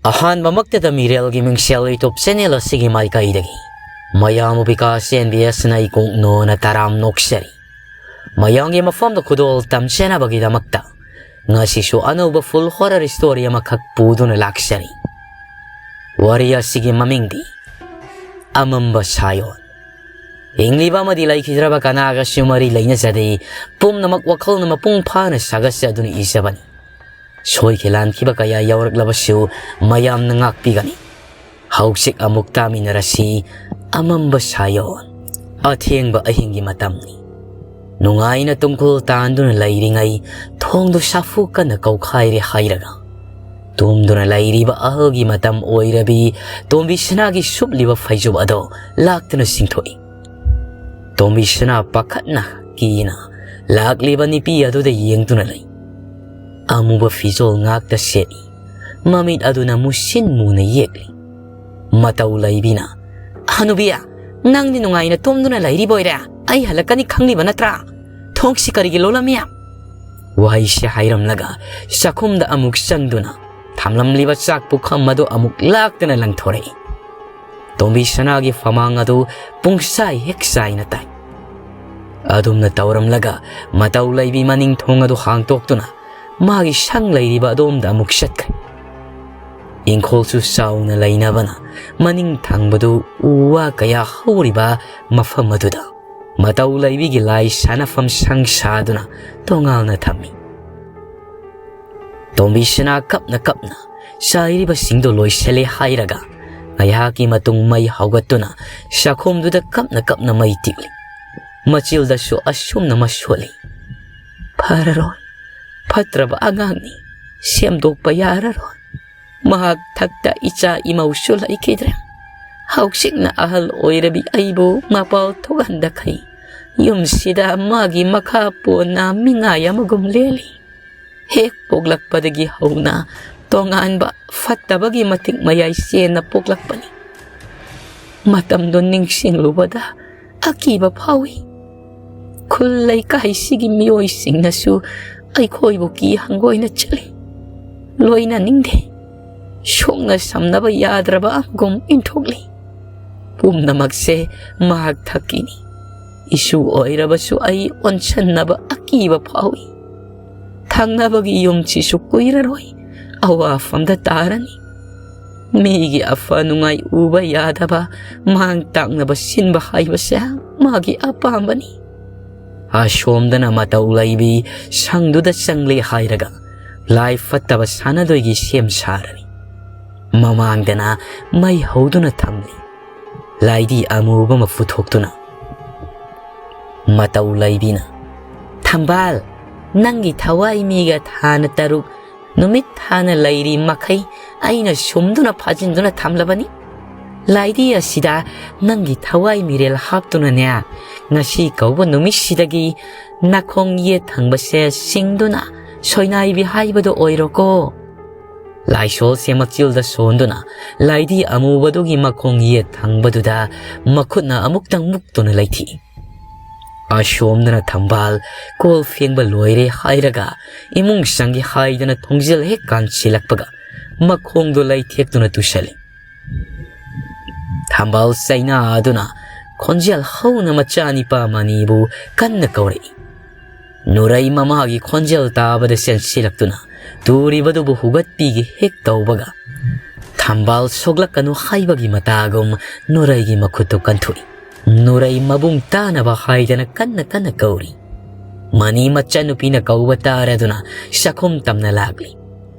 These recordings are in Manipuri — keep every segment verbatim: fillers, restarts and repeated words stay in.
ꯑꯍꯥꯟꯕꯃꯛꯇꯗ ꯃꯤꯔꯦꯜꯒꯤ ꯃꯤꯡꯁꯦꯜ YouTube channel ꯑꯁꯤꯒꯤ ꯃꯥꯏꯀꯩꯗꯒꯤ ꯃꯌꯥꯝꯕꯨ ꯕꯤꯀꯥꯁ ꯑꯦꯟ ꯕꯤ ꯑꯦꯁꯅ ꯏꯀꯣꯛꯅꯣꯅ ꯇꯔꯥꯝ ꯅꯣꯛꯆꯔꯤ꯫ ꯃꯌꯥꯝꯒꯤ ꯃꯐꯝꯗ ꯈꯨꯗꯣꯜ ꯇꯝꯖꯅꯕꯒꯤꯗꯃꯛꯇ ꯉꯁꯤꯁꯨ ꯑꯅꯧꯕ full horror story ꯑꯃꯈꯛ ꯄꯨꯗꯨꯅ ꯂꯥꯛꯆꯔꯤ꯫ ꯋꯥꯔꯤ ꯑꯁꯤꯒꯤ ꯃꯃꯤꯡꯗꯤ ꯑꯃꯝꯕ ꯁꯥꯌꯣꯟ꯫ ꯍꯤꯡꯂꯤꯕ ꯑꯃꯗꯤ ꯂꯩꯈꯤꯗ꯭ꯔꯕ ꯀꯅꯥꯒꯁꯨ ꯃꯔꯤ ꯂꯩꯅꯖꯗꯦ꯫ ꯄꯨꯝꯅꯃꯛ ꯋꯥꯈꯜꯅ ꯃꯄꯨꯡ ꯐꯥꯅ ꯁꯥꯒꯠꯆꯗꯨꯅ ꯏꯖꯕꯅꯤ꯫ ꯁꯣꯏꯈꯤ ꯂꯥꯟꯈꯤꯕ ꯀꯌꯥ ꯌꯥꯎꯔꯛꯂꯕꯁꯨ ꯃꯌꯥꯝꯅ ꯉꯥꯛꯄꯤꯒꯅꯤ꯫ ꯍꯧꯖꯤꯛ ꯑꯃꯨꯛ ꯇꯥꯃꯤꯟꯅꯔꯁꯤ꯫ ꯑꯃꯝꯕ ꯁꯥꯌꯣꯟ꯫ ꯑꯊꯦꯡꯕ ꯑꯍꯤꯡꯒꯤ ꯃꯇꯝꯅꯤ꯫ ꯅꯨꯡꯉꯥꯏꯅ ꯇꯨꯡꯈꯨꯜ ꯇꯥꯟꯗꯨꯅ ꯂꯩꯔꯤꯉꯩ ꯊꯣꯡꯗꯨ ꯁꯥꯐꯨ ꯀꯟꯅ ꯀꯧꯈꯥꯏꯔꯦ ꯍꯥꯏꯔꯒ ꯇꯨꯝꯗꯨꯅ ꯂꯩꯔꯤꯕ ꯑꯍꯜꯒꯤ ꯃꯇꯝ ꯑꯣꯏꯔꯕꯤ ꯇꯣꯝꯕꯤ ꯁꯅꯥꯒꯤ ꯁꯨꯞꯂꯤꯕ ꯐꯩꯖꯨꯞ ꯑꯗꯣ ꯂꯥꯛꯇꯨꯅ ꯆꯤꯡꯊꯣꯛꯏ꯫ ꯇꯣꯝꯕꯤ ꯁꯅꯥ ꯄꯥꯈꯠꯅ ꯀꯤꯅ ꯂꯥꯛꯂꯤꯕ ꯅꯨꯄꯤ ꯑꯗꯨꯗ ꯌꯦꯡꯗꯨꯅ ꯂꯩ꯫ ꯑꯃꯨꯕ ꯐꯤꯖꯣꯜ ꯉꯥꯛꯇ ꯁꯦꯠꯂꯤ꯫ ꯃꯃꯤꯠ ꯑꯗꯨꯅ ꯃꯨꯁꯤꯟ ꯃꯨꯅ ꯌꯦꯛꯂꯤ꯫ ꯃꯇꯧ ꯂꯩꯕꯤꯅ, "ꯍꯅꯨꯕꯤ, ꯅꯪꯗꯤ ꯅꯨꯡꯉꯥꯏꯅ ꯇꯨꯝꯗꯨꯅ ꯂꯩꯔꯤꯕꯣꯏꯔꯦ? ꯑꯩ ꯍꯜꯂꯛꯀꯅꯤ ꯈꯪꯂꯤꯕ ꯅꯠꯇ꯭ꯔꯥ? ꯊꯣꯡꯁꯤ ꯀꯔꯤꯒꯤ ꯂꯣꯜꯂꯝꯃꯤ?" ꯋꯥꯍꯩꯁꯤ ꯍꯥꯏꯔꯝꯂꯒ ꯆꯥꯛꯈꯨꯝꯗ ꯑꯃꯨꯛ ꯆꯪꯗꯨꯅ ꯊꯝꯂꯝꯂꯤꯕ ꯆꯥꯛ ꯄꯨꯈꯝ ꯑꯗꯨ ꯑꯃꯨꯛ ꯂꯥꯛꯇꯅ ꯂꯪꯊꯣꯔꯛꯏ꯫ ꯇꯣꯝꯕꯤ ꯁꯅꯥꯒꯤ ꯐꯃꯥꯡ ꯑꯗꯨ ꯄꯨꯡꯁꯥꯏ ꯍꯦꯛ ꯆꯥꯏꯅ ꯇꯥꯏ꯫ ꯑꯗꯨꯝꯅ ꯇꯧꯔꯝꯂꯒ ꯃꯇꯧ ꯂꯩꯕꯤ ꯃꯅꯤꯡ ꯊꯣꯡ ꯑꯗꯨ ꯍꯥꯡꯇꯣꯛꯇꯨꯅ ꯃꯥꯒꯤ ꯁꯪ ꯂꯩꯔꯤꯕ ꯑꯗꯣꯝꯗ ꯑꯃꯨꯛ ꯆꯠꯈ꯭ꯔꯦ꯫ ꯏꯪꯈꯣꯜꯁꯨ ꯆꯥꯎꯅ ꯂꯩꯅꯕꯅ ꯃꯅꯤꯡ ꯊꯪꯕꯗꯨ ꯎ ꯋꯥ ꯀꯌꯥ ꯍꯧꯔꯤꯕ ꯃꯐꯝ ꯑꯗꯨꯗ ꯃꯇꯧ ꯂꯩꯕꯤꯒꯤ ꯂꯥꯏ ꯁꯥꯟꯅꯐꯝ ꯁꯪ ꯁꯥꯗꯨꯅ ꯇꯣꯉꯥꯟꯅ ꯊꯝꯃꯤ꯫ ꯇꯣꯝꯕꯤꯁꯤꯅ ꯀꯞꯅ ꯀꯞꯅ ꯆꯥꯏꯔꯤꯕꯁꯤꯡꯗꯨ ꯂꯣꯏꯁꯤꯜꯂꯦ ꯍꯥꯏꯔꯒ ꯉꯥꯏꯍꯥꯛꯀꯤ ꯃꯇꯨꯡ ꯃꯩ ꯍꯧꯒꯠꯇꯨꯅ ꯆꯥꯛꯈꯨꯝꯗꯨꯗ ꯀꯞꯅ ꯀꯞꯅ ꯃꯩ ꯇꯤꯛꯂꯤ꯫ ꯃꯆꯤꯜꯗꯁꯨ ꯑꯁꯨꯝꯅ ꯃꯁꯣꯜꯂꯤ, "ꯐꯔꯔꯣꯏ, ꯐꯠꯇ꯭ꯔꯕ ꯑꯉꯥꯡꯅꯤ, ꯁꯦꯝꯗꯣꯛꯄ ꯌꯥꯔꯔꯣꯏ꯫ ꯃꯍꯥꯛ ꯊꯛꯇ ꯏꯆꯥ ꯏꯃꯧꯁꯨ ꯂꯩꯈꯤꯗ꯭ꯔꯦ꯫ ꯍꯧꯖꯤꯛꯅ ꯑꯍꯜ ꯑꯣꯏꯔꯕꯤ ꯑꯩꯕꯨ ꯃꯄꯥꯜ ꯊꯣꯛꯍꯟꯗꯈꯩ ꯌꯨꯝꯁꯤꯗ ꯃꯥꯒꯤ ꯃꯈꯥ ꯄꯣꯟꯅ ꯃꯤꯉꯥꯏ ꯑꯃꯒꯨꯝ ꯂꯦꯜꯂꯤ꯫ ꯍꯦꯛ ꯄꯣꯛꯂꯛꯄꯗꯒꯤ ꯍꯧꯅ ꯇꯣꯉꯥꯟꯕ ꯐꯠꯇꯕꯒꯤ ꯃꯇꯤꯛ ꯃꯌꯥꯏ ꯆꯦꯟꯅ ꯄꯣꯛꯂꯛꯄꯅꯤ꯫ ꯃꯇꯝꯗꯨ ꯅꯤꯡꯁꯤꯡꯂꯨꯕꯗ ꯑꯀꯤꯕ ꯐꯥꯎꯏ꯫ ꯈꯨꯜ ꯂꯩꯀꯥꯏꯁꯤꯒꯤ ꯃꯤꯑꯣꯏꯁꯤꯡꯅꯁꯨ ꯑꯩꯈꯣꯏꯕꯨ ꯀꯤ ꯍꯪꯒꯣꯏꯅ ꯆꯠꯂꯤ꯫ ꯂꯣꯏꯅꯅꯤꯡꯗꯦ꯫ ꯁꯣꯛꯅ ꯁꯝꯅꯕ ꯌꯥꯗ꯭ꯔꯕ ꯑꯃꯒꯨꯝ ꯏꯟꯊꯣꯛꯂꯤ꯫ ꯄꯨꯝꯅꯃꯛꯁꯦ ꯃꯍꯥꯛ ꯊꯛꯀꯤꯅꯤ꯫ ꯏꯁꯨ ꯑꯣꯏꯔꯕꯁꯨ ꯑꯩ ꯑꯣꯟꯁꯟꯅꯕ ꯑꯀꯤꯕ ꯐꯥꯎꯏ꯫ ꯊꯪꯅꯕꯒꯤ ꯌꯨꯝꯁꯤꯁꯨ ꯀꯨꯏꯔꯔꯣꯏ ꯑꯋꯥꯐꯝꯗ ꯇꯥꯔꯅꯤ꯫ ꯃꯤꯒꯤ ꯑꯐ ꯅꯨꯡꯉꯥꯏ ꯎꯕ ꯌꯥꯗꯕ, ꯃꯥꯡ ꯇꯥꯛꯅꯕ ꯁꯤꯟꯕ ꯍꯥꯏꯕꯁꯦ ꯃꯥꯒꯤ ꯑꯄꯥꯝꯕꯅꯤ꯫ ꯑꯁꯣꯝꯗꯅ ꯃꯇꯧ ꯂꯩꯕꯤ ꯁꯪꯗꯨꯗ ꯆꯪꯂꯦ ꯍꯥꯏꯔꯒ ꯂꯥꯏ ꯐꯠꯇꯕ ꯁꯥꯟꯅꯗꯣꯏꯒꯤ ꯁꯦꯝ ꯁꯥꯔꯅꯤ꯫ ꯃꯃꯥꯡꯗꯅ ꯃꯩ ꯍꯧꯗꯨꯅ ꯊꯝꯂꯤ꯫ ꯂꯥꯏꯗꯤ ꯑꯃꯨꯕ ꯑꯃ ꯄꯨꯊꯣꯛꯇꯨꯅ ꯃꯇꯧ ꯂꯩꯕꯤꯅ, "ꯊꯝꯕꯥꯜ, ꯅꯪꯒꯤ ꯊꯋꯥꯏ ꯃꯤꯒ ꯊꯥꯅ ꯇꯔꯨꯛ ꯅꯨꯃꯤꯠ ꯊꯥꯅ ꯂꯩꯔꯤ ꯃꯈꯩ ꯑꯩꯅ ꯁꯨꯝꯗꯨꯅ ꯐꯥꯖꯤꯟꯗꯨꯅ ꯊꯝꯂꯕꯅꯤ꯫ ꯂꯥꯏꯗꯤ ꯑꯁꯤꯗ ꯅꯪꯒꯤ ꯊꯋꯥꯏ ꯃꯤꯔꯦꯜ ꯍꯥꯞꯇꯨꯅꯅꯦ, ꯉꯁꯤ ꯀꯧꯕ ꯅꯨꯃꯤꯠꯁꯤꯗꯒꯤ ꯅꯥꯈꯣꯡ ꯌꯦꯠ ꯊꯪꯕꯁꯦ ꯁꯤꯡꯗꯨꯅ ꯁꯣꯏꯅꯥꯏꯕꯤ ꯍꯥꯏꯕꯗꯣ ꯑꯣꯏꯔꯣꯀꯣ"꯫ ꯂꯥꯏꯁꯣꯜꯁꯦ ꯃꯆꯤꯜꯗ ꯁꯣꯟꯗꯨꯅ ꯂꯥꯏꯗꯤ ꯑꯃꯨꯕꯗꯨꯒꯤ ꯃꯈꯣꯡ ꯌꯦꯠ ꯊꯪꯕꯗꯨꯗ ꯃꯈꯨꯠꯅ ꯑꯃꯨꯛꯇꯪ ꯃꯨꯛꯇꯨꯅ ꯂꯩꯊꯤ꯫ ꯑꯁꯣꯝꯗꯅ ꯊꯝꯕꯥꯜ ꯀꯣꯜ ꯐꯦꯡꯕ ꯂꯣꯏꯔꯦ ꯍꯥꯏꯔꯒ ꯏꯃꯨꯡ ꯆꯪꯒꯦ ꯍꯥꯏꯗꯅ ꯊꯣꯡꯖꯤꯜ ꯍꯦꯛ ꯀꯥꯟꯁꯤꯜꯂꯛꯄꯒ ꯃꯈꯣꯡꯗꯣ ꯂꯩꯊꯦꯛꯇꯨꯅ ꯇꯨꯁꯜꯂꯤ꯫ ꯊꯝꯕꯥꯜ ꯆꯩꯅꯥ ꯑꯗꯨꯅ ꯈꯣꯟꯖꯦꯜ ꯍꯧꯅ ꯃꯆꯥꯅꯤꯄꯥ ꯃꯅꯤꯕꯨ ꯀꯟꯅ ꯀꯧꯔꯛꯏ꯫ ꯅꯨꯔꯩ ꯃꯃꯥꯒꯤ ꯈꯣꯟꯖꯦꯜ ꯇꯥꯕꯗ ꯆꯦꯟꯁꯤꯜꯂꯛꯇꯨꯅ ꯇꯨꯔꯤꯕꯗꯨꯕꯨ ꯍꯨꯒꯠꯄꯤꯒꯦ ꯍꯦꯛ ꯇꯧꯕꯒ, ꯊꯝꯕꯥꯜ ꯁꯣꯛꯂꯛꯀꯅꯨ ꯍꯥꯏꯕꯒꯤ ꯃꯇꯥꯒꯨꯝ ꯅꯨꯔꯩꯒꯤ ꯃꯈꯨꯠꯇꯨ ꯀꯟꯊꯣꯛꯏ꯫ ꯅꯨꯔꯩ ꯃꯕꯨꯡ ꯇꯥꯅꯕ ꯍꯥꯏꯗꯅ ꯀꯟꯅ ꯀꯟꯅ ꯀꯧꯔꯤ꯫ ꯃꯅꯤ ꯃꯆꯟꯅꯨꯄꯤꯅ ꯀꯧꯕ ꯇꯥꯔꯗꯨꯅ ꯆꯥꯛꯈꯨꯝ ꯇꯝꯅ ꯂꯥꯛꯂꯤ꯫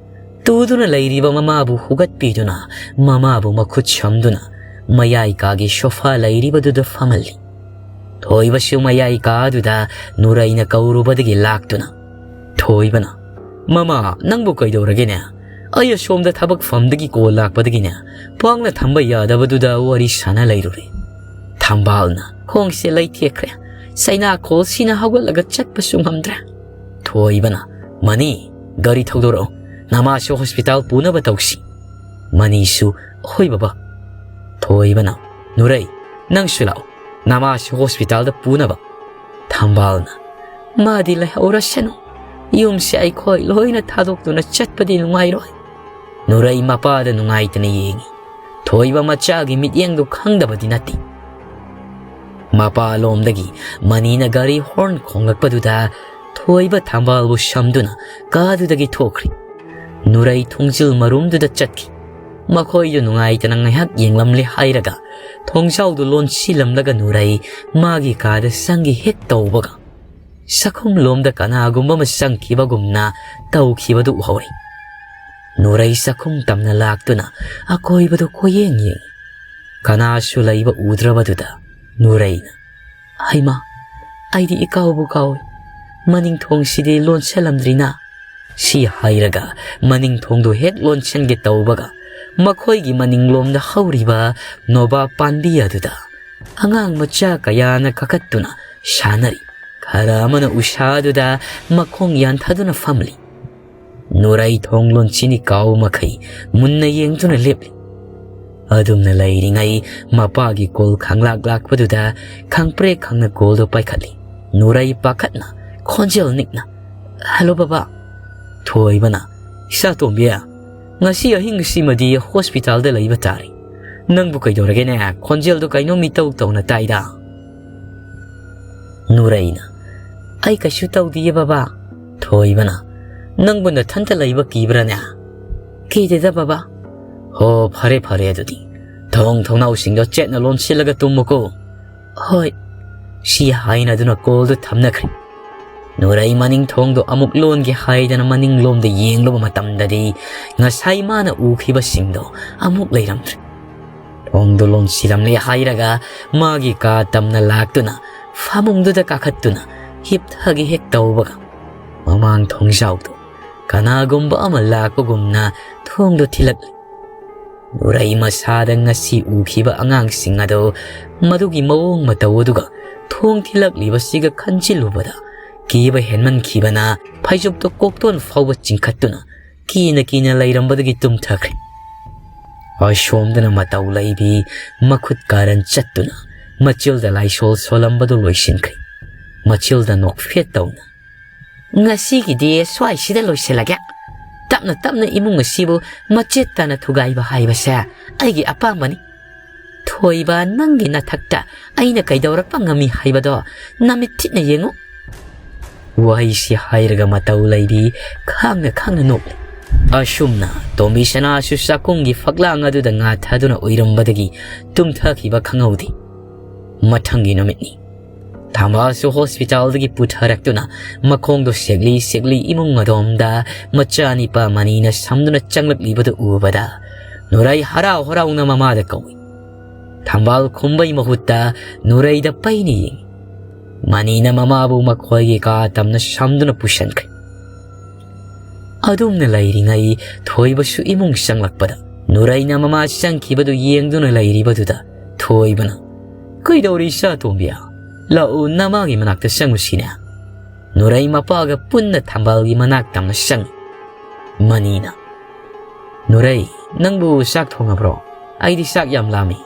ꯇꯨꯗꯨꯅ ꯂꯩꯔꯤꯕ ꯃꯃꯥꯕꯨ ꯍꯨꯒꯠꯄꯤꯗꯨꯅ ꯃꯃꯥꯕꯨ ꯃꯈꯨꯠ ꯁꯝꯗꯨꯅ ꯃꯌꯥꯏ ꯀꯥꯒꯤ ꯁꯣꯐꯥ ꯂꯩꯔꯤꯕꯗꯨꯗ ꯐꯝꯍꯜꯂꯤ꯫ ꯊꯣꯏꯕꯁꯨ ꯃꯌꯥꯏ ꯀꯥꯗꯨꯗ ꯅꯨꯔꯩꯅ ꯀꯧꯔꯨꯕꯗꯒꯤ ꯂꯥꯛꯇꯨꯅ ꯊꯣꯏꯕꯅ, "ꯃꯃꯥ, ꯅꯪꯕꯨ ꯀꯩꯗꯧꯔꯒꯦꯅꯦ? ꯑꯩ ꯑꯁꯣꯝꯗ ꯊꯕꯛ ꯐꯝꯗꯒꯤ ꯀꯣꯜ ꯂꯥꯛꯄꯗꯒꯤꯅꯦ, ꯄꯥꯡꯅ ꯊꯝꯕ ꯌꯥꯗꯕꯗꯨꯗ ꯋꯥꯔꯤ ꯁꯥꯟꯅ ꯂꯩꯔꯨꯔꯦ"꯫ ꯊꯝꯕꯥꯜꯅ, "ꯈꯣꯡꯁꯦ ꯂꯩꯊꯦꯛꯈ꯭ꯔꯦ꯫ ꯆꯩꯅꯥꯈꯣꯜꯁꯤꯅ ꯍꯧꯒꯠꯂꯒ ꯆꯠꯄꯁꯨ ꯉꯝꯗ꯭ꯔꯦ"꯫ ꯊꯣꯏꯕꯅ, "ꯃꯅꯤ, ꯒꯥꯔꯤ ꯊꯧꯗꯣꯔꯛꯑꯣ, ꯅꯃꯥꯁꯨ ꯍꯣꯁꯄꯤꯇꯥꯜ ꯄꯨꯅꯕ ꯇꯧꯁꯤ"꯫ ꯃꯅꯤꯁꯨ, "ꯍꯣꯏ ꯕꯕꯥ"꯫ ꯊꯣꯏꯕꯅ, "ꯅꯨꯔꯩ, ꯅꯪꯁꯨ ꯂꯥꯛꯑꯣ, ꯅꯃꯥꯁꯨ ꯍꯣꯁꯄꯤꯇꯥꯜꯗ ꯄꯨꯅꯕ"꯫ ꯊꯝꯕꯥꯜꯅ, "ꯃꯥꯗꯤ ꯂꯩꯍꯧꯔꯁꯅꯨ, ꯌꯨꯝꯁꯦ ꯑꯩꯈꯣꯏ ꯂꯣꯏꯅ ꯊꯥꯗꯣꯛꯇꯨꯅ ꯆꯠꯄꯗꯤ ꯅꯨꯡꯉꯥꯏꯔꯣꯏ"꯫ ꯅꯨꯔꯩ ꯃꯄꯥꯗ ꯅꯨꯡꯉꯥꯏꯇꯅ ꯌꯦꯡꯉꯤ꯫ ꯊꯣꯏꯕ ꯃꯆꯥꯒꯤ ꯃꯤꯠꯌꯦꯡꯗꯨ ꯈꯪꯗꯕꯗꯤ ꯅꯠꯇꯦ꯫ ꯃꯄꯥꯂꯣꯝꯗꯒꯤ ꯃꯅꯤꯅ ꯒꯥꯔꯤ ꯍꯣꯔꯟ ꯈꯣꯡꯂꯛꯄꯗꯨꯗ ꯊꯣꯏꯕ ꯊꯝꯕꯥꯜꯕꯨ ꯁꯝꯗꯨꯅ ꯀꯥꯗꯨꯗꯒꯤ ꯊꯣꯛꯈ꯭ꯔꯤ꯫ ꯅꯨꯔꯩ ꯊꯣꯡꯖꯤꯜ ꯃꯔꯨꯝꯗꯨꯗ ꯆꯠꯈꯤ꯫ ꯃꯈꯣꯏꯗꯨ ꯅꯨꯡꯉꯥꯏꯇꯅ ꯉꯥꯏꯍꯥꯛ ꯌꯦꯡꯂꯝꯂꯦ ꯍꯥꯏꯔꯒ ꯊꯣꯡꯖꯥꯎꯗꯨ ꯂꯣꯟꯁꯤꯜꯂꯝꯂꯒ ꯅꯨꯔꯩ ꯃꯥꯒꯤ ꯀꯥꯗ ꯆꯪꯒꯦ ꯍꯦꯛ ꯇꯧꯕꯒ ꯆꯥꯛꯈꯨꯝꯂꯣꯝꯗ ꯀꯅꯥꯒꯨꯝꯕ ꯑꯃ ꯆꯪꯈꯤꯕꯒꯨꯝꯅ ꯇꯧꯈꯤꯕꯗꯨ ꯎꯍꯧꯔꯦ꯫ ꯅꯨꯔꯩ ꯆꯥꯛꯈꯨꯝ ꯇꯝꯅ ꯂꯥꯛꯇꯨꯅ ꯑꯀꯣꯏꯕꯗꯨ ꯀꯣꯏꯌꯦꯡ ꯌꯦꯡꯉꯤ꯫ ꯀꯅꯥꯁꯨ ꯂꯩꯕ ꯎꯗ꯭ꯔꯕꯗꯨꯗ ꯅꯨꯔꯩꯅ, "ꯍꯩꯃꯥ, ꯑꯩꯗꯤ ꯏꯀꯥꯎꯕꯨ ꯀꯥꯎꯏ꯫ ꯃꯅꯤꯡ ꯊꯣꯡꯁꯤꯗꯤ ꯂꯣꯟꯁꯤꯜꯂꯝꯗ꯭ꯔꯤꯅ?" ꯁꯤ ꯍꯥꯏꯔꯒ ꯃꯅꯤꯡ ꯊꯣꯡꯗꯨ ꯍꯦꯛ ꯂꯣꯟꯁꯤꯟꯒꯦ ꯇꯧꯕꯒ ꯃꯈꯣꯏꯒꯤ ꯃꯅꯤꯡꯂꯣꯝꯗ ꯍꯧꯔꯤꯕ ꯅꯣꯕꯥꯞ ꯄꯥꯝꯕꯤ ꯑꯗꯨꯗ ꯑꯉꯥꯡ ꯃꯆꯥ ꯀꯌꯥꯅ ꯀꯥꯈꯠꯇꯨꯅ ꯁꯥꯟꯅꯔꯤ꯫ ꯈꯔ ꯑꯃꯅ ꯎꯁꯥꯗꯨꯗ ꯃꯈꯣꯡ ꯌꯥꯟꯊꯗꯨꯅ ꯐꯝꯂꯤ꯫ ꯅꯨꯔꯩ ꯊꯣꯡ ꯂꯣꯟꯁꯤꯅꯤ ꯀꯥꯎ ꯃꯈꯩ ꯃꯨꯟꯅ ꯌꯦꯡꯗꯨꯅ ꯂꯦꯞꯂꯤ꯫ ꯑꯗꯨꯝꯅ ꯂꯩꯔꯤꯉꯩ ꯃꯄꯥꯒꯤ ꯀꯣꯜ ꯈꯪꯂꯥꯛ ꯂꯥꯛꯄꯗꯨꯗ ꯈꯪꯄ꯭ꯔꯦꯛ ꯈꯪꯅ ꯀꯣꯜꯗꯨ ꯄꯥꯏꯈꯠꯂꯤ꯫ ꯅꯨꯔꯩ ꯄꯥꯈꯠꯅ ꯈꯣꯟꯖꯦꯜ ꯅꯤꯛꯅ, "ꯍꯜꯂꯣ ꯕꯕꯥ꯫" ꯊꯣꯏꯕꯅ, "ꯏꯆꯥ ꯇꯣꯝꯕꯤ, ꯉꯁꯤ ꯑꯍꯤꯡꯁꯤꯃꯗꯤ ꯍꯣꯁꯄꯤꯇꯥꯜꯗ ꯂꯩꯕ ꯇꯥꯔꯦ꯫ ꯅꯪꯕꯨ ꯀꯩꯗꯧꯔꯒꯦꯅꯦ? ꯈꯣꯟꯖꯦꯜꯗꯨ ꯀꯩꯅꯣ ꯃꯤꯇꯧ ꯇꯧꯅ ꯇꯥꯏꯗ?" ꯅꯨꯔꯩꯅ, "ꯑꯩ ꯀꯩꯁꯨ ꯇꯧꯗꯤꯌꯦ ꯕꯕꯥ꯫" ꯊꯣꯏꯕꯅ, "ꯅꯪꯕꯨ ꯅꯊꯟꯇ ꯂꯩꯕ ꯀꯤꯕ꯭ꯔꯥꯅꯦ?" "ꯀꯤꯗꯦꯗ ꯕꯕꯥ꯫" "ꯍꯣ, ꯐꯔꯦ ꯐꯔꯦ, ꯑꯗꯨꯗꯤ ꯊꯣꯡ ꯊꯣꯡꯅꯥꯎꯁꯤꯡꯗꯣ ꯆꯦꯠꯅ ꯂꯣꯟꯁꯤꯜꯂꯒ ꯇꯨꯝꯃꯨꯀꯣ꯫" "ꯍꯣꯏ꯫" ꯁꯤ ꯍꯥꯏꯅꯗꯨꯅ ꯀꯣꯜꯗꯨ ꯊꯝꯅꯈ꯭ꯔꯦ꯫ ꯅꯨꯔꯩ ꯃꯅꯤꯡ ꯊꯣꯡꯗꯣ ꯑꯃꯨꯛ ꯂꯣꯟꯒꯦ ꯍꯥꯏꯗꯅ ꯃꯅꯤꯡꯂꯣꯝꯗ ꯌꯦꯡꯂꯨꯕ ꯃꯇꯝꯗꯗꯤ ꯉꯁꯥꯏ ꯃꯥꯅ ꯎꯈꯤꯕꯁꯤꯡꯗꯣ ꯑꯃꯨꯛ ꯂꯩꯔꯝꯗ꯭ꯔꯦ꯫ ꯊꯣꯡꯗꯨ ꯂꯣꯟꯁꯤꯜꯂꯝꯂꯦ ꯍꯥꯏꯔꯒ ꯃꯥꯒꯤ ꯀꯥ ꯇꯝꯅ ꯂꯥꯛꯇꯨꯅ ꯐꯃꯨꯡꯗꯨꯗ ꯀꯥꯈꯠꯇꯨꯅ ꯍꯤꯞꯊꯒꯦ ꯍꯦꯛ ꯇꯧꯕꯒ ꯃꯃꯥꯡ ꯊꯣꯡꯖꯥꯎꯗꯨ ꯀꯅꯥꯒꯨꯝꯕ ꯑꯃ ꯂꯥꯛꯄꯒꯨꯝꯅ ꯊꯣꯡꯗꯨ ꯊꯤꯜꯂꯛꯂꯤ꯫ ꯅꯨꯔꯩ ꯃꯁꯥꯗ ꯉꯁꯤ ꯎꯈꯤꯕ ꯑꯉꯥꯡꯁꯤꯡ ꯑꯗꯨ ꯃꯗꯨꯒꯤ ꯃꯑꯣꯡ ꯃꯇꯧ ꯑꯗꯨꯒ ꯊꯣꯡ ꯊꯤꯜꯂꯛꯂꯤꯕꯁꯤꯒ ꯈꯟꯖꯤꯜꯂꯨꯕꯗ ꯀꯤꯕ ꯍꯦꯟꯃꯟꯈꯤꯕꯅ ꯐꯩꯖꯨꯞꯇꯨ ꯀꯣꯛꯇꯣꯟ ꯐꯥꯎꯕ ꯆꯤꯡꯈꯠꯇꯨꯅ ꯀꯤꯅ ꯀꯤꯅ ꯂꯩꯔꯝꯕꯗꯒꯤ ꯇꯨꯝꯊꯈ꯭ꯔꯦ꯫ ꯑꯁꯣꯝꯗꯅ ꯃꯇꯧ ꯂꯩꯕꯤ ꯃꯈꯨꯠ ꯀꯥꯔꯟ ꯆꯠꯇꯨꯅ ꯃꯆꯤꯜꯗ ꯂꯥꯏꯁꯣꯜ ꯁꯣꯜꯂꯝꯕꯗꯨ ꯂꯣꯏꯁꯤꯟꯈ꯭ꯔꯦ꯫ ꯃꯆꯤꯜꯗ ꯅꯣꯛꯐꯦꯠ ꯇꯧꯅ, "ꯉꯁꯤꯒꯤꯗꯤ ꯁ꯭ꯋꯥꯏꯁꯤꯗ ꯂꯣꯏꯁꯤꯜꯂꯒꯦ꯫ ꯇꯞꯅ ꯇꯞꯅ ꯏꯃꯨꯡ ꯑꯁꯤꯕꯨ ꯃꯆꯦꯠ ꯇꯥꯅ ꯊꯨꯒꯥꯏꯕ ꯍꯥꯏꯕꯁꯦ ꯑꯩꯒꯤ ꯑꯄꯥꯝꯕꯅꯤ꯫ ꯊꯣꯏꯕ, ꯅꯪꯒꯤ ꯅꯊꯛꯇ ꯑꯩꯅ ꯀꯩꯗꯧꯔꯛꯄ ꯉꯝꯃꯤ ꯍꯥꯏꯕꯗꯣ ꯅꯃꯤꯠ ꯊꯤꯠꯅ ꯌꯦꯡꯉꯨ꯫ ꯋꯥꯍꯩꯁꯤ ꯍꯥꯏꯔꯒ ꯃꯇꯧ ꯂꯩꯕꯤ ꯈꯥꯡꯅ ꯈꯥꯡꯅ ꯅꯣꯛꯂꯤ꯫ ꯑꯁꯨꯝꯅ ꯇꯣꯝꯕꯤ ꯁꯅꯥꯁꯨ ꯆꯥꯛꯈꯨꯝꯒꯤ ꯐꯛꯂꯥꯡ ꯑꯗꯨꯗ ꯉꯥꯊꯗꯨꯅ ꯎꯏꯔꯝꯕꯗꯒꯤ ꯇꯨꯝꯊꯈꯤꯕ ꯈꯪꯍꯧꯗꯦ꯫ ꯃꯊꯪꯒꯤ ꯅꯨꯃꯤꯠꯅꯤ꯫ ꯊꯝꯕꯥꯜꯁꯨ ꯍꯣꯁꯄꯤꯇꯥꯜꯗꯒꯤ ꯄꯨꯊꯔꯛꯇꯨꯅ ꯃꯈꯣꯡꯗꯣ ꯁꯦꯛꯂꯤ ꯁꯦꯛꯂꯤ ꯏꯃꯨꯡ ꯑꯗꯣꯝꯗ ꯃꯆꯥꯅꯤꯄꯥ ꯃꯅꯤꯅ ꯁꯝꯗꯨꯅ ꯆꯪꯂꯛꯂꯤꯕꯗꯨ ꯎꯕꯗ ꯅꯨꯔꯩ ꯍꯔꯥꯎ ꯍꯔꯥꯎꯅ ꯃꯃꯥꯗ ꯀꯧꯏ꯫ ꯊꯝꯕꯥꯜ ꯈꯨꯝꯕꯩ ꯃꯍꯨꯠꯇ ꯅꯨꯔꯩꯗ ꯄꯩꯅ ꯌꯦꯡꯏ꯫ ꯃꯅꯤꯅ ꯃꯃꯥꯕꯨ ꯃꯈꯣꯏꯒꯤ ꯀꯥ ꯇꯝꯅ ꯁꯝꯗꯨꯅ ꯄꯨꯁꯤꯟꯈ꯭ꯔꯦ꯫ ꯑꯗꯨꯝꯅ ꯂꯩꯔꯤꯉꯩ ꯊꯣꯏꯕꯁꯨ ꯏꯃꯨꯡ ꯆꯪꯂꯛꯄꯗ ꯅꯨꯔꯩꯅ ꯃꯃꯥ ꯆꯪꯈꯤꯕꯗꯨ ꯌꯦꯡꯗꯨꯅ ꯂꯩꯔꯤꯕꯗꯨꯗ ꯊꯣꯏꯕꯅ, "ꯀꯩꯗꯧꯔꯤ ꯏꯆꯥ ꯇꯣꯝꯕꯤ? ꯂꯥꯛꯎ, ꯅꯃꯥꯒꯤ ꯃꯅꯥꯛꯇ ꯆꯪꯉꯨꯁꯤꯅꯦ꯫" ꯅꯨꯔꯩ ꯃꯄꯥꯒ ꯄꯨꯟꯅ ꯊꯝꯕꯥꯜꯒꯤ ꯃꯅꯥꯛ ꯇꯝꯅ ꯆꯪꯏ꯫ ꯃꯅꯤꯅ, "ꯅꯨꯔꯩ, ꯅꯪꯕꯨ ꯆꯥꯛ ꯊꯣꯡꯉꯕ꯭ꯔꯣ? ꯑꯩꯗꯤ ꯆꯥꯛ ꯌꯥꯝ ꯂꯥꯝꯃꯤ꯫"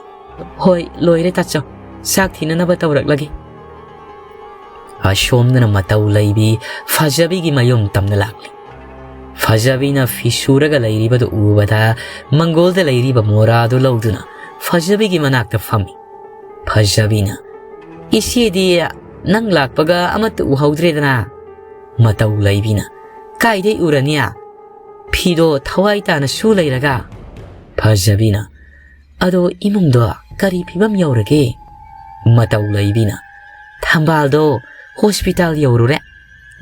"ꯍꯣꯏ, ꯂꯣꯏꯔꯦ ꯇꯥꯆꯧ꯫ ꯆꯥꯛ ꯊꯤꯅꯅꯕ ꯇꯧꯔꯛꯂꯒꯦ꯫" ꯑꯁꯣꯝꯗꯅ ꯃꯇꯧ ꯂꯩꯕꯤ ꯐꯖꯕꯤꯒꯤ ꯃꯌꯨꯝ ꯇꯝꯅ ꯂꯥꯛꯂꯤ꯫ ꯐꯖꯕꯤꯅ ꯐꯤ ꯁꯨꯔꯒ ꯂꯩꯔꯤꯕꯗꯨ ꯎꯕꯗ ꯃꯪꯒꯣꯜꯗ ꯂꯩꯔꯤꯕ ꯃꯣꯔꯥꯗꯨ ꯂꯧꯗꯨꯅ ꯐꯖꯕꯤꯒꯤ ꯃꯅꯥꯛꯇ ꯐꯝꯃꯤ꯫ ꯐꯖꯕꯤꯅ, "ꯏꯆꯦꯗꯤ ꯅꯪ ꯂꯥꯛꯄꯒ ꯑꯃꯠꯇ ꯎꯍꯧꯗ꯭ꯔꯦꯗꯅ?" ꯃꯇꯧ ꯂꯩꯕꯤꯅ, "ꯀꯥꯏꯗꯩ ꯎꯔꯅꯤ? ꯐꯤꯗꯣ ꯊꯋꯥꯏ ꯇꯥꯅ ꯁꯨ ꯂꯩꯔꯒ꯫" ꯐꯖꯕꯤꯅ, "ꯑꯗꯣ ꯏꯃꯨꯡꯗꯣ ꯀꯔꯤ ꯐꯤꯕꯝ ꯌꯧꯔꯒꯦ?" ꯃꯇꯧ ꯂꯩꯕꯤꯅ, "ꯊꯝꯕꯥꯜꯗꯣ ꯍꯣꯁꯄꯤꯇꯥꯜ ꯌꯧꯔꯨꯔꯦ,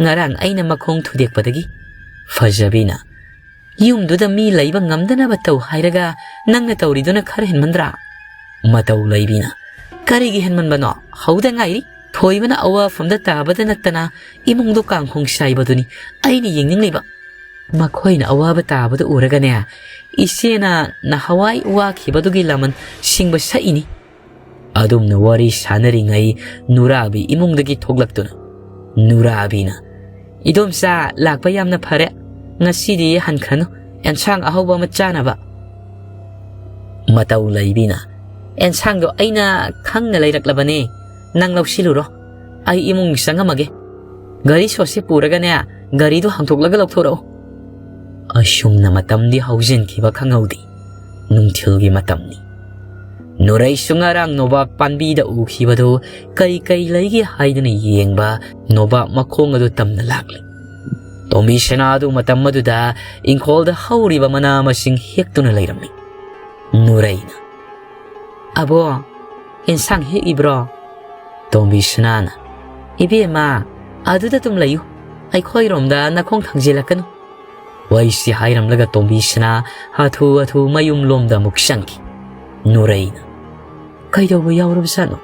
ꯉꯔꯥꯡ ꯑꯩꯅ ꯃꯈꯣꯡ ꯊꯨꯗꯦꯛꯄꯗꯒꯤ꯫" ꯐꯖꯕꯤꯅ, "ꯌꯨꯝꯗꯨꯗ ꯃꯤ ꯂꯩꯕ ꯉꯝꯗꯅꯕ ꯇꯧ ꯍꯥꯏꯔꯒ ꯅꯪꯅ ꯇꯧꯔꯤꯗꯨꯅ ꯈꯔ ꯍꯦꯟꯃꯟꯗ꯭ꯔꯥ?" ꯃꯇꯧ ꯂꯩꯕꯤꯅ, "ꯀꯔꯤꯒꯤ ꯍꯦꯟꯃꯟꯕꯅꯣ? ꯍꯧꯗ ꯉꯥꯏꯔꯤ꯫ ꯊꯣꯏꯕꯅ ꯑꯋꯥꯐꯝꯗ ꯇꯥꯕꯗ ꯅꯠꯇꯅ ꯏꯃꯨꯡꯗꯣ ꯀꯥꯡꯈꯣꯡ ꯆꯥꯏꯕꯗꯨꯅꯤ ꯑꯩꯅ ꯌꯦꯡꯅꯤꯡꯂꯤꯕ꯫ ꯃꯈꯣꯏꯅ ꯑꯋꯥꯕ ꯇꯥꯕꯗꯨ ꯎꯔꯒꯅꯦ, ꯏꯆꯦꯅ ꯅꯍꯥꯟꯋꯥꯏ ꯋꯥꯈꯤꯕꯗꯨꯒꯤ ꯂꯃꯟ ꯁꯤꯡꯕ ꯁꯛꯏꯅꯤ꯫" ꯑꯗꯨꯝꯅ ꯋꯥꯔꯤ ꯁꯥꯟꯅꯔꯤꯉꯩ ꯅꯨꯔꯥꯕꯤ ꯏꯃꯨꯡꯗꯒꯤ ꯊꯣꯛꯂꯛꯇꯨꯅ, ꯅꯨꯔꯥꯕꯤꯅ, "ꯏꯗꯣꯝꯆꯥ ꯂꯥꯛꯄ ꯌꯥꯝꯅ ꯐꯔꯦ꯫ ꯉꯁꯤꯗꯤ ꯍꯟꯈ꯭ꯔꯅꯨ, ꯑꯦꯟꯁꯥꯡ ꯑꯍꯥꯎꯕ ꯑꯃ ꯆꯥꯅꯕ꯫" ꯃꯇꯧ ꯂꯩꯕꯤꯅ, "ꯑꯦꯟꯁꯥꯡꯗꯣ ꯑꯩꯅ ꯈꯪꯅ ꯂꯩꯔꯛꯂꯕꯅꯦ, ꯅꯪ ꯂꯧꯁꯤꯜꯂꯨꯔꯣ꯫ ꯑꯩ ꯏꯃꯨꯡ ꯆꯪꯉꯝꯃꯒꯦ꯫ ꯒꯥꯔꯤ ꯁꯣꯠꯁꯦ ꯄꯨꯔꯒꯅꯦ, ꯒꯥꯔꯤꯗꯣ ꯍꯥꯡꯇꯣꯛꯂꯒ ꯂꯧꯊꯣꯔꯛꯎ꯫" ꯑꯁꯨꯝꯅ ꯃꯇꯝꯗꯤ ꯍꯧꯖꯤꯟꯈꯤꯕ ꯈꯪꯍꯧꯗꯦ꯫ ꯅꯨꯡꯊꯤꯜꯒꯤ ꯃꯇꯝꯅꯤ꯫ ꯅꯨꯔꯩꯁꯨ ꯉꯔꯥꯡ ꯅꯣꯕꯥꯞ ꯄꯥꯟꯕꯤꯗ ꯎꯈꯤꯕꯗꯨ ꯀꯔꯤ ꯀꯔꯤ ꯂꯩꯒꯦ ꯍꯥꯏꯗꯨꯅ ꯌꯦꯡꯕ ꯅꯣꯕꯥꯞ ꯃꯈꯣꯡ ꯑꯗꯨ ꯇꯝꯅ ꯂꯥꯛꯂꯤ꯫ ꯇꯣꯝꯕꯤ ꯁꯅꯥ ꯑꯗꯨ ꯃꯇꯝ ꯑꯗꯨꯗ ꯏꯪꯈꯣꯜꯗ ꯍꯧꯔꯤꯕ ꯃꯅꯥ ꯃꯁꯤꯡ ꯍꯦꯛꯇꯨꯅ ꯂꯩꯔꯝꯃꯤ꯫ ꯅꯨꯔꯩꯅ, "ꯑꯕꯣ, ꯏꯟꯁꯥꯡ ꯍꯦꯛꯏꯕ꯭ꯔꯣ?" ꯇꯣꯝꯕꯤ ꯁꯅꯥꯅ, "ꯏꯕꯦꯝꯃ, ꯑꯗꯨꯗ ꯑꯗꯨꯝ ꯂꯩꯌꯨ, ꯑꯩꯈꯣꯏꯔꯣꯝꯗ ꯅꯈꯣꯡ ꯊꯥꯡꯖꯤꯜꯂꯛꯀꯅꯨ"꯫ ꯋꯥꯔꯤꯁꯤ ꯍꯥꯏꯔꯝꯂꯒ ꯇꯣꯝꯕꯤ ꯁꯅꯥ ꯍꯥꯊꯨ ꯍꯥꯊꯨ ꯃꯌꯨꯝ ꯂꯣꯝꯗ ꯑꯃꯨꯛ ꯆꯪꯈꯤ꯫ ꯅꯨꯔꯩꯅ, "ꯀꯩꯗꯧꯕ ꯌꯥꯎꯔꯕꯖꯥꯠꯅꯣ?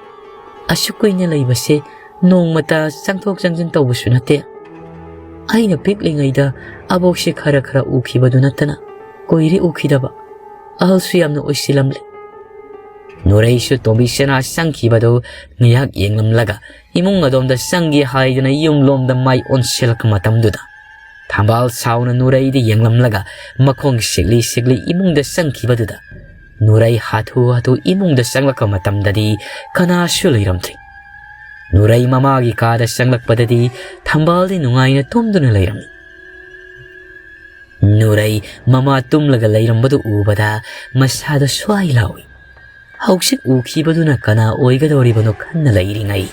ꯑꯁꯨꯛ ꯀꯨꯏꯅ ꯂꯩꯕꯁꯦ ꯅꯣꯡꯃꯇ ꯆꯪꯊꯣꯛ ꯆꯪꯁꯤꯟ ꯇꯧꯕꯁꯨ ꯅꯠꯇꯦ꯫ ꯑꯩꯅ ꯄꯤꯛꯂꯤꯉꯩꯗ ꯑꯕꯣꯛꯁꯦ ꯈꯔ ꯈꯔ ꯎꯈꯤꯕꯗꯨ ꯅꯠꯇꯅ ꯀꯨꯏꯔꯦ ꯎꯈꯤꯗꯕ꯫ ꯑꯍꯜꯁꯨ ꯌꯥꯝꯅ ꯑꯣꯏꯁꯤꯜꯂꯝꯂꯦ"꯫ ꯅꯨꯔꯩꯁꯨ ꯇꯣꯝꯕꯤ ꯁꯅꯥ ꯆꯪꯈꯤꯕꯗꯨ ꯉꯥꯏꯍꯥꯛ ꯌꯦꯡꯂꯝꯂꯒ ꯏꯃꯨꯡ ꯑꯗꯣꯝꯗ ꯆꯪꯒꯦ ꯍꯥꯏꯗꯨꯅ ꯌꯨꯝꯂꯣꯝꯗ ꯃꯥꯏ ꯑꯣꯟꯁꯤꯜꯂꯛꯄ ꯃꯇꯝꯗꯨꯗ, ꯊꯝꯕꯥꯜ ꯁꯥꯎꯅ ꯅꯨꯔꯩꯗ ꯌꯦꯡꯂꯝꯂꯒ ꯃꯈꯣꯡ ꯁꯤꯛꯂꯤ ꯁꯤꯛꯂꯤ ꯏꯃꯨꯡꯗ ꯆꯪꯈꯤꯕꯗꯨꯗ, ꯅꯨꯔꯩ ꯍꯥꯊꯨ ꯍꯥꯊꯨ ꯏꯃꯨꯡꯗ ꯆꯪꯂꯛꯄ ꯃꯇꯝꯗꯗꯤ ꯀꯅꯥꯁꯨ ꯂꯩꯔꯝꯗ꯭ꯔꯤ꯫ ꯅꯨꯔꯩ ꯃꯃꯥꯒꯤ ꯀꯥꯗ ꯆꯪꯂꯛꯄꯗꯗꯤ ꯊꯝꯕꯥꯜꯗꯤ ꯅꯨꯡꯉꯥꯏꯅ ꯇꯨꯝꯗꯨꯅ ꯂꯩꯔꯝꯃꯤ꯫ ꯅꯨꯔꯩ ꯃꯃꯥ ꯇꯨꯝꯂꯒ ꯂꯩꯔꯝꯕꯗꯨ ꯎꯕꯗ ꯃꯁꯥꯗ ꯁ꯭ꯋꯥꯏ ꯂꯥꯎꯏ꯫ ꯍꯧꯖꯤꯛ ꯎꯈꯤꯕꯗꯨꯅ ꯀꯅꯥ ꯑꯣꯏꯒꯗꯧꯔꯤꯕꯅꯣ ꯈꯟꯅ ꯂꯩꯔꯤꯉꯩ,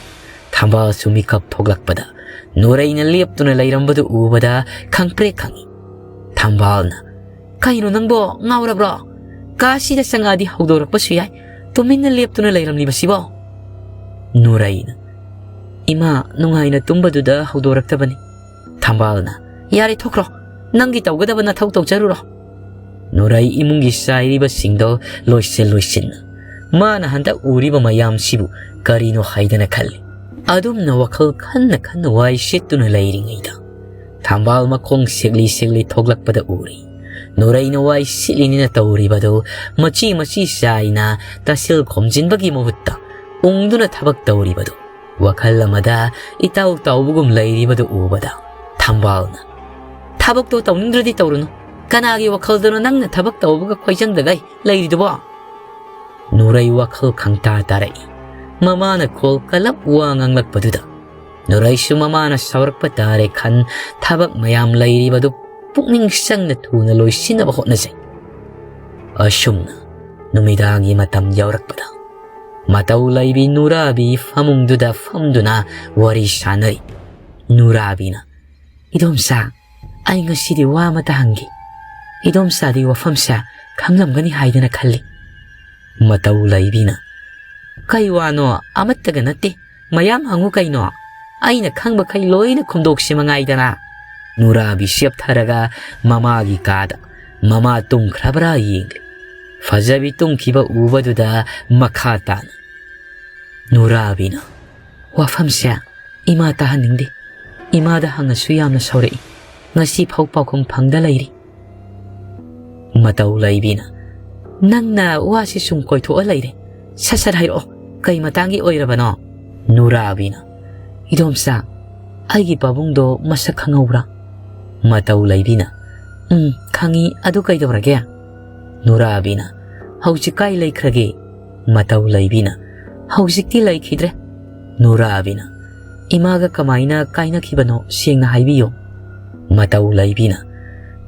ꯊꯝꯕꯥꯜꯁꯨ ꯃꯤꯀꯞ ꯊꯣꯛꯂꯛꯄꯗ ꯅꯨꯔꯩꯅ ꯂꯦꯞꯇꯨꯅ ꯂꯩꯔꯝꯕꯗꯨ ꯎꯕꯗ ꯈꯪꯄ꯭ꯔꯦꯛ ꯈꯪꯏ꯫ ꯊꯝꯕꯥꯜꯅ, "ꯀꯩꯅꯣ ꯅꯪꯕꯣ, ꯉꯥꯎꯔꯕ꯭ꯔꯣ? ꯀꯥꯁꯤꯗ ꯆꯪꯉꯛꯑꯗꯤ ꯍꯧꯗꯣꯔꯛꯄꯁꯨ ꯌꯥꯏ, ꯇꯨꯃꯤꯟꯅ ꯂꯦꯞꯇꯨꯅ ꯂꯩꯔꯝꯂꯤꯕꯁꯤꯕꯣ?" ꯅꯨꯔꯩꯅ, "ꯏꯃꯥ, ꯅꯨꯡꯉꯥꯏꯅ ꯇꯨꯝꯕꯗꯨꯗ ꯍꯧꯗꯣꯔꯛꯇꯕꯅꯤ"꯫ ꯊꯝꯕꯥꯜꯅ, "ꯌꯥꯔꯦ, ꯊꯣꯛꯈ꯭ꯔꯣ, ꯅꯪꯒꯤ ꯇꯧꯒꯗꯕ ꯅꯊꯧ ꯇꯧꯖꯔꯨꯔꯣ"꯫ ꯅꯨꯔꯩ ꯏꯃꯨꯡꯒꯤ ꯆꯥꯏꯔꯤꯕꯁꯤꯡꯗꯣ ꯂꯣꯏꯁꯤꯟ ꯂꯣꯏꯁꯤꯟꯅ ꯃꯥꯅ ꯍꯟꯗꯛ ꯎꯔꯤꯕ ꯃꯌꯥꯝꯁꯤꯕꯨ ꯀꯔꯤꯅꯣ ꯍꯥꯏꯗꯅ ꯈꯜꯂꯤ꯫ ꯑꯗꯨꯝꯅ ꯋꯥꯈꯜ ꯈꯟꯅ ꯈꯟꯅ ꯋꯥꯏ ꯁꯤꯠꯇꯨꯅ ꯂꯩꯔꯤꯉꯩꯗ ꯊꯝꯕꯥꯜ ꯃꯈꯣꯡ ꯁꯦꯛꯂꯤ ꯁꯦꯛꯂꯤ ꯊꯣꯛꯂꯛꯄꯗ ꯎꯔꯤ꯫ ꯅꯨꯔꯩꯅ ꯋꯥꯏ ꯁꯤꯠꯂꯤꯅꯤꯅ ꯇꯧꯔꯤꯕꯗꯨ ꯃꯆꯤ ꯃꯆꯤ ꯆꯥꯏꯅ ꯇꯥꯁꯤꯜ ꯈꯣꯝꯖꯤꯟꯕꯒꯤ ꯃꯍꯨꯠꯇ ꯎꯪꯗꯨꯅ ꯊꯕꯛ ꯇꯧꯔꯤꯕꯗꯨ ꯋꯥꯈꯜ ꯑꯃꯗ ꯏꯇꯥꯎ ꯇꯥꯎꯕꯒꯨꯝ ꯂꯩꯔꯤꯕꯗꯨ ꯎꯕꯗ ꯊꯝꯕꯥꯜꯅ, "ꯊꯕꯛꯇꯣ ꯇꯧꯅꯤꯡꯗ꯭ꯔꯗꯤ ꯇꯧꯔꯨꯅꯨ꯫ ꯀꯅꯥꯒꯤ ꯋꯥꯈꯜꯗꯅꯣ ꯅꯪꯅ ꯊꯕꯛ ꯇꯧꯕꯒ ꯈꯣꯏꯖꯪꯗꯒꯩ ꯂꯩꯔꯤꯗꯨꯕꯣ?" ꯅꯨꯔꯩ ꯋꯥꯈꯜ ꯈꯪꯇꯥ ꯇꯥꯔꯛꯏ꯫ ꯃꯃꯥꯅ ꯈꯣꯜ ꯀꯂꯞ ꯋꯥ ꯉꯥꯡꯂꯛꯄꯗꯨꯗ ꯅꯨꯔꯩꯁꯨ ꯃꯃꯥꯅ ꯁꯥꯎꯔꯛꯄ ꯇꯥꯔꯦ ꯈꯟ ꯊꯕꯛ ꯃꯌꯥꯝ ꯂꯩꯔꯤꯕꯗꯨ ꯄꯨꯛꯅꯤꯡ ꯆꯪꯅ ꯊꯨꯅ ꯂꯣꯏꯁꯤꯟꯅꯕ ꯍꯣꯠꯅꯖꯩ꯫ ꯑꯁꯨꯝꯅ ꯅꯨꯃꯤꯗꯥꯡꯒꯤ ꯃꯇꯝ ꯌꯧꯔꯛꯄꯗ ꯃꯇꯧ ꯂꯩꯕꯤ ꯅꯨꯔꯥꯕꯤ ꯐꯃꯨꯡꯗꯨꯗ ꯐꯝꯗꯨꯅ ꯋꯥꯔꯤ ꯁꯥꯟꯅꯔꯤ꯫ ꯅꯨꯔꯥꯕꯤꯅ, "ꯏꯗꯣꯝꯆꯥ, ꯑꯩ ꯉꯁꯤꯗꯤ ꯋꯥ ꯑꯃꯇ ꯍꯪꯒꯦ꯫ ꯏꯗꯣꯝꯆꯥꯗꯤ ꯋꯥꯐꯝꯁꯦ ꯈꯪꯂꯝꯒꯅꯤ ꯍꯥꯏꯗꯅ ꯈꯜꯂꯤ꯫" ꯃꯇꯧ ꯂꯩꯕꯤꯅ, "ꯀꯩ ꯋꯥꯅꯣ? ꯑꯃꯠꯇꯒ ꯅꯠꯇꯦ, ꯃꯌꯥꯝ ꯍꯪꯉꯨ ꯀꯩꯅꯣ? ꯑꯩꯅ ꯈꯪꯕꯈꯩ ꯂꯣꯏꯅ ꯈꯨꯝꯗꯣꯛꯁꯤ ꯃꯉꯥꯏꯗꯅ꯫" ꯅꯨꯔꯥꯕꯤ ꯆꯦꯞꯊꯔꯒ ꯃꯃꯥꯒꯤ ꯀꯥꯗ ꯃꯃꯥ ꯇꯨꯝꯈ꯭ꯔꯕ꯭ꯔꯥ ꯌꯦꯡꯂꯤ꯫ ꯐꯖꯕꯤ ꯇꯨꯝꯈꯤꯕ ꯎꯕꯗꯨꯗ ꯃꯈꯥ ꯇꯥꯅ ꯅꯨꯔꯥꯕꯤꯅ, "ꯋꯥꯐꯝꯁꯦ ꯏꯃꯥ ꯇꯥꯍꯟꯅꯤꯡꯗꯦ꯫ ꯏꯃꯥꯗ ꯍꯪꯉꯁꯨ ꯌꯥꯝꯅ ꯁꯥꯎꯔꯛꯏ꯫ ꯉꯁꯤ ꯐꯥꯎ ꯄꯥꯎꯈꯨꯝ ꯐꯪꯗ ꯂꯩꯔꯤ꯫" ꯃꯇꯧ ꯂꯩꯕꯤꯅ, "ꯅꯪꯅ ꯋꯥꯁꯤ ꯁꯨꯝ ꯀꯣꯏꯊꯣꯛꯑ ꯂꯩꯔꯦ꯫ ꯁꯠ ꯁꯠ ꯍꯥꯏꯔꯛꯑꯣ, ꯀꯩ ꯃꯇꯥꯡꯒꯤ ꯑꯣꯏꯔꯕꯅꯣ?" ꯅꯨꯔꯥꯕꯤꯅ, "ꯏꯗꯣꯝꯆꯥ, ꯑꯩꯒꯤ ꯄꯥꯕꯨꯡꯗꯣ ꯃꯁꯛ ꯈꯪꯍꯧꯕ꯭ꯔꯥ?" ꯃꯇꯧ ꯂꯩꯕꯤꯅ, "ꯎꯝ, ꯈꯪꯉꯤ, ꯑꯗꯨ ꯀꯩꯗꯧꯔꯒꯦ?" ꯅꯨꯔꯥꯕꯤꯅ, "ꯍꯧꯖꯤꯛ ꯀꯥꯏ ꯂꯩꯈ꯭ꯔꯒꯦ?" ꯃꯇꯧ ꯂꯩꯕꯤꯅ, "ꯍꯧꯖꯤꯛꯇꯤ ꯂꯩꯈꯤꯗ꯭ꯔꯦ꯫" ꯅꯨꯔꯥꯕꯤꯅ, "ꯏꯃꯥꯒ ꯀꯃꯥꯏꯅ ꯀꯥꯏꯅꯈꯤꯕꯅꯣ ꯁꯦꯡꯅ ꯍꯥꯏꯕꯤꯌꯨ꯫" ꯃꯇꯧ ꯂꯩꯕꯤꯅ,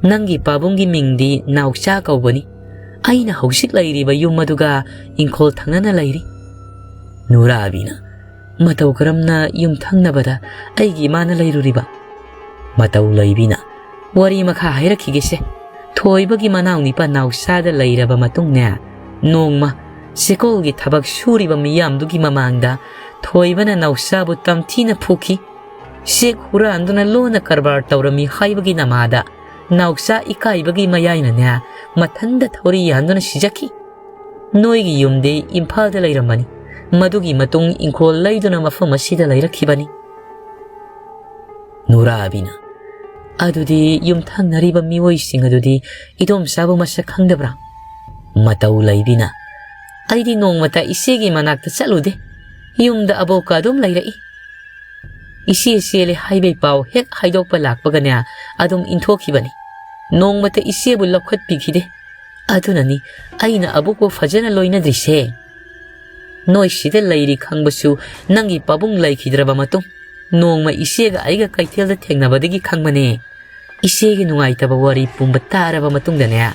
"ꯅꯪꯒꯤ ꯄꯥꯕꯨꯡꯒꯤ ꯃꯤꯡꯗꯤ ꯅꯥꯎꯆꯥ ꯀꯧꯕꯅꯤ꯫ ꯑꯩꯅ ꯍꯧꯖꯤꯛ ꯂꯩꯔꯤꯕ ꯌꯨꯝ ꯑꯗꯨꯒ ꯏꯪꯈꯣꯜ ꯊꯪꯅꯅ ꯂꯩꯔꯤ꯫" ꯅꯨꯔꯥꯕꯤꯅ, "ꯃꯇꯧ ꯀꯔꯝꯅ ꯌꯨꯝꯊꯪꯅꯕꯗ ꯑꯩꯒꯤ ꯏꯃꯥꯅ ꯂꯩꯔꯨꯔꯤꯕ?" ꯃꯇꯧ ꯂꯩꯕꯤꯅ, "ꯋꯥꯔꯤ ꯃꯈꯥ ꯍꯥꯏꯔꯛꯈꯤꯒꯦꯁꯦ꯫ ꯊꯣꯏꯕꯒꯤ ꯃꯅꯥꯎ ꯅꯤꯄꯥ ꯅꯥꯎꯆꯥꯗ ꯂꯩꯔꯕ ꯃꯇꯨꯡꯅꯦ, ꯅꯣꯡꯃ ꯆꯦꯀꯣꯜꯒꯤ ꯊꯕꯛ ꯁꯨꯔꯤꯕ ꯃꯤꯌꯥꯝꯗꯨꯒꯤ ꯃꯃꯥꯡꯗ ꯊꯣꯏꯕꯅ ꯅꯥꯎꯆꯥꯕꯨ ꯇꯝꯊꯤꯅ ꯐꯨꯈꯤ꯫ ꯆꯦꯛ ꯍꯨꯔꯥꯟꯗꯨꯅ ꯂꯣꯟꯅ ꯀꯔꯕꯥꯔ ꯇꯧꯔꯝꯃꯤ ꯍꯥꯏꯕꯒꯤ ꯅꯃꯥꯗ ꯅꯥꯎꯆꯥ ꯏꯀꯥꯏꯕꯒꯤ ꯃꯌꯥꯏꯅꯅꯦ, ꯃꯊꯟꯗ ꯊꯧꯔꯤ ꯌꯥꯟꯗꯨꯅ ꯁꯤꯖꯈꯤ꯫ ꯅꯣꯏꯒꯤ ꯌꯨꯝꯗꯤ ꯏꯝꯐꯥꯜꯗ ꯂꯩꯔꯝꯕꯅꯤ꯫ ꯃꯗꯨꯒꯤ ꯃꯇꯨꯡ ꯏꯪꯈꯣꯜ ꯂꯩꯗꯨꯅ ꯃꯐꯝ ꯑꯁꯤꯗ ꯂꯩꯔꯛꯈꯤꯕꯅꯤ꯫" ꯅꯨꯔꯥꯕꯤꯅ, "ꯑꯗꯨꯗꯤ ꯌꯨꯝꯊꯪꯅꯔꯤꯕ ꯃꯤꯑꯣꯏꯁꯤꯡ ꯑꯗꯨꯗꯤ ꯏꯗꯣꯝꯆꯥꯕꯨ ꯃꯁꯛ ꯈꯪꯗꯕ꯭ꯔꯥ?" ꯃꯇꯧ ꯂꯩꯕꯤꯅ, "ꯑꯩꯗꯤ ꯅꯣꯡꯃꯇ ꯏꯆꯦꯒꯤ ꯃꯅꯥꯛꯇ ꯆꯠꯂꯨꯗꯦ꯫ ꯌꯨꯝꯗ ꯑꯕꯣꯛꯀ ꯑꯗꯨꯝ ꯂꯩꯔꯛꯏ꯫ ꯏꯆꯦ ꯆꯦꯜꯂꯦ ꯍꯥꯏꯕꯩ ꯄꯥꯎ ꯍꯦꯛ ꯍꯥꯏꯗꯣꯛꯄ ꯂꯥꯛꯄꯒꯅꯦ, ꯑꯗꯨꯝ ꯏꯟꯊꯣꯛꯈꯤꯕꯅꯤ꯫ ꯅꯣꯡꯃꯇ ꯏꯆꯦꯕꯨ ꯂꯧꯈꯠꯄꯤꯈꯤꯗꯦ꯫ ꯑꯗꯨꯅꯅꯤ ꯑꯩꯅ ꯑꯕꯣꯛꯄꯨ ꯐꯖꯅ ꯂꯣꯏꯅꯗ꯭ꯔꯤꯁꯦ꯫ ꯅꯣꯏ ꯁꯤꯗ ꯂꯩꯔꯤ ꯈꯪꯕꯁꯨ ꯅꯪꯒꯤ ꯄꯥꯕꯨꯡ ꯂꯩꯈꯤꯗ꯭ꯔꯕ ꯃꯇꯨꯡ ꯅꯣꯡꯃ ꯏꯆꯦꯒ ꯑꯩꯒ ꯀꯩꯊꯦꯜꯗ ꯊꯦꯡꯅꯕꯗꯒꯤ ꯈꯪꯕꯅꯦ꯫ ꯏꯆꯦꯒꯤ ꯅꯨꯡꯉꯥꯏꯇꯕ ꯋꯥꯔꯤ ꯄꯨꯝꯕ ꯇꯥꯔꯕ ꯃꯇꯨꯡꯗꯅꯦ,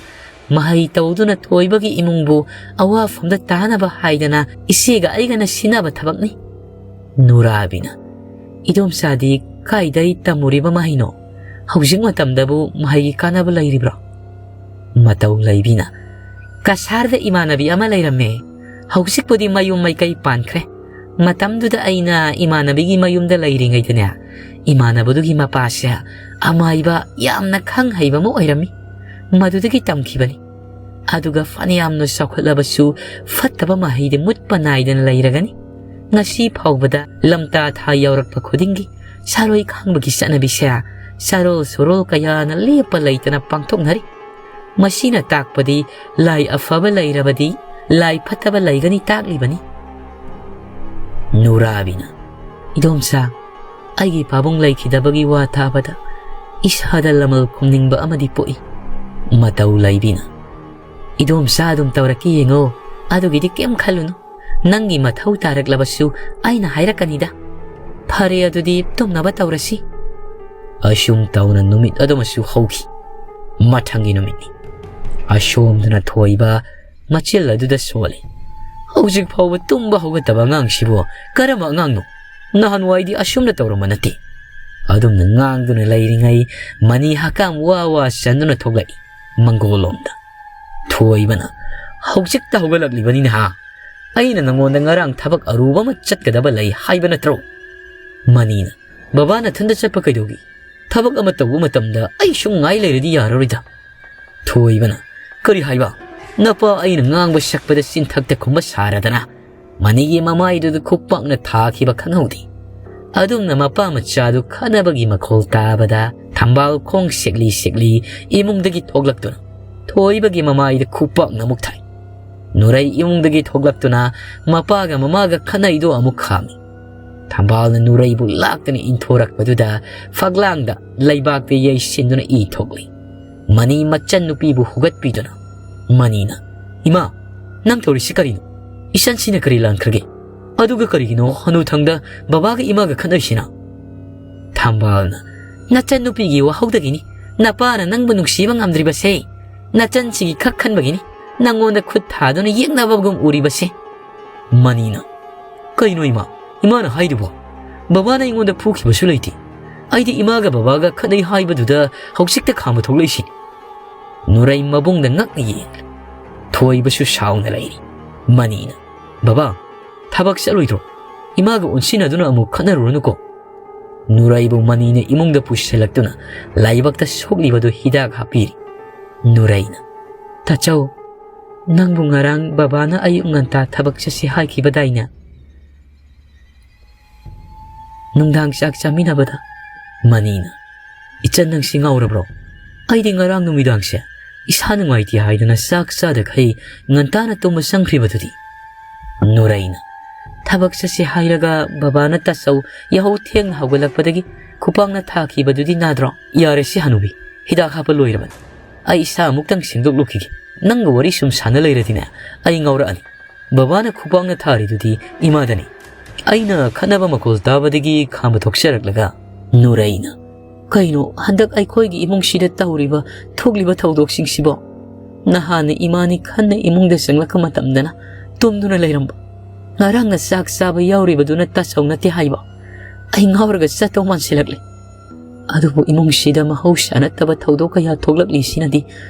ꯃꯍꯩ ꯇꯧꯗꯨꯅ ꯊꯣꯏꯕꯒꯤ ꯏꯃꯨꯡꯕꯨ ꯑꯋꯥꯐꯝꯗ ꯇꯥꯅꯕ ꯍꯥꯏꯗꯅ ꯏꯆꯦꯒ ꯑꯩꯒꯅ ꯁꯤꯟꯅꯕ ꯊꯕꯛꯅꯤ꯫ ꯅꯨꯔꯥꯕꯤꯅ, "ꯏꯗꯣꯝꯆꯥꯗꯤ ꯀꯥꯏꯗꯩ ꯇꯝꯃꯨꯔꯤꯕ ꯃꯍꯩꯅꯣ? ꯍꯧꯖꯤꯛ ꯃꯇꯝꯗꯕꯨ ꯃꯍꯩꯒꯤ ꯀꯥꯟꯅꯕ ꯂꯩꯔꯤꯕ꯭ꯔꯣ?" ꯃꯇꯧ ꯂꯩꯕꯤꯅ, "ꯀꯁꯥꯔꯗ ꯏꯃꯥꯟꯅꯕꯤ ꯑꯃ ꯂꯩꯔꯝꯃꯦ꯫ ꯍꯧꯖꯤꯛꯄꯨꯗꯤ ꯃꯌꯨꯝ ꯃꯩꯀꯩ ꯄꯥꯟꯈ꯭ꯔꯦ꯫ ꯃꯇꯝꯗꯨꯗ ꯑꯩꯅ ꯏꯃꯥꯟꯅꯕꯤꯒꯤ ꯃꯌꯨꯝꯗ ꯂꯩꯔꯤꯉꯩꯗꯅꯦ, ꯏꯃꯥꯟꯅꯕꯗꯨꯒꯤ ꯃꯄꯥꯁꯦ ꯑꯃꯥꯏꯕ ꯌꯥꯝꯅ ꯈꯪ ꯍꯩꯕ ꯑꯃ ꯑꯣꯏꯔꯝꯃꯤ꯫ ꯃꯗꯨꯗꯒꯤ ꯇꯝꯈꯤꯕꯅꯤ꯫ ꯑꯗꯨꯒ ꯐꯅꯌꯥꯝꯅ ꯆꯥꯎꯈꯠꯂꯕꯁꯨ ꯐꯠꯇꯕ ꯃꯍꯩꯗꯤ ꯃꯨꯠꯄ ꯅꯥꯏꯗꯅ ꯂꯩꯔꯒꯅꯤ꯫ ꯉꯁꯤ ꯐꯥꯎꯕꯗ ꯂꯝꯇꯥ ꯊꯥ ꯌꯧꯔꯛꯄ ꯈꯨꯗꯤꯡꯒꯤ ꯁꯥꯔꯣꯏ ꯈꯥꯡꯕꯒꯤ ꯆꯠꯅꯕꯤꯁꯦ ꯆꯥꯔꯣꯜ ꯁꯨꯔꯣꯜ ꯀꯌꯥꯅ ꯂꯦꯞꯄ ꯂꯩꯇꯅ ꯄꯥꯡꯊꯣꯛꯅꯔꯤ꯫ ꯃꯁꯤꯅ ꯇꯥꯛꯄꯗꯤ ꯂꯥꯏ ꯑꯐꯕ ꯂꯩꯔꯕꯗꯤ ꯂꯥꯏ ꯐꯠꯇꯕ ꯂꯩꯒꯅꯤ ꯇꯥꯛꯂꯤꯕꯅꯤ꯫" ꯅꯨꯔꯥꯕꯤꯅ, "ꯏꯗꯣꯝꯆꯥ, ꯑꯩꯒꯤ ꯄꯥꯕꯨꯡ ꯂꯩꯈꯤꯗꯕꯒꯤ ꯋꯥ ꯇꯥꯕꯗ ꯏꯁꯥꯗ ꯂꯃꯜ ꯈꯨꯝꯅꯤꯡꯕ ꯑꯃꯗꯤ ꯄꯣꯛꯏ꯫" ꯃꯇꯧ ꯂꯩꯕꯤꯅ, "ꯏꯗꯣꯝꯆꯥ ꯑꯗꯨꯝ ꯇꯧꯔꯛꯀꯦ ꯌꯦꯡꯉꯣ, ꯑꯗꯨꯒꯤꯗꯤ ꯀꯩꯝ ꯈꯜꯂꯨꯅꯨ꯫ ꯅꯪꯒꯤ ꯃꯊꯧ ꯇꯥꯔꯛꯂꯕꯁꯨ ꯑꯩꯅ ꯍꯥꯏꯔꯛꯀꯅꯤꯗ꯫ ꯐꯔꯦ, ꯑꯗꯨꯗꯤ ꯇꯨꯝꯅꯕ ꯇꯧꯔꯁꯤ꯫" ꯑꯁꯨꯝ ꯇꯧꯅ ꯅꯨꯃꯤꯠ ꯑꯗꯨꯃꯁꯨ ꯍꯧꯈꯤ꯫ ꯃꯊꯪꯒꯤ ꯅꯨꯃꯤꯠꯅꯤ꯫ ꯑꯁꯣꯝꯗꯅ ꯊꯣꯏꯕ ꯃꯆꯤꯜ ꯑꯗꯨꯗ ꯁꯣꯜꯂꯤ꯫ "ꯍꯧꯖꯤꯛ ꯐꯥꯎꯕ ꯇꯨꯝꯕ ꯍꯧꯒꯠꯇꯕ ꯑꯉꯥꯡꯁꯤꯕꯨ ꯀꯔꯝꯕ ꯑꯉꯥꯡꯅꯣ? ꯅꯍꯥꯟꯋꯥꯏꯗꯤ ꯑꯁꯨꯝꯅ ꯇꯧꯔꯝꯕ ꯅꯠꯇꯦ꯫" ꯑꯗꯨꯝꯅ ꯉꯥꯡꯗꯨꯅ ꯂꯩꯔꯤꯉꯩ ꯃꯅꯤ ꯍꯀꯥꯝ ꯋꯥ ꯋꯥ ꯆꯟꯗꯨꯅ ꯊꯣꯛꯂꯛꯏ ꯃꯪꯒꯣꯜꯂꯣꯝꯗ꯫ ꯊꯣꯏꯕꯅ, "ꯍꯧꯖꯤꯛꯇ ꯍꯧꯒꯠꯂꯛꯂꯤꯕꯅꯤ ꯅꯍꯥ꯫ ꯑꯩꯅ ꯅꯉꯣꯟꯗ ꯉꯔꯥꯡ ꯊꯕꯛ ꯑꯔꯨꯕ ꯑꯃ ꯆꯠꯀꯗꯕ ꯂꯩ ꯍꯥꯏꯕ ꯅꯠꯇ꯭ꯔꯣ?" ꯃꯅꯤꯅ, "ꯕꯕꯥ ꯅꯊꯟꯗ ꯆꯠꯄ ꯀꯩꯗꯧꯒꯤ? ꯊꯕꯛ ꯑꯃ ꯇꯧꯕ ꯃꯇꯝꯗ ꯑꯩ ꯁꯨꯝ ꯉꯥꯏ ꯂꯩꯔꯗꯤ ꯌꯥꯔꯔꯣꯏꯗ꯫" ꯊꯣꯏꯕꯅ, "ꯀꯔꯤ ꯍꯥꯏꯕ? ꯅꯄꯥ ꯑꯩꯅ ꯉꯥꯡꯕ ꯁꯛꯄꯗ ꯆꯤꯟꯊꯛꯇ ꯈꯨꯝꯕ ꯁꯥꯔꯗꯅ?" ꯃꯅꯤꯒꯤ ꯃꯃꯥꯏꯗꯨꯗ ꯈꯨꯄꯥꯛꯅ ꯊꯥꯈꯤꯕ ꯈꯪꯍꯧꯗꯦ꯫ ꯑꯗꯨꯝꯅ ꯃꯄꯥ ꯃꯆꯥꯗꯨ ꯈꯠꯅꯕꯒꯤ ꯃꯈꯣꯜ ꯇꯥꯕꯗ ꯊꯝꯕꯥꯜ ꯈꯣꯡ ꯁꯦꯛꯂꯤ ꯁꯦꯛꯂꯤ ꯏꯃꯨꯡꯗꯒꯤ ꯊꯣꯛꯂꯛꯇꯨꯅ ꯊꯣꯏꯕꯒꯤ ꯃꯃꯥꯏꯗ ꯈꯨꯄꯥꯛꯅ ꯑꯃꯨꯛ ꯊꯥꯏ꯫ ꯅꯨꯔꯩ ꯏꯃꯨꯡꯗꯒꯤ ꯊꯣꯛꯂꯛꯇꯨꯅ ꯃꯄꯥꯒ ꯃꯃꯥꯒ ꯈꯠꯅꯩꯗꯣ ꯑꯃꯨꯛ ꯈꯥꯝꯃꯤ꯫ ꯊꯝꯕꯥꯜꯅ ꯅꯨꯔꯩꯕꯨ ꯂꯥꯛꯇꯅ ꯏꯟꯊꯣꯔꯛꯄꯗꯨꯗ ꯐꯛꯂꯥꯡꯗ ꯂꯩꯕꯥꯛꯇ ꯌꯩꯁꯤꯟꯗꯨꯅ ꯏ ꯊꯣꯛꯂꯤ꯫ ꯃꯅꯤ ꯃꯆꯟ ꯅꯨꯄꯤꯕꯨ ꯍꯨꯒꯠꯄꯤꯗꯨꯅ ꯃꯅꯤꯅ, "ꯏꯃꯥ, ꯅꯪ ꯇꯧꯔꯤꯁꯤ ꯀꯔꯤꯅꯣ? ꯏꯆꯟꯁꯤꯅ ꯀꯔꯤ ꯂꯥꯟꯈ꯭ꯔꯒꯦ? ꯑꯗꯨꯒ ꯀꯔꯤꯒꯤꯅꯣ ꯍꯅꯨꯊꯪꯗ ꯕꯕꯥꯒ ꯏꯃꯥꯒ ꯈꯠꯅꯔꯤꯁꯤꯅ?" ꯊꯝꯕꯥꯜꯅ, "ꯅꯆꯟ ꯅꯨꯄꯤꯒꯤ ꯋꯥꯍꯧꯗꯒꯤꯅꯤ꯫ ꯅꯄꯥꯅ ꯅꯪꯕꯨ ꯅꯨꯡꯁꯤꯕ ꯉꯝꯗ꯭ꯔꯤꯕꯁꯦ ꯅꯆꯟꯁꯤꯒꯤ ꯈꯛ ꯈꯟꯕꯒꯤꯅꯤ꯫ ꯅꯪꯉꯣꯟꯗ ꯈꯨꯠ ꯊꯥꯗꯨꯅ ꯌꯦꯛꯅꯕꯒꯨꯝ ꯎꯔꯤꯕꯁꯦ꯫ ꯃꯅꯤꯅ, "ꯀꯩꯅꯣ ꯏꯃꯥ? ꯏꯃꯥꯅ ꯍꯥꯏꯗꯨꯕꯣ? ꯕꯕꯥꯅ ꯑꯩꯉꯣꯟꯗ ꯐꯨꯈꯤꯕꯁꯨ ꯂꯩꯇꯦ꯫ ꯑꯩꯗꯤ ꯏꯃꯥꯒ ꯕꯕꯥꯒ ꯈꯠꯅꯩ ꯍꯥꯏꯕꯗꯨꯗ ꯍꯧꯖꯤꯛꯇ ꯈꯥꯝꯕ ꯊꯣꯛꯂꯛꯏꯁꯤꯅꯤ꯫" ꯅꯨꯔꯩ ꯃꯕꯨꯡꯗ ꯉꯛꯅ ꯌꯦꯡꯂꯦ꯫ ꯊꯣꯏꯕꯁꯨ ꯁꯥꯎꯅ ꯂꯩꯔꯤ꯫ ꯃꯅꯤꯅ, "ꯕꯕꯥ, ꯊꯕꯛ ꯆꯠꯂꯣꯏꯗ꯭ꯔꯣ? ꯏꯃꯥꯒ ꯑꯣꯟꯁꯤꯟꯅꯗꯨꯅ ꯑꯃꯨꯛ ꯈꯠꯅꯔꯨꯔꯅꯨꯀꯣ꯫" ꯅꯨꯔꯩꯕꯨ ꯃꯅꯤꯅ ꯏꯃꯨꯡꯗ ꯄꯨꯁꯤꯜꯂꯛꯇꯨꯅ ꯂꯥꯏꯕꯛꯇ ꯁꯣꯛꯂꯤꯕꯗꯨ ꯍꯤꯗꯥꯛ ꯍꯥꯞꯄꯤꯔꯤ꯫ ꯅꯨꯔꯩꯅ, "ꯇꯥꯆꯧ, ꯅꯪꯕꯨ ꯉꯔꯥꯡ ꯕꯕꯥꯅ ꯑꯌꯨꯛ ꯉꯟꯇꯥ ꯊꯕꯛ ꯆꯠꯁꯤ ꯍꯥꯏꯈꯤꯕꯗꯥꯏꯅꯦ? ꯅꯨꯡꯗꯥꯡ ꯆꯥꯛ ꯆꯥꯃꯤꯟꯅꯕꯗ꯫" ꯃꯅꯤꯅ, "ꯏꯆꯟ, ꯅꯪꯁꯤ ꯉꯥꯎꯔꯕ꯭ꯔꯣ? ꯑꯩꯗꯤ ꯉꯔꯥꯡ ꯅꯨꯃꯤꯗꯥꯡꯁꯦ ꯏꯁꯥ ꯅꯨꯡꯉꯥꯏꯇꯦ ꯍꯥꯏꯗꯨꯅ ꯆꯥꯛ ꯆꯥꯗꯈꯩ ꯉꯟꯇꯥꯅ ꯇꯨꯝꯕ ꯆꯪꯈ꯭ꯔꯤꯕꯗꯨꯗꯤ꯫" ꯅꯨꯔꯩꯅ, "ꯊꯕꯛ ꯆꯠꯁꯤ ꯍꯥꯏꯔꯒ ꯕꯕꯥꯅ ꯇꯥꯆꯧ ꯌꯥꯍꯧ ꯊꯦꯡꯅ ꯍꯧꯒꯠꯂꯛꯄꯗꯒꯤ ꯈꯨꯄꯥꯛꯅ ꯊꯥꯈꯤꯕꯗꯨꯗꯤ ꯅꯥꯗ꯭ꯔꯣ?" "ꯌꯥꯔꯦ ꯁꯤ ꯍꯅꯨꯕꯤ, ꯍꯤꯗꯥꯛ ꯍꯥꯞꯄ ꯂꯣꯏꯔꯕꯅꯤ꯫ ꯑꯩ ꯏꯁꯥ ꯑꯃꯨꯛꯇꯪ ꯁꯦꯡꯗꯣꯛꯂꯨꯈꯤꯒꯦ꯫ ꯅꯪꯒ ꯋꯥꯔꯤ ꯁꯨꯝ ꯁꯥꯟꯅ ꯂꯩꯔꯗꯤꯅꯦ, ꯑꯩ ꯉꯥꯎꯔꯛꯑꯅꯤ꯫ ꯕꯕꯥꯅ ꯈꯨꯄꯥꯛꯅ ꯊꯥꯔꯤꯗꯨꯗꯤ ꯏꯃꯥꯗꯅꯤ꯫" ꯑꯩꯅ ꯈꯠꯅꯕ ꯃꯈꯣꯜ ꯇꯥꯕꯗꯒꯤ ꯈꯥꯝꯕ ꯊꯣꯛꯆꯔꯛꯂꯒ ꯅꯨꯔꯩꯅ, "ꯀꯩꯅꯣ ꯍꯟꯗꯛ ꯑꯩꯈꯣꯏꯒꯤ ꯏꯃꯨꯡꯁꯤꯗ ꯇꯧꯔꯤꯕ ꯊꯣꯛꯂꯤꯕ ꯊꯧꯗꯣꯛꯁꯤꯡꯁꯤꯕꯣ? ꯅꯍꯥꯟꯅ ꯏꯃꯥꯅꯤ ꯈꯟꯅ ꯏꯃꯨꯡꯗ ꯆꯪꯂꯛꯄ ꯃꯇꯝꯗꯅ ꯇꯨꯝꯗꯨꯅ ꯂꯩꯔꯝꯕ, ꯉꯔꯥꯡꯅ ꯆꯥꯛ ꯆꯥꯕ ꯌꯥꯎꯔꯤꯕꯗꯨꯅ ꯇꯥꯆꯧ ꯅꯠꯇꯦ ꯍꯥꯏꯕ꯫ ꯑꯩ ꯉꯥꯎꯔꯒ ꯆꯠꯇꯧ ꯃꯥꯟꯁꯤꯜꯂꯛꯂꯦ꯫ ꯑꯗꯨꯕꯨ ꯏꯃꯨꯡꯁꯤꯗ ꯃꯍꯧꯁꯥ ꯅꯠꯇꯕ ꯊꯧꯗꯣꯛ ꯀꯌꯥ ꯊꯣꯛꯂꯛꯂꯤꯁꯤꯅꯗꯤ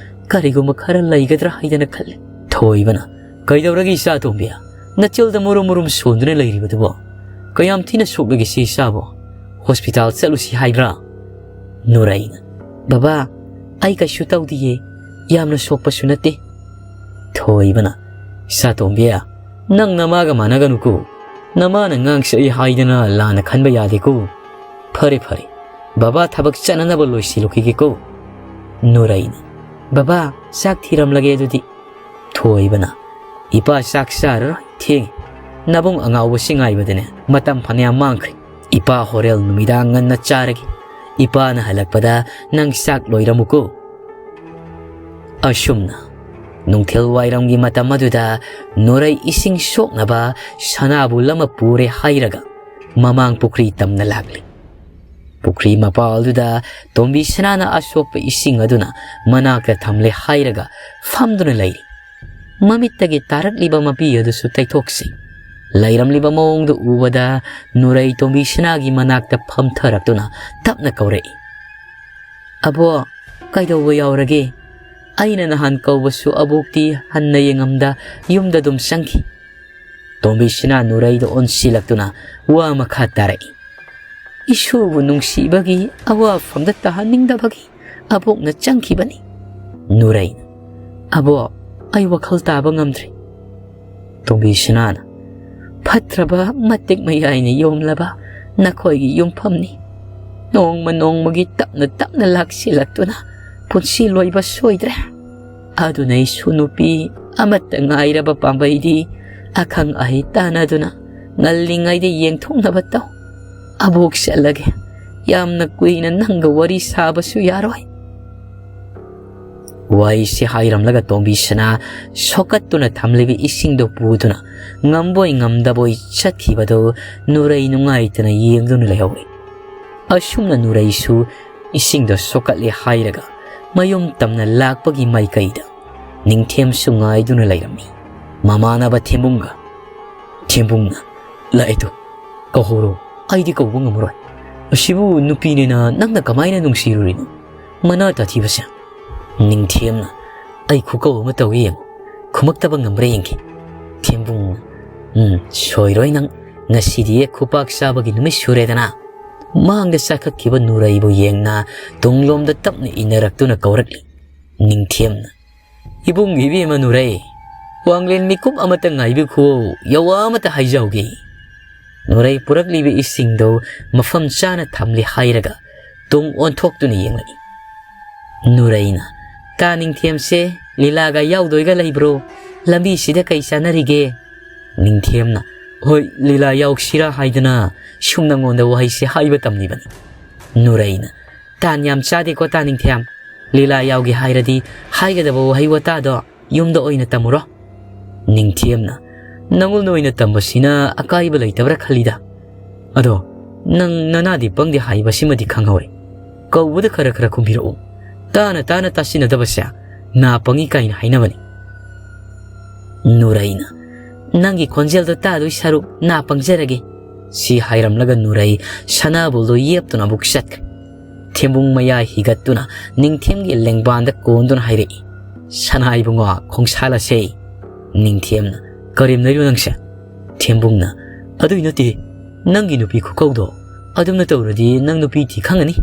ꯀꯔꯤꯒꯨꯝꯕ ꯈꯔ ꯂꯩꯒꯗ꯭ꯔꯥ ꯍꯥꯏꯗꯅ ꯈꯜꯂꯦ꯫" ꯊꯣꯏꯕꯅ, "ꯀꯩꯗꯧꯔꯒꯦ ꯏꯆꯥ ꯇꯣꯝꯕꯤ? ꯅꯆꯤꯜꯗ ꯃꯨꯔꯨꯝ ꯃꯨꯔꯨꯝ ꯁꯣꯟꯗꯨꯅ ꯂꯩꯔꯤꯕꯗꯨꯕꯣ? ꯀꯌꯥꯝ ꯊꯤꯅ ꯁꯣꯛꯂꯒꯦ ꯁꯤ ꯏꯆꯥꯕꯣ? ꯍꯣꯁꯄꯤꯇꯥꯜ ꯆꯠꯂꯨꯁꯤ ꯍꯥꯏꯕ꯭ꯔꯥ?" ꯅꯨꯔꯩꯅ, "ꯕꯕꯥ, ꯑꯩ ꯀꯩꯁꯨ ꯇꯧꯗꯤꯌꯦ, ꯌꯥꯝꯅ ꯁꯣꯛꯄꯁꯨ ꯅꯠꯇꯦ꯫" ꯊꯣꯏꯕꯅ, "ꯏꯆꯥ ꯇꯣꯝꯕꯤ, ꯅꯪ ꯅꯃꯥꯒ ꯃꯥꯟꯅꯒꯅꯨꯀꯣ꯫ ꯅꯃꯥꯅ ꯉꯥꯡꯁꯛꯏ ꯍꯥꯏꯗꯅ ꯂꯥꯟꯅ ꯈꯟꯕ ꯌꯥꯗꯦꯀꯣ꯫ ꯐꯔꯦ, ꯐꯔꯦ, ꯕꯕꯥ ꯊꯕꯛ ꯆꯠꯅꯅꯕ ꯂꯣꯏꯁꯤꯜꯂꯨꯈꯤꯒꯦꯀꯣ꯫" ꯅꯨꯔꯩꯅ, "ꯕꯕꯥ, ꯆꯥꯛ ꯊꯤꯔꯝꯂꯒꯦ ꯑꯗꯨꯗꯤ꯫" ꯊꯣꯏꯕꯅ, "ꯏꯄꯥ ꯆꯥꯛ ꯆꯥꯔꯔꯣꯏ, ꯊꯦꯡꯉꯦ꯫ ꯅꯕꯨꯡ ꯑꯉꯥꯎꯕꯁꯤ ꯉꯥꯏꯕꯗꯅꯦ ꯃꯇꯝ ꯐꯅꯌꯥꯝ ꯃꯥꯡꯈ꯭ꯔꯦ꯫ ꯏꯄꯥ ꯍꯣꯔꯦꯜ ꯅꯨꯃꯤꯗꯥꯡ ꯉꯟꯅ ꯆꯥꯔꯒꯦ꯫ ꯏꯄꯥꯅ ꯍꯜꯂꯛꯄꯗ ꯅꯪ ꯆꯥꯛ ꯂꯣꯏꯔꯝꯃꯨꯀꯣ꯫" ꯑꯁꯨꯝꯅ ꯅꯨꯡꯊꯤꯜ ꯋꯥꯏꯔꯝꯒꯤ ꯃꯇꯝ ꯑꯗꯨꯗ ꯅꯨꯔꯩ ꯏꯁꯤꯡ ꯁꯣꯛꯅꯕ ꯁꯅꯥꯕꯨꯜ ꯑꯃ ꯄꯨꯔꯦ ꯍꯥꯏꯔꯒ ꯃꯃꯥꯡ ꯄꯨꯈ꯭ꯔꯤ ꯇꯝꯅ ꯂꯥꯛꯂꯤ꯫ ꯄꯨꯈ꯭ꯔꯤ ꯃꯄꯥꯜꯗꯨꯗ ꯇꯣꯝꯕꯤ ꯁꯅꯥꯅ ꯑꯁꯣꯛꯄ ꯏꯁꯤꯡ ꯑꯗꯨꯅ ꯃꯅꯥꯛꯇ ꯊꯝꯂꯦ ꯍꯥꯏꯔꯒ ꯐꯝꯗꯨꯅ ꯂꯩꯔꯤ꯫ ꯃꯃꯤꯠꯇꯒꯤ ꯇꯥꯔꯛꯂꯤꯕ ꯃꯄꯤ ꯑꯗꯨꯁꯨ ꯇꯩꯊꯣꯛꯁꯤ꯫ ꯂꯩꯔꯝꯂꯤꯕ ꯃꯑꯣꯡꯗꯨ ꯎꯕꯗ ꯅꯨꯔꯩ ꯇꯣꯝꯕꯤ ꯁꯅꯥꯒꯤ ꯃꯅꯥꯛꯇ ꯐꯝꯊꯔꯛꯇꯨꯅ ꯇꯞꯅ ꯀꯧꯔꯛꯏ, "ꯑꯕꯣ, ꯀꯩꯗꯧꯕ ꯌꯥꯎꯔꯒꯦ? ꯑꯩꯅ ꯅꯍꯥꯟ ꯀꯧꯕꯁꯨ ꯑꯕꯣꯛꯇꯤ ꯍꯟꯅ ꯌꯦꯡꯉꯝꯗ ꯌꯨꯝꯗ ꯑꯗꯨꯝ ꯆꯪꯈꯤ꯫" ꯇꯣꯝꯕꯤ ꯁꯅꯥ ꯅꯨꯔꯩꯗ ꯑꯣꯟꯁꯤꯜꯂꯛꯇꯨꯅ ꯋꯥ ꯃꯈꯥ ꯇꯥꯔꯛꯏ, "ꯏꯁꯨꯕꯨ ꯅꯨꯡꯁꯤꯕꯒꯤ ꯑꯋꯥꯐꯝꯗ ꯇꯥꯍꯟꯅꯤꯡꯗꯕꯒꯤ ꯑꯕꯣꯛꯅ ꯆꯪꯈꯤꯕꯅꯤ꯫" ꯅꯨꯔꯩꯅ, "ꯑꯕꯣꯛ, ꯑꯩ ꯋꯥꯈꯜ ꯇꯥꯕ ꯉꯝꯗ꯭ꯔꯦ꯫" ꯇꯣꯝꯕꯤ ꯁꯅꯥꯅ, "ꯐꯠꯇ꯭ꯔꯕ ꯃꯇꯤꯛ ꯃꯌꯥꯏꯅ ꯌꯣꯝꯂꯕ ꯅꯈꯣꯏꯒꯤ ꯌꯨꯝꯐꯝꯅꯤ꯫ ꯅꯣꯡꯃ ꯅꯣꯡꯃꯒꯤ ꯇꯞꯅ ꯇꯞꯅ ꯂꯥꯛꯁꯤꯜꯂꯛꯇꯨꯅ ꯄꯨꯟꯁꯤ ꯂꯣꯏꯕ ꯁꯣꯏꯗ꯭ꯔꯦ꯫ ꯑꯗꯨꯅ ꯑꯩꯁꯨ ꯅꯨꯄꯤ ꯑꯃꯠꯇ ꯉꯥꯏꯔꯕ ꯄꯥꯝꯕꯩꯗꯤ ꯑꯈꯪ ꯑꯍꯩ ꯇꯥꯟꯅꯗꯨꯅ ꯉꯜꯂꯤꯉꯩꯗ ꯌꯦꯡꯊꯣꯛꯅꯕ ꯇꯧ꯫ ꯑꯕꯣꯛ ꯆꯠꯂꯒꯦ꯫ ꯌꯥꯝꯅ ꯀꯨꯏꯅ ꯅꯪꯒ ꯋꯥꯔꯤ ꯁꯥꯕꯁꯨ ꯌꯥꯔꯣꯏ꯫" ꯋꯥꯍꯩꯁꯤ ꯍꯥꯏꯔꯝꯂꯒ ꯇꯣꯝꯕꯤꯁꯅꯥ ꯁꯣꯛꯀꯠꯇꯨꯅ ꯊꯝꯂꯤꯕ ꯏꯁꯤꯡꯗꯨ ꯄꯨꯗꯨꯅ ꯉꯝꯕꯣꯏ ꯉꯝꯗꯕꯣꯏ ꯆꯠꯈꯤꯕꯗꯨ ꯅꯨꯔꯩ ꯅꯨꯡꯉꯥꯏꯇꯅ ꯌꯦꯡꯗꯨꯅ ꯂꯩꯍꯧꯏ꯫ ꯑꯁꯨꯝꯅ ꯅꯨꯔꯩꯁꯨ ꯏꯁꯤꯡꯗꯣ ꯁꯣꯛꯀꯠꯂꯦ ꯍꯥꯏꯔꯒ ꯃꯌꯨꯝ ꯇꯝꯅ ꯂꯥꯛꯄꯒꯤ ꯃꯥꯏꯀꯩꯗ ꯅꯤꯡꯊꯦꯝꯁꯨ ꯉꯥꯏꯗꯨꯅ ꯂꯩꯔꯝꯃꯤ꯫ ꯃꯃꯥꯟꯅꯕ ꯊꯦꯝꯕꯨꯡꯒ, "ꯊꯦꯝꯕꯨꯡꯅ, ꯂꯥꯛꯑꯦꯗꯣ, ꯀꯧꯍꯧꯔꯣ, ꯑꯩꯗꯤ ꯀꯧꯕ ꯉꯝꯃꯔꯣꯏ꯫ ꯑꯁꯤꯕꯨ ꯅꯨꯄꯤꯅꯦꯅ ꯅꯪꯅ ꯀꯃꯥꯏꯅ ꯅꯨꯡꯁꯤꯔꯨꯔꯤꯅꯣ? ꯃꯅꯥ ꯇꯥꯊꯤꯕꯁꯦ꯫" ꯅꯤꯡꯊꯦꯝꯅ, "ꯑꯩ ꯈꯨꯀꯧ ꯑꯃ ꯇꯧꯏ ꯌꯦꯡꯉꯨ, ꯈꯨꯃꯛꯇꯕ ꯉꯝꯕ꯭ꯔꯥ ꯌꯦꯡꯒꯦ꯫" ꯊꯦꯝꯕꯨꯡꯅ, "ꯎꯝ, ꯁꯣꯏꯔꯣꯏ ꯅꯪ, ꯉꯁꯤꯗꯤ ꯈꯨꯄꯥꯛ ꯆꯥꯕꯒꯤ ꯅꯨꯃꯤꯠ ꯁꯨꯔꯦꯗꯅ꯫" ꯃꯥꯡꯗ ꯆꯥꯈꯠꯈꯤꯕ ꯅꯨꯔꯩꯕꯨ ꯌꯦꯡꯅ ꯇꯨꯡꯂꯣꯝꯗ ꯇꯞꯅ ꯏꯟꯅꯔꯛꯇꯨꯅ ꯀꯧꯔꯛꯂꯤ꯫ ꯅꯤꯡꯊꯦꯝꯅ, "ꯏꯕꯨꯡ ꯏꯕꯦꯝꯃ ꯅꯨꯔꯩ, ꯋꯥꯡꯂꯦꯟ ꯃꯤꯀꯨꯞ ꯑꯃꯇ ꯉꯥꯏꯕꯤꯈꯨꯋꯣ, ꯌꯥꯋꯥ ꯑꯃꯇ ꯍꯥꯏꯖꯍꯧꯒꯦ꯫" ꯅꯨꯔꯩ ꯄꯨꯔꯛꯂꯤꯕ ꯏꯁꯤꯡꯗꯣ ꯃꯐꯝ ꯆꯥꯅ ꯊꯝꯂꯦ ꯍꯥꯏꯔꯒ ꯇꯨꯡ ꯑꯣꯟꯊꯣꯛꯇꯨꯅ ꯌꯦꯡꯂꯛꯏ꯫ ꯅꯨꯔꯩꯅ, "ꯇꯥ ꯅꯤꯡꯊꯦꯝꯁꯦ ꯂꯤꯂꯥꯒ ꯌꯥꯎꯗꯣꯏꯒ ꯂꯩꯕ꯭ꯔꯣ? ꯂꯝꯕꯤꯁꯤꯗ ꯀꯩ ꯆꯥꯅꯔꯤꯒꯦ?" ꯅꯤꯡꯊꯦꯝꯅ, "ꯍꯣꯏ, ꯂꯤꯂꯥ ꯌꯥꯎꯁꯤꯔꯥ ꯍꯥꯏꯗꯅ ꯁꯨꯝ ꯅꯪꯉꯣꯟꯗ ꯋꯥꯍꯩꯁꯦ ꯍꯥꯏꯕ ꯇꯝꯂꯤꯕꯅꯤ꯫" ꯅꯨꯔꯩꯅ, "ꯇꯥꯟ ꯌꯥꯝ ꯆꯥꯗꯦꯀꯣ ꯇꯥ ꯅꯤꯡꯊꯦꯝ꯫ ꯂꯤꯂꯥ ꯌꯥꯎꯒꯦ ꯍꯥꯏꯔꯗꯤ ꯍꯥꯏꯒꯗꯕ ꯋꯥꯍꯩ ꯋꯥꯇꯥꯗꯣ ꯌꯨꯝꯗ ꯑꯣꯏꯅ ꯇꯝꯃꯨꯔꯣ꯫" ꯅꯤꯡꯊꯦꯝꯅ, "ꯅꯉꯣꯟꯗ ꯑꯣꯏꯅ ꯇꯝꯕꯁꯤꯅ ꯑꯀꯥꯏꯕ ꯂꯩꯇꯕ꯭ꯔꯥ ꯈꯜꯂꯤꯗ꯫ ꯑꯗꯣ ꯅꯪ ꯅꯅꯥꯗꯤ ꯄꯪꯗꯦ ꯍꯥꯏꯕꯁꯤꯃꯗꯤ ꯈꯪꯍꯧꯔꯦ꯫ ꯀꯧꯕꯗ ꯈꯔ ꯈꯔ ꯈꯨꯝꯕꯤꯔꯛꯎ꯫ ꯇꯥꯅ ꯇꯥꯅ ꯇꯥꯁꯤꯟꯅꯗꯕꯁꯦ ꯅꯥ ꯄꯪꯉꯤ ꯀꯥꯏꯅ ꯍꯥꯏꯅꯕꯅꯤ꯫ ꯅꯨꯔꯩꯅ, "ꯅꯪꯒꯤ ꯈꯣꯟꯖꯦꯜꯗꯣ ꯇꯥꯗꯣꯏ ꯁꯔꯨꯛ ꯅꯥ ꯄꯪꯖꯔꯒꯦ"꯫ ꯁꯤ ꯍꯥꯏꯔꯝꯂꯒ ꯅꯨꯔꯩ ꯁꯅꯥꯕꯨꯜꯗꯣ ꯌꯦꯞꯇꯨꯅ ꯑꯃꯨꯛ ꯆꯠꯈ꯭ꯔꯦ꯫ ꯊꯦꯝꯕꯨꯡ ꯃꯌꯥꯏ ꯍꯤꯒꯠꯇꯨꯅ ꯅꯤꯡꯊꯦꯝꯒꯤ ꯂꯦꯡꯕꯥꯟꯗ ꯀꯣꯟꯗꯨꯅ ꯍꯥꯏꯔꯛꯏ, "ꯁꯅꯥ ꯏꯕꯨꯡꯉꯣ, ꯈꯣꯡꯁꯥꯜꯂꯁꯦ"꯫ ꯅꯤꯡꯊꯦꯝꯅ, "ꯀꯔꯦꯝꯅꯔꯤꯅꯣ ꯅꯪꯁꯦ?" ꯊꯦꯝꯕꯨꯡꯅ, "ꯑꯗꯨꯏ ꯅꯠꯇꯦ, ꯅꯪꯒꯤ ꯅꯨꯄꯤ ꯈꯨꯀꯧꯗꯣ ꯑꯗꯨꯝꯅ ꯇꯧꯔꯗꯤ ꯅꯪ ꯅꯨꯄꯤ ꯊꯤ ꯈꯪꯉꯅꯤ"꯫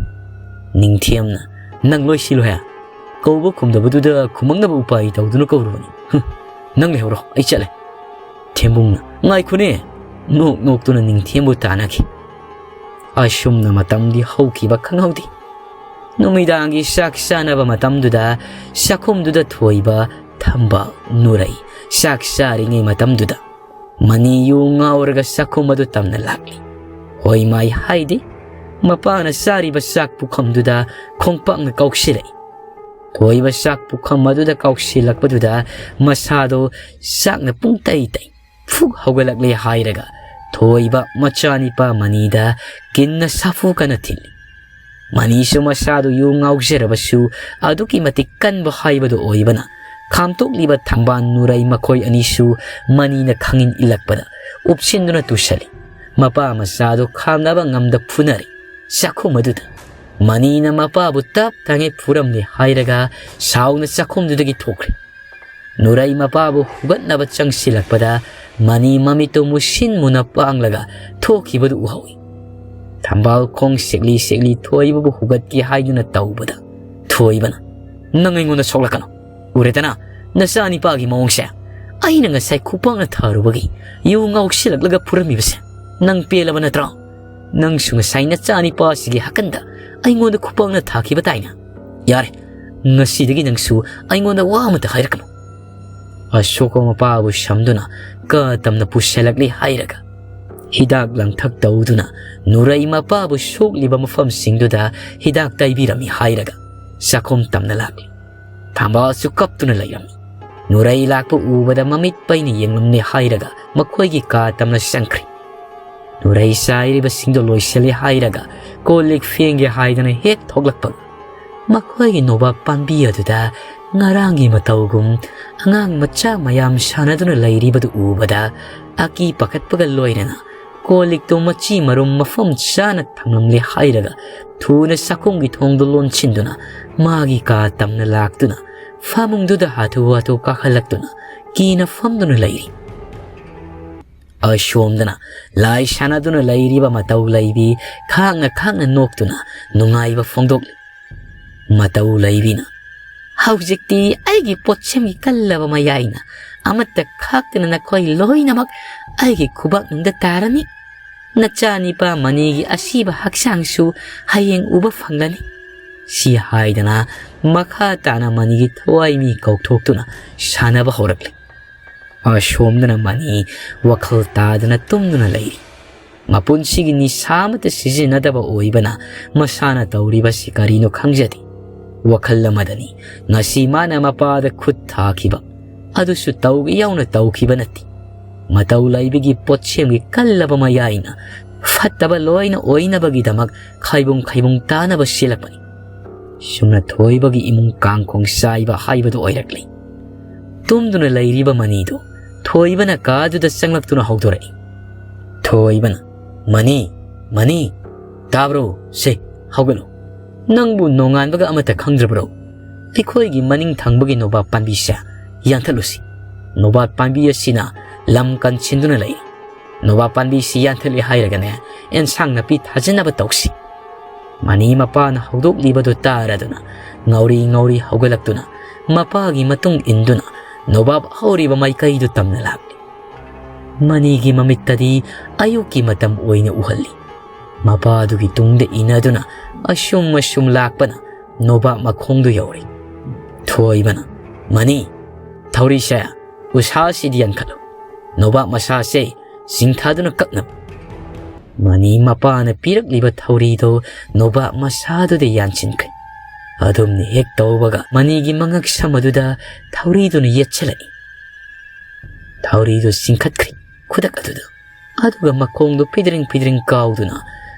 ꯅꯤꯡꯊꯦꯝꯅ, "ꯅꯪ ꯂꯣꯏ ꯁꯤꯜꯂꯨꯍꯦ꯫ ꯀꯧꯕ ꯈꯨꯝꯗꯕꯗꯨꯗ ꯈꯨꯃꯛꯅꯕ ꯎꯄꯥꯏ ꯇꯧꯗꯨꯅ ꯀꯧꯔꯨꯕꯅꯤ꯫ ꯍꯨꯝ, ꯅꯪ ꯂꯩꯍꯧꯔꯣ, ꯑꯩ ꯆꯠꯂꯦ"꯫ ꯊꯦꯝꯕꯨꯡꯅ, "ꯉꯥꯏꯈꯣꯅꯦ"꯫ ꯅꯣꯛ ꯅꯣꯛꯇꯨꯅ ꯅꯤꯡꯊꯦꯝꯕꯨ ꯇꯥꯟꯅꯈꯤ꯫ ꯑꯁꯨꯝꯅ ꯃꯇꯝꯗꯤ ꯍꯧꯈꯤꯕ ꯈꯪꯍꯧꯗꯦ꯫ ꯅꯨꯃꯤꯗꯥꯡꯒꯤ ꯆꯥꯛ ꯆꯥꯅꯕ ꯃꯇꯝꯗꯨꯗ ꯆꯥꯛꯈꯨꯝꯗꯨꯗ ꯊꯣꯏꯕ, ꯊꯝꯕꯥꯜ, ꯅꯨꯔꯩ ꯆꯥꯛ ꯆꯥꯔꯤꯉꯩ ꯃꯇꯝꯗꯨꯗ ꯃꯅꯤ ꯌꯨ ꯉꯥꯎꯔꯒ ꯆꯥꯛꯈꯨꯝ ꯑꯗꯨ ꯇꯝꯅ ꯂꯥꯛꯂꯤ꯫ ꯍꯣꯏ ꯃꯥꯏ ꯍꯥꯏꯗꯦ꯫ ꯃꯄꯥꯅ ꯆꯥꯔꯤꯕ ꯆꯥꯛ ꯄꯨꯈꯝꯗꯨꯗ ꯈꯣꯡꯄꯥꯛꯅ ꯀꯥꯎꯁꯤꯜꯂꯛꯏ꯫ ꯊꯣꯏꯕ ꯆꯥꯛ ꯄꯨꯈꯝ ꯑꯗꯨꯗ ꯀꯥꯎꯁꯤꯜꯂꯛꯄꯗꯨꯗ ꯃꯁꯥꯗꯣ ꯆꯥꯛꯅ ꯄꯨꯡ ꯇꯩ ꯇꯩ꯫ ꯐꯨꯛ ꯍꯧꯒꯠꯂꯛꯂꯦ ꯍꯥꯏꯔꯒ ꯊꯣꯏꯕ ꯃꯆꯥꯅꯤꯄꯥ ꯃꯅꯤꯗ ꯀꯤꯟꯅ ꯁꯥꯐꯨ ꯀꯟꯅ ꯊꯤꯜꯂꯤ꯫ ꯃꯅꯤꯁꯨ ꯃꯁꯥꯗꯨ ꯌꯨ ꯉꯥꯎꯖꯔꯕꯁꯨ ꯑꯗꯨꯛꯀꯤ ꯃꯇꯤꯛ ꯀꯟꯕ ꯍꯥꯏꯕꯗꯨ ꯑꯣꯏꯕꯅ, ꯈꯥꯝꯇꯣꯛꯂꯤꯕ ꯊꯝꯕꯥꯜ ꯅꯨꯔꯩ ꯃꯈꯣꯏ ꯑꯅꯤꯁꯨ ꯃꯅꯤꯅ ꯈꯪꯏꯟ ꯏꯜꯂꯛꯄꯗ ꯎꯞꯁꯤꯟꯗꯨꯅ ꯇꯨꯁꯜꯂꯤ꯫ ꯃꯄꯥ ꯃꯆꯥꯗꯨ ꯈꯥꯝꯅꯕ ꯉꯝꯗ ꯐꯨꯅꯔꯤ꯫ ꯆꯥꯛꯈꯨꯝ ꯑꯗꯨꯗ ꯃꯅꯤꯅ ꯃꯄꯥꯕꯨ ꯇꯞ ꯇꯥꯉꯩ ꯐꯨꯔꯝꯂꯦ ꯍꯥꯏꯔꯒ ꯁꯥꯎꯅ ꯆꯥꯛꯈꯨꯝꯗꯨꯗꯒꯤ ꯊꯣꯛꯈ꯭ꯔꯦ꯫ ꯅꯨꯔꯩ ꯃꯄꯥꯕꯨ ꯍꯨꯒꯠꯅꯕ ꯆꯪꯁꯤꯜꯂꯛꯄꯗ ꯃꯅꯤ ꯃꯃꯤꯠꯇꯨ ꯃꯨꯁꯤꯟ ꯃꯨꯅ ꯄꯥꯡꯂꯒ ꯊꯣꯛꯈꯤꯕꯗꯨ ꯎꯍꯧꯏ꯫ ꯊꯝꯕꯥꯜ ꯈꯣꯡ ꯁꯦꯛꯂꯤ ꯁꯦꯛꯂꯤ ꯊꯣꯏꯕꯕꯨ ꯍꯨꯒꯠꯀꯦ ꯍꯥꯏꯗꯨꯅ ꯇꯧꯕꯗ ꯊꯣꯏꯕꯅ, "ꯅꯪ ꯑꯩꯉꯣꯟꯗ ꯁꯣꯛꯂꯛꯀꯅꯨ꯫ ꯎꯔꯦꯗꯅ ꯅꯆꯥ ꯅꯤꯄꯥꯒꯤ ꯃꯑꯣꯡꯁꯦ꯫ ꯑꯩꯅ ꯉꯁꯥꯏ ꯈꯨꯄꯥꯛꯅ ꯊꯥꯔꯨꯕꯒꯤ ꯌꯨ ꯉꯥꯎꯁꯤꯜꯂꯛꯂꯒ ꯐꯨꯔꯝꯃꯤꯕꯁꯦ꯫ ꯅꯪ ꯄꯦꯜꯂꯕ ꯅꯠꯇ꯭ꯔꯣ? ꯅꯪꯁꯨ ꯉꯁꯥꯏ ꯅꯆꯥ ꯅꯤꯄꯥꯁꯤꯒꯤ ꯍꯥꯀꯟꯗ ꯑꯩꯉꯣꯟꯗ ꯈꯨꯄꯥꯛꯅ ꯊꯥꯈꯤꯕ ꯇꯥꯏꯅ꯫ ꯌꯥꯔꯦ, ꯉꯁꯤꯗꯒꯤ ꯅꯪꯁꯨ ꯑꯩꯉꯣꯟꯗ ꯋꯥ ꯑꯃꯠꯇ ꯍꯥꯏꯔꯛꯀꯅꯨ"꯫ ꯑꯁꯣꯛꯄ ꯃꯄꯥꯕꯨ ꯁꯝꯗꯨꯅ ꯀ ꯇꯝꯅ ꯄꯨꯁꯤꯜꯂꯛꯂꯤ ꯍꯥꯏꯔꯒ ꯍꯤꯗꯥꯛ ꯂꯥꯡꯊꯛ ꯇꯧꯗꯨꯅ ꯅꯨꯔꯩ ꯃꯄꯥꯕꯨ ꯁꯣꯛꯂꯤꯕ ꯃꯐꯝꯁꯤꯡꯗꯨꯗ ꯍꯤꯗꯥꯛ ꯇꯩꯕꯤꯔꯝꯃꯤ ꯍꯥꯏꯔꯒ ꯆꯥꯛꯈꯨꯝ ꯇꯝꯅ ꯂꯥꯛꯂꯤ꯫ ꯊꯝꯕꯥꯜꯁꯨ ꯀꯞꯇꯨꯅ ꯂꯩꯔꯝꯃꯤ꯫ ꯅꯨꯔꯩ ꯂꯥꯛꯄ ꯎꯕꯗ ꯃꯃꯤꯠ ꯄꯩꯅ ꯌꯦꯡꯂꯝꯂꯦ ꯍꯥꯏꯔꯒ ꯃꯈꯣꯏꯒꯤ ꯀꯥ ꯇꯝꯅ ꯆꯪꯈ꯭ꯔꯦ꯫ ꯎꯔꯩ ꯆꯥꯏꯔꯤꯕꯁꯤꯡꯗꯣ ꯂꯣꯏꯁꯤꯜꯂꯦ ꯍꯥꯏꯔꯒ ꯀꯣꯜ ꯂꯤꯛ ꯐꯦꯡꯒꯦ ꯍꯥꯏꯗꯅ ꯍꯦꯛ ꯊꯣꯛꯂꯛꯄ ꯃꯈꯣꯏꯒꯤ ꯅꯣꯕꯥꯞ ꯄꯥꯝꯕꯤ ꯑꯗꯨꯗ ꯉꯔꯥꯡꯒꯤ ꯃꯇꯧꯒꯨꯝ ꯑꯉꯥꯡ ꯃꯆꯥ ꯃꯌꯥꯝ ꯁꯥꯟꯅꯗꯨꯅ ꯂꯩꯔꯤꯕꯗꯨ ꯎꯕꯗ ꯑꯀꯤ ꯄꯥꯈꯠꯄꯒ ꯂꯣꯏꯅꯅ ꯀꯣꯜ ꯂꯤꯛꯇꯨ ꯃꯆꯤ ꯃꯔꯨꯝ ꯃꯐꯝ ꯆꯥꯅ ꯊꯝꯂꯝꯂꯦ ꯍꯥꯏꯔꯒ ꯊꯨꯅ ꯆꯥꯛꯈꯨꯝꯒꯤ ꯊꯣꯡꯗꯨ ꯂꯣꯟꯁꯤꯟꯗꯨꯅ ꯃꯥꯒꯤ ꯀꯥ ꯇꯝꯅ ꯂꯥꯛꯇꯨꯅ ꯐꯃꯨꯡꯗꯨꯗ ꯍꯥꯊꯨ ꯍꯥꯊꯨ ꯀꯥꯈꯠꯂꯛꯇꯨꯅ ꯀꯤꯅ ꯐꯝꯗꯨꯅ ꯂꯩꯔꯤ꯫ ꯑꯁꯣꯝꯗꯅ ꯂꯥꯏ ꯁꯥꯟꯅꯗꯨꯅ ꯂꯩꯔꯤꯕ ꯃꯇꯧ ꯂꯩꯕꯤ ꯈꯥꯛꯅ ꯈꯥꯛꯅ ꯅꯣꯛꯇꯨꯅ ꯅꯨꯡꯉꯥꯏꯕ ꯐꯣꯡꯗꯣꯛꯂꯤ꯫ ꯃꯇꯧ ꯂꯩꯕꯤꯅ, "ꯍꯧꯖꯤꯛꯇꯤ ꯑꯩꯒꯤ ꯄꯣꯠꯁꯦꯝꯒꯤ ꯀꯜꯂꯕ ꯃꯌꯥꯏꯅ ꯑꯃꯠꯇ ꯈꯥꯛꯇꯅ ꯅꯈꯣꯏ ꯂꯣꯏꯅꯃꯛ ꯑꯩꯒꯤ ꯈꯨꯕꯥꯛꯅꯨꯡꯗ ꯇꯥꯔꯅꯤ꯫ ꯅꯆꯥꯅꯤꯄꯥ ꯃꯅꯤꯒꯤ ꯑꯁꯤꯕ ꯍꯛꯆꯥꯡꯁꯨ ꯍꯌꯦꯡ ꯎꯕ ꯐꯪꯂꯅꯤ"꯫ ꯁꯤ ꯍꯥꯏꯗꯅ ꯃꯈꯥ ꯇꯥꯅ ꯃꯅꯤꯒꯤ ꯊꯋꯥꯏ ꯃꯤ ꯀꯧꯊꯣꯛꯇꯨꯅ ꯁꯥꯟꯅꯕ ꯍꯧꯔꯛꯂꯤ꯫ ꯑꯁꯣꯝꯗꯅ ꯃꯅꯤ ꯋꯥꯈꯜ ꯇꯥꯗꯅ ꯇꯨꯝꯗꯨꯅ ꯂꯩꯔꯤ꯫ ꯃꯄꯨꯟꯁꯤꯒꯤ ꯅꯤꯁꯥ ꯑꯃꯠꯇ ꯁꯤꯖꯤꯟꯅꯗꯕ ꯑꯣꯏꯕꯅ ꯃꯁꯥꯅ ꯇꯧꯔꯤꯕꯁꯤ ꯀꯔꯤꯅꯣ ꯈꯪꯖꯗꯦ꯫ ꯋꯥꯈꯜ ꯑꯃꯗꯅꯤ ꯉꯁꯤ ꯃꯥꯅ ꯃꯄꯥꯗ ꯈꯨꯠ ꯊꯥꯈꯤꯕ꯫ ꯑꯗꯨꯁꯨ ꯇꯧꯒꯦ ꯌꯥꯎꯅ ꯇꯧꯈꯤꯕ ꯅꯠꯇꯦ꯫ ꯃꯇꯧ ꯂꯩꯕꯒꯤ ꯄꯣꯠꯁꯦꯝꯒꯤ ꯀꯜꯂꯕ ꯃꯌꯥꯏꯅ ꯐꯠꯇꯕ ꯂꯣꯏꯅ ꯑꯣꯏꯅꯕꯒꯤꯗꯃꯛ ꯈꯥꯏꯕꯨꯡ ꯈꯥꯏꯕꯨꯡ ꯇꯥꯅꯕ ꯁꯤꯜꯂꯛꯄꯅꯤ꯫ ꯁꯨꯝꯅ ꯊꯣꯏꯕꯒꯤ ꯏꯃꯨꯡ ꯀꯥꯡꯈꯣꯡ ꯆꯥꯏꯕ ꯍꯥꯏꯕꯗꯨ ꯑꯣꯏꯔꯛꯂꯤ꯫ ꯇꯨꯝꯗꯨꯅ ꯂꯩꯔꯤꯕ ꯃꯅꯤꯗꯨ ꯊꯣꯏꯕꯅ ꯀꯥꯗꯨꯗ ꯆꯪꯂꯛꯇꯨꯅ ꯍꯧꯗꯣꯔꯛꯏ꯫ ꯊꯣꯏꯕꯅ, "ꯃꯅꯤ, ꯃꯅꯤ, ꯇꯥꯕ꯭ꯔꯣ? ꯁꯦ, ꯍꯧꯒꯠꯂꯣ꯫ ꯅꯪꯕꯨ ꯅꯣꯡꯉꯥꯟꯕꯒ ꯑꯃꯠꯇ ꯈꯪꯗ꯭ꯔꯕ꯭ꯔꯣ? ꯑꯩꯈꯣꯏꯒꯤ ꯃꯅꯤꯡ ꯊꯪꯕꯒꯤ ꯅꯣꯕꯥꯞ ꯄꯥꯝꯕꯤꯁꯦ ꯌꯥꯟꯊꯠꯂꯨꯁꯤ꯫ ꯅꯣꯕꯥꯞ ꯄꯥꯝꯕꯤ ꯑꯁꯤꯅ ꯂꯝ ꯀꯟꯁꯤꯟꯗꯨꯅ ꯂꯩ꯫ ꯅꯣꯕꯥꯞ ꯄꯥꯝꯕꯤꯁꯤ ꯌꯥꯟꯊꯠꯂꯦ ꯍꯥꯏꯔꯒꯅꯦ, ꯑꯦꯟꯁꯥꯡ ꯅꯥꯄꯤ ꯊꯥꯖꯤꯟꯅꯕ ꯇꯧꯁꯤ"꯫ ꯃꯅꯤ ꯃꯄꯥꯅ ꯍꯧꯗꯣꯛꯂꯤꯕꯗꯨ ꯇꯥꯔꯗꯨꯅ ꯉꯥꯎꯔꯤ ꯉꯥꯎꯔꯤ ꯍꯧꯒꯠꯂꯛꯇꯨꯅ ꯃꯄꯥꯒꯤ ꯃꯇꯨꯡ ꯏꯟꯗꯨꯅ ꯅꯣꯕꯥꯞ ꯍꯧꯔꯤꯕ ꯃꯥꯏꯀꯩꯗꯨ ꯇꯝꯅ ꯂꯥꯛꯂꯤ꯫ ꯃꯅꯤꯒꯤ ꯃꯃꯤꯠꯇꯗꯤ ꯑꯌꯨꯛꯀꯤ ꯃꯇꯝ ꯑꯣꯏꯅ ꯎꯍꯜꯂꯤ꯫ ꯃꯄꯥꯗꯨꯒꯤ ꯇꯨꯡꯗ ꯏꯟꯅꯗꯨꯅ ꯑꯁꯨꯝ ꯑꯁꯨꯝ ꯂꯥꯛꯄꯅ ꯅꯣꯕꯥꯞ ꯃꯈꯣꯡꯗꯨ ꯌꯧꯔꯦ꯫ ꯊꯣꯏꯕꯅ, "ꯃꯅꯤ, ꯊꯧꯔꯤꯁꯦ ꯎꯁꯥꯁꯤꯗ ꯌꯥꯟꯈꯠꯂꯨ꯫ ꯅꯣꯕꯥꯞ ꯃꯁꯥꯁꯦ ꯆꯤꯡꯊꯥꯗꯨꯅ ꯀꯛꯅꯕ"꯫ ꯃꯅꯤ ꯃꯄꯥꯅ ꯄꯤꯔꯛꯂꯤꯕ ꯊꯧꯔꯤꯗꯨ ꯅꯣꯕꯥꯞ ꯃꯁꯥꯗꯨꯗ ꯌꯥꯟꯁꯤꯟꯈ꯭ꯔꯦ꯫ ꯑꯗꯨꯝꯅ ꯍꯦꯛ ꯇꯧꯕꯒ ꯃꯅꯤꯒꯤ ꯃꯉꯛ ꯁꯝ ꯑꯗꯨꯗ ꯊꯧꯔꯤꯗꯨꯅ ꯌꯦꯠꯁꯤꯜꯂꯛꯏ꯫ ꯊꯧꯔꯤꯗꯨ ꯆꯤꯡꯈꯠꯈ꯭ꯔꯦ꯫ ꯈꯨꯗꯛ ꯑꯗꯨꯗ ꯑꯗꯨꯒ ꯃꯈꯣꯡꯗꯨ ꯐꯤꯗ꯭ꯔꯤꯡ ꯐꯤꯗ꯭ꯔꯤꯡ ꯀꯥꯎꯗꯨꯅ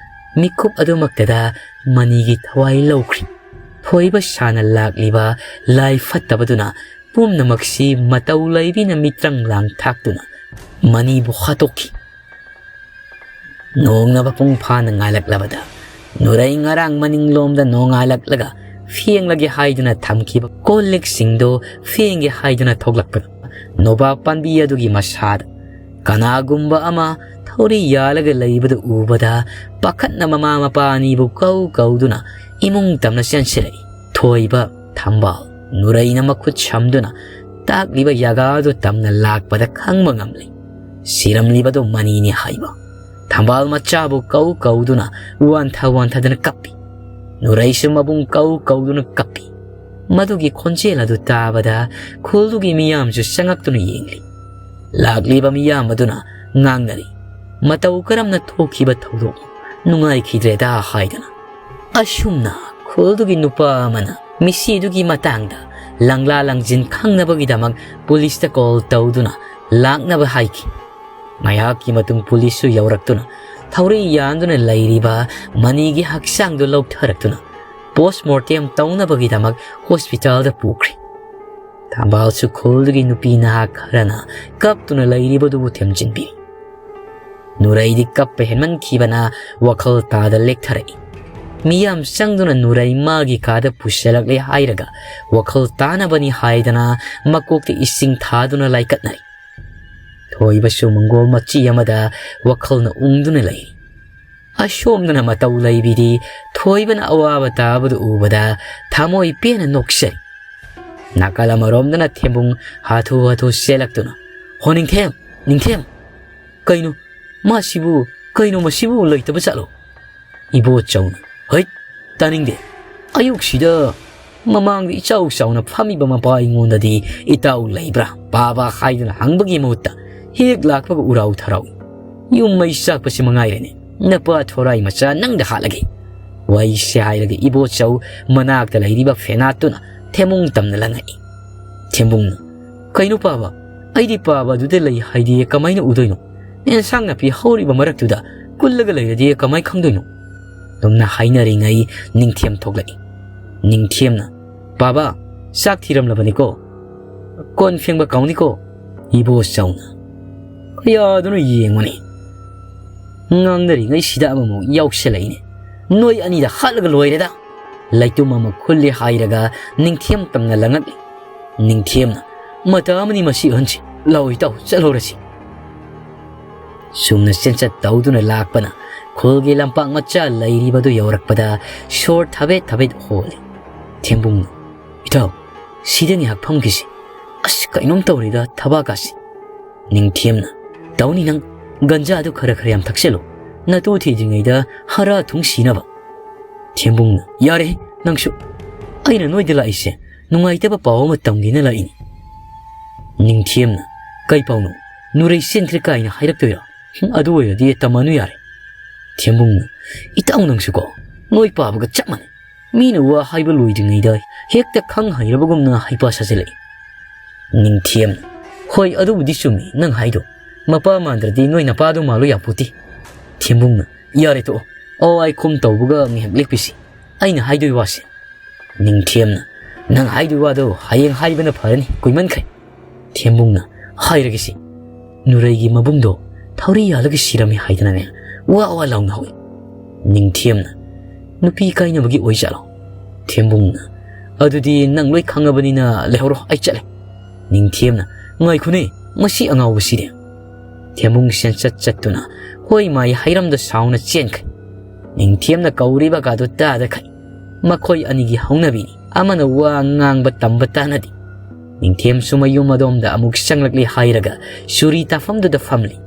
ꯃꯤꯀꯨꯞ ꯑꯗꯨꯃꯛꯇꯗ ꯃꯅꯤꯒꯤ ꯊꯋꯥꯏ ꯂꯧꯈ꯭ꯔꯤ꯫ ꯊꯣꯏꯕ ꯁꯥꯅ ꯂꯥꯛꯂꯤꯕ ꯂꯥꯏ ꯐꯠꯇꯕꯗꯨꯅ ꯄꯨꯝꯅꯃꯛꯁꯤ ꯃꯇꯧ ꯂꯩꯕꯤꯅ ꯃꯤꯇ꯭ꯔꯪ ꯂꯥꯡ ꯊꯥꯛꯇꯨꯅ ꯃꯅꯤꯕꯨ ꯍꯥꯠꯇꯣꯛꯈꯤ꯫ ꯅꯣꯡꯅ ꯃꯄꯨꯡ ꯐꯥꯅ ꯉꯥꯜꯂꯛꯂꯕꯗ ꯅꯨꯔꯩ ꯉꯔꯥꯡ ꯃꯅꯤꯡꯂꯣꯝꯗ ꯅꯣꯡꯉꯥꯜꯂꯛꯂꯒ ꯐꯦꯡꯂꯒꯦ ꯍꯥꯏꯗꯨꯅ ꯊꯝꯈꯤꯕ ꯀꯣꯜ ꯂꯤꯛꯁꯤꯡꯗꯣ ꯐꯦꯡꯒꯦ ꯍꯥꯏꯗꯨꯅ ꯊꯣꯛꯂꯛꯄꯗ ꯅꯣꯕꯥꯞ ꯄꯥꯝꯕꯤ ꯑꯗꯨꯒꯤ ꯃꯁꯥꯗ ꯀꯅꯥꯒꯨꯝꯕ ꯑꯃ ꯊꯧꯔꯤ ꯌꯥꯜꯂꯒ ꯂꯩꯕꯗꯨ ꯎꯕꯗ ꯄꯥꯈꯠꯅ ꯃꯃꯥ ꯃꯄꯥ ꯑꯅꯤꯕꯨ ꯀꯧ ꯀꯧꯗꯨꯅ ꯏꯃꯨꯡ ꯇꯝꯅ ꯆꯦꯟꯁꯤꯜꯂꯛꯏ꯫ ꯊꯣꯏꯕ, ꯊꯝꯕꯥꯜ, ꯅꯨꯔꯩꯅ ꯃꯈꯨꯠ ꯁꯝꯗꯨꯅ ꯇꯥꯛꯂꯤꯕ ꯌꯥꯒꯥꯗꯨ ꯇꯝꯅ ꯂꯥꯛꯄꯗ ꯈꯪꯕ ꯉꯝꯂꯦ꯫ ꯁꯤꯔꯝꯂꯤꯕꯗꯨ ꯃꯅꯤꯅꯤ ꯍꯥꯏꯕ꯫ ꯊꯝꯕꯥꯜ ꯃꯆꯥꯕꯨ ꯀꯧ ꯀꯧꯗꯨꯅ ꯋꯥꯟꯊ ꯋꯥꯟꯊꯗꯨꯅ ꯀꯞꯄꯤ꯫ ꯅꯨꯔꯩꯁꯨ ꯃꯕꯨꯡ ꯀꯧ ꯀꯧꯗꯨꯅ ꯀꯞꯄꯤ꯫ ꯃꯗꯨꯒꯤ ꯈꯣꯟꯖꯦꯜ ꯑꯗꯨ ꯇꯥꯕꯗ ꯈꯨꯜꯗꯨꯒꯤ ꯃꯤꯌꯥꯝꯁꯨ ꯆꯪꯉꯛꯇꯨꯅ ꯌꯦꯡꯂꯤ꯫ ꯂꯥꯛꯂꯤꯕ ꯃꯤꯌꯥꯝ ꯑꯗꯨꯅ ꯉꯥꯡꯅꯔꯤ꯫ "ꯃꯇꯧ ꯀꯔꯝꯅ ꯊꯣꯛꯈꯤꯕ ꯊꯧꯗꯣꯛ ꯅꯨꯡꯉꯥꯏꯈꯤꯗ꯭ꯔꯦꯗ" ꯍꯥꯏꯗꯨꯅ꯫ ꯑꯁꯨꯝꯅ ꯈꯨꯜꯗꯨꯒꯤ ꯅꯨꯄꯥ ꯑꯃꯅ ꯃꯤꯁꯤꯗꯨꯒꯤ ꯃꯇꯥꯡꯗ ꯂꯪꯂꯥ ꯂꯪꯖꯤꯟ ꯈꯪꯅꯕꯒꯤꯗꯃꯛ ꯄꯨꯂꯤꯁꯇ ꯀꯣꯜ ꯇꯧꯗꯨꯅ ꯂꯥꯛꯅꯕ ꯍꯥꯏꯈꯤ꯫ ꯉꯥꯏꯍꯥꯛꯀꯤ ꯃꯇꯨꯡ ꯄꯨꯂꯤꯁꯁꯨ ꯌꯧꯔꯛꯇꯨꯅ ꯊꯧꯔꯤ ꯌꯥꯟꯗꯨꯅ ꯂꯩꯔꯤꯕ ꯃꯅꯤꯒꯤ ꯍꯛꯆꯥꯡꯗꯨ ꯂꯧꯊꯔꯛꯇꯨꯅ ꯄꯣꯁꯃꯣꯔꯇꯦꯝ ꯇꯧꯅꯕꯒꯤꯗꯃꯛ ꯍꯣꯁꯄꯤꯇꯥꯜꯗ ꯄꯨꯈ꯭ꯔꯦ꯫ ꯊꯝꯕꯥꯜꯁꯨ ꯈꯨꯜꯗꯨꯒꯤ ꯅꯨꯄꯤ ꯅꯍꯥ ꯈꯔꯅ ꯀꯞꯇꯨꯅ ꯂꯩꯔꯤꯕꯗꯨꯕꯨ ꯊꯦꯝꯖꯤꯟꯕꯤ꯫ ꯅꯨꯔꯩꯗꯤ ꯀꯞꯄ ꯍꯦꯟꯃꯟꯈꯤꯕꯅ ꯋꯥꯈꯜ ꯇꯥꯗ ꯂꯦꯛꯊꯔꯛꯏ꯫ ꯃꯤꯌꯥꯝ ꯆꯪꯗꯨꯅ ꯅꯨꯔꯩ ꯃꯥꯒꯤ ꯀꯥꯗ ꯄꯨꯁꯤꯜꯂꯛꯂꯦ ꯍꯥꯏꯔꯒ ꯋꯥꯈꯜ ꯇꯥꯅꯕꯅꯤ ꯍꯥꯏꯗꯅ ꯃꯀꯣꯛꯇ ꯏꯁꯤꯡ ꯊꯥꯗꯨꯅ ꯂꯥꯏꯀꯠꯅꯔꯤ꯫ ꯊꯣꯏꯕꯁꯨ ꯃꯪꯒꯣꯜ ꯃꯆꯤ ꯑꯃꯗ ꯋꯥꯈꯜꯅ ꯎꯪꯗꯨꯅ ꯂꯩꯔꯤ꯫ ꯑꯁꯣꯝꯗꯅ ꯃꯇꯧ ꯂꯩꯕꯤꯗꯤ ꯊꯣꯏꯕꯅ ꯑꯋꯥꯕ ꯇꯥꯕꯗꯨ ꯎꯕꯗ ꯊꯃꯣꯏ ꯄꯦꯟꯅ ꯅꯣꯛꯆꯔꯤ꯫ ꯅꯥꯀꯜ ꯑꯃꯔꯣꯝꯗꯅ ꯊꯦꯝꯕꯨꯡ ꯍꯥꯊꯨ ꯍꯥꯊꯨ ꯆꯦꯜꯂꯛꯇꯨꯅ, "ꯍꯣ ꯅꯤꯡꯊꯦꯝ, ꯅꯤꯡꯊꯦꯝ, ꯀꯩꯅꯣ ꯃꯥꯁꯤꯕꯨ, ꯀꯩꯅꯣ ꯃꯁꯤꯕꯨ ꯂꯩꯇꯕ ꯆꯠꯂꯣ?" ꯏꯕꯣꯆꯧꯅ, "ꯍꯩꯠ, ꯇꯥꯅꯤꯡꯗꯦ꯫ ꯑꯌꯨꯛꯁꯤꯗ ꯃꯃꯥꯡꯗ ꯏꯆꯥꯎ ꯆꯥꯎꯅ ꯐꯝꯃꯤꯕ ꯃꯄꯥ ꯑꯩꯉꯣꯟꯗꯗꯤ ꯏꯇꯥꯎ ꯂꯩꯕ꯭ꯔꯥ, ꯄꯥꯕ ꯍꯥꯏꯗꯨꯅ ꯍꯪꯕꯒꯤ ꯃꯍꯨꯠꯇ ꯍꯦꯛ ꯂꯥꯛꯄꯒ ꯎꯔꯥꯎ ꯊꯔꯥꯎ꯫ ꯌꯨꯝ ꯃꯩ ꯆꯥꯛꯄꯁꯤ ꯃꯉꯥꯏꯔꯦꯅꯦ꯫ ꯅꯄꯥ ꯊꯣꯔꯥꯏ ꯃꯆꯥ ꯅꯪꯗ ꯍꯥꯠꯂꯒꯦ꯫ ꯋꯥꯏꯁꯦ" ꯍꯥꯏꯔꯒ ꯏꯕꯣꯆꯧ ꯃꯅꯥꯛꯇ ꯂꯩꯔꯤꯕ ꯐꯦꯅꯥꯠꯇꯨꯅ ꯊꯦꯝꯕꯨꯡ ꯇꯝꯅ ꯂꯪꯉꯛꯏ꯫ ꯊꯦꯝꯕꯨꯡꯅ, "ꯀꯩꯅꯣ ꯄꯥꯕ? ꯑꯩꯗꯤ ꯄꯥꯕ ꯑꯗꯨꯗ ꯂꯩ ꯍꯥꯏꯗꯤ ꯀꯃꯥꯏꯅ ꯎꯗꯣꯏꯅꯣ? ꯑꯦꯟꯁꯥꯡ ꯅꯥꯄꯤ ꯍꯧꯔꯤꯕ ꯃꯔꯛꯇꯨꯗ ꯀꯨꯜꯂꯒ ꯂꯩꯔꯗꯤ ꯀꯃꯥꯏ ꯈꯪꯗꯣꯏꯅꯣ?" ꯑꯗꯨꯝꯅ ꯍꯥꯏꯅꯔꯤꯉꯩ ꯅꯤꯡꯊꯦꯝ ꯊꯣꯛꯂꯛꯏ꯫ ꯅꯤꯡꯊꯦꯝꯅ, "ꯄꯥꯕ, ꯆꯥꯛ ꯊꯤꯔꯝꯂꯕꯅꯤꯀꯣ꯫ ꯀꯣꯟ ꯐꯦꯡꯕ ꯀꯥꯎꯅꯤꯀꯣ꯫" ꯏꯕꯣꯆꯧꯅ, "ꯀꯌꯥꯗꯅꯣ ꯌꯦꯡꯉꯨꯅꯦ꯫ ꯉꯥꯡꯅꯔꯤꯉꯩꯁꯤꯗ ꯑꯃꯃꯨꯛ ꯌꯥꯎꯁꯜꯂꯛꯏꯅꯦ꯫ ꯅꯣꯏ ꯑꯅꯤꯗ ꯍꯥꯠꯂꯒ ꯂꯣꯏꯔꯦꯗ꯫" ꯂꯩꯇꯨꯝ ꯑꯃ ꯈꯨꯜꯂꯦ ꯍꯥꯏꯔꯒ ꯅꯤꯡꯊꯦꯝ ꯇꯝꯅ ꯂꯪꯉꯛꯂꯤ꯫ ꯅꯤꯡꯊꯦꯝꯅ, "ꯃꯇꯥ ꯑꯃꯅꯤ ꯃꯁꯤ ꯑꯍꯟꯁꯤ꯫ ꯂꯥꯛꯑꯣ ꯏꯇꯥꯎ, ꯆꯠꯍꯧꯔꯁꯤ꯫" ꯁꯨꯝꯅ ꯆꯦꯟꯆꯠ ꯇꯧꯗꯨꯅ ꯂꯥꯛꯄꯅ ꯈꯨꯜꯒꯤ ꯂꯝꯄꯥꯛ ꯃꯆꯥ ꯂꯩꯔꯤꯕꯗꯨ ꯌꯧꯔꯛꯄꯗ ꯁꯣꯔ ꯊꯕꯦꯠ ꯊꯕꯦꯠ ꯍꯣꯜꯂꯤ꯫ ꯊꯦꯝꯕꯨꯡꯅ, "ꯏꯇꯥꯎ, ꯁꯤꯗ ꯉꯥꯏꯍꯥꯛ ꯐꯝꯈꯤꯁꯤ꯫ ꯑꯁ, ꯀꯩꯅꯣꯝ ꯇꯧꯔꯦꯗ ꯊꯕꯥꯛꯀꯥꯁꯤ꯫" ꯅꯤꯡꯊꯦꯝꯅ, "ꯇꯧꯅꯤ ꯅꯪ, ꯒꯟꯖꯥꯗꯨ ꯈꯔ ꯈꯔ ꯌꯥꯝ ꯊꯛꯆꯜꯂꯨ, ꯅꯇꯨ ꯊꯤꯗ꯭ꯔꯤꯉꯩꯗ ꯍꯥꯔꯥ ꯊꯨꯡ ꯁꯤꯅꯕ꯫" ꯊꯦꯝꯕꯨꯡꯅ, "ꯌꯥꯔꯦ ꯅꯪꯁꯨ, ꯑꯩꯅ ꯅꯣꯏꯗ ꯂꯥꯛꯏꯁꯦ ꯅꯨꯡꯉꯥꯏꯇꯕ ꯄꯥꯎ ꯑꯃ ꯇꯝꯒꯦꯅ ꯂꯥꯛꯏꯅꯤ꯫" ꯅꯤꯡꯊꯦꯝꯅ, "ꯀꯩ ꯄꯥꯎꯅꯣ? ꯅꯨꯔꯩ ꯆꯦꯟꯈ꯭ꯔꯦ ꯀꯥꯏꯅ ꯍꯥꯏꯔꯛꯇꯣꯏꯔꯣ? ꯑꯗꯨ ꯑꯣꯏꯔꯗꯤ ꯇꯝꯃꯅꯨ ꯌꯥꯔꯦ꯫" ꯊꯦꯝꯕꯨꯡꯅ, "ꯏꯇꯥꯎ ꯅꯪꯁꯨꯀꯣ, ꯅꯣꯏ ꯄꯥꯕꯒ ꯆꯞ ꯃꯥꯟꯅꯩ꯫ ꯃꯤꯅ ꯋꯥ ꯍꯥꯏꯕ ꯂꯣꯏꯗ꯭ꯔꯤꯉꯩꯗ ꯍꯦꯛꯇ ꯈꯪ ꯍꯩꯔꯕꯒꯨꯝꯅ ꯍꯩꯄꯥ ꯁꯥꯖꯤꯜꯂꯛꯏ꯫" ꯅꯤꯡꯊꯦꯝꯅ, "ꯍꯣꯏ, ꯑꯗꯨꯕꯨꯗꯤ ꯆꯨꯝꯃꯤ ꯅꯪ ꯍꯥꯏꯗꯣ꯫ ꯃꯄꯥ ꯃꯥꯟꯗ꯭ꯔꯗꯤ ꯅꯣꯏ ꯅꯄꯥꯗꯣ ꯃꯥꯜꯂꯨ ꯌꯥꯄꯣꯠꯇꯦ꯫" ꯊꯦꯝꯕꯨꯡꯅ, "ꯌꯥꯔꯦ ꯇꯣꯛꯑꯣ, ꯑꯣ ꯑꯥꯏ ꯈꯨꯝ ꯇꯧꯕꯒ ꯉꯥꯏꯍꯥꯛ ꯂꯦꯞꯄꯤꯁꯤ꯫ ꯑꯩꯅ ꯍꯥꯏꯗꯣꯏ ꯋꯥꯁꯦ꯫" ꯅꯤꯡꯊꯦꯝꯅ, "ꯅꯪ ꯍꯥꯏꯗꯣꯏ ꯋꯥꯗꯣ ꯍꯌꯦꯡ ꯍꯥꯏꯕꯅ ꯐꯔꯅꯤ, ꯀꯨꯏꯃꯟꯈ꯭ꯔꯦ꯫" ꯊꯦꯝꯕꯨꯡꯅ, "ꯍꯥꯏꯔꯒꯦꯁꯦ꯫ ꯅꯨꯔꯩꯒꯤ ꯃꯕꯨꯡꯗꯣ ꯊꯧꯔꯤ ꯌꯥꯜꯂꯒ ꯁꯤꯔꯝꯃꯤ ꯍꯥꯏꯗꯅꯅꯦ, ꯋꯥ ꯋꯥ ꯂꯥꯎꯅ ꯍꯧꯏ꯫" ꯅꯤꯡꯊꯦꯝꯅ, "ꯅꯨꯄꯤ ꯀꯥꯏꯅꯕꯒꯤ ꯑꯣꯏꯖꯥꯠꯂꯣ?" ꯊꯦꯝꯕꯨꯡꯅ, "ꯑꯗꯨꯗꯤ ꯅꯪ ꯂꯣꯏ ꯈꯪꯉꯕꯅꯤꯅ ꯂꯩꯍꯧꯔꯣ, ꯑꯩ ꯆꯠꯂꯦ꯫" ꯅꯤꯡꯊꯦꯝꯅ, "ꯉꯥꯏꯈꯣꯅꯦ, ꯃꯁꯤ ꯑꯉꯥꯎꯕꯁꯤꯗꯤ!" ꯊꯦꯝꯕꯨꯡ ꯁꯦꯟꯆꯠ ꯆꯠꯇꯨꯅ ꯍꯣꯏ ꯃꯥꯏ ꯍꯩꯔꯝꯗ ꯁꯥꯎꯅ ꯆꯦꯟꯈ꯭ꯔꯦ꯫ ꯅꯤꯡꯊꯦꯝꯅ ꯀꯧꯔꯤꯕꯒꯗꯨ ꯇꯥꯗꯈꯩ ꯃꯈꯣꯏ ꯑꯅꯤꯒꯤ ꯍꯧꯅꯕꯤꯅꯤ꯫ ꯑꯃꯅ ꯋꯥ ꯉꯥꯡꯕ ꯇꯝꯕ ꯇꯥꯅꯗꯦ꯫ ꯅꯤꯡꯊꯦꯝꯁꯨ ꯃꯌꯨꯝ ꯑꯗꯣꯝꯗ ꯑꯃꯨꯛ ꯆꯪꯂꯛꯂꯤ ꯍꯥꯏꯔꯒ ꯆꯨꯔꯤ ꯇꯥꯐꯝꯗꯨꯗ ꯐꯝꯂꯤ꯫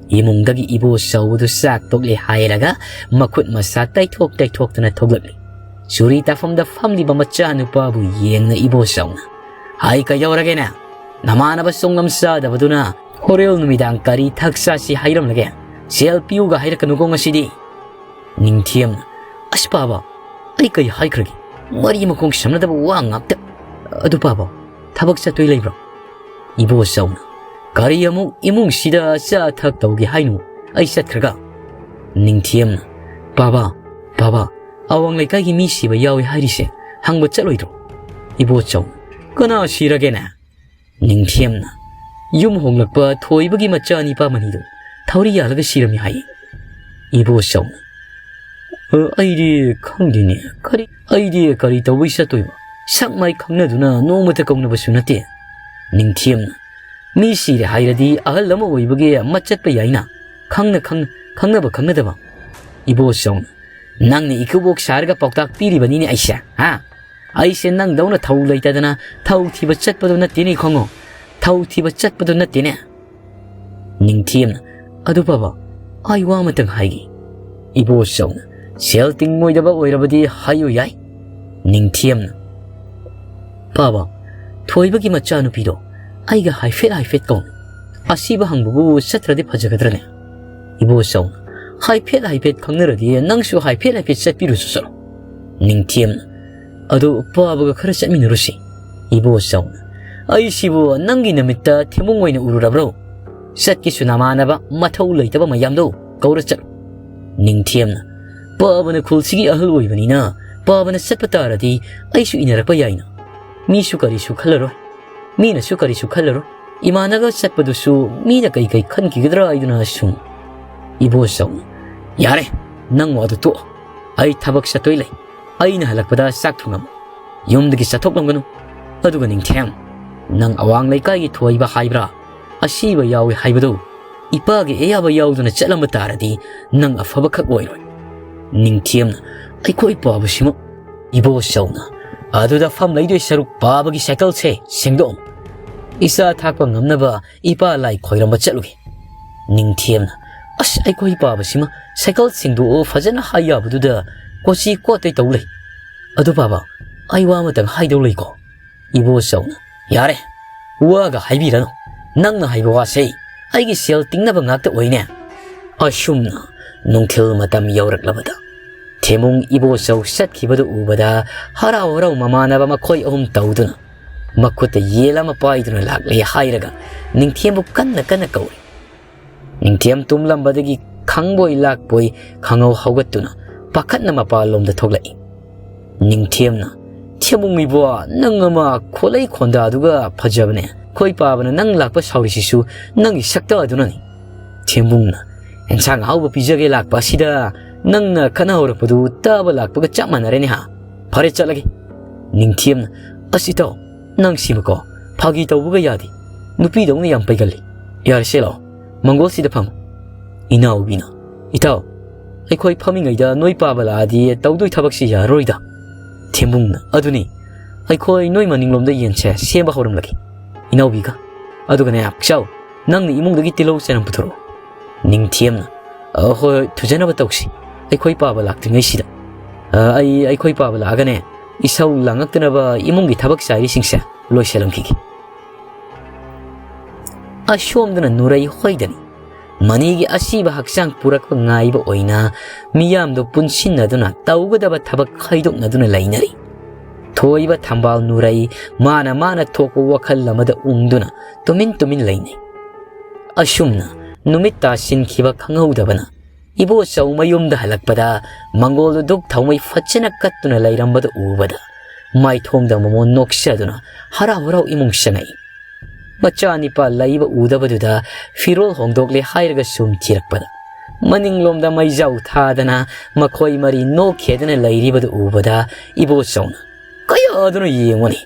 ꯏꯃꯨꯡꯗꯒꯤ ꯏꯕꯣꯆꯧꯕꯗꯨ ꯆꯥꯛ ꯇꯣꯛꯂꯦ ꯍꯥꯏꯔꯒ ꯃꯈꯨꯠ ꯃꯁꯥ ꯇꯩꯊꯣꯛ ꯇꯩꯊꯣꯛꯇꯨꯅ ꯊꯣꯛꯂꯛꯂꯤ꯫ ꯆꯨꯔꯤ ꯇꯥꯐꯝꯗ ꯐꯝꯂꯤꯕ ꯃꯆꯥꯅꯨꯄꯥꯕꯨ ꯌꯦꯡꯅ ꯏꯕꯣꯆꯧꯅ, "ꯍꯥꯏ, ꯀꯩꯗꯧꯔꯒꯦꯅꯦ? ꯅꯃꯥꯟꯅꯕ ꯆꯣꯡꯉꯝ ꯆꯥꯗꯕꯗꯨꯅ ꯍꯣꯔꯦꯜ ꯅꯨꯃꯤꯗꯥꯡ ꯀꯔꯤ ꯊꯛ ꯆꯥꯁꯤ ꯍꯥꯏꯔꯝꯂꯒꯦ? ꯁꯦꯜ ꯄꯤꯌꯨꯒ ꯍꯥꯏꯔꯛꯀꯅꯨꯀꯣ ꯉꯁꯤꯗꯤ꯫" ꯅꯤꯡꯊꯦꯝꯅ, "ꯑꯁ ꯄꯥꯕ, ꯑꯩ ꯀꯩ ꯍꯥꯏꯈ꯭ꯔꯒꯦ? ꯃꯔꯤ ꯃꯈꯣꯡ ꯁꯝꯅꯗꯕ ꯋꯥ ꯉꯥꯛꯇ꯫ ꯑꯗꯨ ꯄꯥꯕ, ꯊꯕꯛ ꯆꯠꯇꯣꯏ ꯂꯩꯕ꯭ꯔꯣ?" ꯏꯕꯣꯆꯧꯅ, "ꯀꯔꯤ ꯑꯃꯨꯛ ꯏꯃꯨꯡꯁꯤꯗ ꯑꯆꯥ ꯑꯊꯛ ꯇꯧꯒꯦ ꯍꯥꯏꯅꯣ ꯑꯩ ꯆꯠꯈ꯭ꯔꯒ?" ꯅꯤꯡꯊꯦꯝꯅ, "ꯄꯥꯕ, ꯄꯥꯕ, ꯑꯋꯥꯡ ꯂꯩꯀꯥꯏꯒꯤ ꯃꯤ ꯁꯤꯕ ꯌꯥꯎꯏ ꯍꯥꯏꯔꯤꯁꯦ ꯍꯪꯕ ꯆꯠꯂꯣꯏꯗ꯭ꯔꯣ?" ꯏꯕꯣꯆꯧꯅ, "ꯀꯅꯥ ꯁꯤꯔꯒꯦꯅꯦ?" ꯅꯤꯡꯊꯦꯝꯅ, "ꯌꯨꯝ ꯍꯣꯡꯂꯛꯄ ꯊꯣꯏꯕꯒꯤ ꯃꯆꯥ ꯅꯤꯄꯥ ꯃꯅꯤꯗꯣ ꯊꯧꯔꯤ ꯌꯥꯜꯂꯒ ꯁꯤꯔꯝꯃꯤ ꯍꯥꯏꯌꯦ꯫" ꯏꯕꯣꯆꯧꯅ, "ꯑ, ꯑꯩꯗꯤ ꯈꯪꯗꯦꯅꯦ꯫ ꯀꯔꯤ, ꯑꯩꯗꯤ ꯀꯔꯤ ꯇꯧꯕꯩ ꯆꯠꯇꯣꯏꯕ? ꯁꯛ ꯃꯥꯏ ꯈꯪꯅꯗꯨꯅ ꯅꯣꯡꯃꯇ ꯀꯧꯅꯕꯁꯨ ꯅꯠꯇꯦ꯫" ꯅꯤꯡꯊꯦꯝꯅ, "ꯃꯤ ꯁꯤꯔꯦ ꯍꯥꯏꯔꯗꯤ ꯑꯍꯜ ꯑꯃ ꯑꯣꯏꯕꯒꯤ ꯃꯠ ꯆꯠꯄ ꯌꯥꯏꯅ, ꯈꯪꯅ ꯈꯪꯅ, ꯈꯪꯅꯕ ꯈꯪꯅꯗꯕ꯫" ꯏꯕꯣꯆꯧꯅ, "ꯅꯪꯅ ꯏꯀꯨꯕꯣꯛ ꯁꯥꯔꯒ ꯄꯥꯎꯇꯥꯛ ꯄꯤꯔꯤꯕꯅꯤꯅꯦ ꯑꯩꯁꯦ, ꯍꯥ? ꯑꯩꯁꯦ ꯅꯪꯗꯧꯅ ꯊꯧ ꯂꯩꯇꯗꯅ ꯊꯧ ꯊꯤꯕ ꯆꯠꯄꯗꯣ ꯅꯠꯇꯦꯅꯦ ꯈꯣꯡꯉꯣ꯫ ꯊꯧ ꯊꯤꯕ ꯆꯠꯄꯗꯣ ꯅꯠꯇꯦꯅꯦ꯫" ꯅꯤꯡꯊꯦꯝꯅ, "ꯑꯗꯨ ꯕꯥꯕꯥ, ꯑꯩ ꯋꯥ ꯑꯃꯇꯪ ꯍꯥꯏꯒꯦ꯫" ꯏꯕꯣꯆꯧꯅ, "ꯁꯦꯜ ꯇꯤꯡꯉꯣꯏꯗꯕ ꯑꯣꯏꯔꯕꯗꯤ ꯍꯥꯏꯌꯨ ꯌꯥꯏ꯫" ꯅꯤꯡꯊꯦꯝꯅ, "ꯕꯥꯕꯥ, ꯊꯣꯏꯕꯒꯤ ꯃꯆꯥꯅꯨꯄꯤꯗꯣ ꯑꯩꯒ ꯍꯥꯏꯐꯦꯠ ꯍꯥꯏꯐꯦꯠ ꯀꯧꯅꯤ꯫ ꯑꯁꯤꯕ ꯍꯪꯕꯕꯨ ꯆꯠꯇ꯭ꯔꯗꯤ ꯐꯖꯒꯗ꯭ꯔꯅꯦ?" ꯏꯕꯣꯆꯧꯅ, "ꯍꯥꯏꯐꯦꯠ ꯍꯥꯏꯐꯦꯠ ꯈꯪꯅꯔꯗꯤ ꯅꯪꯁꯨ ꯍꯥꯏꯐꯦꯠ ꯍꯥꯏꯐꯦꯠ ꯆꯠꯄꯤꯔꯨꯆꯣ ꯆꯠꯂꯣ꯫" ꯅꯤꯡꯊꯦꯝꯅ, "ꯑꯗꯨ ꯄꯥꯕꯒ ꯈꯔ ꯆꯠꯃꯤꯟꯅꯔꯨꯁꯤ꯫" ꯏꯕꯣꯆꯧꯅ, "ꯑꯩꯁꯤꯕꯨ ꯅꯪꯒꯤ ꯅꯃꯤꯠꯇ ꯊꯦꯝꯃꯨꯡ ꯑꯣꯏꯅ ꯎꯔꯨꯔꯕ꯭ꯔꯣ? ꯆꯠꯀꯦꯁꯨ ꯅꯃꯥꯟꯅꯕ ꯃꯊꯧ ꯂꯩꯇꯕ ꯃꯌꯥꯝꯗꯣ ꯀꯧꯔ ꯆꯠꯂꯨ꯫" ꯅꯤꯡꯊꯦꯝꯅ, "ꯄꯥꯕꯅ ꯈꯨꯜꯁꯤꯒꯤ ꯑꯍꯜ ꯑꯣꯏꯕꯅꯤꯅ ꯄꯥꯕꯅ ꯆꯠꯄ ꯇꯥꯔꯗꯤ ꯑꯩꯁꯨ ꯏꯟꯅꯔꯛꯄ ꯌꯥꯏꯅ꯫ ꯃꯤꯁꯨ ꯀꯔꯤꯁꯨ ꯈꯜꯂꯔꯣꯏ, ꯃꯤꯅꯁꯨ ꯀꯔꯤꯁꯨ ꯈꯜꯂꯔꯣꯏ꯫ ꯏꯃꯥꯟꯅꯒ ꯆꯠꯄꯗꯨꯁꯨ ꯃꯤꯅ ꯀꯩ ꯀꯩ ꯈꯟꯈꯤꯒꯗ꯭ꯔꯥ ꯍꯥꯏꯗꯨꯅ ꯁꯨꯝ꯫" ꯏꯕꯣꯆꯧꯅ, "ꯌꯥꯔꯦ, ꯅꯪ ꯋꯥꯗꯨ ꯇꯣꯛꯑꯣ꯫ ꯑꯩ ꯊꯕꯛ ꯆꯠꯇꯣꯏ ꯂꯩ꯫ ꯑꯩꯅ ꯍꯜꯂꯛꯄꯗ ꯆꯥꯛ ꯊꯣꯡꯉꯝꯃꯨ꯫ ꯌꯨꯝꯗꯒꯤ ꯆꯠꯊꯣꯛꯂꯝꯒꯅꯨ꯫ ꯑꯗꯨꯒ ꯅꯤꯡꯊꯦꯝ, ꯅꯪ ꯑꯋꯥꯡ ꯂꯩꯀꯥꯏꯒꯤ ꯊꯣꯏꯕ ꯍꯥꯏꯕ꯭ꯔꯥ, ꯑꯁꯤꯕ ꯌꯥꯎꯏ ꯍꯥꯏꯕꯗꯨ ꯏꯄꯥꯒꯤ ꯑꯌꯥꯕ ꯌꯥꯎꯗꯅ ꯆꯠꯂꯝꯕ ꯇꯥꯔꯗꯤ ꯅꯪ ꯑꯐꯕ ꯈꯛ ꯑꯣꯏꯔꯣꯏ꯫" ꯅꯤꯡꯊꯦꯝꯅ, "ꯑꯩꯈꯣꯏ ꯄꯥꯕꯁꯤꯃ꯫" ꯏꯕꯣꯆꯧꯅ, "ꯑꯗꯨꯗ ꯐꯝ ꯂꯩꯗꯣꯏ ꯁꯔꯨꯛ ꯄꯥꯕꯒꯤ ꯁꯥꯏꯀꯜꯁꯦ ꯁꯦꯡꯗꯣꯛꯑꯝꯃꯨ꯫ ꯏꯆꯥ ꯊꯥꯛꯄ ꯉꯝꯅꯕ ꯏꯄꯥ ꯂꯥꯏ ꯈꯣꯏꯔꯝꯕ ꯆꯠꯂꯨꯒꯦ꯫" ꯅꯤꯡꯊꯦꯝꯅ, "ꯑꯁ, ꯑꯩꯈꯣꯏ ꯄꯥꯕꯁꯤꯃ ꯁꯥꯏꯀꯜ ꯁꯦꯡꯗꯣꯛꯑꯣ ꯐꯖꯅ ꯍꯥꯏ ꯌꯥꯕꯗꯨꯗ ꯀꯣꯆꯤ ꯀꯣꯠꯇꯩ ꯇꯧ ꯂꯩ꯫ ꯑꯗꯨ ꯄꯥꯕ, ꯑꯩ ꯋꯥ ꯑꯃꯇꯪ ꯍꯥꯏꯗꯧ ꯂꯩꯀꯣ꯫" ꯏꯕꯣꯆꯧꯅ, "ꯌꯥꯔꯦ, ꯋꯥꯒ ꯍꯥꯏꯕꯤꯔꯅꯨ꯫ ꯅꯪꯅ ꯍꯥꯏꯕ ꯋꯥꯁꯦ ꯑꯩꯒꯤ ꯁꯦꯜ ꯇꯤꯡꯅꯕ ꯉꯥꯛꯇ ꯑꯣꯏꯅꯦ꯫" ꯑꯁꯨꯝꯅ ꯅꯨꯡꯊꯤꯜ ꯃꯇꯝ ꯌꯧꯔꯛꯂꯕꯗ ꯊꯦꯃꯨꯡ ꯏꯕꯣꯆꯧ ꯆꯠꯈꯤꯕꯗꯨ ꯎꯕꯗ ꯍꯔꯥꯎ ꯍꯔꯥꯎ ꯃꯃꯥꯟꯅꯕ ꯃꯈꯣꯏ ꯑꯍꯨꯝ ꯇꯧꯗꯨꯅ ꯃꯈꯨꯠꯇ ꯌꯦꯜ ꯑꯃ ꯄꯥꯏꯗꯨꯅ ꯂꯥꯛꯂꯦ ꯍꯥꯏꯔꯒ ꯅꯤꯡꯊꯦꯝꯕꯨ ꯀꯟꯅ ꯀꯟꯅ ꯀꯧꯔꯤ꯫ ꯅꯤꯡꯊꯦꯝ ꯇꯨꯝꯂꯝꯕꯗꯒꯤ ꯈꯪꯕꯣꯏ ꯂꯥꯛꯄꯣꯏ ꯈꯪꯍꯧ ꯍꯧꯒꯠꯇꯨꯅ ꯄꯥꯈꯠꯅ ꯃꯄꯥꯟꯂꯣꯝꯗ ꯊꯣꯛꯂꯛꯏ꯫ ꯅꯤꯡꯊꯦꯝꯅ, "ꯊꯦꯝꯕꯨꯡ ꯏꯕꯣ, ꯅꯪ ꯑꯃ ꯈꯣꯠꯂꯩ ꯈꯣꯟꯗꯥꯗꯨꯒ ꯐꯖꯕꯅꯦ꯫ ꯑꯩꯈꯣꯏ ꯄꯥꯕꯅ ꯅꯪ ꯂꯥꯛꯄ ꯁꯥꯎꯔꯤꯁꯤꯁꯨ ꯅꯪꯒꯤ ꯁꯛꯇ ꯑꯗꯨꯅꯅꯤ꯫" ꯊꯦꯝꯕꯨꯡꯅ, "ꯑꯦꯟꯁꯥꯡ ꯑꯍꯥꯎꯕ ꯄꯤꯖꯒꯦ ꯂꯥꯛꯄ ꯑꯁꯤꯗ ꯅꯪꯅ ꯈꯠꯅ ꯍꯧꯔꯛꯄꯗꯨ ꯇꯥꯕ ꯂꯥꯛꯄꯒ ꯆꯞ ꯃꯥꯟꯅꯔꯦꯅꯦ ꯍꯥ? ꯐꯔꯦ, ꯆꯠꯂꯒꯦ꯫" ꯅꯤꯡꯊꯦꯝꯅ, "ꯑꯁ ꯏꯇꯥꯎ, ꯅꯪ ꯁꯤꯃꯀꯣ, ꯐꯥꯒꯤ ꯇꯧꯕꯒ ꯌꯥꯗꯦ꯫ ꯅꯨꯄꯤꯗꯧꯅ ꯌꯥꯝ ꯄꯩꯒꯜꯂꯤ꯫ ꯌꯥꯔꯦꯁꯦ, ꯂꯥꯛꯑꯣ, ꯃꯪꯒꯣꯜꯁꯤꯗ ꯐꯝꯃꯨ꯫" ꯏꯅꯥꯎꯕꯤꯅ, "ꯏꯇꯥꯎ, ꯑꯩꯈꯣꯏ ꯐꯝꯃꯤꯉꯩꯗ ꯅꯣꯏ ꯄꯥꯕ ꯂꯥꯛꯑꯗꯤ ꯇꯧꯗꯣꯏ ꯊꯕꯛꯁꯤ ꯌꯥꯔꯔꯣꯏꯗ꯫" ꯊꯦꯝꯕꯨꯡꯅ, "ꯑꯗꯨꯅꯤ, ꯑꯩꯈꯣꯏ ꯅꯣꯏ ꯃꯅꯤꯡꯂꯣꯝꯗ ꯌꯦꯟꯁꯦ ꯁꯦꯝꯕ ꯍꯧꯔꯝꯂꯒꯦ ꯏꯅꯥꯎꯕꯤꯒ꯫ ꯑꯗꯨꯒꯅꯦ, ꯄꯤꯁꯥꯎ, ꯅꯪꯅ ꯏꯃꯨꯡꯗꯒꯤ ꯇꯤꯜꯍꯧ ꯆꯅꯝ ꯄꯨꯊꯣꯔꯛꯑꯣ꯫" ꯅꯤꯡꯊꯦꯝꯅ, "ꯑ, ꯍꯣꯏ, ꯍꯣꯏ, ꯊꯨꯖꯅꯕ ꯇꯧꯁꯤ꯫ ꯑꯩꯈꯣꯏ ꯄꯥꯕ ꯂꯥꯛꯇ꯭ꯔꯤꯉꯩꯁꯤꯗ꯫ ꯑ, ꯑꯩ, ꯑꯩꯈꯣꯏ ꯄꯥꯕ ꯂꯥꯛꯑꯒꯅꯦ, ꯏꯁꯧ ꯂꯥꯡꯉꯛꯇꯅꯕ ꯏꯃꯨꯡꯒꯤ ꯊꯕꯛ ꯆꯥꯏꯔꯤꯁꯤꯡꯁꯦ ꯂꯣꯏꯁꯤꯜꯂꯝꯈꯤꯒꯦ꯫" ꯑꯁꯣꯝꯗꯅ ꯅꯨꯔꯩ ꯍꯣꯏꯗꯅꯤ꯫ ꯃꯅꯤꯒꯤ ꯑꯁꯤꯕ ꯍꯛꯆꯥꯡ ꯄꯨꯔꯛꯄ ꯉꯥꯏꯕ ꯑꯣꯏꯅ ꯃꯤꯌꯥꯝꯗꯨ ꯄꯨꯟꯁꯤꯟꯅꯗꯨꯅ ꯇꯧꯒꯗꯕ ꯊꯕꯛ ꯈꯥꯏꯗꯣꯛꯅꯗꯨꯅ ꯂꯩꯅꯔꯤ꯫ ꯊꯣꯏꯕ ꯊꯝꯕꯥꯜ ꯅꯨꯔꯩ ꯃꯥꯅ ꯃꯥꯅ ꯊꯣꯛꯄ ꯋꯥꯈꯜ ꯑꯃꯗ ꯎꯪꯗꯨꯅ ꯇꯨꯃꯤꯟ ꯇꯨꯃꯤꯟ ꯂꯩꯅꯩ꯫ ꯑꯁꯨꯝꯅ ꯅꯨꯃꯤꯠ ꯇꯥꯁꯤꯟꯈꯤꯕ ꯈꯪꯍꯧꯗꯕꯅ ꯏꯕꯣꯆꯧ ꯃꯌꯨꯝꯗ ꯍꯜꯂꯛꯄꯗ ꯃꯪꯒꯣꯜꯗꯨ ꯙꯨꯛ ꯊꯥꯎꯃꯩ ꯐꯖꯅ ꯀꯠꯇꯨꯅ ꯂꯩꯔꯝꯕꯗꯨ ꯎꯕꯗ ꯃꯥꯏꯊꯣꯡꯗ ꯃꯃꯣꯟ ꯅꯣꯛꯆꯗꯨꯅ ꯍꯔꯥꯎ ꯍꯔꯥꯎ ꯏꯃꯨꯡ ꯆꯪꯉꯛꯏ꯫ ꯃꯆꯥꯅꯤꯄꯥ ꯂꯩꯕ ꯎꯗꯕꯗꯨꯗ ꯐꯤꯔꯣꯜ ꯍꯣꯡꯗꯣꯛꯂꯦ ꯍꯥꯏꯔꯒ ꯁꯨꯝ ꯊꯤꯔꯛꯄꯗ ꯃꯅꯤꯡꯂꯣꯝꯗ ꯃꯩꯖꯥꯎ ꯊꯥꯗꯅ ꯃꯈꯣꯏ ꯃꯔꯤ ꯅꯣꯛꯈꯦꯗꯅ ꯂꯩꯔꯤꯕꯗꯨ ꯎꯕꯗ ꯏꯕꯣꯆꯧꯅ, "ꯀꯌꯥꯗꯅꯣ ꯌꯦꯡꯉꯨꯅꯦ,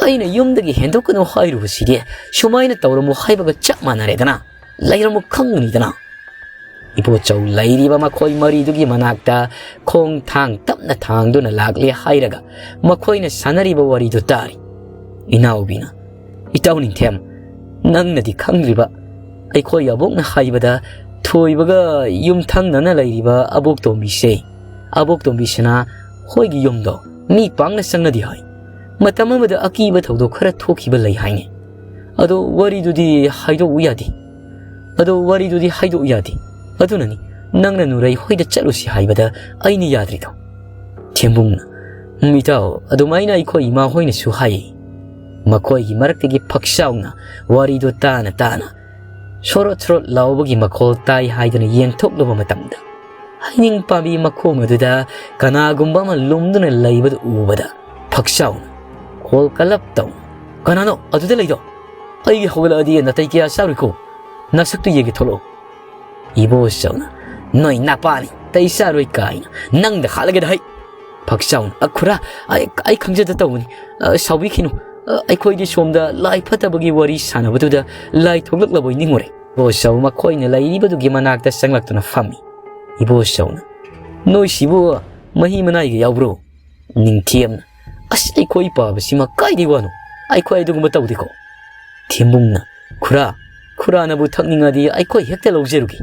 ꯑꯩꯅ ꯌꯨꯝꯗꯒꯤ ꯍꯦꯟꯗꯣꯛꯀꯅꯨ ꯍꯥꯏꯔꯨꯕꯁꯤꯗꯤ ꯁꯨꯃꯥꯏꯅ ꯇꯧꯔꯝꯃꯨ ꯍꯥꯏꯕꯒ ꯆꯞ ꯃꯥꯟꯅꯔꯦꯗꯅ, ꯂꯩꯔꯝꯃꯨ ꯈꯪꯒꯅꯤꯗꯅ꯫" ꯏꯕꯣꯆꯧ ꯂꯩꯔꯤꯕ ꯃꯈꯣꯏ ꯃꯔꯤꯗꯨꯒꯤ ꯃꯅꯥꯛꯇ ꯈꯣꯡ ꯊꯥꯡ ꯇꯞꯅ ꯊꯥꯡꯗꯨꯅ ꯂꯥꯛꯂꯦ ꯍꯥꯏꯔꯒ ꯃꯈꯣꯏꯅ ꯁꯥꯟꯅꯔꯤꯕ ꯋꯥꯔꯤꯗꯨ ꯇꯥꯔꯤ꯫ ꯏꯅꯥꯎꯕꯤꯅ, "ꯏꯇꯥꯎ ꯅꯤꯡꯊꯦꯝ, ꯅꯪꯅꯗꯤ ꯈꯪꯗ꯭ꯔꯤꯕ, ꯑꯩꯈꯣꯏ ꯑꯕꯣꯛꯅ ꯍꯥꯏꯕꯗ ꯊꯣꯏꯕꯒ ꯌꯨꯝꯊꯪꯅꯅ ꯂꯩꯔꯤꯕ ꯑꯕꯣꯛꯇꯣꯝꯕꯤꯁꯦ, ꯑꯕꯣꯛꯇꯣꯝꯕꯤꯁꯤꯅ ꯍꯣꯏꯒꯤ ꯌꯨꯝꯗꯣ ꯃꯤ ꯄꯥꯡꯅ ꯆꯪꯅꯗꯦ ꯍꯥꯏ꯫ ꯃꯇꯝ ꯑꯃꯗ ꯑꯀꯤꯕ ꯊꯧꯗꯣꯛ ꯈꯔ ꯊꯣꯛꯈꯤꯕ ꯂꯩ ꯍꯥꯏꯅꯦ꯫ ꯑꯗꯣ ꯋꯥꯔꯤꯗꯨꯗꯤ ꯍꯥꯏꯗꯣꯛꯎ ꯌꯥꯗꯦ꯫ ꯑꯗꯣ ꯋꯥꯔꯤꯗꯨꯗꯤ ꯍꯥꯏꯗꯣꯛꯎ ꯌꯥꯗꯦ꯫ ꯑꯗꯨꯅꯅꯤ ꯅꯪꯅ ꯅꯨꯔꯩ ꯍꯣꯏꯗ ꯆꯠꯂꯨꯁꯤ ꯍꯥꯏꯕꯗ ꯑꯩꯅ ꯌꯥꯗ꯭ꯔꯤꯗꯣ꯫" ꯊꯦꯝꯕꯨꯡꯅ, "ꯎꯝ, ꯏꯇꯥꯎ, ꯑꯗꯨꯃꯥꯏꯅ ꯑꯩꯈꯣꯏ ꯏꯃꯥ ꯍꯣꯏꯅꯁꯨ ꯍꯥꯏꯌꯦ꯫" ꯃꯈꯣꯏꯒꯤ ꯃꯔꯛꯇꯒꯤ ꯐꯛꯆꯥꯎꯅ ꯋꯥꯔꯤꯗꯨ ꯇꯥꯅ ꯇꯥꯅ ꯁꯣꯔꯣꯠ ꯁꯣꯔꯣꯠ ꯂꯥꯎꯕꯒꯤ ꯃꯈꯣꯜ ꯇꯥꯏ ꯍꯥꯏꯗꯨꯅ ꯌꯦꯡꯊꯣꯛꯂꯨꯕ ꯃꯇꯝꯗ, ꯍꯩꯅꯤꯡ ꯄꯥꯝꯕꯤ ꯃꯈꯣꯡ ꯑꯗꯨꯗ ꯀꯅꯥꯒꯨꯝꯕ ꯑꯃ ꯂꯨꯝꯗꯨꯅ ꯂꯩꯕꯗꯨ ꯎꯕꯗ, ꯐꯛꯆꯥꯎꯅ ꯈꯣꯜ ꯀꯜꯂꯞ ꯇꯧꯅ, "ꯀꯅꯥꯅꯣ ꯑꯗꯨꯗ ꯂꯩꯗꯣ? ꯑꯩꯒꯤ ꯍꯧꯒꯠꯂꯛꯑꯗꯤ ꯅꯥꯇꯩ ꯀꯌꯥ ꯆꯥꯔꯣꯏꯀꯣ꯫ ꯅꯁꯛꯇꯨ ꯌꯦꯡꯒꯦ, ꯊꯣꯛꯂꯛꯑꯣ꯫" ꯏꯕꯣꯆꯧꯅ, "ꯅꯣꯏ ꯅꯄꯥꯅꯤ ꯇꯩ ꯆꯥꯔꯣꯏ ꯀꯥꯏꯅ ꯅꯪꯗ ꯍꯥꯠꯂꯒꯦꯗ ꯍꯩ!" ꯐꯛꯆꯥꯎꯅ, "ꯑ, ꯈꯨꯔꯥ, ꯑꯩ, ꯑꯩ ꯈꯪꯖꯗ ꯇꯧꯕꯅꯤ꯫ ꯑ, ꯁꯥꯎꯕꯤꯈꯤꯅꯨ꯫ ꯑ, ꯑꯩꯈꯣꯏꯗꯤ ꯁꯣꯝꯗ ꯂꯥꯏ ꯐꯠꯇꯕꯒꯤ ꯋꯥꯔꯤ ꯁꯥꯟꯅꯕꯗꯨꯗ ꯂꯥꯏ ꯊꯣꯛꯂꯛꯂꯕꯣꯏ ꯅꯤꯡꯉꯨꯔꯦ꯫" ꯏꯕꯣꯆꯧ ꯃꯈꯣꯏꯅ ꯂꯩꯔꯤꯕꯗꯨꯒꯤ ꯃꯅꯥꯛꯇ ꯆꯪꯂꯛꯇꯨꯅ ꯐꯝꯃꯤ꯫ ꯏꯕꯣꯆꯧꯅ, "ꯅꯣꯏꯁꯤꯕꯨ ꯃꯍꯤ ꯃꯅꯥꯏꯒ ꯌꯥꯎꯕ꯭ꯔꯣ?" ꯅꯤꯡꯊꯦꯝꯅ, "ꯑꯁ, ꯑꯩꯈꯣꯏ ꯄꯥꯕꯁꯤꯃ ꯀꯥꯏꯗꯩ ꯋꯥꯅꯣ? ꯑꯩꯈꯣꯏ ꯑꯗꯨꯒꯨꯝꯕ ꯇꯧꯗꯦꯀꯣ꯫" ꯊꯦꯝꯕꯨꯡꯅ, "ꯈꯨꯔꯥ, ꯈꯨꯔꯥꯅꯕꯨ ꯊꯛꯅꯤꯡꯉꯗꯤ ꯑꯩꯈꯣꯏ ꯍꯦꯛꯇ ꯂꯧꯖꯔꯨꯒꯦ꯫"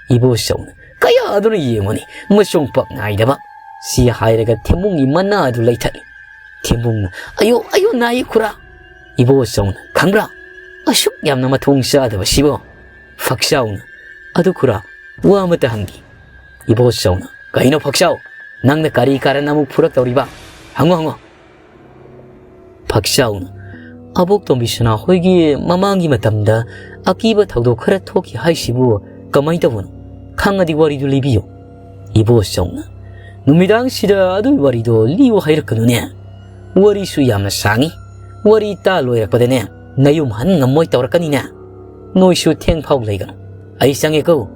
ꯏꯕꯣꯆꯧꯅ, "ꯀꯌꯥꯗꯨꯅ ꯌꯦꯡꯉꯨꯅꯤ, ꯃꯆꯣꯡ ꯄꯥꯛ ꯅꯥꯏꯗꯕ꯫" ꯁꯤ ꯍꯥꯏꯔꯒ ꯊꯦꯝꯕꯨꯡꯒꯤ ꯃꯅꯥ ꯑꯗꯨ ꯂꯩꯊꯠꯂꯤ꯫ ꯊꯦꯝꯕꯨꯡꯅ, "ꯑꯌꯣ, ꯑꯌꯣ, ꯅꯥꯏꯌꯦ ꯈꯨꯔꯥ꯫" ꯏꯕꯣꯆꯧꯅ, "ꯈꯪꯕ꯭ꯔꯥ, ꯑꯁꯨꯛ ꯌꯥꯝꯅ ꯃꯊꯣꯡ ꯆꯥꯗꯕ ꯁꯤꯕꯣ?" ꯐꯛꯆꯥꯎꯅ, "ꯑꯗꯨ ꯈꯨꯔꯥ, ꯋꯥ ꯑꯃꯇ ꯍꯪꯒꯦ꯫" ꯏꯕꯣꯆꯧꯅ, "ꯀꯩꯅꯣ ꯐꯛꯆꯥꯎ? ꯅꯪꯅ ꯀꯔꯤ ꯀꯥꯔꯟ ꯑꯃꯨꯛ ꯐꯨꯔꯛꯇꯧꯔꯤꯕ? ꯍꯪꯉꯣ, ꯍꯪꯉꯣ꯫" ꯐꯛꯆꯥꯎꯅ, "ꯑꯕꯣꯛ ꯇꯣꯝꯕꯤ ꯁꯅꯥ ꯍꯣꯏꯒꯤ ꯃꯃꯥꯡꯒꯤ ꯃꯇꯝꯗ ꯑꯀꯤꯕ ꯊꯧꯗꯣꯛ ꯈꯔ ꯊꯣꯛꯈꯤ ꯍꯥꯏꯁꯤꯕꯨ ꯀꯃꯥꯏꯅ ꯇꯧꯕꯅꯣ? ꯈꯪꯉꯗꯤ ꯋꯥꯔꯤꯗꯨ ꯂꯤꯕꯤꯌꯨ꯫" ꯏꯕꯣꯆꯧꯅ, "ꯅꯨꯃꯤꯗꯥꯡꯁꯤꯗ ꯑꯗꯨꯒꯤ ꯋꯥꯔꯤꯗꯣ ꯂꯤꯌꯨ ꯍꯥꯏꯔꯛꯀꯅꯨꯅꯦ꯫ ꯋꯥꯔꯤꯁꯨ ꯌꯥꯝꯅ ꯁꯥꯡꯉꯤ꯫ ꯋꯥꯔꯤ ꯇꯥ ꯂꯣꯏꯔꯛꯄꯗꯅꯦ, ꯅꯌꯨꯝ ꯍꯟ ꯉꯝꯃꯣꯏ ꯇꯧꯔꯛꯀꯅꯤꯅꯦ꯫ ꯅꯣꯏꯁꯨ ꯊꯦꯡ ꯐꯥꯎ ꯂꯩꯒꯅꯨ꯫ ꯑꯩ ꯆꯪꯉꯦꯀꯣ꯫"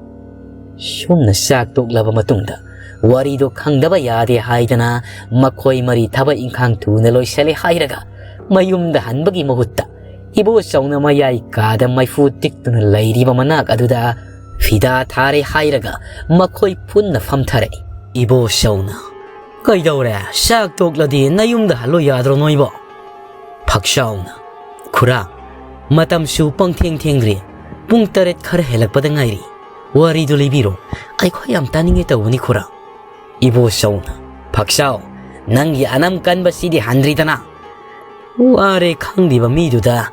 ꯁꯨꯝꯅ ꯆꯥꯛ ꯇꯣꯛꯂꯕ ꯃꯇꯨꯡꯗ ꯋꯥꯔꯤꯗꯣ ꯈꯪꯗꯕ ꯌꯥꯗꯦ ꯍꯥꯏꯗꯅ ꯃꯈꯣꯏ ꯃꯔꯤ ꯊꯕꯛ ꯏꯪꯈꯥꯡ ꯊꯨꯅ ꯂꯣꯏꯁꯤꯜꯂꯦ ꯍꯥꯏꯔꯒ ꯃꯌꯨꯝꯗ ꯍꯟꯕꯒꯤ ꯃꯍꯨꯠꯇ ꯏꯕꯣꯆꯧꯅ ꯃꯌꯥꯏ ꯀꯥꯗ ꯃꯩꯐꯨ ꯇꯤꯛꯇꯨꯅ ꯂꯩꯔꯤꯕ ꯃꯅꯥꯛ ꯑꯗꯨꯗ ꯐꯤꯗꯥ ꯊꯥꯔꯦ ꯍꯥꯏꯔꯒ ꯃꯈꯣꯏ ꯄꯨꯟꯅ ꯐꯝꯊꯔꯛꯏ꯫ ꯏꯕꯣꯆꯧꯅ, "ꯀꯩꯗꯧꯔꯦ? ꯆꯥꯛ ꯇꯣꯛꯂꯗꯤ ꯅꯌꯨꯝꯗ ꯍꯜꯂꯣ ꯌꯥꯗ꯭ꯔꯣ ꯅꯣꯏꯕꯣ?" ꯐꯛꯆꯥꯎꯅ, "ꯈꯨꯔꯥ, ꯃꯇꯝꯁꯨ ꯄꯪꯊꯦꯡ ꯊꯦꯡꯗ꯭ꯔꯤ, ꯄꯨꯡ ꯇꯔꯦꯠ ꯈꯔ ꯍꯦꯜꯂꯛꯄꯗ ꯉꯥꯏꯔꯤ꯫ ꯋꯥꯔꯤꯗꯨ ꯂꯤꯕꯤꯔꯣ, ꯑꯩꯈꯣꯏ ꯌꯥꯝ ꯇꯥꯅꯤꯡꯉꯦ ꯇꯧꯕꯅꯤ ꯈꯨꯔꯥ꯫" ꯏꯕꯣꯆꯧꯅ, "ꯐꯛꯆꯥꯎ, ꯅꯪꯒꯤ ꯑꯅꯝ ꯀꯟꯕꯁꯤꯗꯤ ꯍꯟꯗ꯭ꯔꯤꯗꯅ꯫ ꯋꯥꯔꯦ ꯈꯪꯂꯤꯕ ꯃꯤꯗꯨꯗ,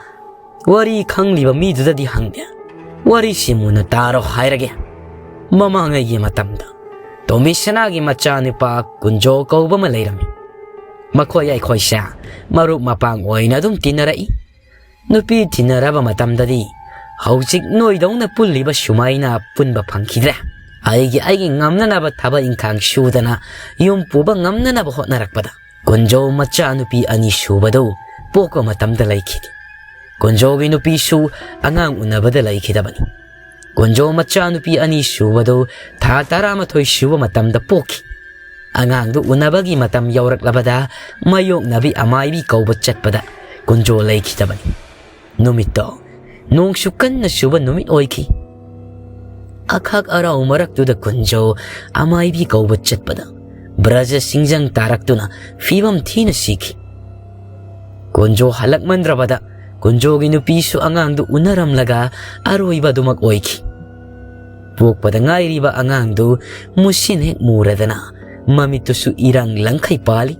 ꯋꯥꯔꯤ ꯈꯪꯂꯤꯕ ꯃꯤꯗꯨꯗꯗꯤ ꯍꯪꯗꯦ꯫ ꯋꯥꯔꯤꯁꯤ ꯃꯨꯟꯅ ꯇꯥꯔꯣ ꯍꯥꯏꯔꯒꯦ꯫ ꯃꯃꯥꯡꯉꯩꯒꯤ ꯃꯇꯝꯗ ꯇꯣꯃꯤꯁꯅꯥꯒꯤ ꯃꯆꯥꯅꯨꯄꯥ ꯀꯨꯟꯖꯣ ꯀꯧꯕ ꯑꯃ ꯂꯩꯔꯝꯃꯤ꯫ ꯃꯈꯣꯏ ꯑꯩꯈꯣꯏꯁꯦ ꯃꯔꯨꯞ ꯃꯄꯥꯡ ꯑꯣꯏꯅ ꯑꯗꯨꯝ ꯇꯤꯟꯅꯔꯛꯏ꯫ ꯅꯨꯄꯤ ꯇꯤꯟꯅꯔꯕ ꯃꯇꯝꯗꯗꯤ ꯍꯧꯖꯤꯛ ꯅꯣꯏꯗꯧꯅ ꯄꯨꯜꯂꯤꯕ ꯁꯨꯃꯥꯏꯅ ꯄꯨꯟꯕ ꯐꯪꯈꯤꯗ꯭ꯔꯦ꯫ ꯑꯩꯒꯤ ꯑꯩꯒꯤ ꯉꯝꯅꯅꯕ ꯊꯕꯛ ꯏꯪꯈꯥꯡ ꯁꯨꯗꯅ ꯌꯨꯝ ꯄꯨꯕ ꯉꯝꯅꯅꯕ ꯍꯣꯠꯅꯔꯛꯄꯗ ꯀꯨꯟꯖꯣ ꯃꯆꯥꯅꯨꯄꯤ ꯑꯅꯤ ꯁꯨꯕꯗꯨ ꯄꯣꯛꯄ ꯃꯇꯝꯗ ꯂꯩꯈꯤꯗꯦ꯫ ꯀꯨꯟꯖꯣꯒꯤ ꯅꯨꯄꯤꯁꯨ ꯑꯉꯥꯡ ꯎꯅꯕꯗ ꯂꯩꯈꯤꯗꯕꯅꯤ꯫ ꯀꯨꯟꯖꯣ ꯃꯆꯥꯅꯨꯄꯤ ꯑꯅꯤ ꯁꯨꯕꯗꯨ ꯊꯥ ꯇꯔꯥꯃꯥꯊꯣꯏ ꯁꯨꯕ ꯃꯇꯝꯗ ꯄꯣꯛꯈꯤ꯫ ꯑꯉꯥꯡꯗꯨ ꯎꯅꯕꯒꯤ ꯃꯇꯝ ꯌꯧꯔꯛꯂꯕꯗ ꯃꯌꯣꯛꯅꯕꯤ ꯑꯃꯥꯏꯕꯤ ꯀꯧꯕ ꯆꯠꯄꯗ ꯀꯨꯟꯖꯣ ꯂꯩꯈꯤꯗꯕꯅꯤ꯫ ꯅꯨꯃꯤꯠꯇꯣ ꯅꯣꯡꯁꯨ ꯀꯟꯅ ꯆꯨꯕ ꯅꯨꯃꯤꯠ ꯑꯣꯏꯈꯤ꯫ ꯑꯈꯥꯛ ꯑꯔꯥꯎ ꯃꯔꯛꯇꯨꯗ ꯀꯨꯟꯖꯣ ꯑꯃꯥꯏꯕꯤ ꯀꯧꯕ ꯆꯠꯄꯗ ꯕ꯭ꯔꯖ ꯁꯤꯡꯖꯪ ꯇꯥꯔꯛꯇꯨꯅ ꯐꯤꯕꯝ ꯊꯤꯅ ꯁꯤꯈꯤ꯫ ꯀꯨꯟꯖꯣ ꯍꯜꯂꯛꯃꯟꯗ꯭ꯔꯕꯗ ꯀꯨꯟꯖꯣꯒꯤ ꯅꯨꯄꯤꯁꯨ ꯑꯉꯥꯡꯗꯨ ꯎꯅꯔꯝꯂꯒ ꯑꯔꯣꯏꯕ ꯑꯗꯨꯃꯛ ꯑꯣꯏꯈꯤ꯫ ꯄꯣꯛꯄꯗ ꯉꯥꯏꯔꯤꯕ ꯑꯉꯥꯡꯗꯨ ꯃꯨꯁꯤꯟ ꯍꯦꯛ ꯃꯨꯔꯗꯅ ꯃꯃꯤꯠꯇꯨꯁꯨ ꯏꯔꯪ ꯂꯪꯈꯩ ꯄꯥꯜꯂꯤ꯫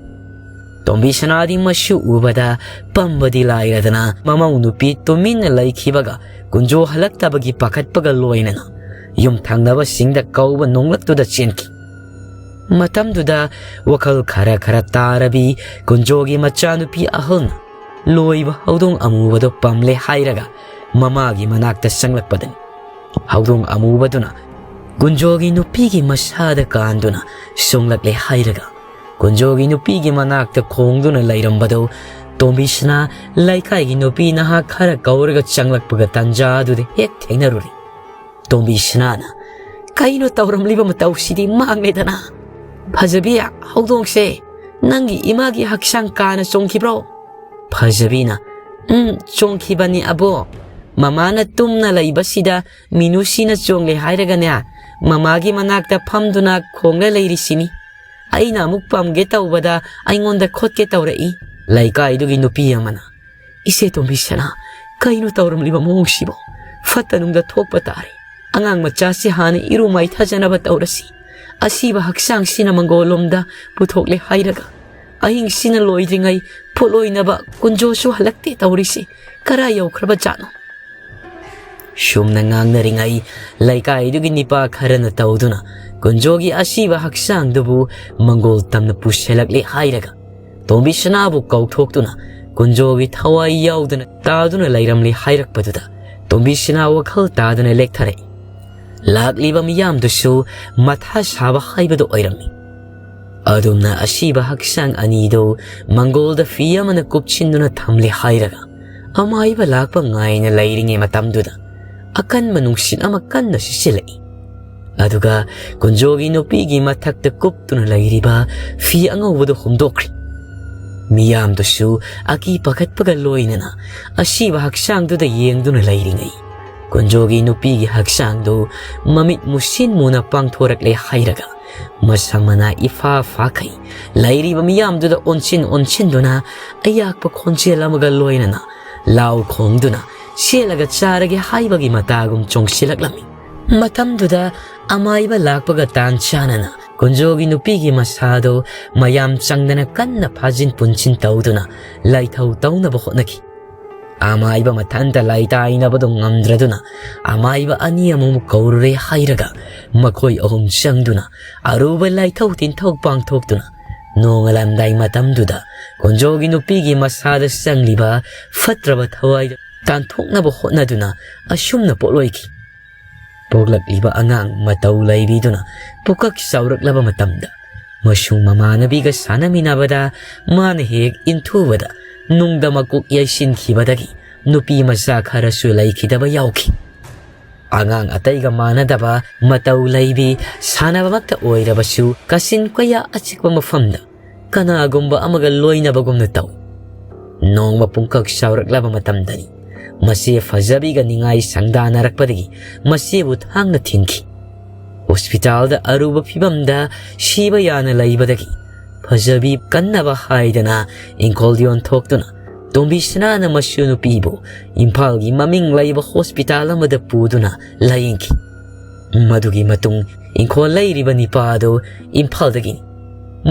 ꯇꯣꯝꯕꯤ ꯁꯅꯥꯗꯤ ꯃꯁꯨ ꯎꯕꯗ ꯄꯝꯕꯗꯤ ꯂꯥꯏꯔꯗꯅ ꯃꯃꯧ ꯅꯨꯄꯤ ꯇꯨꯃꯤꯟꯅ ꯂꯩꯈꯤꯕꯒ ꯀꯨꯟꯖꯣ ꯍꯜꯂꯛꯇꯕꯒꯤ ꯄꯥꯈꯠꯄꯒ ꯂꯣꯏꯅꯅ ꯌꯨꯝ ꯊꯪꯅꯕꯁꯤꯡꯗ ꯀꯧꯕ ꯅꯣꯡꯂꯛꯇꯨꯗ ꯆꯦꯟꯈꯤ꯫ ꯃꯇꯝꯗꯨꯗ ꯋꯥꯈꯜ ꯈꯔ ꯈꯔ ꯇꯥꯔꯕꯤ ꯀꯨꯟꯖꯣꯒꯤ ꯃꯆꯥꯅꯨꯄꯤ ꯑꯍꯜꯅ ꯂꯣꯏꯕ ꯍꯧꯗꯣꯡ ꯑꯃꯨꯕꯗꯣ ꯄꯝꯂꯦ ꯍꯥꯏꯔꯒ ꯃꯃꯥꯒꯤ ꯃꯅꯥꯛꯇ ꯆꯪꯂꯛꯄꯗꯅꯤ꯫ ꯍꯧꯗꯣꯡ ꯑꯃꯨꯕꯗꯨꯅ ꯀꯨꯟꯖꯣꯒꯤ ꯅꯨꯄꯤꯒꯤ ꯃꯁꯥꯗ ꯀꯥꯟꯗꯨꯅ ꯆꯣꯡꯂꯛꯂꯦ ꯍꯥꯏꯔꯒ ꯀꯨꯟꯖꯣꯒꯤ ꯅꯨꯄꯤꯒꯤ ꯃꯅꯥꯛꯇ ꯈꯣꯡꯗꯨꯅ ꯂꯩꯔꯝꯕꯗꯨ ꯇꯣꯝꯕꯤꯁꯅꯥ ꯂꯩꯀꯥꯏꯒꯤ ꯅꯨꯄꯤ ꯅꯍꯥ ꯈꯔ ꯀꯧꯔꯒ ꯆꯪꯂꯛꯄꯒ ꯇꯟꯖꯥꯗꯨꯗ ꯍꯦꯛ ꯊꯦꯡꯅꯔꯨꯔꯦ꯫ ꯇꯣꯝꯕꯤꯁꯅꯥꯅ, "ꯀꯩꯅꯣ ꯇꯧꯔꯝꯂꯤꯕ ꯃꯇꯧꯁꯤꯗꯤ ꯃꯥꯡꯂꯦꯗꯅ? ꯐꯖꯕꯤ, ꯍꯧꯗꯣꯡꯁꯦ ꯅꯪꯒꯤ ꯏꯃꯥꯒꯤ ꯍꯛꯆꯥꯡ ꯀꯥꯅ ꯆꯣꯡꯈꯤꯕ꯭ꯔꯣ?" ꯐꯖꯕꯤꯅ, "ꯎꯝ, ꯆꯣꯡꯈꯤꯕꯅꯤ ꯑꯕꯣ꯫ ꯃꯃꯥꯅ ꯇꯨꯝꯅ ꯂꯩꯕꯁꯤꯗ ꯃꯤꯅꯨꯁꯤꯅ ꯆꯣꯡꯂꯦ ꯍꯥꯏꯔꯒꯅꯦ, ꯃꯃꯥꯒꯤ ꯃꯅꯥꯛꯇ ꯐꯝꯗꯨꯅ ꯈꯣꯡꯂ ꯂꯩꯔꯤꯁꯤꯅꯤ꯫ ꯑꯩꯅ ꯑꯃꯨꯛ ꯄꯝꯒꯦ ꯇꯧꯕꯗ ꯑꯩꯉꯣꯟꯗ ꯈꯣꯠꯀꯦ ꯇꯧꯔꯛꯏ꯫" ꯂꯩꯀꯥꯏꯗꯨꯒꯤ ꯅꯨꯄꯤ ꯑꯃꯅ, "ꯏꯆꯦ ꯇꯣꯝꯕꯤꯁꯅꯥ, ꯀꯩꯅꯣ ꯇꯧꯔꯝꯂꯤꯕ ꯃꯑꯣꯡꯁꯤꯕꯣ? ꯐꯠꯇ ꯅꯨꯡꯗ ꯊꯣꯛꯄ ꯇꯥꯔꯦ꯫ ꯑꯉꯥꯡ ꯃꯆꯥꯁꯤ ꯍꯥꯟꯅ ꯏꯔꯨ ꯃꯥꯏꯊꯖꯅꯕ ꯇꯧꯔꯁꯤ꯫ ꯑꯁꯤꯕ ꯍꯛꯆꯥꯡꯁꯤꯅ ꯃꯪꯒꯣꯜꯂꯣꯝꯗ ꯄꯨꯊꯣꯛꯂꯦ ꯍꯥꯏꯔꯒ ꯑꯍꯤꯡꯁꯤꯅ ꯂꯣꯏꯗ꯭ꯔꯤꯉꯩ ꯄꯣꯠꯂꯣꯏꯅꯕ ꯀꯨꯟꯖꯣꯁꯨ ꯍꯜꯂꯛꯇꯦ ꯇꯧꯔꯤꯁꯤ꯫ ꯀꯔꯥꯏ ꯌꯧꯈ꯭ꯔꯕ ꯖꯥꯠꯅꯣ?" ꯁꯨꯝꯅ ꯉꯥꯡꯅꯔꯤꯉꯩ ꯂꯩꯀꯥꯏꯗꯨꯒꯤ ꯅꯤꯄꯥ ꯈꯔꯅ ꯇꯧꯗꯨꯅ ꯀꯨꯟꯖꯣꯒꯤ ꯑꯁꯤꯕ ꯍꯛꯆꯥꯡꯗꯨꯕꯨ ꯃꯪꯒꯣꯜ ꯇꯝꯅ ꯄꯨꯁꯤꯜꯂꯛꯂꯦ ꯍꯥꯏꯔꯒ ꯇꯣꯝꯕꯤꯁꯅꯥꯕꯨ ꯀꯧꯊꯣꯛꯇꯨꯅ ꯀꯨꯟꯖꯣꯒꯤ ꯊꯋꯥꯏ ꯌꯥꯎꯗꯅ ꯇꯥꯗꯨꯅ ꯂꯩꯔꯝꯂꯤ ꯍꯥꯏꯔꯛꯄꯗꯨꯗ ꯇꯣꯝꯕꯤꯁꯅꯥ ꯋꯥꯈꯜ ꯇꯥꯗꯨꯅ ꯂꯦꯛꯊꯔꯛꯏ꯫ ꯂꯥꯛꯂꯤꯕ ꯃꯤꯌꯥꯝꯗꯨꯁꯨ ꯃꯊꯥ ꯁꯥꯕ ꯍꯥꯏꯕꯗꯨ ꯑꯣꯏꯔꯝꯃꯤ꯫ ꯑꯗꯨꯝꯅ ꯑꯁꯤꯕ ꯍꯛꯆꯥꯡ ꯑꯅꯤꯗꯨ ꯃꯪꯒꯣꯜꯗ ꯐꯤ ꯑꯃꯅ ꯀꯨꯞꯁꯤꯟꯗꯨꯅ ꯊꯝꯂꯦ ꯍꯥꯏꯔꯒ ꯑꯃꯥꯏꯕ ꯂꯥꯛꯄ ꯉꯥꯏꯅ ꯂꯩꯔꯤꯉꯩ ꯃꯇꯝꯗꯨꯗ ꯑꯀꯟꯕ ꯅꯨꯡꯁꯤꯠ ꯑꯃ ꯀꯟꯅ ꯁꯤꯠꯆꯤꯜꯂꯛꯏ꯫ ꯑꯗꯨꯒ ꯀꯨꯟꯖꯣꯒꯤ ꯅꯨꯄꯤꯒꯤ ꯃꯊꯛꯇ ꯀꯨꯞꯇꯨꯅ ꯂꯩꯔꯤꯕ ꯐꯤ ꯑꯉꯧꯕꯗꯨ ꯍꯨꯝꯗꯣꯛꯈ꯭ꯔꯦ꯫ ꯃꯤꯌꯥꯝꯗꯨꯁꯨ ꯑꯀꯤ ꯄꯥꯈꯠꯄꯒ ꯂꯣꯏꯅꯅ ꯑꯁꯤꯕ ꯍꯛꯆꯥꯡꯗꯨꯗ ꯌꯦꯡꯗꯨꯅ ꯂꯩꯔꯤꯉꯩ ꯀꯨꯟꯖꯣꯒꯤ ꯅꯨꯄꯤꯒꯤ ꯍꯛꯆꯥꯡꯗꯨ ꯃꯃꯤꯠ ꯃꯨꯁꯤꯟ ꯃꯨꯅ ꯄꯥꯡꯊꯣꯔꯛꯂꯦ ꯍꯥꯏꯔꯒ ꯃꯁꯝ ꯃꯅꯥ ꯏꯐꯥ ꯐꯥꯈꯩ ꯂꯩꯔꯤꯕ ꯃꯤꯌꯥꯝꯗꯨꯗ ꯑꯣꯟꯁꯤꯟ ꯑꯣꯟꯁꯤꯟꯗꯨꯅ ꯑꯌꯥꯛꯄ ꯈꯣꯟꯖꯦꯜ ꯑꯃꯒ ꯂꯣꯏꯅꯅ ꯂꯥꯎ ꯈꯣꯡꯗꯨꯅ ꯁꯦꯠꯂꯒ ꯆꯥꯔꯒꯦ ꯍꯥꯏꯕꯒꯤ ꯃꯇꯥꯒꯨꯝ ꯆꯣꯡꯁꯤꯜꯂꯛꯂꯝꯃꯤ꯫ ꯃꯇꯝꯗꯨꯗ ꯑꯃꯥꯏꯕ ꯂꯥꯛꯄꯒ ꯇꯥꯟ ꯆꯥꯅꯅ ꯀꯨꯟꯖꯣꯒꯤ ꯅꯨꯄꯤꯒꯤ ꯃꯁꯥꯗꯨ ꯃꯌꯥꯝ ꯆꯪꯗꯅ ꯀꯟꯅ ꯐꯥꯖꯤꯟ ꯄꯨꯟꯁꯤꯟ ꯇꯧꯗꯨꯅ ꯂꯥꯏꯊꯧ ꯇꯧꯅꯕ ꯍꯣꯠꯅꯈꯤ꯫ ꯑꯃꯥꯏꯕ ꯃꯊꯟꯇ ꯂꯥꯏꯇꯥꯏꯅꯕꯗꯨ ꯉꯝꯗ꯭ꯔꯗꯨꯅ ꯑꯃꯥꯏꯕ ꯑꯅꯤ ꯑꯃꯃꯨꯛ ꯀꯧꯔꯨꯔꯦ ꯍꯥꯏꯔꯒ ꯃꯈꯣꯏ ꯑꯍꯨꯝ ꯆꯪꯗꯨꯅ ꯑꯔꯨꯕ ꯂꯥꯏꯊꯧ ꯇꯤꯟꯊꯧ ꯄꯥꯡꯊꯣꯛꯇꯨꯅ ꯅꯣꯡꯉꯥꯜꯂꯝꯗꯥꯏ ꯃꯇꯝꯗꯨꯗ ꯀꯨꯟꯖꯣꯒꯤ ꯅꯨꯄꯤꯒꯤ ꯃꯁꯥꯗ ꯆꯪꯂꯤꯕ ꯐꯠꯇ꯭ꯔꯕ ꯊꯋꯥꯏꯗꯨ ꯇꯥꯟꯊꯣꯛꯅꯕ ꯍꯣꯠꯅꯗꯨꯅ ꯑꯁꯨꯝꯅ ꯄꯣꯠꯂꯣꯏꯈꯤ꯫ ꯄꯣꯛꯂꯛꯂꯤꯕ ꯑꯉꯥꯡ ꯃꯇꯧ ꯂꯩꯕꯤꯗꯨꯅ ꯄꯨꯀꯛ ꯆꯥꯎꯔꯛꯂꯕ ꯃꯇꯝꯗ ꯃꯁꯨꯡ ꯃꯃꯥꯟꯅꯕꯤꯒ ꯁꯥꯟꯅꯃꯤꯟꯅꯕꯗ ꯃꯥꯅ ꯍꯦꯛ ꯏꯟꯊꯨꯕꯗ ꯅꯨꯡꯗ ꯃꯀꯣꯛ ꯌꯩꯁꯤꯟꯈꯤꯕꯗꯒꯤ ꯅꯨꯄꯤ ꯃꯆꯥ ꯈꯔꯁꯨ ꯂꯩꯈꯤꯗꯕ ꯌꯥꯎꯈꯤ꯫ ꯑꯉꯥꯡ ꯑꯇꯩꯒ ꯃꯥꯟꯅꯗꯕ ꯃꯇꯧ ꯂꯩꯕꯤ ꯁꯥꯟꯅꯕꯃꯛꯇ ꯑꯣꯏꯔꯕꯁꯨ ꯀꯥꯆꯤꯟ ꯀꯣꯌꯥ ꯑꯆꯤꯛꯄ ꯃꯐꯝꯗ ꯀꯅꯥꯒꯨꯝꯕ ꯑꯃꯒ ꯂꯣꯏꯅꯕꯒꯨꯝꯅ ꯇꯧꯏ꯫ ꯅꯣꯡꯃ ꯄꯨꯡꯀꯛ ꯆꯥꯎꯔꯛꯂꯕ ꯃꯇꯝꯗꯅꯤ ꯃꯆꯦ ꯐꯖꯕꯤꯒ ꯅꯤꯡꯉꯥꯏ ꯁꯪꯗꯥꯅꯔꯛꯄꯗꯒꯤ ꯃꯆꯦꯕꯨ ꯊꯥꯡꯅ ꯊꯤꯟꯈꯤ꯫ ꯍꯣꯁꯄꯤꯇꯥꯜꯗ ꯑꯔꯨꯕ ꯐꯤꯕꯝꯗ ꯁꯤꯕ ꯌꯥꯅ ꯂꯩꯕꯗꯒꯤ ꯐꯖꯕꯤ ꯀꯟꯅꯕ ꯍꯥꯏꯗꯅ ꯏꯪꯈꯣꯜ ꯌꯣꯟꯊꯣꯛꯇꯨꯅ ꯇꯣꯝꯕꯤꯁꯅꯥꯅ ꯃꯁꯨ ꯅꯨꯄꯤꯕꯨ ꯏꯝꯐꯥꯜꯒꯤ ꯃꯃꯤꯡ ꯂꯩꯕ ꯍꯣꯁꯄꯤꯇꯥꯜ ꯑꯃꯗ ꯄꯨꯗꯨꯅ ꯂꯥꯌꯦꯡꯈꯤ꯫ ꯃꯗꯨꯒꯤ ꯃꯇꯨꯡ ꯏꯪꯈꯣꯜ ꯂꯩꯔꯤꯕ ꯅꯤꯄꯥ ꯑꯗꯨ ꯏꯝꯐꯥꯜꯗꯒꯤꯅꯤ꯫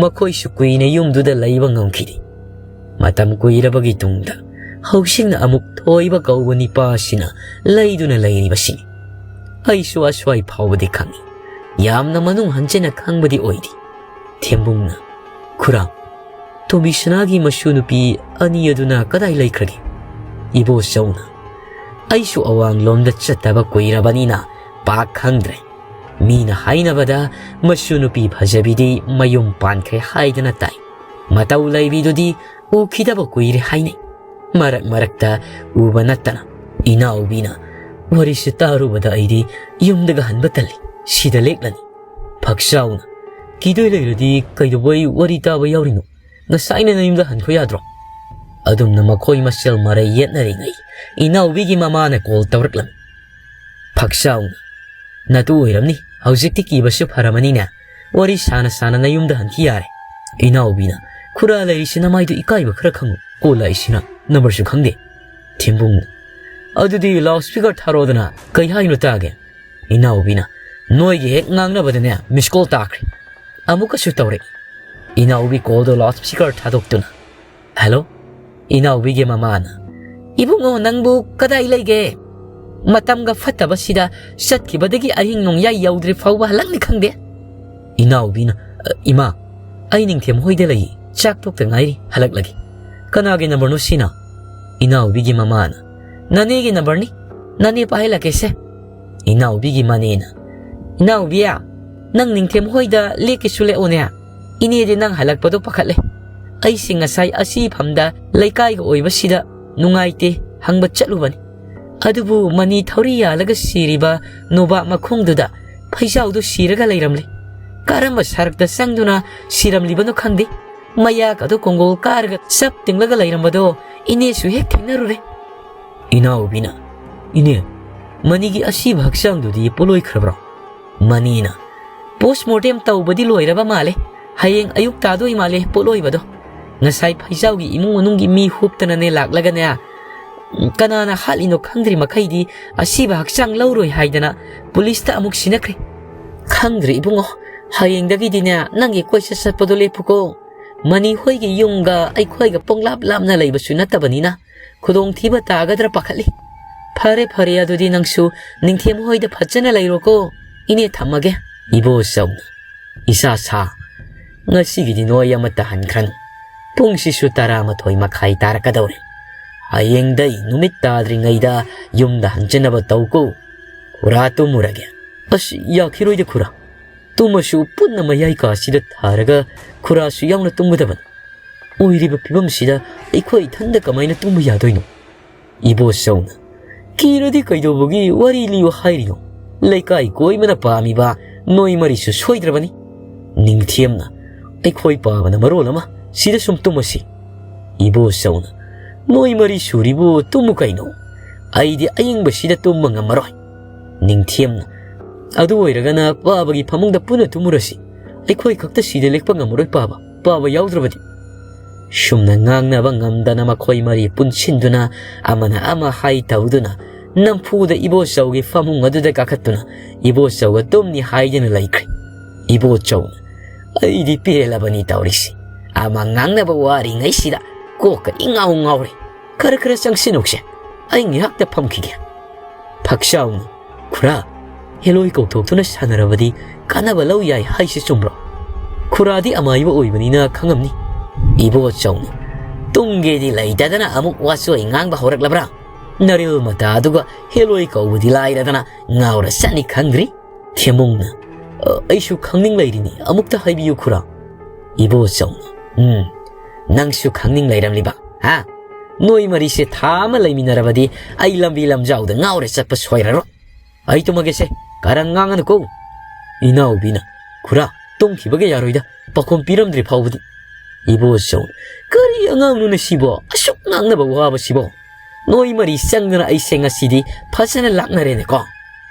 ꯃꯈꯣꯏꯁꯨ ꯀꯨꯏꯅ ꯌꯨꯝꯗꯨꯗ ꯂꯩꯕ ꯉꯝꯈꯤꯗꯦ꯫ ꯃꯇꯝ ꯀꯨꯏꯔꯕꯒꯤ ꯇꯨꯡꯗ ꯍꯧꯁꯤꯡꯅ ꯑꯃꯨꯛ ꯊꯣꯏꯕ ꯀꯧꯕ ꯅꯤꯄꯥ ꯑꯁꯤꯅ ꯂꯩꯗꯨꯅ ꯂꯩꯔꯤꯕꯁꯤꯅꯤ꯫ ꯑꯩꯁꯨ ꯑꯁ꯭ꯋꯥꯏ ꯐꯥꯎꯕꯗꯤ ꯈꯪꯏ꯫ ꯌꯥꯝꯅ ꯃꯅꯨꯡ ꯍꯟꯖꯅ ꯈꯪꯕꯗꯤ ꯑꯣꯏꯗꯦ꯫ ꯊꯦꯝꯕꯨꯡꯅ ꯈꯨꯔꯥꯡ ꯇꯣꯃꯤꯁꯅꯥꯒꯤ ꯃꯁꯨ ꯅꯨꯄꯤ ꯑꯅꯤ ꯑꯗꯨꯅ ꯀꯗꯥꯏ ꯂꯩꯈ꯭ꯔꯒꯦ? ꯏꯕꯣꯆꯧꯅ, ꯑꯩꯁꯨ ꯑꯋꯥꯡꯂꯣꯝꯗ ꯆꯠꯇꯕ ꯀꯨꯏꯔꯕꯅꯤꯅ ꯄꯥꯛ ꯈꯪꯗ꯭ꯔꯦ꯫ ꯃꯤꯅ ꯍꯥꯏꯅꯕꯗ ꯃꯁꯨ ꯅꯨꯄꯤ ꯐꯖꯕꯤꯗꯤ ꯃꯌꯨꯝ ꯄꯥꯟꯈ꯭ꯔꯦ ꯍꯥꯏꯗꯅ ꯇꯥꯏ꯫ ꯃꯇꯧ ꯂꯩꯕꯤꯗꯨꯗꯤ ꯎꯈꯤꯗꯕ ꯀꯨꯏꯔꯦ ꯍꯥꯏꯅꯩ꯫ ꯃꯔꯛ ꯃꯔꯛꯇ ꯎꯕ ꯅꯠꯇꯅ꯫ ꯏꯅꯥꯎꯕꯤꯅ, ꯋꯥꯔꯤꯁꯦ ꯇꯥꯔꯨꯕꯗ ꯑꯩꯗꯤ ꯌꯨꯝꯗꯒ ꯍꯟꯕ ꯇꯜꯂꯤ꯫ ꯁꯤꯗ ꯂꯦꯛꯂꯅꯤ꯫ ꯐꯛꯆꯥꯎꯅ, ꯀꯤꯗꯣꯏ ꯂꯩꯔꯗꯤ ꯀꯩꯗꯧꯕꯩ ꯋꯥꯔꯤ ꯇꯥꯕ ꯌꯥꯎꯔꯤꯅꯣ? ꯉꯁꯥꯏꯅ ꯅꯌꯨꯝꯗ ꯍꯟꯈꯣ ꯌꯥꯗ꯭ꯔꯣ? ꯑꯗꯨꯝꯅ ꯃꯈꯣꯏ ꯃꯁꯦꯜ ꯃꯔꯩ ꯌꯦꯠꯅꯔꯤꯉꯩ ꯏꯅꯥꯎꯕꯤꯒꯤ ꯃꯃꯥꯅ ꯀꯣꯜ ꯇꯧꯔꯛꯂꯝꯃꯤ꯫ ꯐꯛꯆꯥꯎꯅ, ꯅꯇꯨ ꯑꯣꯏꯔꯝꯅꯤ, ꯍꯧꯖꯤꯛꯇꯤ ꯀꯤꯕꯁꯨ ꯐꯔꯝꯃꯅꯤꯅꯦ꯫ ꯋꯥꯔꯤ ꯁꯥꯅ ꯁꯥꯅ ꯅꯌꯨꯝꯗ ꯍꯟꯈꯤ ꯌꯥꯔꯦ꯫ ꯏꯅꯥꯎꯕꯤꯅ, ꯈꯨꯔꯥ ꯂꯩꯔꯤꯁꯤ ꯅꯃꯥꯏꯗꯨ ꯏꯀꯥꯏꯕ ꯈꯔ ꯈꯪꯉꯨ꯫ ꯀꯣꯜ ꯂꯥꯛꯏꯁꯤꯅ ꯅꯝꯕꯔꯁꯨ ꯈꯪꯗꯦ꯫ ꯊꯦꯝꯕꯨꯡꯅ, ꯑꯗꯨꯗꯤ ꯂꯥꯎꯗ ꯁ꯭ꯄꯤꯀꯔ ꯊꯥꯔꯣꯗꯅ, ꯀꯩ ꯍꯥꯏꯅꯣ ꯇꯥꯒꯦ? ꯏꯅꯥꯎꯕꯤꯅ, ꯅꯣꯏꯒꯤ ꯍꯦꯛ ꯉꯥꯡꯅꯕꯗꯅꯦ ꯃꯤꯁ ꯀꯣꯜ ꯇꯥꯈ꯭ꯔꯦ꯫ ꯑꯃꯨꯛꯀꯁꯨ ꯇꯧꯔꯛꯏ꯫ ꯏꯅꯥꯎꯕꯤ ꯀꯣꯜꯗꯣ ꯂꯥꯎꯗ ꯁ꯭ꯄꯤꯀꯔ ꯊꯥꯗꯣꯛꯇꯨꯅ, ꯍꯦꯜꯂꯣ? ꯏꯅꯥꯎꯕꯤꯒꯤ ꯃꯃꯥꯅ, ꯏꯕꯨꯡꯉꯣ, ꯅꯪꯕꯨ ꯀꯗꯥꯏ ꯂꯩꯒꯦ? ꯃꯇꯝꯒ ꯐꯠꯇꯕꯁꯤꯗ ꯆꯠꯈꯤꯕꯗꯒꯤ ꯑꯍꯤꯡ ꯅꯣꯡꯌꯥꯏ ꯌꯧꯗ꯭ꯔꯤ ꯐꯥꯎꯕ ꯍꯜꯂꯛꯅꯤ ꯈꯪꯗꯦ꯫ ꯏꯅꯥꯎꯕꯤꯅ, "ꯑ, ꯏꯃꯥ, ꯑꯩ ꯅꯤꯡꯊꯦꯝ ꯍꯣꯏꯗ ꯂꯩ, ꯆꯥꯛ ꯇꯣꯛꯇ ꯉꯥꯏꯔꯤ, ꯍꯜꯂꯛꯂꯒꯦ꯫" "ꯀꯅꯥꯒꯤ ꯅꯝꯕꯔꯅꯣ ꯁꯤꯅ?" ꯏꯅꯥꯎꯕꯤꯒꯤ ꯃꯃꯥꯅ, "ꯅꯅꯦꯒꯤ ꯅꯝꯕꯔꯅꯤ, ꯅꯅꯦ ꯄꯥꯏꯍꯜꯂꯛꯀꯦꯁꯦ꯫" ꯏꯅꯥꯎꯕꯤꯒꯤ ꯃꯅꯦꯅ, "ꯏꯅꯥꯎꯕꯤ, ꯅꯪ ꯅꯤꯡꯊꯦꯝ ꯍꯣꯏꯗ ꯂꯦꯛꯀꯦꯁꯨ ꯂꯦꯛꯑꯣꯅꯦ, ꯏꯅꯦꯗꯤ ꯅꯪ ꯍꯜꯂꯛꯄꯗꯣ ꯄꯥꯈꯠꯂꯦ꯫ ꯑꯩꯁꯤ ꯉꯁꯥꯏ ꯑꯁꯤ ꯏꯐꯝꯗ ꯂꯩꯀꯥꯏꯒ ꯑꯣꯏꯕꯁꯤꯗ ꯅꯨꯡꯉꯥꯏꯇꯦ ꯍꯪꯕ ꯆꯠꯂꯨꯕꯅꯤ꯫ ꯑꯗꯨꯕꯨ ꯃꯅꯤ ꯊꯧꯔꯤ ꯌꯥꯜꯂꯒ ꯁꯤꯔꯤꯕ ꯅꯣꯕꯥꯞ ꯃꯈꯣꯡꯗꯨꯗ ꯐꯩꯖꯥꯎꯗꯨ ꯁꯤꯔꯒ ꯂꯩꯔꯝꯂꯦ꯫ ꯀꯔꯝꯕ ꯁꯔꯛꯇ ꯆꯪꯗꯨꯅ ꯁꯤꯔꯝꯂꯤꯕꯅꯣ ꯈꯪꯗꯦ꯫ ꯃꯌꯥꯒꯗꯣ ꯀꯣꯡꯒꯣꯜ ꯀꯥꯔꯒ ꯆꯞ ꯇꯤꯡꯂꯒ ꯂꯩꯔꯝꯕꯗꯣ ꯏꯅꯦꯁꯨ ꯍꯦꯛ ꯊꯦꯡꯅꯔꯨꯔꯦ꯫" ꯏꯅꯥꯎꯕꯤꯅ, "ꯏꯅꯦ, ꯃꯅꯤꯒꯤ ꯑꯁꯤꯕ ꯍꯛꯆꯥꯡꯗꯨꯗꯤ ꯄꯣꯠꯂꯣꯏꯈ꯭ꯔꯕ꯭ꯔꯣ?" ꯃꯅꯤꯅ, "ꯄꯣꯁꯃꯣꯔꯇꯦꯝ ꯇꯧꯕꯗꯤ ꯂꯣꯏꯔꯕ ꯃꯥꯜꯂꯦ꯫ ꯍꯌꯦꯡ ꯑꯌꯨꯛ ꯇꯥꯗꯣꯏ ꯃꯥꯜꯂꯦ ꯄꯣꯠꯂꯣꯏꯕꯗꯣ꯫ ꯉꯁꯥꯏ ꯐꯩꯖꯥꯎꯒꯤ ꯏꯃꯨꯡ ꯃꯅꯨꯡꯒꯤ ꯃꯤ ꯍꯨꯞꯇꯅꯅꯦ ꯂꯥꯛꯂꯒꯅꯦ, ꯀꯅꯥꯅ ꯍꯥꯠꯂꯤꯅꯣ ꯈꯪꯗ꯭ꯔꯤ ꯃꯈꯩꯗꯤ ꯑꯁꯤꯕ ꯍꯛꯆꯥꯡ ꯂꯧꯔꯣꯏ ꯍꯥꯏꯗꯅ ꯄꯨꯂꯤꯁꯇ ꯑꯃꯨꯛ ꯁꯤꯟꯅꯈ꯭ꯔꯦ꯫ ꯈꯪꯗ꯭ꯔꯦ ꯏꯕꯨꯡꯉꯣ, ꯍꯌꯦꯡꯗꯒꯤꯗꯤꯅꯦ ꯅꯪꯒꯤ ꯀꯣꯏꯆꯠ ꯆꯠꯄꯗꯣ ꯂꯦꯞꯄꯨꯀꯣ꯫ ꯃꯅꯤ ꯍꯣꯏꯒꯤ ꯌꯨꯝꯒ ꯑꯩꯈꯣꯏꯒ ꯄꯣꯡꯂꯥꯞ ꯂꯥꯞꯅ ꯂꯩꯕꯁꯨ ꯅꯠꯇꯕꯅꯤꯅ ꯈꯨꯗꯣꯡꯊꯤꯕ ꯇꯥꯒꯗ꯭ꯔꯥ ꯄꯥꯈꯠꯂꯤ꯫ ꯐꯔꯦ, ꯐꯔꯦ, ꯑꯗꯨꯗꯤ ꯅꯪꯁꯨ ꯅꯤꯡꯊꯦꯝ ꯍꯣꯏꯗ ꯐꯖꯅ ꯂꯩꯔꯣꯀꯣ꯫ ꯏꯅꯦ ꯊꯝꯃꯒꯦ꯫" ꯏꯕꯣꯆꯧꯅ, "ꯏꯆꯥ ꯁꯥ, ꯉꯁꯤꯒꯤꯗꯤ ꯅꯣꯏ ꯑꯃꯠꯇ ꯍꯟꯈ꯭ꯔꯅꯨ꯫ ꯄꯨꯡꯁꯤꯁꯨ ꯇꯔꯥꯃꯥꯊꯣꯏ ꯃꯈꯥꯏ ꯇꯥꯔꯛꯀꯗꯧꯔꯦ꯫ ꯍꯌꯦꯡꯗꯩ ꯅꯨꯃꯤꯠ ꯇꯥꯗ꯭ꯔꯤꯉꯩꯗ ꯌꯨꯝꯗ ꯍꯟꯖꯤꯟꯅꯕ ꯇꯧꯀꯣ꯫ ꯈꯨꯔꯥ, ꯇꯨꯝꯃꯨꯔꯒꯦ꯫ ꯑꯁ, ꯌꯥꯈꯤꯔꯣꯏꯗ ꯈꯨꯔꯥ꯫ ꯇꯨꯝꯃꯁꯨ ꯄꯨꯟꯅ ꯃꯌꯥꯏ ꯀꯥꯁꯤꯗ ꯊꯥꯔꯒ ꯈꯨꯔꯥꯁꯨ ꯌꯥꯎꯅ ꯇꯨꯝꯒꯗꯕꯅꯤ꯫ ꯑꯣꯏꯔꯤꯕ ꯐꯤꯕꯝꯁꯤꯗ ꯑꯩꯈꯣꯏ ꯏꯊꯟꯗ ꯀꯃꯥꯏꯅ ꯇꯨꯝꯕ ꯌꯥꯗꯣꯏꯅꯣ? ꯏꯕꯣꯆꯧꯅ, "ꯀꯤꯔꯗꯤ ꯀꯩꯗꯧꯕꯒꯤ ꯋꯥꯔꯤ ꯂꯤꯌꯨ ꯍꯥꯏꯔꯤꯅꯣ? ꯂꯩꯀꯥꯏ ꯀꯣꯏꯕꯅ ꯄꯥꯝꯃꯤꯕ ꯅꯣꯏ ꯃꯔꯤꯁꯨ ꯁꯣꯏꯗ꯭ꯔꯕꯅꯤ꯫" ꯅꯤꯡꯊꯦꯝꯅ, "ꯑꯩꯈꯣꯏ ꯄꯥꯕꯅ ꯃꯔꯣꯜ ꯑꯃ ꯁꯤꯗ ꯁꯨꯝ ꯇꯨꯝꯃꯁꯤ꯫" ꯏꯕꯣꯆꯧꯅ, "ꯅꯣꯏ ꯃꯔꯤ ꯁꯨꯔꯤꯕꯨ ꯇꯨꯝꯃꯨ ꯀꯩꯅꯣ? ꯑꯩꯗꯤ ꯑꯌꯤꯡꯕꯁꯤꯗ ꯇꯨꯝꯕ ꯉꯝꯃꯔꯣꯏ꯫" ꯅꯤꯡꯊꯦꯝꯅ, "ꯑꯗꯨ ꯑꯣꯏꯔꯒꯅ ꯄꯥꯕꯒꯤ ꯐꯃꯨꯡꯗ ꯄꯨꯟꯅ ꯇꯨꯝꯃꯨꯔꯁꯤ꯫ ꯑꯩꯈꯣꯏ ꯈꯛꯇ ꯁꯤꯗ ꯂꯦꯛꯄ ꯉꯝꯃꯔꯣꯏ ꯄꯥꯕ, ꯄꯥꯕ ꯌꯥꯎꯗ꯭ꯔꯕꯗꯤ꯫" ꯁꯨꯝꯅ ꯉꯥꯡꯅꯕ ꯉꯝꯗꯅ ꯃꯈꯣꯏ ꯃꯔꯤ ꯄꯨꯟꯁꯤꯟꯗꯨꯅ ꯑꯃꯅ ꯑꯃ ꯍꯥꯏ ꯇꯧꯗꯨꯅ ꯅꯝꯐꯨꯗ ꯏꯕꯣꯆꯧꯒꯤ ꯐꯃꯨꯡ ꯑꯗꯨꯗ ꯀꯥꯈꯠꯇꯨꯅ ꯏꯕꯣꯆꯧꯒ ꯇꯨꯝꯅꯤ ꯍꯥꯏꯗꯨꯅ ꯂꯩꯈ꯭ꯔꯦ꯫ ꯏꯕꯣꯆꯧꯅ, "ꯑꯩꯗꯤ ꯄꯦꯜꯂꯕꯅꯤ ꯇꯧꯔꯤꯁꯤ꯫ ꯑꯃ ꯉꯥꯡꯅꯕ ꯋꯥꯔꯤꯉꯩꯁꯤꯗ ꯀꯣꯛꯀ ꯏꯉꯥꯎ ꯉꯥꯎꯔꯦ꯫ ꯈꯔ ꯈꯔ ꯆꯪꯁꯤꯟꯅꯧꯁꯦ꯫ ꯑꯩ ꯉꯥꯏꯍꯥꯛꯇ ꯐꯝꯈꯤꯒꯦ꯫" ꯐꯛꯆꯥꯎꯅ, "ꯈꯨꯔꯥ, ꯍꯦꯂꯣꯏ ꯀꯧꯊꯣꯛꯇꯨꯅ ꯁꯥꯟꯅꯔꯕꯗꯤ ꯀꯥꯟꯅꯕ ꯂꯧ ꯌꯥꯏ ꯍꯥꯏꯁꯤ ꯆꯨꯝꯕ꯭ꯔꯣ? ꯈꯨꯔꯥꯗꯤ ꯑꯃꯥꯏꯕ ꯑꯣꯏꯕꯅꯤꯅ ꯈꯪꯉꯝꯅꯤ꯫" ꯏꯕꯣꯆꯧꯅ, "ꯇꯨꯡꯒꯦꯗꯤ ꯂꯩꯇꯗꯅ ꯑꯃꯨꯛ ꯋꯥꯆꯣꯏ ꯉꯥꯡꯕ ꯍꯧꯔꯛꯂꯕ꯭ꯔꯥ? ꯅꯔꯤꯜ ꯃꯇꯥ ꯑꯗꯨꯒ ꯍꯦꯂꯣꯏ ꯀꯧꯕꯗꯤ ꯂꯥꯏꯔꯗꯅ ꯉꯥꯎꯔ ꯆꯠꯅꯤ ꯈꯪꯗ꯭ꯔꯤ꯫" ꯊꯦꯝꯃꯨꯡꯅ, "ꯑ, ꯑꯩꯁꯨ ꯈꯪꯅꯤꯡ ꯂꯩꯔꯤꯅꯤ, ꯑꯃꯨꯛꯇ ꯍꯥꯏꯕꯤꯌꯨ ꯈꯨꯔꯥ꯫" ꯏꯕꯣꯆꯧꯅ, "ꯎꯝ, ꯅꯪꯁꯨ ꯈꯪꯅꯤꯡ ꯂꯩꯔꯝꯂꯤꯕ, ꯍꯥ? ꯅꯣꯏ ꯃꯔꯤꯁꯦ ꯊꯥ ꯑꯃ ꯂꯩꯃꯤꯟꯅꯔꯕꯗꯤ ꯑꯩ ꯂꯝꯕꯤ ꯂꯝꯖꯥꯎꯗ ꯉꯥꯎꯔ ꯆꯠꯄ ꯁꯣꯏꯔꯔꯣꯏ꯫ ꯑꯩ ꯇꯨꯝꯃꯒꯦꯁꯦ, ꯀꯥꯔꯟ ꯉꯥꯡꯉꯅꯨꯀꯣ꯫" ꯏꯅꯥꯎꯕꯤꯅ, "ꯈꯨꯔꯥ, ꯇꯨꯝꯈꯤꯕꯒ ꯌꯥꯔꯣꯏꯗ, ꯄꯥꯈꯣꯝ ꯄꯤꯔꯝꯗ꯭ꯔꯤ ꯐꯥꯎꯕꯗꯤ꯫" ꯏꯕꯣꯆꯧ, "ꯀꯔꯤ ꯑꯉꯥꯡꯅꯣꯅꯦ ꯁꯤꯕꯣ? ꯑꯁꯨꯛ ꯉꯥꯡꯅꯕ ꯋꯥꯕꯁꯤꯕꯣ? ꯅꯣꯏ ꯃꯔꯤ ꯆꯪꯗꯅ ꯑꯩꯁꯦ ꯉꯁꯤꯗꯤ ꯐꯖꯅ ꯂꯥꯛꯅꯔꯦꯅꯦꯀꯣ꯫"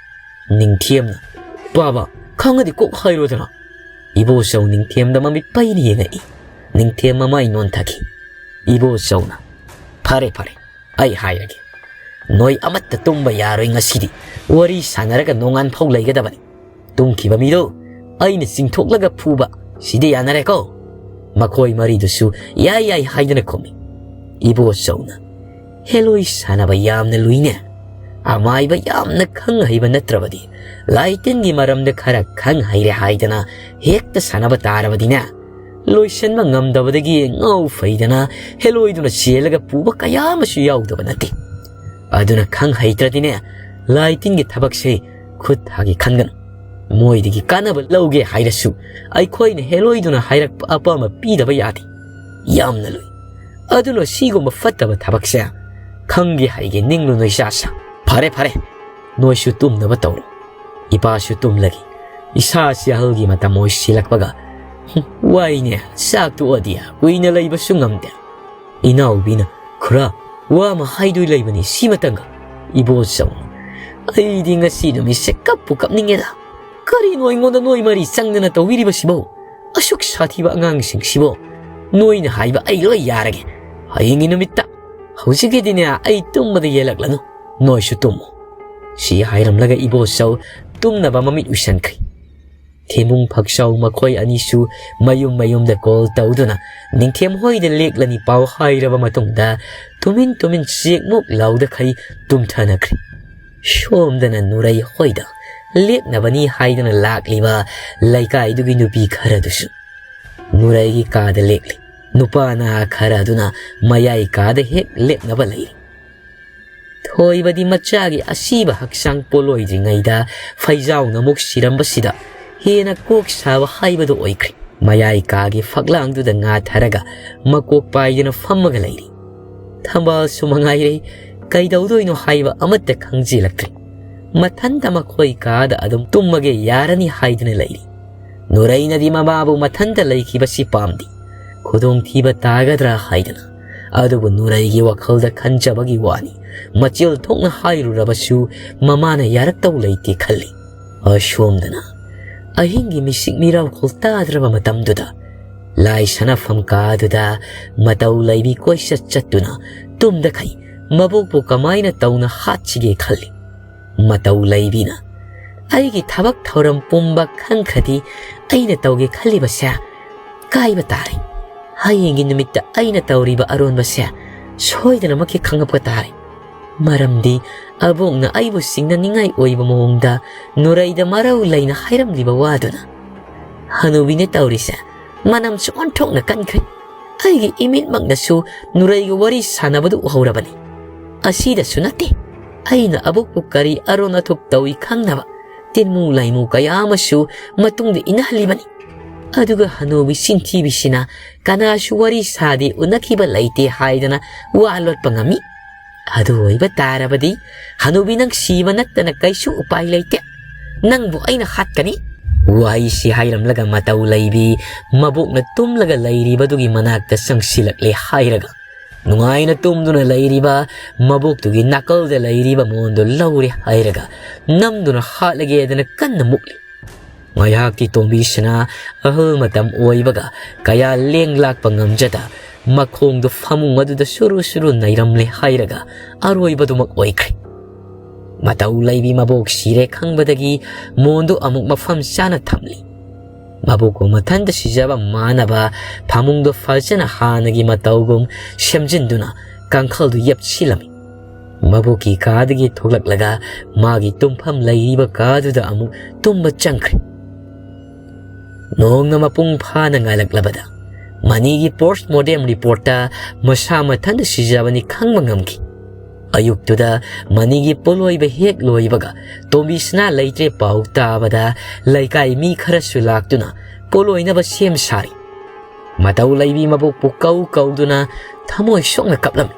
ꯅꯤꯡꯊꯦꯝꯅ, "ꯄꯥꯕ, ꯈꯪꯉꯗꯤ ꯀꯣꯛ ꯍꯥꯏꯔꯣꯗꯅ꯫" ꯏꯕꯣꯆꯧ ꯅꯤꯡꯊꯦꯝꯗ ꯃꯃꯤꯠ ꯄꯩꯅ ꯌꯦꯡꯉꯛꯏ꯫ ꯅꯤꯡꯊꯦꯝ ꯃꯃꯥꯏ ꯅꯣꯟꯊꯈꯤ꯫ ꯏꯕꯣꯆꯧꯅ, "ꯐꯔꯦ, ꯐꯔꯦ, ꯑꯩ ꯍꯥꯏꯔꯒꯦ꯫ ꯅꯣꯏ ꯑꯃꯠꯇ ꯇꯨꯝꯕ ꯌꯥꯔꯣꯏ ꯉꯁꯤꯗꯤ꯫ ꯋꯥꯔꯤ ꯁꯥꯟꯅꯔꯒ ꯅꯣꯡꯉꯥꯟ ꯐꯥꯎ ꯂꯩꯒꯗꯕꯅꯤ꯫ ꯇꯨꯝꯈꯤꯕ ꯃꯤꯗꯣ ꯑꯩꯅ ꯆꯤꯡꯊꯣꯛꯂꯒ ꯐꯨꯕ, ꯁꯤꯗꯤ ꯌꯥꯅꯔꯦꯀꯣ?" ꯃꯈꯣꯏ ꯃꯔꯤꯗꯨꯁꯨ ꯌꯥꯏ ꯌꯥꯏ ꯍꯥꯏꯗꯨꯅ ꯈꯨꯝꯃꯤ꯫ ꯏꯕꯣꯆꯧꯅ, "ꯍꯦꯂꯣꯏ ꯁꯥꯟꯅꯕ ꯌꯥꯝꯅ ꯂꯨꯏꯅꯦ꯫ ꯑꯃꯥꯏꯕ ꯌꯥꯝꯅ ꯈꯪ ꯍꯩꯕ ꯅꯠꯇ꯭ꯔꯕꯗꯤ ꯂꯥꯏ ꯇꯤꯟꯒꯤ ꯃꯔꯝꯗ ꯈꯔ ꯈꯪ ꯍꯩꯔꯦ ꯍꯥꯏꯗꯅ ꯍꯦꯛꯇ ꯁꯥꯟꯅꯕ ꯇꯥꯔꯕꯗꯤꯅꯦ, ꯂꯣꯏꯁꯤꯟꯕ ꯉꯝꯗꯕꯗꯒꯤ ꯉꯥꯎ ꯐꯩꯗꯅ ꯍꯦꯂꯣꯏꯗꯨꯅ ꯆꯦꯜꯂꯒ ꯄꯨꯕ ꯀꯌꯥ ꯑꯃꯁꯨ ꯌꯥꯎꯗꯕ ꯅꯠꯇꯦ꯫ ꯑꯗꯨꯅ ꯈꯪ ꯍꯩꯇ꯭ꯔꯗꯤꯅꯦ, ꯂꯥꯏ ꯇꯤꯟꯒꯤ ꯊꯕꯛꯁꯦ ꯈꯨꯠ ꯊꯥꯒꯦ ꯈꯟꯒꯅꯨ꯫ ꯃꯣꯏꯗꯒꯤ ꯀꯥꯟꯅꯕ ꯂꯧꯒꯦ ꯍꯥꯏꯔꯁꯨ ꯑꯩꯈꯣꯏꯅ ꯍꯦꯂꯣꯏꯗꯨꯅ ꯍꯥꯏꯔꯛꯄ ꯑꯄꯥꯝꯕ ꯄꯤꯗꯕ ꯌꯥꯗꯦ꯫ ꯌꯥꯝꯅ ꯂꯨꯏ꯫ ꯑꯗꯨꯅ ꯁꯤꯒꯨꯝꯕ ꯐꯠꯇꯕ ꯊꯕꯛꯁꯦ ꯈꯪꯒꯦ ꯍꯩꯒꯦ ꯅꯤꯡꯂꯨ ꯅꯣꯏ ꯆꯥꯁꯥ꯫ ꯐꯔꯦ, ꯐꯔꯦ, ꯅꯣꯏꯁꯨ ꯇꯨꯝꯅꯕ ꯇꯧꯔꯣ꯫ ꯏꯄꯥꯁꯨ ꯇꯨꯝꯂꯒꯦ꯫ ꯏꯁꯥꯁꯤ ꯑꯍꯜꯒꯤ ꯃꯇꯝ ꯑꯣꯏꯁꯤꯜꯂꯛꯄꯒ꯫ ꯍꯨꯝ, ꯋꯥꯏꯅꯦ, ꯆꯥꯛ ꯇꯣꯛꯑꯗꯤ ꯀꯨꯏꯅ ꯂꯩꯕꯁꯨ ꯉꯝꯗꯦ꯫ ꯏꯅꯥꯎꯕꯤꯅ, "ꯈꯨꯔꯥ, ꯋꯥ ꯑꯃ ꯍꯥꯏꯗꯣꯏ ꯂꯩꯕꯅꯤ ꯁꯤꯃꯇꯪꯒ꯫" ꯏꯕꯣꯆꯧꯅ, "ꯑꯩꯗꯤ ꯉꯁꯤ ꯅꯨꯃꯤꯠꯁꯦ ꯀꯞꯄꯨ ꯀꯞꯅꯤꯡꯉꯦꯗ꯫ ꯀꯔꯤꯅꯣ ꯑꯩꯉꯣꯟꯗ ꯅꯣꯏ ꯃꯔꯤ ꯆꯪꯗꯅ ꯇꯧꯕꯤꯔꯤꯕꯁꯤꯕꯣ? ꯑꯁꯨꯛ ꯁꯥꯊꯤꯕ ꯑꯉꯥꯡꯁꯤꯡꯁꯤꯕꯣ? ꯅꯣꯏꯅ ꯍꯥꯏꯕ ꯑꯩ ꯂꯣꯏ ꯌꯥꯔꯒꯦ꯫ ꯍꯌꯦꯡꯒꯤ ꯅꯨꯃꯤꯠꯇ, ꯍꯧꯖꯤꯛꯀꯤꯗꯤꯅꯦ ꯑꯩ ꯇꯨꯝꯕꯗ ꯌꯦꯜꯂꯛꯂꯅꯨ꯫ ꯅꯣꯏꯁꯨ ꯇꯨꯝꯃꯨ꯫" ꯁꯤ ꯍꯥꯏꯔꯝꯂꯒ ꯏꯕꯣꯆꯧ ꯇꯨꯝꯅꯕ ꯃꯃꯤꯠ ꯎꯏꯁꯟꯈ꯭ꯔꯦ꯫ ꯊꯦꯝꯕꯨꯡ ꯐꯛꯆꯥꯎ ꯃꯈꯣꯏ ꯑꯅꯤꯁꯨ ꯃꯌꯨꯝ ꯃꯌꯨꯝꯗ ꯀꯣꯜ ꯇꯧꯗꯨꯅ ꯅꯤꯡꯊꯦꯝ ꯍꯣꯏꯗ ꯂꯦꯛꯂꯅꯤ ꯄꯥꯎ ꯍꯥꯏꯔꯕ ꯃꯇꯨꯡꯗ ꯇꯨꯃꯤꯟ ꯇꯨꯃꯤꯟ ꯆꯦꯛꯃꯨꯛ ꯂꯥꯎꯗꯈꯩ ꯇꯨꯝꯊꯅꯈ꯭ꯔꯦ꯫ ꯁꯣꯝꯗꯅ ꯅꯨꯔꯩ ꯍꯣꯏꯗ ꯂꯦꯛꯅꯕꯅꯤ ꯍꯥꯏꯗꯨꯅ ꯂꯥꯛꯂꯤꯕ ꯂꯩꯀꯥꯏꯗꯨꯒꯤ ꯅꯨꯄꯤ ꯈꯔꯗꯨꯁꯨ ꯅꯨꯔꯩꯒꯤ ꯀꯥꯗ ꯂꯦꯛꯂꯤ꯫ ꯅꯨꯄꯥ ꯅꯍꯥ ꯈꯔ ꯑꯗꯨꯅ ꯃꯌꯥꯏ ꯀꯥꯗ ꯍꯦꯛ ꯂꯦꯞꯅꯕ ꯂꯩꯔꯤ꯫ ꯊꯣꯏꯕꯗꯤ ꯃꯆꯥꯒꯤ ꯑꯁꯤꯕ ꯍꯛꯆꯥꯡ ꯄꯣꯂꯣꯏꯗ꯭ꯔꯤꯉꯩꯗ ꯐꯩꯖꯥꯎꯅ ꯑꯃꯨꯛ ꯁꯤꯔꯝꯕꯁꯤꯗ ꯍꯦꯟꯅ ꯀꯣꯛ ꯁꯥꯕ ꯍꯥꯏꯕꯗꯨ ꯑꯣꯏꯈ꯭ꯔꯦ꯫ ꯃꯌꯥꯏ ꯀꯥꯒꯤ ꯐꯛꯂꯥꯡꯗꯨꯗ ꯉꯥꯊꯔꯒ ꯃꯀꯣꯛ ꯄꯥꯏꯗꯨꯅ ꯐꯝꯃꯒ ꯂꯩꯔꯤ꯫ ꯊꯝꯕꯥꯜꯁꯨ ꯃꯉꯥꯏꯔꯦ, ꯀꯩꯗꯧꯗꯣꯏꯅꯣ ꯍꯥꯏꯕ ꯑꯃꯠꯇ ꯈꯪꯖꯤꯜꯂꯛꯇ꯭ꯔꯦ꯫ ꯃꯊꯟꯇ ꯃꯈꯣꯏ ꯀꯥꯗ ꯑꯗꯨꯝ ꯇꯨꯝꯃꯒꯦ ꯌꯥꯔꯅꯤ ꯍꯥꯏꯗꯨꯅ ꯂꯩꯔꯤ꯫ ꯅꯨꯔꯩꯅꯗꯤ ꯃꯃꯥꯕꯨ ꯃꯊꯟꯇ ꯂꯩꯈꯤꯕꯁꯤ ꯄꯥꯝꯗꯦ꯫ ꯈꯨꯗꯣꯡꯊꯤꯕ ꯇꯥꯒꯗ꯭ꯔꯥ ꯍꯥꯏꯗꯅ꯫ ꯑꯗꯨꯕꯨ ꯅꯨꯔꯩꯒꯤ ꯋꯥꯈꯜꯗ ꯈꯟꯖꯕꯒꯤ ꯋꯥꯅꯤ꯫ ꯃꯆꯤꯜ ꯊꯣꯛꯅ ꯍꯥꯏꯔꯨꯔꯕꯁꯨ ꯃꯃꯥꯅ ꯌꯥꯔꯛꯇꯧ ꯂꯩꯇꯦ ꯈꯜꯂꯤ꯫ ꯑꯁꯣꯝꯗꯅ ꯑꯍꯤꯡꯒꯤ ꯃꯤꯁꯤꯛ ꯃꯤꯔꯥꯎꯈꯣꯜ ꯇꯥꯗ꯭ꯔꯕ ꯃꯇꯝꯗꯨꯗ ꯂꯥꯏ ꯁꯥꯟꯅꯐꯝ ꯀꯥꯗꯨꯗ ꯃꯇꯧ ꯂꯩꯕꯤ ꯀꯣꯏꯆꯠ ꯆꯠꯇꯨꯅ ꯇꯨꯝꯗꯈꯩ ꯃꯕꯣꯛꯄꯨ ꯀꯃꯥꯏꯅ ꯇꯧꯅ ꯍꯥꯠꯁꯤꯒꯦ ꯈꯜꯂꯤ꯫ ꯃꯇꯧ ꯂꯩꯕꯤꯅ, "ꯑꯩꯒꯤ ꯊꯕꯛ ꯊꯧꯔꯝ ꯄꯨꯝꯕ ꯈꯪꯈ꯭ꯔꯗꯤ ꯑꯩꯅ ꯇꯧꯒꯦ ꯈꯜꯂꯤꯕꯁꯦ ꯀꯥꯏꯕ ꯇꯥꯔꯦ꯫ ꯍꯌꯦꯡꯒꯤ ꯅꯨꯃꯤꯠꯇ ꯑꯩꯅ ꯇꯧꯔꯤꯕ ꯑꯔꯣꯟꯕꯁꯦ ꯁꯣꯏꯗꯅꯃꯛꯀꯤ ꯈꯪꯂꯛꯄ ꯇꯥꯔꯦ꯫ ꯃꯔꯝꯗꯤ ꯑꯕꯣꯛꯅ ꯑꯩꯕꯨ ꯁꯤꯡꯅꯅꯤꯡꯉꯥꯏ ꯑꯣꯏꯕ ꯃꯑꯣꯡꯗ ꯅꯨꯔꯩꯗ ꯃꯔꯧ ꯂꯩꯅ ꯍꯥꯏꯔꯝꯂꯤꯕ ꯋꯥꯗꯨꯅ꯫ ꯍꯅꯨꯕꯤꯅ ꯇꯧꯔꯤꯁꯦ ꯃꯅꯝꯁꯨ ꯑꯣꯟꯊꯣꯛꯅ ꯀꯟꯈ꯭ꯔꯦ꯫ ꯑꯩꯒꯤ ꯏꯃꯤꯠꯃꯛꯅꯁꯨ ꯅꯨꯔꯩꯒ ꯋꯥꯔꯤ ꯁꯥꯟꯅꯕꯗꯨ ꯎꯍꯧꯔꯕꯅꯤ꯫ ꯑꯁꯤꯗꯁꯨ ꯅꯠꯇꯦ, ꯑꯩꯅ ꯑꯕꯣꯛꯄꯨ ꯀꯔꯤ ꯑꯔꯣꯟ ꯑꯊꯨꯞ ꯇꯧꯏ ꯈꯪꯅꯕ ꯇꯤꯟꯃꯨ ꯂꯥꯏꯃꯨ ꯀꯌꯥ ꯑꯃꯁꯨ ꯃꯇꯨꯡꯗ ꯏꯟꯅꯍꯜꯂꯤꯕꯅꯤ꯫ ꯑꯗꯨꯒ ꯍꯅꯨꯕꯤ ꯆꯤꯟꯊꯤꯕꯤꯁꯤꯅ ꯀꯅꯥꯁꯨ ꯋꯥꯔꯤ ꯁꯥꯗꯦ, ꯎꯅꯈꯤꯕ ꯂꯩꯇꯦ ꯍꯥꯏꯗꯅ ꯋꯥ ꯂꯣꯠꯄ ꯉꯝꯃꯤ꯫ ꯑꯗꯨ ꯑꯣꯏꯕ ꯇꯥꯔꯕꯗꯤ ꯍꯅꯨꯕꯤ ꯅꯪ ꯁꯤꯕ ꯅꯠꯇꯅ ꯀꯩꯁꯨ ꯎꯄꯥꯏ ꯂꯩꯇꯦ꯫ ꯅꯪꯕꯨ ꯑꯩꯅ ꯍꯥꯠꯀꯅꯤ꯫ ꯋꯥꯍꯩꯁꯤ ꯍꯥꯏꯔꯝꯂꯒ ꯃꯇꯧ ꯂꯩꯕꯤ ꯃꯕꯣꯛꯅ ꯇꯨꯝꯂꯒ ꯂꯩꯔꯤꯕꯗꯨꯒꯤ ꯃꯅꯥꯛꯇ ꯆꯪꯁꯤꯜꯂꯛꯂꯦ ꯍꯥꯏꯔꯒ, ꯅꯨꯡꯉꯥꯏꯅ ꯇꯨꯝꯗꯨꯅ ꯂꯩꯔꯤꯕ ꯃꯕꯣꯛꯇꯨꯒꯤ ꯅꯥꯀꯜꯗ ꯂꯩꯔꯤꯕ ꯃꯣꯟꯗꯨ ꯂꯧꯔꯦ ꯍꯥꯏꯔꯒ ꯅꯝꯗꯨꯅ ꯍꯥꯠꯂꯒꯦꯗꯅ ꯀꯟꯅ ꯃꯨꯛꯂꯤ꯫ ꯉꯥꯏꯍꯥꯛꯇꯤ ꯇꯣꯝꯕꯤꯁꯤꯅ ꯑꯍꯜ ꯃꯇꯝ ꯑꯣꯏꯕꯒ ꯀꯌꯥ ꯂꯦꯡ ꯂꯥꯛꯄ ꯉꯝꯖꯗ ꯃꯈꯣꯡꯗꯨ ꯐꯃꯨꯡ ꯑꯗꯨꯗ ꯁꯨꯔꯨ ꯁꯨꯔꯨ ꯅꯩꯔꯝꯂꯦ ꯍꯥꯏꯔꯒ ꯑꯔꯣꯏꯕꯗꯨꯃꯛ ꯑꯣꯏꯈ꯭ꯔꯦ꯫ ꯃꯇꯧ ꯂꯩꯕꯤ ꯃꯕꯣꯛ ꯁꯤꯔꯦ ꯈꯪꯕꯗꯒꯤ ꯃꯣꯟꯗꯨ ꯑꯃꯨꯛ ꯃꯐꯝ ꯆꯥꯅ ꯊꯝꯂꯤ꯫ ꯃꯕꯣꯛꯄꯨ ꯃꯊꯟꯇ ꯁꯤꯖꯕ ꯃꯥꯟꯅꯕ ꯐꯃꯨꯡꯗꯨ ꯐꯖꯅ ꯍꯥꯟꯅꯒꯤ ꯃꯇꯧꯒꯨꯝ ꯁꯦꯝꯖꯤꯟꯗꯨꯅ ꯀꯥꯡꯈꯜꯗꯨ ꯌꯦꯞꯁꯤꯜꯂꯝꯃꯤ꯫ ꯃꯕꯣꯛꯀꯤ ꯀꯥꯗꯒꯤ ꯊꯣꯛꯂꯛꯂꯒ ꯃꯥꯒꯤ ꯇꯨꯝꯐꯝ ꯂꯩꯔꯤꯕ ꯀꯥꯗꯨꯗ ꯑꯃꯨꯛ ꯇꯨꯝꯕ ꯆꯪꯈ꯭ꯔꯦ꯫ ꯅꯣꯡꯅ ꯃꯄꯨꯡ ꯐꯥꯅ ꯉꯥꯜꯂꯛꯂꯕꯗ ꯃꯅꯤꯒꯤ ꯄꯣꯁ ꯃꯣꯔꯇꯦꯝ ꯔꯤꯄꯣꯔꯠꯇ ꯃꯁꯥ ꯃꯊꯟꯇ ꯁꯤꯖꯕꯅꯤ ꯈꯪꯕ ꯉꯝꯈꯤ꯫ ꯑꯌꯨꯛꯇꯨꯗ ꯃꯅꯤꯒꯤ ꯄꯣꯠꯂꯣꯏꯕ ꯍꯦꯛ ꯂꯣꯏꯕꯒ ꯇꯣꯝꯕꯤꯁꯅꯥ ꯂꯩꯇ꯭ꯔꯦ ꯄꯥꯎ ꯇꯥꯕꯗ ꯂꯩꯀꯥꯏ ꯃꯤ ꯈꯔꯁꯨ ꯂꯥꯛꯇꯨꯅ ꯄꯣꯠꯂꯣꯏꯅꯕ ꯁꯦꯝ ꯁꯥꯔꯤ꯫ ꯃꯇꯧ ꯂꯩꯕꯤ ꯃꯕꯣꯛꯄꯨ ꯀꯧ ꯀꯧꯗꯨꯅ ꯊꯃꯣꯏ ꯁꯣꯛꯅ ꯀꯞꯂꯝꯃꯤ꯫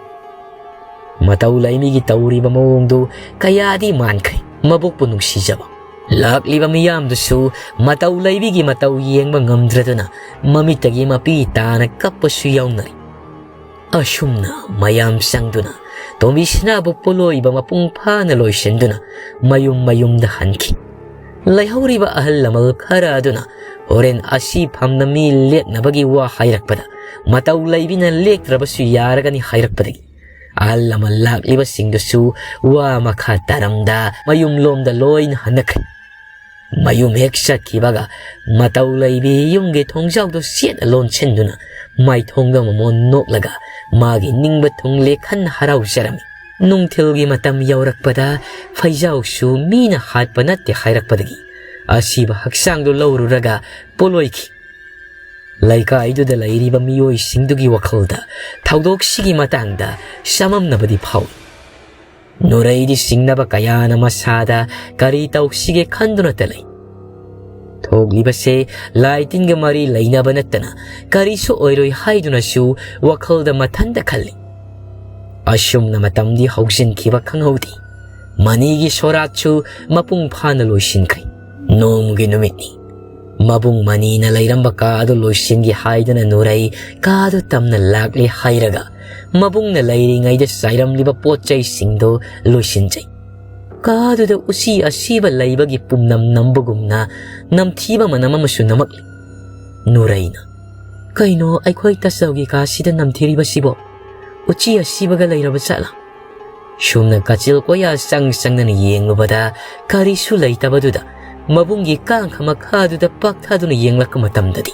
ꯃꯇꯧ ꯂꯩꯕꯤꯒꯤ ꯇꯧꯔꯤꯕ ꯃꯑꯣꯡꯗꯨ ꯀꯌꯥꯗꯤ ꯃꯥꯟꯈ꯭ꯔꯦ꯫ ꯃꯕꯣꯛꯄꯨ ꯅꯨꯡꯁꯤꯖꯕ ꯂꯥꯛꯂꯤꯕ ꯃꯤꯌꯥꯝꯗꯨꯁꯨ ꯃꯇꯧ ꯂꯩꯕꯤꯒꯤ ꯃꯇꯧ ꯌꯦꯡꯕ ꯉꯝꯗ꯭ꯔꯗꯨꯅ ꯃꯃꯤꯠꯇꯒꯤ ꯃꯄꯤ ꯇꯥꯅ ꯀꯞꯄꯁꯨ ꯌꯥꯎꯅꯔꯤ꯫ ꯑꯁꯨꯝꯅ ꯃꯌꯥꯝ ꯆꯪꯗꯨꯅ ꯇꯣꯝꯕꯤꯁꯅꯥꯕꯨ ꯄꯣꯠꯂꯣꯏꯕ ꯃꯄꯨꯡ ꯐꯥꯅ ꯂꯣꯏꯁꯤꯟꯗꯨꯅ ꯃꯌꯨꯝ ꯃꯌꯨꯝꯗ ꯍꯟꯈꯤ꯫ ꯂꯩꯍꯧꯔꯤꯕ ꯑꯍꯜ ꯂꯃꯟ ꯈꯔ ꯑꯗꯨꯅ ꯍꯣꯔꯦꯟ ꯑꯁꯤ ꯐꯝꯅ ꯃꯤ ꯂꯦꯛꯅꯕꯒꯤ ꯋꯥ ꯍꯥꯏꯔꯛꯄꯗ ꯃꯇꯧ ꯂꯩꯕꯤꯅ ꯂꯦꯛꯇ꯭ꯔꯕꯁꯨ ꯌꯥꯔꯒꯅꯤ ꯍꯥꯏꯔꯛꯄꯗꯒꯤ ꯑꯍꯜ ꯂꯃꯟ ꯂꯥꯛꯂꯤꯕꯁꯤꯡꯗꯨꯁꯨ ꯋꯥ ꯃꯈꯥ ꯇꯥꯔꯝꯗ ꯃꯌꯨꯝꯂꯣꯝꯗ ꯂꯣꯏꯅ ꯍꯟꯅꯈ꯭ꯔꯦ꯫ ꯃꯌꯨꯝ ꯍꯦꯛ ꯆꯠꯈꯤꯕꯒ ꯃꯇꯧ ꯂꯩꯕꯤ ꯌꯨꯝꯒꯤ ꯊꯣꯡꯖꯥꯎꯗꯨ ꯆꯦꯠꯅ ꯂꯣꯟꯁꯤꯟꯗꯨꯅ ꯃꯥꯏꯊꯣꯡꯗ ꯃꯃꯣꯟ ꯅꯣꯛꯂꯒ ꯃꯥꯒꯤ ꯅꯤꯡꯕ ꯊꯨꯡꯂꯦ ꯈꯟꯅ ꯍꯔꯥꯎꯖꯔꯝꯃꯤ꯫ ꯅꯨꯡꯊꯤꯜꯒꯤ ꯃꯇꯝ ꯌꯧꯔꯛꯄꯗ ꯐꯩꯖꯥꯎꯁꯨ ꯃꯤꯅ ꯍꯥꯠꯄ ꯅꯠꯇꯦ ꯍꯥꯏꯔꯛꯄꯗꯒꯤ ꯑꯁꯤꯕ ꯍꯛꯆꯥꯡꯗꯨ ꯂꯧꯔꯨꯔꯒ ꯄꯣꯠꯂꯣꯏꯈꯤ꯫ ꯂꯩꯀꯥꯏꯗꯨꯗ ꯂꯩꯔꯤꯕ ꯃꯤꯑꯣꯏꯁꯤꯡꯗꯨꯒꯤ ꯋꯥꯈꯜꯗ ꯊꯧꯗꯣꯛꯁꯤꯒꯤ ꯃꯇꯥꯡꯗ ꯆꯃꯝꯅꯕꯗꯤ ꯐꯥꯎꯏ꯫ ꯅꯨꯔꯩꯗꯤ ꯁꯤꯡꯅꯕ ꯀꯌꯥꯅ ꯃꯁꯥꯗ ꯀꯔꯤ ꯇꯧꯁꯤꯒꯦ ꯈꯟꯗꯨꯅꯇ ꯂꯩ꯫ ꯊꯣꯛꯂꯤꯕꯁꯦ ꯂꯥꯏ ꯇꯤꯟꯒ ꯃꯔꯤ ꯂꯩꯅꯕ ꯅꯠꯇꯅ ꯀꯔꯤꯁꯨ ꯑꯣꯏꯔꯣꯏ ꯍꯥꯏꯗꯨꯅꯁꯨ ꯋꯥꯈꯜꯗ ꯃꯊꯟꯇ ꯈꯜꯂꯤ꯫ ꯑꯁꯨꯝꯅ ꯃꯇꯝꯗꯤ ꯍꯧꯖꯤꯟꯈꯤꯕ ꯈꯪꯍꯧꯗꯦ꯫ ꯃꯅꯤꯒꯤ ꯁꯣꯔꯥꯠꯁꯨ ꯃꯄꯨꯡ ꯐꯥꯅ ꯂꯣꯏꯁꯤꯟꯈ꯭ꯔꯦ꯫ ꯅꯣꯡꯃꯒꯤ ꯅꯨꯃꯤꯠꯅꯤ꯫ ꯃꯕꯨꯡ ꯃꯅꯤꯅ ꯂꯩꯔꯝꯕ ꯀꯥ ꯑꯗꯨ ꯂꯣꯏꯁꯤꯟꯒꯦ ꯍꯥꯏꯗꯨꯅ ꯅꯨꯔꯩ ꯀꯥꯗꯨ ꯇꯝꯅ ꯂꯥꯛꯂꯦ ꯍꯥꯏꯔꯒ ꯃꯕꯨꯡꯅ ꯂꯩꯔꯤꯉꯩꯗ ꯆꯥꯏꯔꯝꯂꯤꯕ ꯄꯣꯠ ꯆꯩꯁꯤꯡꯗꯨ ꯂꯣꯏꯁꯤꯟꯖꯩ꯫ ꯀꯥꯗꯨꯗ ꯎꯆꯤ ꯑꯁꯤꯕ ꯂꯩꯕꯒꯤ ꯄꯨꯝꯅꯝ ꯅꯝꯕꯒꯨꯝꯅ ꯅꯝꯊꯤꯕ ꯃꯅꯝ ꯑꯃꯁꯨ ꯅꯝꯃꯛꯂꯤ꯫ ꯅꯨꯔꯩꯅ, "ꯀꯩꯅꯣ ꯑꯩꯈꯣꯏ ꯇꯥꯆꯧꯒꯤ ꯀꯥꯁꯤꯗ ꯅꯝꯊꯤꯔꯤꯕꯁꯤꯕꯣ? ꯎꯆꯤ ꯑꯁꯤꯕꯒ ꯂꯩꯔꯕ ꯖꯥꯠꯂꯥ?" ꯁꯨꯝꯅ ꯀꯥꯆꯤꯜ ꯀꯣꯌꯥ ꯆꯪ ꯆꯪꯗꯅ ꯌꯦꯡꯂꯨꯕꯗ ꯀꯔꯤꯁꯨ ꯂꯩꯇꯕꯗꯨꯗ ꯃꯕꯨꯡꯒꯤ ꯀꯥꯡꯈ ꯃꯈꯥꯗꯨꯗ ꯄꯥꯛꯊꯗꯨꯅ ꯌꯦꯡꯂꯛꯄ ꯃꯇꯝꯗꯗꯤ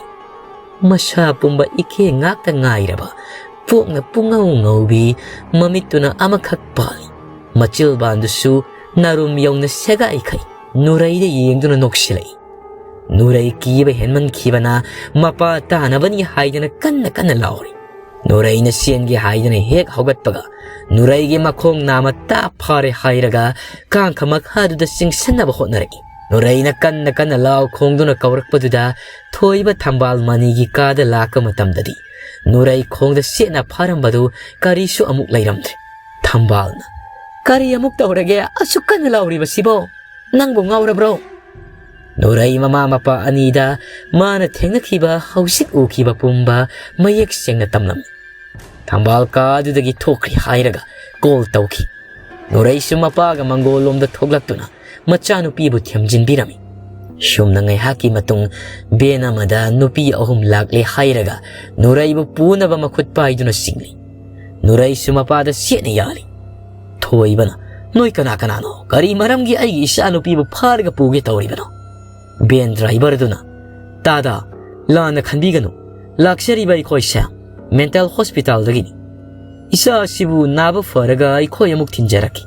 ꯃꯁꯥ ꯄꯨꯝꯕ ꯏꯈꯦ ꯉꯥꯛꯇ ꯉꯥꯏꯔꯕ ꯄꯣꯛꯅ ꯄꯨꯡꯉꯧ ꯉꯧꯕꯤ ꯃꯃꯤꯠꯇꯨꯅ ꯑꯃꯈꯛ ꯄꯥꯜꯂꯤ꯫ ꯃꯆꯤꯜꯕꯥꯟꯗꯨꯁꯨ ꯅꯥꯔꯨꯝ ꯌꯧꯅ ꯁꯦꯒꯥꯏꯈꯩ ꯅꯨꯔꯩꯗ ꯌꯦꯡꯗꯨꯅ ꯅꯣꯛꯁꯤꯜꯂꯛꯏ꯫ ꯅꯨꯔꯩ ꯀꯤꯕ ꯍꯦꯟꯃꯟꯈꯤꯕꯅ ꯃꯄꯥ ꯇꯥꯅꯕꯅꯤ ꯍꯥꯏꯗꯅ ꯀꯟꯅ ꯀꯟꯅ ꯂꯥꯎꯔꯤ꯫ ꯅꯨꯔꯩꯅ ꯆꯦꯟꯒꯦ ꯍꯥꯏꯗꯨꯅ ꯍꯦꯛ ꯍꯧꯒꯠꯄꯒ ꯅꯨꯔꯩꯒꯤ ꯃꯈꯣꯡ ꯅꯥꯝꯃ ꯇꯥ ꯐꯥꯔꯦ ꯍꯥꯏꯔꯒ ꯀꯥꯡꯈ ꯃꯈꯥꯗꯨꯗ ꯆꯤꯡꯁꯤꯟꯅꯕ ꯍꯣꯠꯅꯔꯛꯏ꯫ ꯅꯨꯔꯩꯅ ꯀꯟꯅ ꯀꯟꯅ ꯂꯥꯎ ꯈꯣꯡꯗꯨꯅ ꯀꯧꯔꯛꯄꯗꯨꯗ ꯊꯣꯏꯕ ꯊꯝꯕꯥꯜ ꯃꯅꯤꯒꯤ ꯀꯥꯗ ꯂꯥꯛꯄ ꯃꯇꯝꯗꯗꯤ ꯅꯨꯔꯩ ꯈꯣꯡꯗ ꯆꯦꯠꯅ ꯐꯥꯔꯝꯕꯗꯨ ꯀꯔꯤꯁꯨ ꯑꯃꯨꯛ ꯂꯩꯔꯝꯗ꯭ꯔꯦ꯫ ꯊꯝꯕꯥꯜꯅ, "ꯀꯔꯤ ꯑꯃꯨꯛ ꯇꯧꯔꯒꯦ ꯑꯁꯨꯛ ꯀꯟꯅ ꯂꯥꯎꯔꯤꯕꯁꯤꯕꯣ? ꯅꯪꯕꯨ ꯉꯥꯎꯔꯕ꯭ꯔꯣ?" ꯅꯨꯔꯩ ꯃꯃꯥ ꯃꯄꯥ ꯑꯅꯤꯗ ꯃꯥꯅ ꯊꯦꯡꯅꯈꯤꯕ ꯍꯧꯖꯤꯛ ꯎꯈꯤꯕ ꯄꯨꯝꯕ ꯃꯌꯦꯛ ꯁꯦꯡꯅ ꯇꯝꯂꯝꯃꯤ꯫ ꯊꯝꯕꯥꯜ ꯀꯥꯗꯨꯗꯒꯤ ꯊꯣꯛꯈ꯭ꯔꯦ ꯍꯥꯏꯔꯒ ꯀꯣꯜ ꯇꯧꯈꯤ꯫ ꯅꯨꯔꯩꯁꯨ ꯃꯄꯥꯒ ꯃꯪꯒꯣꯜꯂꯣꯝꯗ ꯊꯣꯛꯂꯛꯇꯨꯅ ꯃꯆꯥꯅꯨꯄꯤꯕꯨ ꯊꯦꯝꯖꯤꯟꯕꯤꯔꯝꯃꯤ꯫ ꯁꯨꯝꯅ ꯉꯥꯏꯍꯥꯛꯀꯤ ꯃꯇꯨꯡ ꯚꯦꯟ ꯑꯃꯗ ꯅꯨꯄꯤ ꯑꯍꯨꯝ ꯂꯥꯛꯂꯦ ꯍꯥꯏꯔꯒ ꯅꯨꯔꯩꯕꯨ ꯄꯨꯅꯕ ꯃꯈꯨꯠ ꯄꯥꯏꯗꯨꯅ ꯆꯤꯡꯂꯤ꯫ ꯅꯨꯔꯩꯁꯨ ꯃꯄꯥꯗ ꯆꯦꯠꯅ ꯌꯥꯜꯂꯤ꯫ ꯊꯣꯏꯕꯅ, "ꯅꯣꯏ ꯀꯅꯥ ꯀꯅꯥꯅꯣ? ꯀꯔꯤ ꯃꯔꯝꯒꯤ ꯑꯩꯒꯤ ꯏꯆꯥꯅꯨꯄꯤꯕꯨ ꯐꯥꯔꯒ ꯄꯨꯒꯦ ꯇꯧꯔꯤꯕꯅꯣ?" ꯚꯦꯟ ꯗ꯭ꯔꯥꯏꯚꯔꯗꯨꯅ, "ꯇꯥꯗ, ꯂꯥꯟꯅ ꯈꯟꯕꯤꯒꯅꯨ꯫ ꯂꯥꯛꯆꯔꯤꯕ ꯑꯩꯈꯣꯏꯁꯦ ꯃꯦꯟꯇꯦꯜ ꯍꯣꯁꯄꯤꯇꯥꯜꯗꯒꯤꯅꯤ꯫ ꯏꯆꯥ ꯑꯁꯤꯕꯨ ꯅꯥꯕ ꯐꯔꯒ ꯑꯩꯈꯣꯏ ꯑꯃꯨꯛ ꯊꯤꯟꯖꯔꯛꯀꯦ꯫"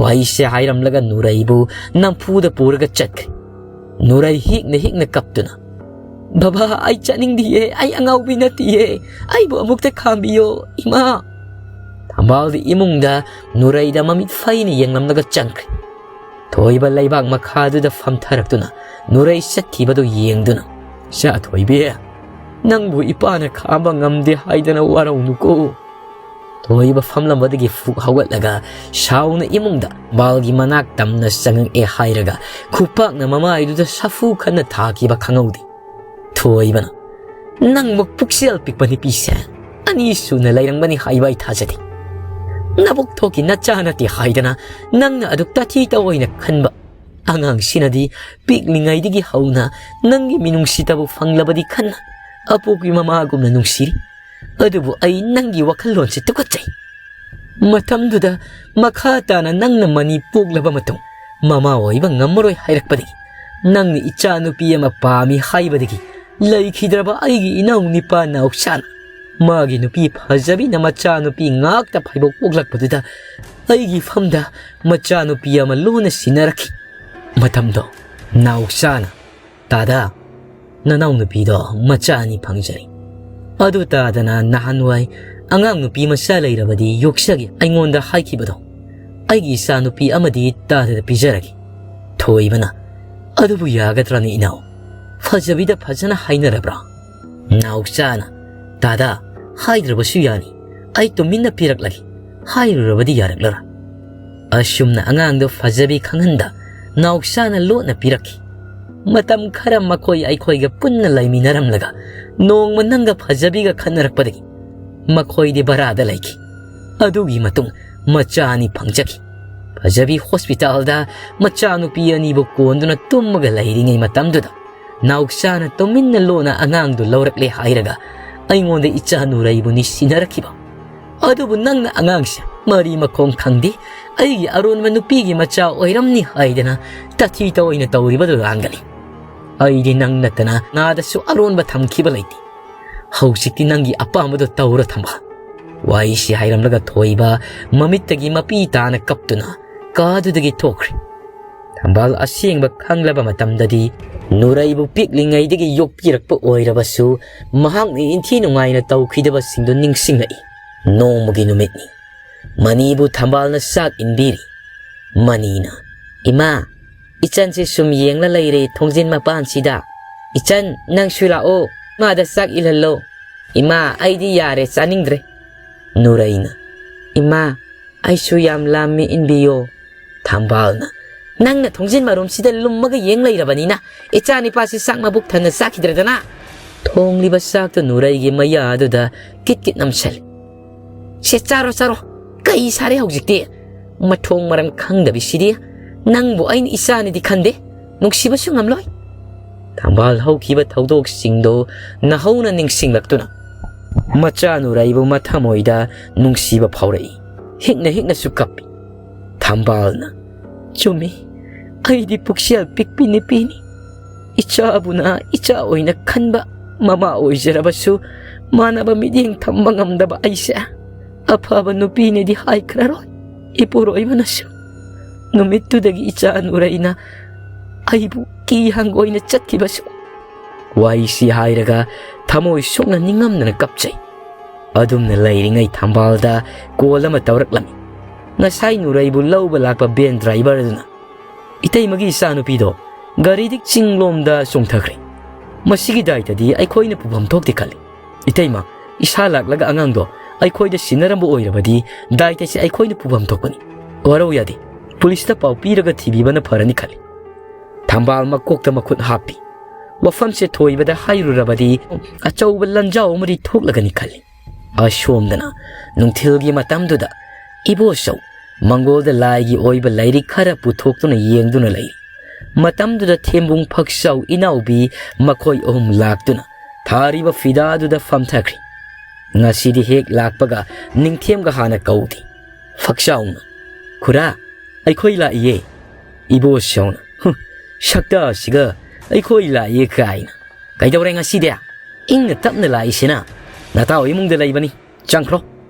ꯋꯥꯍꯩꯁꯦ ꯍꯥꯏꯔꯝꯂꯒ ꯅꯨꯔꯩꯕꯨ ꯅꯝꯐꯨꯗ ꯄꯨꯔꯒ ꯆꯠꯈ꯭ꯔꯦ꯫ ꯅꯨꯔꯩ ꯍꯤꯛꯅ ꯍꯤꯛꯅ ꯀꯞꯇꯨꯅ, "ꯕꯕꯥ, ꯑꯩ ꯆꯠꯅꯤꯡꯗꯤꯌꯦ, ꯑꯩ ꯑꯉꯥꯎꯕꯤ ꯅꯠꯇꯤꯌꯦ, ꯑꯩꯕꯨ ꯑꯃꯨꯛꯇ ꯈꯥꯝꯕꯤꯌꯣ, ꯏꯃꯥ!" ꯊꯝꯕꯥꯜꯗꯤ ꯏꯃꯨꯡꯗ ꯅꯨꯔꯩꯗ ꯃꯃꯤꯠ ꯐꯩꯅ ꯌꯦꯡꯂꯝꯂꯒ ꯆꯪꯈ꯭ꯔꯦ꯫ ꯊꯣꯏꯕ ꯂꯩꯕꯥꯛ ꯃꯈꯥꯗꯨꯗ ꯐꯝꯊꯔꯛꯇꯨꯅ ꯅꯨꯔꯩ ꯆꯠꯈꯤꯕꯗꯨ ꯌꯦꯡꯗꯨꯅ, "ꯏꯆꯥ ꯊꯣꯏꯕꯤ, ꯅꯪꯕꯨ ꯏꯄꯥꯅ ꯈꯥꯝꯕ ꯉꯝꯗꯦ ꯍꯥꯏꯗꯅ ꯋꯥꯔꯧꯅꯨꯀꯣ꯫" ꯊꯣꯏꯕ ꯐꯝꯂꯝꯕꯗꯒꯤ ꯐꯨꯛ ꯍꯧꯒꯠꯂꯒ ꯁꯥꯎꯅ ꯏꯃꯨꯡꯗ ꯊꯝꯕꯥꯜꯒꯤ ꯃꯅꯥꯛ ꯇꯝꯅ ꯆꯪꯉꯛꯑꯦ ꯍꯥꯏꯔꯒ ꯈꯨꯄꯥꯛꯅ ꯃꯃꯥꯏꯗꯨꯗ ꯁꯥꯐꯨ ꯈꯟꯅ ꯊꯥꯈꯤꯕ ꯈꯪꯍꯧꯗꯦ꯫ ꯊꯣꯏꯕꯅ, "ꯅꯪꯃꯨꯛ ꯄꯨꯛꯆꯦꯜ ꯄꯤꯛꯄ ꯅꯨꯄꯤꯁꯦ ꯑꯅꯤ ꯁꯨꯅ ꯂꯩꯔꯝꯒꯅꯤ ꯍꯥꯏꯕ ꯑꯩ ꯊꯥꯖꯗꯦ꯫ ꯅꯕꯨꯛ ꯊꯣꯛꯀꯤ ꯅꯆꯥ ꯅꯠꯇꯦ ꯍꯥꯏꯗꯅ ꯅꯪꯅ ꯑꯗꯨꯛ ꯇꯥꯊꯤ ꯇꯧꯑꯣꯏꯅ ꯈꯟꯕ ꯑꯉꯥꯡꯁꯤꯅꯗꯤ ꯄꯤꯛꯂꯤꯉꯩꯗꯒꯤ ꯍꯧꯅ ꯅꯪꯒꯤ ꯃꯤꯅꯨꯡꯁꯤꯇꯕꯨ ꯐꯪꯂꯕꯗꯤ ꯈꯟꯅ ꯑꯄꯣꯛꯄꯤ ꯃꯃꯥꯒꯨꯝꯅ ꯅꯨꯡꯁꯤꯔꯤ꯫ ꯑꯗꯨꯕꯨ ꯑꯩ ꯅꯪꯒꯤ ꯋꯥꯈꯜꯂꯣꯟꯁꯦ ꯇꯨꯀꯠꯆꯩ꯫ ꯃꯇꯝꯗꯨꯗ ꯃꯈꯥ ꯇꯥꯅ ꯅꯪꯅ ꯃꯅꯤ ꯄꯣꯛꯂꯕ ꯃꯇꯨꯡ ꯃꯃꯥ ꯑꯣꯏꯕ ꯉꯝꯃꯔꯣꯏ ꯍꯥꯏꯔꯛꯄꯗꯒꯤ, ꯅꯪꯅ ꯏꯆꯥ ꯅꯨꯄꯤ ꯑꯃ ꯄꯥꯝꯃꯤ ꯍꯥꯏꯕꯗꯒꯤ ꯂꯩꯈꯤꯗ꯭ꯔꯕ ꯑꯩꯒꯤ ꯏꯅꯥꯎ ꯅꯤꯄꯥ ꯅꯥꯎꯆꯥꯅ ꯃꯥꯒꯤ ꯅꯨꯄꯤ ꯐꯖꯕꯤꯅ ꯃꯆꯥ ꯅꯨꯄꯤ ꯉꯥꯛꯇ ꯐꯩꯕꯣꯛ ꯄꯣꯛꯂꯛꯄꯗꯨꯗ ꯑꯩꯒꯤ ꯐꯝꯗ ꯃꯆꯥ ꯅꯨꯄꯤ ꯑꯃ ꯂꯣꯟꯅ ꯁꯤꯟꯅꯔꯛꯈꯤ꯫ ꯃꯇꯝꯗꯣ ꯅꯥꯎꯆꯥꯅ, 'ꯇꯥꯗ, ꯅꯅꯥꯎ ꯅꯨꯄꯤꯗꯣ ꯃꯆꯥ ꯑꯅꯤ ꯐꯪꯖꯔꯦ꯫ ꯑꯗꯨ ꯇꯥꯗꯅ ꯅꯍꯥꯟꯋꯥꯏ ꯑꯉꯥꯡ ꯅꯨꯄꯤ ꯃꯆꯥ ꯂꯩꯔꯕꯗꯤ ꯌꯣꯛꯆꯒꯦ ꯑꯩꯉꯣꯟꯗ ꯍꯥꯏꯈꯤꯕꯗꯣ, ꯑꯩꯒꯤ ꯏꯆꯥ ꯅꯨꯄꯤ ꯑꯃꯗꯤ ꯇꯥꯗꯗ ꯄꯤꯖꯔꯒꯦ.' ꯊꯣꯏꯕꯅ, "ꯑꯗꯨꯕꯨ ꯌꯥꯒꯗ꯭ꯔꯅꯤ ꯏꯅꯥꯎ? ꯐꯖꯕꯤꯗ ꯐꯖꯅ ꯍꯥꯏꯅꯔꯕ꯭ꯔꯥ?" ꯅꯥꯎꯆꯥꯅ, "ꯇꯥꯗ, ꯍꯥꯏꯗ꯭ꯔꯕꯁꯨ ꯌꯥꯅꯤ꯫ ꯑꯩ ꯇꯨꯃꯤꯟꯅ ꯄꯤꯔꯛꯂꯒꯦ꯫ ꯍꯥꯏꯔꯨꯔꯕꯗꯤ ꯌꯥꯔꯛꯂꯔꯣꯏ꯫" ꯑꯁꯨꯝꯅ ꯑꯉꯥꯡꯗꯣ ꯐꯖꯕꯤ ꯈꯪꯍꯟꯗ ꯅꯥꯎꯆꯥꯅ ꯂꯣꯠꯅ ꯄꯤꯔꯛꯈꯤ꯫ ꯃꯇꯝ ꯈꯔ ꯃꯈꯣꯏ ꯑꯩꯈꯣꯏꯒ ꯄꯨꯟꯅ ꯂꯩꯃꯤꯟꯅꯔꯝꯂꯒ ꯅꯣꯡꯃ ꯅꯪꯒ ꯐꯖꯕꯤꯒ ꯈꯠꯅꯔꯛꯄꯗꯒꯤ ꯃꯈꯣꯏꯗꯤ ꯚꯔꯥꯗ ꯂꯩꯈꯤ꯫ ꯑꯗꯨꯒꯤ ꯃꯇꯨꯡ ꯃꯆꯥ ꯑꯅꯤ ꯐꯪꯖꯈꯤ꯫ ꯐꯖꯕꯤ ꯍꯣꯁꯄꯤꯇꯥꯜꯗ ꯃꯆꯥꯅꯨꯄꯤ ꯑꯅꯤꯕꯨ ꯀꯣꯟꯗꯨꯅ ꯇꯨꯝꯃꯒ ꯂꯩꯔꯤꯉꯩ ꯃꯇꯝꯗꯨꯗ ꯅꯥꯎꯆꯥꯅ ꯇꯨꯃꯤꯟꯅ ꯂꯣꯟꯅ ꯑꯉꯥꯡꯗꯨ ꯂꯧꯔꯛꯂꯦ ꯍꯥꯏꯔꯒ ꯑꯩꯉꯣꯟꯗ ꯏꯆꯥ ꯅꯨꯔꯩꯕꯨ ꯅꯤꯡꯁꯤꯟꯅꯔꯛꯈꯤꯕ꯫ ꯑꯗꯨꯕꯨ ꯅꯪꯅ ꯑꯉꯥꯡꯁꯦ ꯃꯔꯤ ꯃꯈꯣꯡ ꯈꯪꯗꯦ, ꯑꯩꯒꯤ ꯑꯔꯣꯟꯕ ꯅꯨꯄꯤꯒꯤ ꯃꯆꯥ ꯑꯣꯏꯔꯝꯅꯤ ꯍꯥꯏꯗꯅ ꯇꯥꯊꯤ ꯇꯧꯑꯣꯏꯅ ꯇꯧꯔꯤꯕꯗꯨ ꯂꯥꯟꯒꯅꯤ꯫ ꯑꯩꯗꯤ ꯅꯪ ꯅꯠꯇꯅ ꯅꯥꯗꯁꯨ ꯑꯔꯣꯟꯕ ꯊꯝꯈꯤꯕ ꯂꯩꯇꯦ꯫ ꯍꯧꯖꯤꯛꯇꯤ ꯅꯪꯒꯤ ꯑꯄꯥꯝꯕꯗꯣ ꯇꯧꯔꯣ ꯊꯝꯕꯥꯜ꯫ ꯋꯥꯔꯤꯁꯤ ꯍꯥꯏꯔꯝꯂꯒ ꯊꯣꯏꯕ ꯃꯃꯤꯠꯇꯒꯤ ꯃꯄꯤ ꯇꯥꯅ ꯀꯞꯇꯨꯅ ꯀꯥꯗꯨꯗꯒꯤ ꯊꯣꯛꯈ꯭ꯔꯦ꯫ ꯊꯝꯕꯥꯜ ꯑꯁꯦꯡꯕ ꯈꯪꯂꯕ ꯃꯇꯝꯗꯗꯤ ꯅꯨꯔꯩꯕꯨ ꯄꯤꯛꯂꯤꯉꯩꯗꯒꯤ ꯌꯣꯛꯄꯤꯔꯛꯄ ꯑꯣꯏꯔꯕꯁꯨ, ꯃꯍꯥꯛꯅ ꯏꯟꯊꯤ ꯅꯨꯡꯉꯥꯏꯅ ꯇꯧꯈꯤꯗꯕꯁꯤꯡꯗꯨ ꯅꯤꯡꯁꯤꯡꯂꯛꯏ꯫ ꯅꯣꯡꯃꯒꯤ ꯅꯨꯃꯤꯠꯅꯤ꯫ ꯃꯅꯤꯕꯨ ꯊꯝꯕꯥꯜꯅ ꯆꯥꯛ ꯏꯟꯕꯤꯔꯤ꯫ ꯃꯅꯤꯅ, "ꯏꯃꯥ, ꯏꯆꯟꯁꯦ ꯁꯨꯝ ꯌꯦꯡꯂ ꯂꯩꯔꯦ ꯊꯣꯡꯖꯤꯟ ꯃꯄꯥꯟꯁꯤꯗ꯫ ꯏꯆꯟ, ꯅꯪꯁꯨ ꯂꯥꯛꯑꯣ, ꯏꯃꯥꯗ ꯆꯥꯛ ꯏꯜꯍꯜꯂꯣ꯫ ꯏꯃꯥ, ꯑꯩꯗꯤ ꯌꯥꯔꯦ, ꯆꯥꯅꯤꯡꯗ꯭ꯔꯦ꯫" ꯅꯨꯔꯩꯅ, "ꯏꯃꯥ, ꯑꯩꯁꯨ ꯌꯥꯝ ꯂꯥꯝꯃꯤ, ꯏꯟꯕꯤꯌꯣ꯫" ꯊꯝꯕꯥꯜꯅ, "ꯅꯪꯅ ꯊꯣꯡꯖꯤꯟ ꯃꯔꯨꯝꯁꯤꯗ ꯂꯨꯝꯃꯒ ꯌꯦꯡ ꯂꯩꯔꯕꯅꯤꯅ, ꯏꯆꯥ ꯅꯤꯄꯥꯁꯤ ꯆꯥꯛ ꯃꯕꯨꯛ ꯊꯟꯅ ꯆꯥꯈꯤꯗ꯭ꯔꯗꯅ?" ꯊꯣꯡꯂꯤꯕ ꯆꯥꯛꯇꯨ ꯅꯨꯔꯩꯒꯤ ꯃꯌꯥꯗꯨꯗ ꯀꯤꯠ ꯀꯤꯠ ꯅꯝꯁꯜꯂꯤ꯫ "ꯁꯦ, ꯆꯥꯔꯣ, ꯆꯥꯔꯣ꯫ ꯀꯩ ꯁꯥꯔꯦ ꯍꯧꯖꯤꯛꯇꯤ? ꯃꯊꯣꯡ ꯃꯔꯝ ꯈꯪꯗꯕꯤꯁꯤꯗꯤ꯫ ꯅꯪꯕꯨ ꯑꯩꯅ ꯏꯆꯥꯅꯤꯗꯤ ꯈꯟꯗꯦ꯫ ꯅꯨꯡꯁꯤꯕꯁꯨ ꯉꯝꯂꯣꯏ꯫" ꯊꯝꯕꯥꯜ ꯍꯧꯈꯤꯕ ꯊꯧꯗꯣꯛꯁꯤꯡꯗꯣ ꯅꯧꯍꯧꯅ ꯅꯤꯡꯁꯤꯡꯂꯛꯇꯨꯅ ꯃꯆꯥ ꯅꯨꯔꯩꯕꯨ ꯃꯊꯃꯣꯏꯗ ꯅꯨꯡꯁꯤꯕ ꯐꯥꯎꯔꯛꯏ꯫ ꯍꯤꯛꯅ ꯍꯤꯛꯅꯁꯨ ꯀꯞꯄꯤ꯫ ꯊꯝꯕꯥꯜꯅ, "ꯆꯨꯝꯃꯤ, ꯑꯩꯗꯤ ꯄꯨꯛꯆꯦꯜ ꯄꯤꯛꯄꯤ ꯅꯨꯄꯤꯅꯤ꯫ ꯏꯆꯥꯕꯨꯅ ꯏꯆꯥ ꯑꯣꯏꯅ ꯈꯟꯕ ꯃꯃꯥ ꯑꯣꯏꯖꯔꯕꯁꯨ, ꯃꯥꯟꯅꯕ ꯃꯤꯠꯌꯦꯡ ꯊꯝꯕ ꯉꯝꯗꯕ ꯑꯩꯁꯦ ꯑꯐꯕ ꯅꯨꯄꯤꯅꯦꯗꯤ ꯍꯥꯏꯈ꯭ꯔꯔꯣꯏ꯫ ꯏꯄꯨꯔꯣꯏꯕꯅꯁꯨ ꯅꯨꯃꯤꯠꯇꯨꯗꯒꯤ ꯏꯆꯥ ꯅꯨꯔꯩꯅ ꯑꯩꯕꯨ ꯀꯤ ꯍꯪꯒꯣꯏꯅ ꯆꯠꯈꯤꯕꯁꯨ꯫" ꯋꯥꯍꯩꯁꯤ ꯍꯥꯏꯔꯒ ꯊꯃꯣꯏ ꯁꯣꯛꯅ ꯅꯤꯡꯉꯝꯗꯅ ꯀꯞꯆꯩ꯫ ꯑꯗꯨꯝꯅ ꯂꯩꯔꯤꯉꯩ ꯊꯝꯕꯥꯜꯗ ꯀꯣꯜ ꯑꯃ ꯇꯧꯔꯛꯂꯝꯃꯤ꯫ ꯉꯁꯥꯏ ꯅꯨꯔꯩꯕꯨ ꯂꯧꯕ ꯂꯥꯛꯄ ꯚꯦꯟ ꯗ꯭ꯔꯥꯏꯚꯔ ꯑꯗꯨꯅ, "ꯏꯇꯩꯃꯒꯤ ꯏꯆꯥꯅꯨꯄꯤꯗꯣ ꯒꯥꯔꯤꯗꯤ ꯆꯤꯡꯂꯣꯝꯗ ꯆꯣꯡꯊꯈ꯭ꯔꯦ꯫ ꯃꯁꯤꯒꯤ ꯗꯥꯏꯇꯗꯤ ꯑꯩꯈꯣꯏꯅ ꯄꯨꯐꯝ ꯊꯣꯛꯇꯦ ꯈꯜꯂꯤ꯫ ꯏꯇꯩꯃ, ꯏꯁꯥ ꯂꯥꯛꯂꯒ ꯑꯉꯥꯡꯗꯣ ꯑꯩꯈꯣꯏꯗ ꯁꯤꯟꯅꯔꯝꯕ ꯑꯣꯏꯔꯕꯗꯤ ꯗꯥꯏꯇꯁꯦ ꯑꯩꯈꯣꯏꯅ ꯄꯨꯐꯝ ꯊꯣꯛꯄꯅꯤ꯫ ꯋꯥꯔꯧ ꯌꯥꯗꯦ꯫ ꯄꯨꯂꯤꯁꯇ ꯄꯥꯎ ꯄꯤꯔꯒ ꯊꯤꯕꯤꯕꯅ ꯐꯔꯅꯤ ꯈꯜꯂꯤ꯫" ꯊꯝꯕꯥꯜ ꯃꯀꯣꯛꯇ ꯃꯈꯨꯠ ꯍꯥꯞꯄꯤ꯫ ꯋꯥꯐꯝꯁꯦ ꯊꯣꯏꯕꯗ ꯍꯥꯏꯔꯨꯔꯕꯗꯤ ꯑꯆꯧꯕ ꯂꯟꯖꯥꯎ ꯑꯃꯗꯤ ꯊꯣꯛꯂꯒꯅꯤ ꯈꯜꯂꯤ꯫ ꯑꯁꯣꯝꯗꯅ ꯅꯨꯡꯊꯤꯜꯒꯤ ꯃꯇꯝꯗꯨꯗ ꯏꯕꯣꯆꯧ ꯃꯪꯒꯣꯜꯗ ꯂꯥꯏꯒꯤ ꯑꯣꯏꯕ ꯂꯥꯏꯔꯤꯛ ꯈꯔ ꯄꯨꯊꯣꯛꯇꯨꯅ ꯌꯦꯡꯗꯨꯅ ꯂꯩꯔꯤ꯫ ꯃꯇꯝꯗꯨꯗ ꯊꯦꯝꯕꯨꯡ ꯐꯛꯆꯥꯎ ꯏꯅꯥꯎꯕꯤ ꯃꯈꯣꯏ ꯑꯍꯨꯝ ꯂꯥꯛꯇꯨꯅ ꯊꯥꯔꯤꯕ ꯐꯤꯗꯥꯗꯨꯗ ꯐꯝꯊꯈ꯭ꯔꯤ꯫ ꯉꯁꯤꯗꯤ ꯍꯦꯛ ꯂꯥꯛꯄꯒ ꯅꯤꯡꯊꯦꯝꯒ ꯍꯥꯟꯅ ꯀꯧꯗꯦ꯫ ꯐꯛꯆꯥꯎꯅ, "ꯈꯨꯔꯥ, ꯑꯩꯈꯣꯏ ꯂꯥꯛꯏꯌꯦ꯫" ꯏꯕꯣꯆꯧꯅ, "ꯍꯨ, ꯁꯛꯇꯥꯁꯤꯒ ꯑꯩꯈꯣꯏ ꯂꯥꯛꯏꯌꯦ ꯀꯥꯏꯅ꯫ ꯀꯩꯗꯧꯔꯦ ꯉꯁꯤꯗꯤ? ꯏꯪꯅ ꯇꯞꯅ ꯂꯥꯛꯏꯁꯤꯅ ꯅꯇꯥꯎ ꯏꯃꯨꯡꯗ ꯂꯩꯕꯅꯤ꯫ ꯆꯪꯈ꯭ꯔꯣ꯫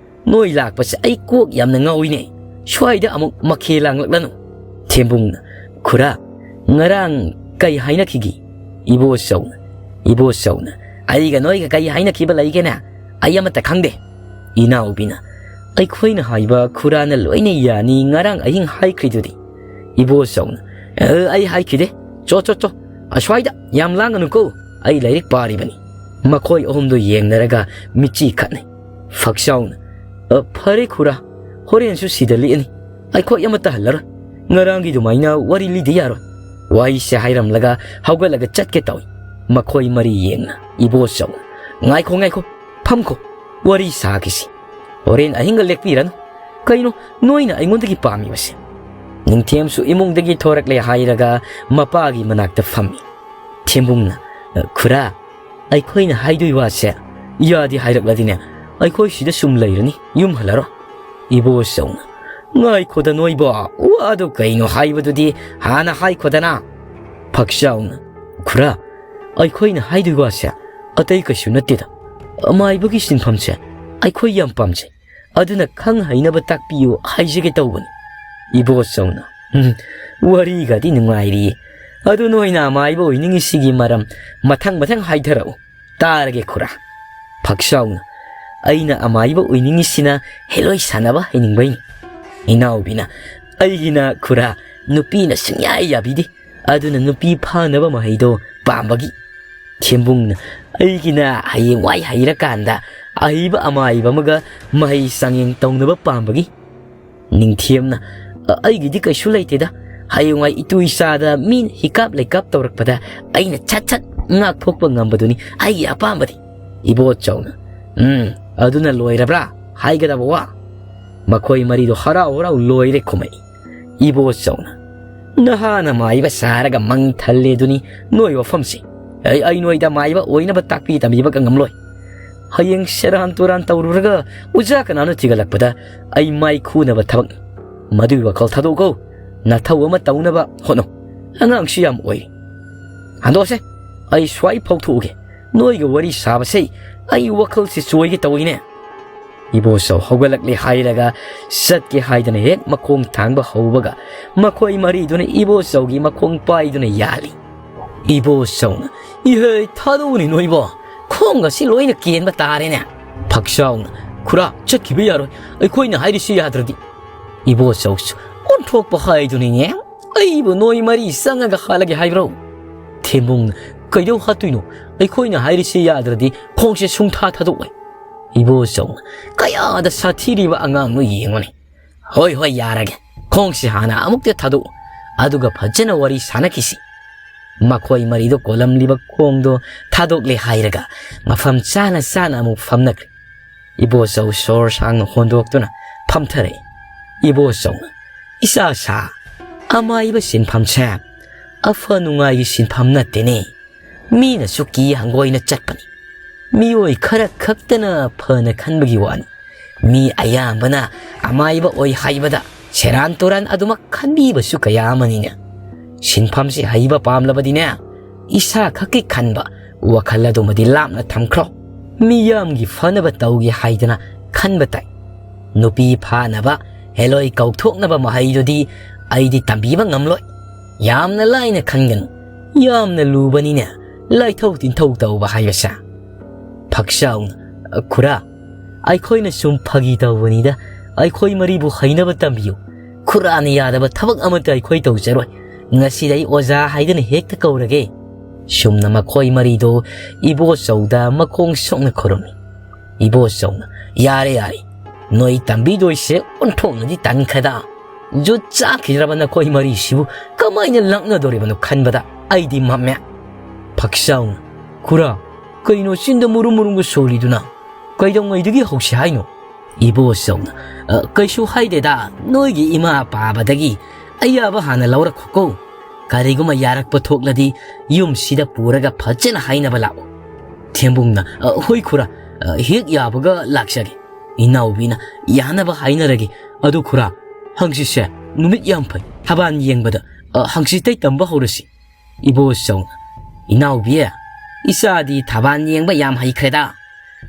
ꯅꯣꯏ ꯂꯥꯛꯄꯁꯦ ꯑꯩ ꯀꯣꯛ ꯌꯥꯝꯅ ꯉꯥꯎꯏꯅꯦ꯫ ꯁ꯭ꯋꯥꯏꯗ ꯑꯃꯨꯛ ꯃꯈꯦ ꯂꯥꯡꯂꯛꯂꯅꯨ꯫" ꯊꯦꯝꯕꯨꯡꯅ, "ꯈꯨꯔꯥ, ꯉꯔꯥꯡ ꯀꯩ ꯍꯥꯏꯅꯈꯤꯒꯦ?" ꯏꯕꯣꯆꯧꯅ, ꯏꯕꯣꯆꯧꯅ, "ꯑꯩꯒ ꯅꯣꯏꯒ ꯀꯩ ꯍꯥꯏꯅꯈꯤꯕ ꯂꯩꯒꯦꯅꯦ? ꯑꯩ ꯑꯃꯠꯇ ꯈꯪꯗꯦ꯫" ꯏꯅꯥꯎꯕꯤꯅ, "ꯑꯩꯈꯣꯏꯅ ꯍꯥꯏꯕ ꯈꯨꯔꯥꯅ ꯂꯣꯏꯅ ꯌꯥꯅꯤ, ꯉꯔꯥꯡ ꯑꯍꯤꯡ ꯍꯥꯏꯈ꯭ꯔꯤꯗꯨꯗꯤ꯫" ꯏꯕꯣꯆꯧꯅ, "ꯑ, ꯑꯩ ꯍꯥꯏꯈꯤꯗꯦ꯫ ꯆꯣ, ꯆꯣ, ꯆꯣ, ꯑꯁ꯭ꯋꯥꯏꯗ ꯌꯥꯝ ꯂꯥꯡꯒꯅꯨꯀꯣ, ꯑꯩ ꯂꯥꯏꯔꯤꯛ ꯄꯥꯔꯤꯕꯅꯤ꯫" ꯃꯈꯣꯏ ꯑꯍꯨꯝꯗꯨ ꯌꯦꯡꯅꯔꯒ ꯃꯤꯠꯆꯤ ꯈꯠꯅꯩ꯫ ꯐꯛꯆꯥꯎꯅ, "ꯑ, ꯐꯔꯦ ꯈꯨꯔꯥ, ꯍꯣꯔꯦꯟꯁꯨ ꯁꯤꯗ ꯂꯦꯛꯑꯅꯤ꯫ ꯑꯩꯈꯣꯏ ꯑꯃꯠꯇ ꯍꯜꯂꯔꯣꯏ꯫ ꯉꯔꯥꯡꯒꯤ ꯑꯗꯨꯃꯥꯏꯅ ꯋꯥꯔꯤ ꯂꯤꯗ ꯌꯥꯔꯣꯏ꯫" ꯋꯥꯍꯩꯁꯦ ꯍꯥꯏꯔꯝꯂꯒ ꯍꯧꯒꯠꯂꯒ ꯆꯠꯀꯦ ꯇꯧꯏ꯫ ꯃꯈꯣꯏ ꯃꯔꯤ ꯌꯦꯡꯅ ꯏꯕꯣꯆꯧꯅ, "ꯉꯥꯏꯈꯣ, ꯉꯥꯏꯈꯣ, ꯐꯝꯈꯣ, ꯋꯥꯔꯤ ꯁꯥꯈꯤꯁꯤ꯫ ꯍꯣꯔꯦꯟ ꯑꯍꯤꯡꯒ ꯂꯦꯛꯄꯤꯔꯅꯨ꯫ ꯀꯩꯅꯣ ꯅꯣꯏꯅ ꯑꯩꯉꯣꯟꯗꯒꯤ ꯄꯥꯝꯃꯤꯕꯁꯦ?" ꯅꯤꯡꯊꯦꯝꯁꯨ ꯏꯃꯨꯡꯗꯒꯤ ꯊꯣꯔꯛꯂꯦ ꯍꯥꯏꯔꯒ ꯃꯄꯥꯒꯤ ꯃꯅꯥꯛꯇ ꯐꯝꯃꯤ꯫ ꯊꯦꯝꯕꯨꯡꯅ, "ꯈꯨꯔꯥ, ꯑꯩꯈꯣꯏꯅ ꯍꯥꯏꯗꯣꯏ ꯋꯥꯁꯦ ꯌꯥꯗꯦ ꯍꯥꯏꯔꯛꯂꯗꯤꯅꯦ, ꯑꯩꯈꯣꯏ ꯁꯤꯗ ꯁꯨꯝ ꯂꯩꯔꯅꯤ, ꯌꯨꯝ ꯍꯜꯂꯔꯣꯏ꯫" ꯏꯕꯣꯆꯧꯅ, "ꯉꯥꯏꯈꯣꯗ ꯅꯣꯏꯕꯣ, ꯋꯥꯗꯣ ꯀꯩꯅꯣ ꯍꯥꯏꯕꯗꯨꯗꯤ ꯍꯥꯟꯅ ꯍꯥꯏꯈꯣꯗꯅ꯫" ꯐꯛꯆꯥꯎꯅ, "ꯈꯨꯔꯥ, ꯑꯩꯈꯣꯏꯅ ꯍꯥꯏꯗꯣꯏ ꯋꯥꯁꯦ ꯑꯇꯩ ꯀꯩꯁꯨ ꯅꯠꯇꯦꯗ꯫ ꯑꯃꯥꯏꯕꯒꯤ ꯁꯤꯟꯐꯝꯁꯦ ꯑꯩꯈꯣꯏ ꯌꯥꯝ ꯄꯥꯝꯖꯩ꯫ ꯑꯗꯨꯅ ꯈꯪ ꯍꯩꯅꯕ ꯇꯥꯛꯄꯤꯌꯨ ꯍꯥꯏꯖꯒꯦ ꯇꯧꯕꯅꯤ꯫" ꯏꯕꯣꯆꯧꯅ, "ꯎꯝ, ꯋꯥꯔꯤꯒꯗꯤ ꯅꯨꯡꯉꯥꯏꯔꯤꯌꯦ꯫ ꯑꯗꯨ ꯅꯣꯏꯅ ꯑꯃꯥꯏꯕ ꯑꯣꯏꯅꯤꯡꯉꯤꯁꯤꯒꯤ ꯃꯔꯝ ꯃꯊꯪ ꯃꯊꯪ ꯍꯥꯏꯊꯔꯛꯎ, ꯇꯥꯔꯒꯦ ꯈꯨꯔꯥ꯫" ꯐꯛꯆꯥꯎꯅ, "ꯑꯩꯅ ꯑꯃꯥꯏꯕ ꯑꯣꯏꯅꯤꯡꯉꯤꯁꯤꯅ ꯍꯦꯂꯣꯏ ꯁꯥꯟꯅꯕ ꯍꯩꯅꯤꯡꯕꯩꯅꯤ꯫" ꯏꯅꯥꯎꯕꯤꯅ, "ꯑꯩꯒꯤꯅ ꯈꯨꯔꯥ, ꯅꯨꯄꯤꯅ ꯁꯨꯡꯌꯥ ꯌꯥꯕꯤꯗꯦ꯫ ꯑꯗꯨꯅ ꯅꯨꯄꯤ ꯐꯥꯅꯕ ꯃꯍꯩꯗꯣ ꯄꯥꯝꯕꯒꯤ꯫" ꯊꯦꯝꯕꯨꯡꯅ, "ꯑꯩꯒꯤꯅ ꯍꯌꯦꯡꯋꯥꯏ ꯍꯩꯔꯀꯥꯟꯗ ꯑꯍꯩꯕ ꯑꯃꯥꯏꯕ ꯑꯃꯒ ꯃꯍꯩ ꯆꯥꯡꯌꯦꯡ ꯇꯧꯅꯕ ꯄꯥꯝꯕꯒꯤ꯫" ꯅꯤꯡꯊꯦꯝꯅ, "ꯑ-, ꯑꯩꯒꯤꯗꯤ ꯀꯩꯁꯨ ꯂꯩꯇꯦꯗ꯫ ꯍꯌꯦꯡꯋꯥꯏ ꯏꯇꯨ ꯏꯆꯥꯗ ꯃꯤꯅ ꯍꯤꯀꯥꯞ ꯂꯩꯀꯥꯞ ꯇꯧꯔꯛꯄꯗ ꯑꯩꯅ ꯁꯠ ꯁꯠ ꯉꯥꯛꯊꯣꯛꯄ ꯉꯝꯕꯗꯨꯅꯤ ꯑꯩꯒꯤ ꯑꯄꯥꯝꯕꯗꯤ꯫" ꯏꯕꯣꯆꯧꯅ, "ꯎꯝ, ꯑꯗꯨꯅ ꯂꯣꯏꯔꯕ꯭ꯔꯥ ꯍꯥꯏꯒꯗꯕ ꯋꯥ?" ꯃꯈꯣꯏ ꯃꯔꯤꯗꯣ ꯍꯔꯥꯎ ꯍꯔꯥꯎ ꯂꯣꯏꯔꯦ ꯈꯨꯝꯃꯛꯏ꯫ ꯏꯕꯣꯆꯧꯅ, "ꯅꯍꯥꯅ ꯃꯥꯏꯕ ꯁꯥꯔꯒ ꯃꯪ ꯊꯜꯂꯦ ꯑꯗꯨꯅꯤ ꯅꯣꯏ ꯋꯥꯐꯝꯁꯤ꯫ ꯑꯩ, ꯑꯩ ꯅꯣꯏꯗ ꯃꯥꯏꯕ ꯑꯣꯏꯅꯕ ꯇꯥꯛꯄꯤ ꯇꯝꯕꯤꯕꯒ ꯉꯝꯂꯣꯏ꯫ ꯍꯌꯦꯡ ꯁꯦꯔꯥꯟ ꯇꯨꯔꯥꯟ ꯇꯧꯔꯨꯔꯒ ꯑꯣꯖꯥ ꯀꯅꯥꯅꯣ ꯊꯤꯒꯠꯂꯛꯄꯗ ꯑꯩ ꯃꯥꯏ ꯈꯨꯅꯕ ꯊꯕꯛꯅꯤ꯫ ꯃꯗꯨꯒꯤ ꯋꯥꯈꯜ ꯊꯥꯗꯣꯛꯎꯀꯣ꯫ ꯅꯊꯧ ꯑꯃ ꯇꯧꯅꯕ ꯍꯣꯠꯅꯧ꯫ ꯑꯉꯥꯡꯁꯨ ꯌꯥꯝ ꯑꯣꯏꯔꯤ꯫ ꯍꯟꯗꯣꯛꯑꯁꯦ, ꯑꯩ ꯁ꯭ꯋꯥꯏ ꯐꯥꯎꯊꯣꯛꯎꯒꯦ꯫ ꯅꯣꯏꯒ ꯋꯥꯔꯤ ꯁꯥꯕꯁꯦ ꯑꯩ ꯋꯥꯈꯜꯁꯦ ꯆꯣꯏꯒꯦ ꯇꯧꯏꯅꯦ꯫" ꯏꯕꯣꯆꯧ ꯍꯧꯒꯠꯂꯛꯂꯦ ꯍꯥꯏꯔꯒ ꯆꯠꯀꯦ ꯍꯥꯏꯗꯅ ꯍꯦꯛ ꯃꯈꯣꯡ ꯊꯥꯡꯕ ꯍꯧꯕꯒ ꯃꯈꯣꯏ ꯃꯔꯤꯗꯨꯅ ꯏꯕꯣꯆꯧꯒꯤ ꯃꯈꯣꯡ ꯄꯥꯏꯗꯨꯅ ꯌꯥꯜꯂꯤ꯫ ꯏꯕꯣꯆꯧꯅ, "ꯏꯍꯦ, ꯊꯥꯗꯣꯛꯎꯅꯦ ꯅꯣꯏꯕꯣ, ꯈꯣꯡꯒꯁꯤ ꯂꯣꯏꯅ ꯀꯦꯟꯕ ꯇꯥꯔꯦꯅꯦ"꯫ ꯐꯛꯆꯥꯎꯅ, "ꯈꯨꯔꯥ, ꯆꯠꯈꯤꯕ ꯌꯥꯔꯣꯏ, ꯑꯩꯈꯣꯏꯅ ꯍꯥꯏꯔꯤꯁꯤ ꯌꯥꯗ꯭ꯔꯗꯤ"꯫ ꯏꯕꯣꯆꯧꯁꯨ, "ꯑꯣꯟꯊꯣꯛꯄ ꯍꯥꯏꯗꯨꯅꯤꯅꯦ, ꯑꯩꯕꯨ ꯅꯣꯏ ꯃꯔꯤ ꯆꯪꯉꯒ ꯍꯥꯠꯂꯒꯦ ꯍꯥꯏꯕ꯭ꯔꯣ?" ꯊꯦꯝꯕꯨꯡꯅ, "ꯀꯩꯗꯧ ꯍꯥꯠꯇꯣꯏꯅꯣ? ꯑꯩꯈꯣꯏꯅ ꯍꯥꯏꯔꯤꯁꯤ ꯌꯥꯗ꯭ꯔꯗꯤ ꯈꯣꯡꯁꯦ ꯁꯨꯡꯊꯥ ꯊꯥꯗꯣꯛꯑꯣꯏ"꯫ ꯏꯕꯣꯆꯧꯅ, "ꯀꯌꯥꯗ ꯁꯥꯊꯤꯔꯤꯕ ꯑꯉꯥꯡꯅꯣ ꯌꯦꯡꯉꯨꯅꯦ"꯫ "ꯍꯣꯏ, ꯍꯣꯏ, ꯌꯥꯔꯒꯦ꯫ ꯈꯣꯡꯁꯤ ꯍꯥꯟꯅ ꯑꯃꯨꯛꯇ ꯊꯥꯗꯣꯛꯎ, ꯑꯗꯨꯒ ꯐꯖꯅ ꯋꯥꯔꯤ ꯁꯥꯟꯅꯈꯤꯁꯤ"꯫ ꯃꯈꯣꯏ ꯃꯔꯤꯗꯣ ꯀꯣꯜꯂꯝꯂꯤꯕ ꯈꯣꯡꯗꯣ ꯊꯥꯗꯣꯛꯂꯦ ꯍꯥꯏꯔꯒ ꯃꯐꯝ ꯆꯥꯅ ꯆꯥꯅ ꯑꯃꯨꯛ ꯐꯝꯅꯈ꯭ꯔꯦ꯫ ꯏꯕꯣꯆꯧ ꯁꯣꯔ ꯁꯥꯡꯅ ꯍꯣꯟꯗꯣꯛꯇꯨꯅ ꯐꯝꯊꯔꯛꯏ꯫ ꯏꯕꯣꯆꯧꯅ, "ꯏꯆꯥ ꯁꯥ, ꯑꯃꯥꯏꯕ ꯁꯤꯟꯐꯝꯁꯦ ꯑꯐ ꯅꯨꯡꯉꯥꯏꯒꯤ ꯁꯤꯟꯐꯝ ꯅꯠꯇꯦꯅꯦ꯫ ꯃꯤꯅꯁꯨ ꯀꯤ ꯍꯪꯒꯣꯏꯅ ꯆꯠꯄꯅꯤ꯫ ꯃꯤꯑꯣꯏ ꯈꯔ ꯈꯛꯇꯅ ꯐꯅ ꯈꯟꯕꯒꯤ ꯋꯥꯅꯤ꯫ ꯃꯤ ꯑꯌꯥꯝꯕꯅ ꯑꯃꯥꯏꯕ ꯑꯣꯏ ꯍꯥꯏꯕꯗ ꯁꯦꯔꯥꯟ ꯇꯨꯔꯥꯟ ꯑꯗꯨꯃꯛ ꯈꯟꯕꯤꯕꯁꯨ ꯀꯌꯥ ꯑꯃꯅꯤꯅꯦ꯫ ꯁꯤꯟꯐꯝꯁꯤ ꯍꯩꯕ ꯄꯥꯝꯂꯕꯗꯤꯅꯦ, ꯏꯁꯥ ꯈꯛꯀꯤ ꯈꯟꯕ ꯋꯥꯈꯜ ꯑꯗꯨꯃꯗꯤ ꯂꯥꯞꯅ ꯊꯝꯈ꯭ꯔꯣ꯫ ꯃꯤꯌꯥꯝꯒꯤ ꯐꯅꯕ ꯇꯧꯒꯦ ꯍꯥꯏꯗꯅ ꯈꯟꯕ ꯇꯥꯏ꯫ ꯅꯨꯄꯤ ꯐꯥꯅꯕ, ꯍꯦꯂꯣꯏ ꯀꯧꯊꯣꯛꯅꯕ ꯃꯍꯩꯗꯨꯗꯤ ꯑꯩꯗꯤ ꯇꯝꯕꯤꯕ ꯉꯝꯂꯣꯏ꯫ ꯌꯥꯝꯅ ꯂꯥꯏꯅ ꯈꯟꯒꯅꯨ꯫ ꯌꯥꯝꯅ ꯂꯨꯕꯅꯤꯅꯦ ꯂꯥꯏꯊꯧ ꯇꯤꯟꯊꯧ ꯇꯧꯕ ꯍꯥꯏꯕꯁꯦ"꯫ ꯐꯛꯆꯥꯎꯅ, "ꯈꯨꯔꯥ, ꯑꯩꯈꯣꯏꯅ ꯁꯨꯝ ꯐꯥꯒꯤ ꯇꯧꯕꯅꯤꯗ, ꯑꯩꯈꯣꯏ ꯃꯔꯤꯕꯨ ꯍꯩꯅꯕ ꯇꯝꯕꯤꯌꯨ꯫ ꯈꯨꯔꯥꯅ ꯌꯥꯗꯕ ꯊꯕꯛ ꯑꯃꯠꯇ ꯑꯩꯈꯣꯏ ꯇꯧꯖꯔꯣꯏ꯫ ꯉꯁꯤꯗꯩ ꯑꯣꯖꯥ ꯍꯥꯏꯗꯨꯅ ꯍꯦꯛꯇ ꯀꯧꯔꯒꯦ"꯫ ꯁꯨꯝꯅ ꯃꯈꯣꯏ ꯃꯔꯤꯗꯣ ꯏꯕꯣꯆꯧꯗ ꯃꯈꯣꯡ ꯁꯣꯛꯅ ꯈꯨꯔꯨꯝꯃꯤ꯫ ꯏꯕꯣꯆꯧꯅ, "ꯌꯥꯔꯦ, ꯌꯥꯔꯦ, ꯅꯣꯏ ꯇꯝꯕꯤꯗꯣꯏꯁꯦ ꯑꯣꯟꯊꯣꯛꯅꯗꯤ ꯇꯟꯈ꯭ꯔꯦꯗ꯫ ꯖꯨꯠ ꯆꯥꯈꯤꯗ꯭ꯔꯕ ꯅꯈꯣꯏ ꯃꯔꯤꯁꯤꯕꯨ ꯀꯃꯥꯏꯅ ꯂꯛꯅꯗꯣꯔꯤꯕꯅꯣ ꯈꯟꯕꯗ ꯑꯩꯗꯤ ꯃꯝꯃꯦ"꯫ ꯐꯛꯆꯥꯎꯅ, "ꯈꯨꯔꯥ, ꯀꯩꯅꯣ ꯆꯤꯟꯗ ꯃꯨꯔꯨꯝ ꯃꯨꯔꯨꯝꯒ ꯁꯣꯜꯂꯤꯗꯨꯅ? ꯀꯩꯗꯧꯉꯩꯗꯒꯤ ꯍꯧꯁꯤ ꯍꯥꯏꯅꯣ?" ꯏꯕꯣꯆꯧꯅ, "ꯑ, ꯀꯩꯁꯨ ꯍꯥꯏꯗꯦꯗ, ꯅꯣꯏꯒꯤ ꯏꯃꯥ ꯄꯥꯕꯗꯒꯤ ꯑꯌꯥꯕ ꯍꯥꯟꯅ ꯂꯧꯔꯛꯈꯣꯀꯣ꯫ ꯀꯔꯤꯒꯨꯝꯕ ꯌꯥꯔꯛꯄ ꯊꯣꯛꯂꯗꯤ ꯌꯨꯝꯁꯤꯗ ꯄꯨꯔꯒ ꯐꯖꯅ ꯍꯥꯏꯅꯕ ꯂꯥꯛꯑꯣ"꯫ ꯊꯦꯝꯕꯨꯡꯅ, "ꯑ, ꯍꯣꯏ ꯈꯨꯔꯥ, ꯑ, ꯍꯦꯛ ꯌꯥꯕꯒ ꯂꯥꯛꯆꯒꯦ꯫ ꯏꯅꯥꯎꯕꯤꯅ ꯌꯥꯅꯕ ꯍꯥꯏꯅꯔꯒꯦ꯫ ꯑꯗꯨ ꯈꯨꯔꯥ, ꯍꯪꯆꯤꯠꯁꯦ ꯅꯨꯃꯤꯠ ꯌꯥꯝ ꯐꯩ꯫ ꯊꯕꯥꯟ ꯌꯦꯡꯕꯗ, ꯑ, ꯍꯪꯆꯤꯠꯇꯩ ꯇꯝꯕ ꯍꯧꯔꯁꯤ"꯫ ꯏꯕꯣꯆꯧꯅ, "ꯏꯅꯥꯎꯕꯤ, ꯏꯆꯥꯗꯤ ꯊꯕꯥꯟ ꯌꯦꯡꯕ ꯌꯥꯝ ꯍꯩꯈ꯭ꯔꯦꯗ꯫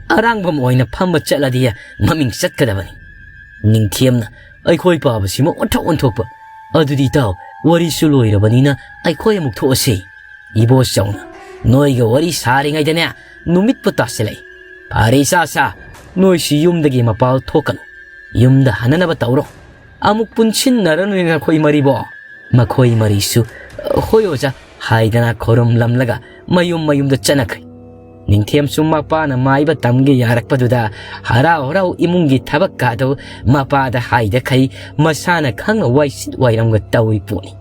ꯑꯔꯥꯡꯐꯝ ꯑꯣꯏꯅ ꯐꯝꯕ ꯆꯠꯂꯗꯤ ꯃꯃꯤꯡ ꯆꯠꯀꯗꯕꯅꯤ"꯫ ꯅꯤꯡꯊꯦꯝꯅ, "ꯑꯩꯈꯣꯏ ꯄꯥꯕꯁꯤꯃ ꯑꯣꯟꯊꯣꯛ ꯑꯣꯟꯊꯣꯛꯄ꯫ ꯑꯗꯨꯗꯤ ꯏꯇꯥꯎ, ꯋꯥꯔꯤꯁꯨ ꯂꯣꯏꯔꯕꯅꯤꯅ ꯑꯩꯈꯣꯏ ꯑꯃꯨꯛ ꯊꯣꯛꯑꯁꯤ"꯫ "ꯏꯕꯣꯆꯧꯅ ꯅꯣꯏꯒ ꯋꯥꯔꯤ ꯁꯥꯔꯤꯉꯩꯗꯅꯦ ꯅꯨꯃꯤꯠꯄꯨ ꯇꯥꯁꯤꯜꯂꯛꯏ꯫ ꯐꯔꯦ ꯏꯆꯥ ꯁꯥ, ꯅꯣꯏꯁꯨ ꯌꯨꯝꯗꯒꯤ ꯃꯄꯥꯜ ꯊꯣꯛꯀꯅꯨ꯫ ꯌꯨꯝꯗ ꯍꯟꯅꯅꯕ ꯇꯧꯔꯣ꯫ ꯑꯃꯨꯛ ꯄꯨꯟꯁꯤꯟꯅꯔꯅꯨꯅꯦ ꯅꯈꯣꯏ ꯃꯔꯤꯕꯣ꯫" ꯃꯈꯣꯏ ꯃꯔꯤꯁꯨ "ꯍꯣꯏ ꯑꯣꯖꯥ" ꯍꯥꯏꯗꯅ ꯈꯨꯔꯨꯝꯂꯝꯂꯒ ꯃꯌꯨꯝ ꯃꯌꯨꯝꯗ ꯆꯠꯅꯈ꯭ꯔꯦ꯫ ꯅꯤꯡꯊꯦꯝꯁꯨ ꯃꯄꯥꯅ ꯃꯥꯏꯕ ꯇꯝꯒꯦ ꯌꯥꯔꯛꯄꯗꯨꯗ ꯍꯔꯥꯎ ꯍꯔꯥꯎ ꯏꯃꯨꯡꯒꯤ ꯊꯕꯛ ꯀꯥꯗꯨ ꯃꯄꯥꯗ ꯍꯥꯏꯗꯈꯩ ꯃꯁꯥꯅ ꯈꯪꯅ ꯋꯥꯏꯁꯤꯠ ꯋꯥꯏꯔꯝꯒ ꯇꯧꯔꯤ ꯄꯣꯠꯅꯤ꯫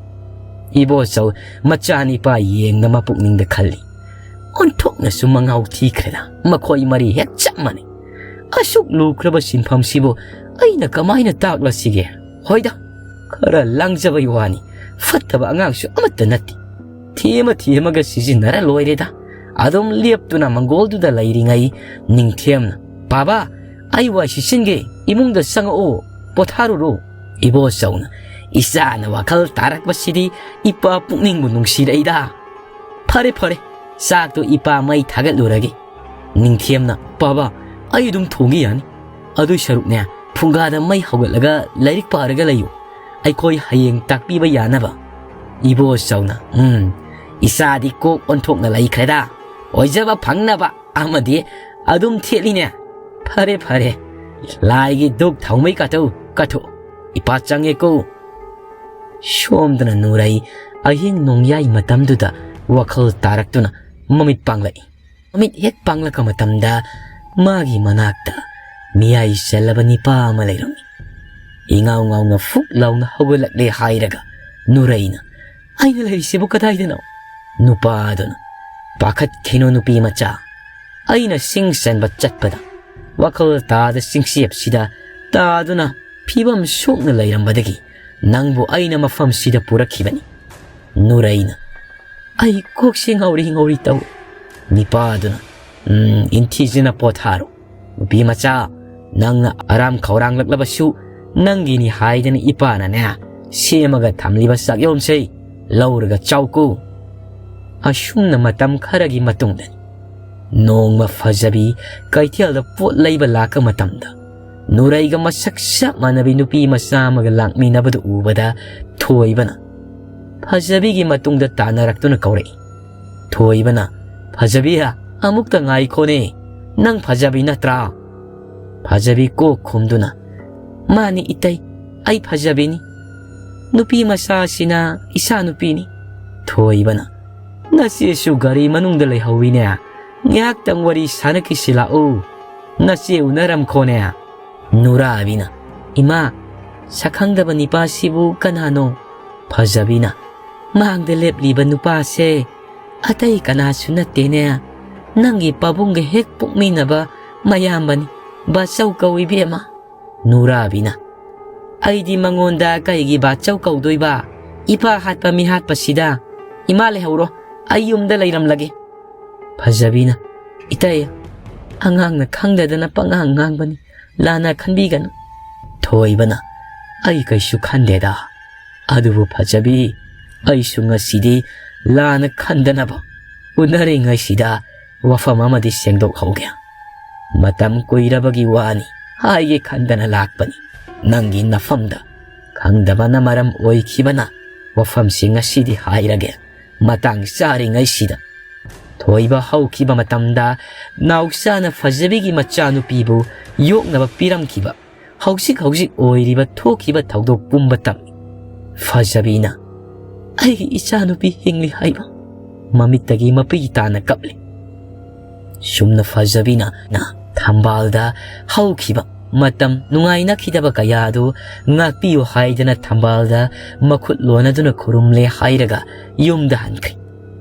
ꯏꯕꯣꯆꯧ ꯃꯆꯥꯅꯤꯄꯥ ꯌꯦꯡꯅ ꯃꯄꯨꯛꯅꯤꯡꯗ ꯈꯜꯂꯤ, "ꯑꯣꯟꯊꯣꯛꯅꯁꯨ ꯃꯉꯥꯎ ꯊꯤꯈ꯭ꯔꯦꯗ, ꯃꯈꯣꯏ ꯃꯔꯤ ꯍꯦꯛ ꯆꯞ ꯃꯥꯟꯅꯩ꯫ ꯑꯁꯨꯛ ꯂꯨꯈ꯭ꯔꯕ ꯁꯤꯟꯐꯝꯁꯤꯕꯨ ꯑꯩꯅ ꯀꯃꯥꯏꯅ ꯇꯥꯛꯂꯁꯤꯒꯦ? ꯍꯣꯏꯗ, ꯈꯔ ꯂꯥꯡꯖꯕꯩ ꯋꯥꯅꯤ, ꯐꯠꯇꯕ ꯑꯉꯥꯡꯁꯨ ꯑꯃꯠꯇ ꯅꯠꯇꯦ꯫ ꯊꯦꯝꯃ ꯊꯦꯝꯃꯒ ꯁꯤꯖꯤꯟꯅꯔ ꯂꯣꯏꯔꯦꯗ꯫" ꯑꯗꯨꯝ ꯂꯦꯞꯇꯨꯅ ꯃꯪꯒꯣꯜꯗꯨꯗ ꯂꯩꯔꯤꯉꯩ ꯅꯤꯡꯊꯦꯝꯅ, "ꯄꯥꯕ, ꯑꯩ ꯋꯥꯏ ꯁꯤꯠꯆꯤꯟꯒꯦ, ꯏꯃꯨꯡꯗ ꯆꯪꯉꯛꯑꯣ, ꯄꯣꯊꯥꯔꯨꯔꯣ꯫" ꯏꯕꯣꯆꯧꯅ, "ꯏꯆꯥꯅ ꯋꯥꯈꯜ ꯇꯥꯔꯛꯄꯁꯤꯗꯤ ꯏꯄꯥ ꯄꯨꯛꯅꯤꯡꯕꯨ ꯅꯨꯡꯁꯤꯔꯛꯏꯗ꯫ ꯐꯔꯦ ꯐꯔꯦ, ꯆꯥꯛꯇꯣ ꯏꯄꯥ ꯃꯩ ꯊꯥꯒꯠꯂꯨꯔꯒꯦ꯫" ꯅꯤꯡꯊꯦꯝꯅ, "ꯄꯥꯕ, ꯑꯩ ꯑꯗꯨꯝ ꯊꯣꯡꯒꯦ ꯌꯥꯅꯤ꯫ ꯑꯗꯨꯏ ꯁꯔꯨꯛꯅꯦ, ꯐꯨꯡꯒꯥꯗ ꯃꯩ ꯍꯧꯒꯠꯂꯒ ꯂꯥꯏꯔꯤꯛ ꯄꯥꯔꯒ ꯂꯩꯌꯨ꯫ ꯑꯩꯈꯣꯏ ꯍꯌꯦꯡ ꯇꯥꯛꯄꯤꯕ ꯌꯥꯅꯕ꯫" ꯏꯕꯣꯆꯧꯅ, "ꯎꯝ, ꯏꯆꯥꯗꯤ ꯀꯣꯛ ꯑꯣꯟꯊꯣꯛꯅ ꯂꯩꯈ꯭ꯔꯦꯗ꯫ ꯑꯣꯏꯖꯕ ꯐꯪꯅꯕ ꯑꯃꯗꯤ ꯑꯗꯨꯝ ꯊꯦꯠꯂꯤꯅꯦ꯫ ꯐꯔꯦ ꯐꯔꯦ, ꯂꯥꯏꯒꯤ ꯙꯨꯛ ꯊꯥꯎꯃꯩ ꯀꯥꯊꯧ ꯀꯥꯊꯣꯛ, ꯏꯄꯥ ꯆꯪꯉꯦꯀꯣ꯫" ꯁꯣꯝꯗꯅ ꯅꯨꯔꯩ ꯑꯍꯤꯡ ꯅꯣꯡꯌꯥꯏ ꯃꯇꯝꯗꯨꯗ ꯋꯥꯈꯜ ꯇꯥꯔꯛꯇꯨꯅ ꯃꯃꯤꯠ ꯄꯥꯡꯂꯛꯏ꯫ ꯃꯃꯤꯠ ꯍꯦꯛ ꯄꯥꯡꯂꯛꯄ ꯃꯇꯝꯗ ꯃꯥꯒꯤ ꯃꯅꯥꯛꯇ ꯃꯤꯌꯥꯏ ꯆꯜꯂꯕ ꯅꯤꯄꯥ ꯑꯃ ꯂꯩꯔꯝꯃꯤ꯫ ꯏꯉꯥꯎ ꯉꯥꯎꯅ ꯐꯨꯛ ꯂꯥꯎꯅ ꯍꯧꯒꯠꯂꯛꯂꯦ ꯍꯥꯏꯔꯒ ꯅꯨꯔꯩꯅ, "ꯑꯩꯅ ꯂꯩꯔꯤꯁꯤꯕꯨ ꯀꯗꯥꯏꯗꯅꯣ?" ꯅꯨꯄꯥꯗꯨꯅ, "ꯄꯥꯈꯠꯈꯤꯅꯨ ꯅꯨꯄꯤ ꯃꯆꯥ, ꯑꯩꯅ ꯁꯤꯡ ꯆꯟꯕ ꯆꯠꯄꯗ ꯋꯥꯈꯜ ꯇꯥꯗ ꯆꯤꯡꯆꯦꯞꯁꯤꯗ ꯇꯥꯗꯨꯅ ꯐꯤꯕꯝ ꯁꯣꯛꯅ ꯂꯩꯔꯝꯕꯗꯒꯤ ꯅꯪꯕꯨ ꯑꯩꯅ ꯃꯐꯝꯁꯤꯗ ꯄꯨꯔꯛꯈꯤꯕꯅꯤ꯫" ꯅꯨꯔꯩꯅ, "ꯑꯩ ꯀꯣꯛꯁꯤ ꯉꯥꯎꯔꯤ ꯉꯥꯎꯔꯤ ꯇꯧ꯫" ꯅꯤꯄꯥꯗꯨꯅ, "ꯎꯝ, ꯏꯟꯊꯤꯖꯅ ꯄꯣꯊꯥꯔꯣ꯫ ꯅꯨꯄꯤ ꯃꯆꯥ, ꯅꯪꯅ ꯑꯔꯥꯝ ꯈꯧꯔꯥꯡꯂꯛꯂꯕꯁꯨ ꯅꯪꯒꯤꯅꯤ ꯍꯥꯏꯗꯅ ꯏꯄꯥꯅꯅꯦ ꯁꯦꯝꯃꯒ ꯊꯝꯂꯤꯕ ꯆꯥꯛꯌꯣꯝꯁꯦ ꯂꯧꯔꯒ ꯆꯥꯎꯀꯣ꯫" ꯑꯁꯨꯝꯅ ꯃꯇꯝ ꯈꯔꯒꯤ ꯃꯇꯨꯡꯗꯅꯤ꯫ ꯅꯣꯡꯃ ꯐꯖꯕꯤ ꯀꯩꯊꯦꯜꯗ ꯄꯣꯠ ꯂꯩꯕ ꯂꯥꯛꯄ ꯃꯇꯝꯗ ꯅꯨꯔꯩꯒ ꯃꯁꯛ ꯆꯞ ꯃꯥꯟꯅꯕꯤ ꯅꯨꯄꯤ ꯃꯆꯥ ꯑꯃꯒ ꯂꯥꯛꯃꯤꯟꯅꯕꯗꯨ ꯎꯕꯗ ꯊꯣꯏꯕꯅ ꯐꯖꯕꯤꯒꯤ ꯃꯇꯨꯡꯗ ꯇꯥꯟꯅꯔꯛꯇꯨꯅ ꯀꯧꯔꯛꯏ꯫ ꯊꯣꯏꯕꯅ, "ꯐꯖꯕꯤ, ꯑꯃꯨꯛꯇ ꯉꯥꯏꯈꯣꯅꯦ, ꯅꯪ ꯐꯖꯕꯤ ꯅꯠꯇ꯭ꯔꯥ?" ꯐꯖꯕꯤ ꯀꯣꯛ ꯈꯨꯝꯗꯨꯅ, "ꯃꯥꯅꯤ ꯏꯇꯩ, ꯑꯩ ꯐꯖꯕꯤꯅꯤ꯫ ꯅꯨꯄꯤ ꯃꯆꯥꯁꯤꯅ ꯏꯆꯥ ꯅꯨꯄꯤꯅꯤ꯫" ꯊꯣꯏꯕꯅ, "ꯅꯆꯦꯁꯨ ꯒꯥꯔꯤ ꯃꯅꯨꯡꯗ ꯂꯩꯍꯧꯋꯤꯅꯦ, ꯉꯥꯏꯍꯥꯛꯇꯪ ꯋꯥꯔꯤ ꯁꯥꯟꯅꯈꯤꯁꯤ ꯂꯥꯛꯎ, ꯅꯆꯦ ꯎꯅꯔꯝꯈꯣꯅꯦ꯫" ꯅꯨꯔꯥꯕꯤꯅ, "ꯏꯃꯥ, ꯁꯛꯈꯪꯗꯕ ꯅꯤꯄꯥꯁꯤꯕꯨ ꯀꯅꯥꯅꯣ?" ꯐꯖꯕꯤꯅ, "ꯃꯥꯡꯗ ꯂꯦꯞꯂꯤꯕ ꯅꯨꯄꯥꯁꯦ ꯑꯇꯩ ꯀꯅꯥꯁꯨ ꯅꯠꯇꯦꯅꯦ, ꯅꯪꯒꯤ ꯄꯥꯕꯨꯡꯒ ꯍꯦꯛ ꯄꯣꯛꯃꯤꯟꯅꯕ ꯃꯌꯥꯝꯕꯅꯤ, ꯕꯥꯆꯧ ꯀꯧꯏ ꯏꯕꯦꯝꯃ꯫" ꯅꯨꯔꯥꯕꯤꯅ, "ꯑꯩꯗꯤ ꯃꯉꯣꯟꯗ ꯀꯩꯒꯤ ꯕꯥꯆꯧ ꯀꯧꯗꯣꯏꯕ? ꯏꯄꯥ ꯍꯥꯠꯄ ꯃꯤ ꯍꯥꯠꯄꯁꯤꯗ꯫ ꯏꯃꯥ ꯂꯩꯍꯧꯔꯣ, ꯑꯩ ꯌꯨꯝꯗ ꯂꯩꯔꯝꯂꯒꯦ꯫" ꯐꯖꯕꯤꯅ, "ꯏꯇꯩ, ꯑꯉꯥꯡꯅ ꯈꯪꯗꯗꯅ ꯄꯉꯥꯡ ꯉꯥꯡꯕꯅꯤ, ꯂꯥꯟꯅ ꯈꯟꯕꯤꯒꯅꯨ꯫" ꯊꯣꯏꯕꯅ, "ꯑꯩ ꯀꯩꯁꯨ ꯈꯟꯗꯦꯗ꯫ ꯑꯗꯨꯕꯨ ꯐꯖꯕꯤ, ꯑꯩꯁꯨ ꯉꯁꯤꯗꯤ ꯂꯥꯟꯅ ꯈꯟꯗꯅꯕ ꯎꯅꯔꯤꯉꯩꯁꯤꯗ ꯋꯥꯐꯝ ꯑꯃꯗꯤ ꯁꯦꯡꯗꯣꯛꯍꯧꯒꯦ꯫ ꯃꯇꯝ ꯀꯨꯏꯔꯕꯒꯤ ꯋꯥꯅꯤ, ꯍꯥꯏꯒꯦ ꯈꯟꯗꯅ ꯂꯥꯛꯄꯅꯤ꯫ ꯅꯪꯒꯤ ꯅꯐꯝꯗ ꯈꯪꯗꯕꯅ ꯃꯔꯝ ꯑꯣꯏꯈꯤꯕꯅ ꯋꯥꯐꯝꯁꯤ ꯉꯁꯤꯗꯤ ꯍꯥꯏꯔꯒꯦ, ꯃꯇꯥꯡ ꯆꯥꯔꯤꯉꯩꯁꯤꯗ꯫" ꯊꯣꯏꯕ ꯍꯧꯈꯤꯕ ꯃꯇꯝꯗ ꯅꯥꯎꯆꯥꯅ ꯐꯖꯕꯤꯒꯤ ꯃꯆꯥꯅꯨꯄꯤꯕꯨ ꯌꯣꯛꯅꯕ ꯄꯤꯔꯝꯈꯤꯕ, ꯍꯧꯖꯤꯛ ꯍꯧꯖꯤꯛ ꯑꯣꯏꯔꯤꯕ ꯊꯣꯛꯈꯤꯕ ꯊꯧꯗꯣꯛ ꯄꯨꯝꯕ ꯇꯝꯃꯤ꯫ ꯐꯖꯕꯤꯅ, "ꯑꯩꯒꯤ ꯏꯆꯥꯅꯨꯄꯤ ꯍꯤꯡꯂꯤ ꯍꯥꯏꯕ ꯃꯃꯤꯠꯇꯒꯤ ꯃꯄꯤ ꯇꯥꯅ ꯀꯞꯂꯤ꯫" ꯁꯨꯝꯅ ꯐꯖꯕꯤꯅ ꯊꯝꯕꯥꯜꯗ ꯍꯧꯈꯤꯕ ꯃꯇꯝ ꯅꯨꯡꯉꯥꯏꯅꯈꯤꯗꯕ ꯀꯌꯥ ꯑꯗꯨ ꯉꯥꯛꯄꯤꯌꯨ ꯍꯥꯏꯗꯅ ꯊꯝꯕꯥꯜꯗ ꯃꯈꯨꯠ ꯂꯣꯟꯅꯗꯨꯅ ꯈꯨꯔꯨꯝꯂꯦ ꯍꯥꯏꯔꯒ ꯌꯨꯝꯗ ꯍꯟꯈ꯭ꯔꯦ꯫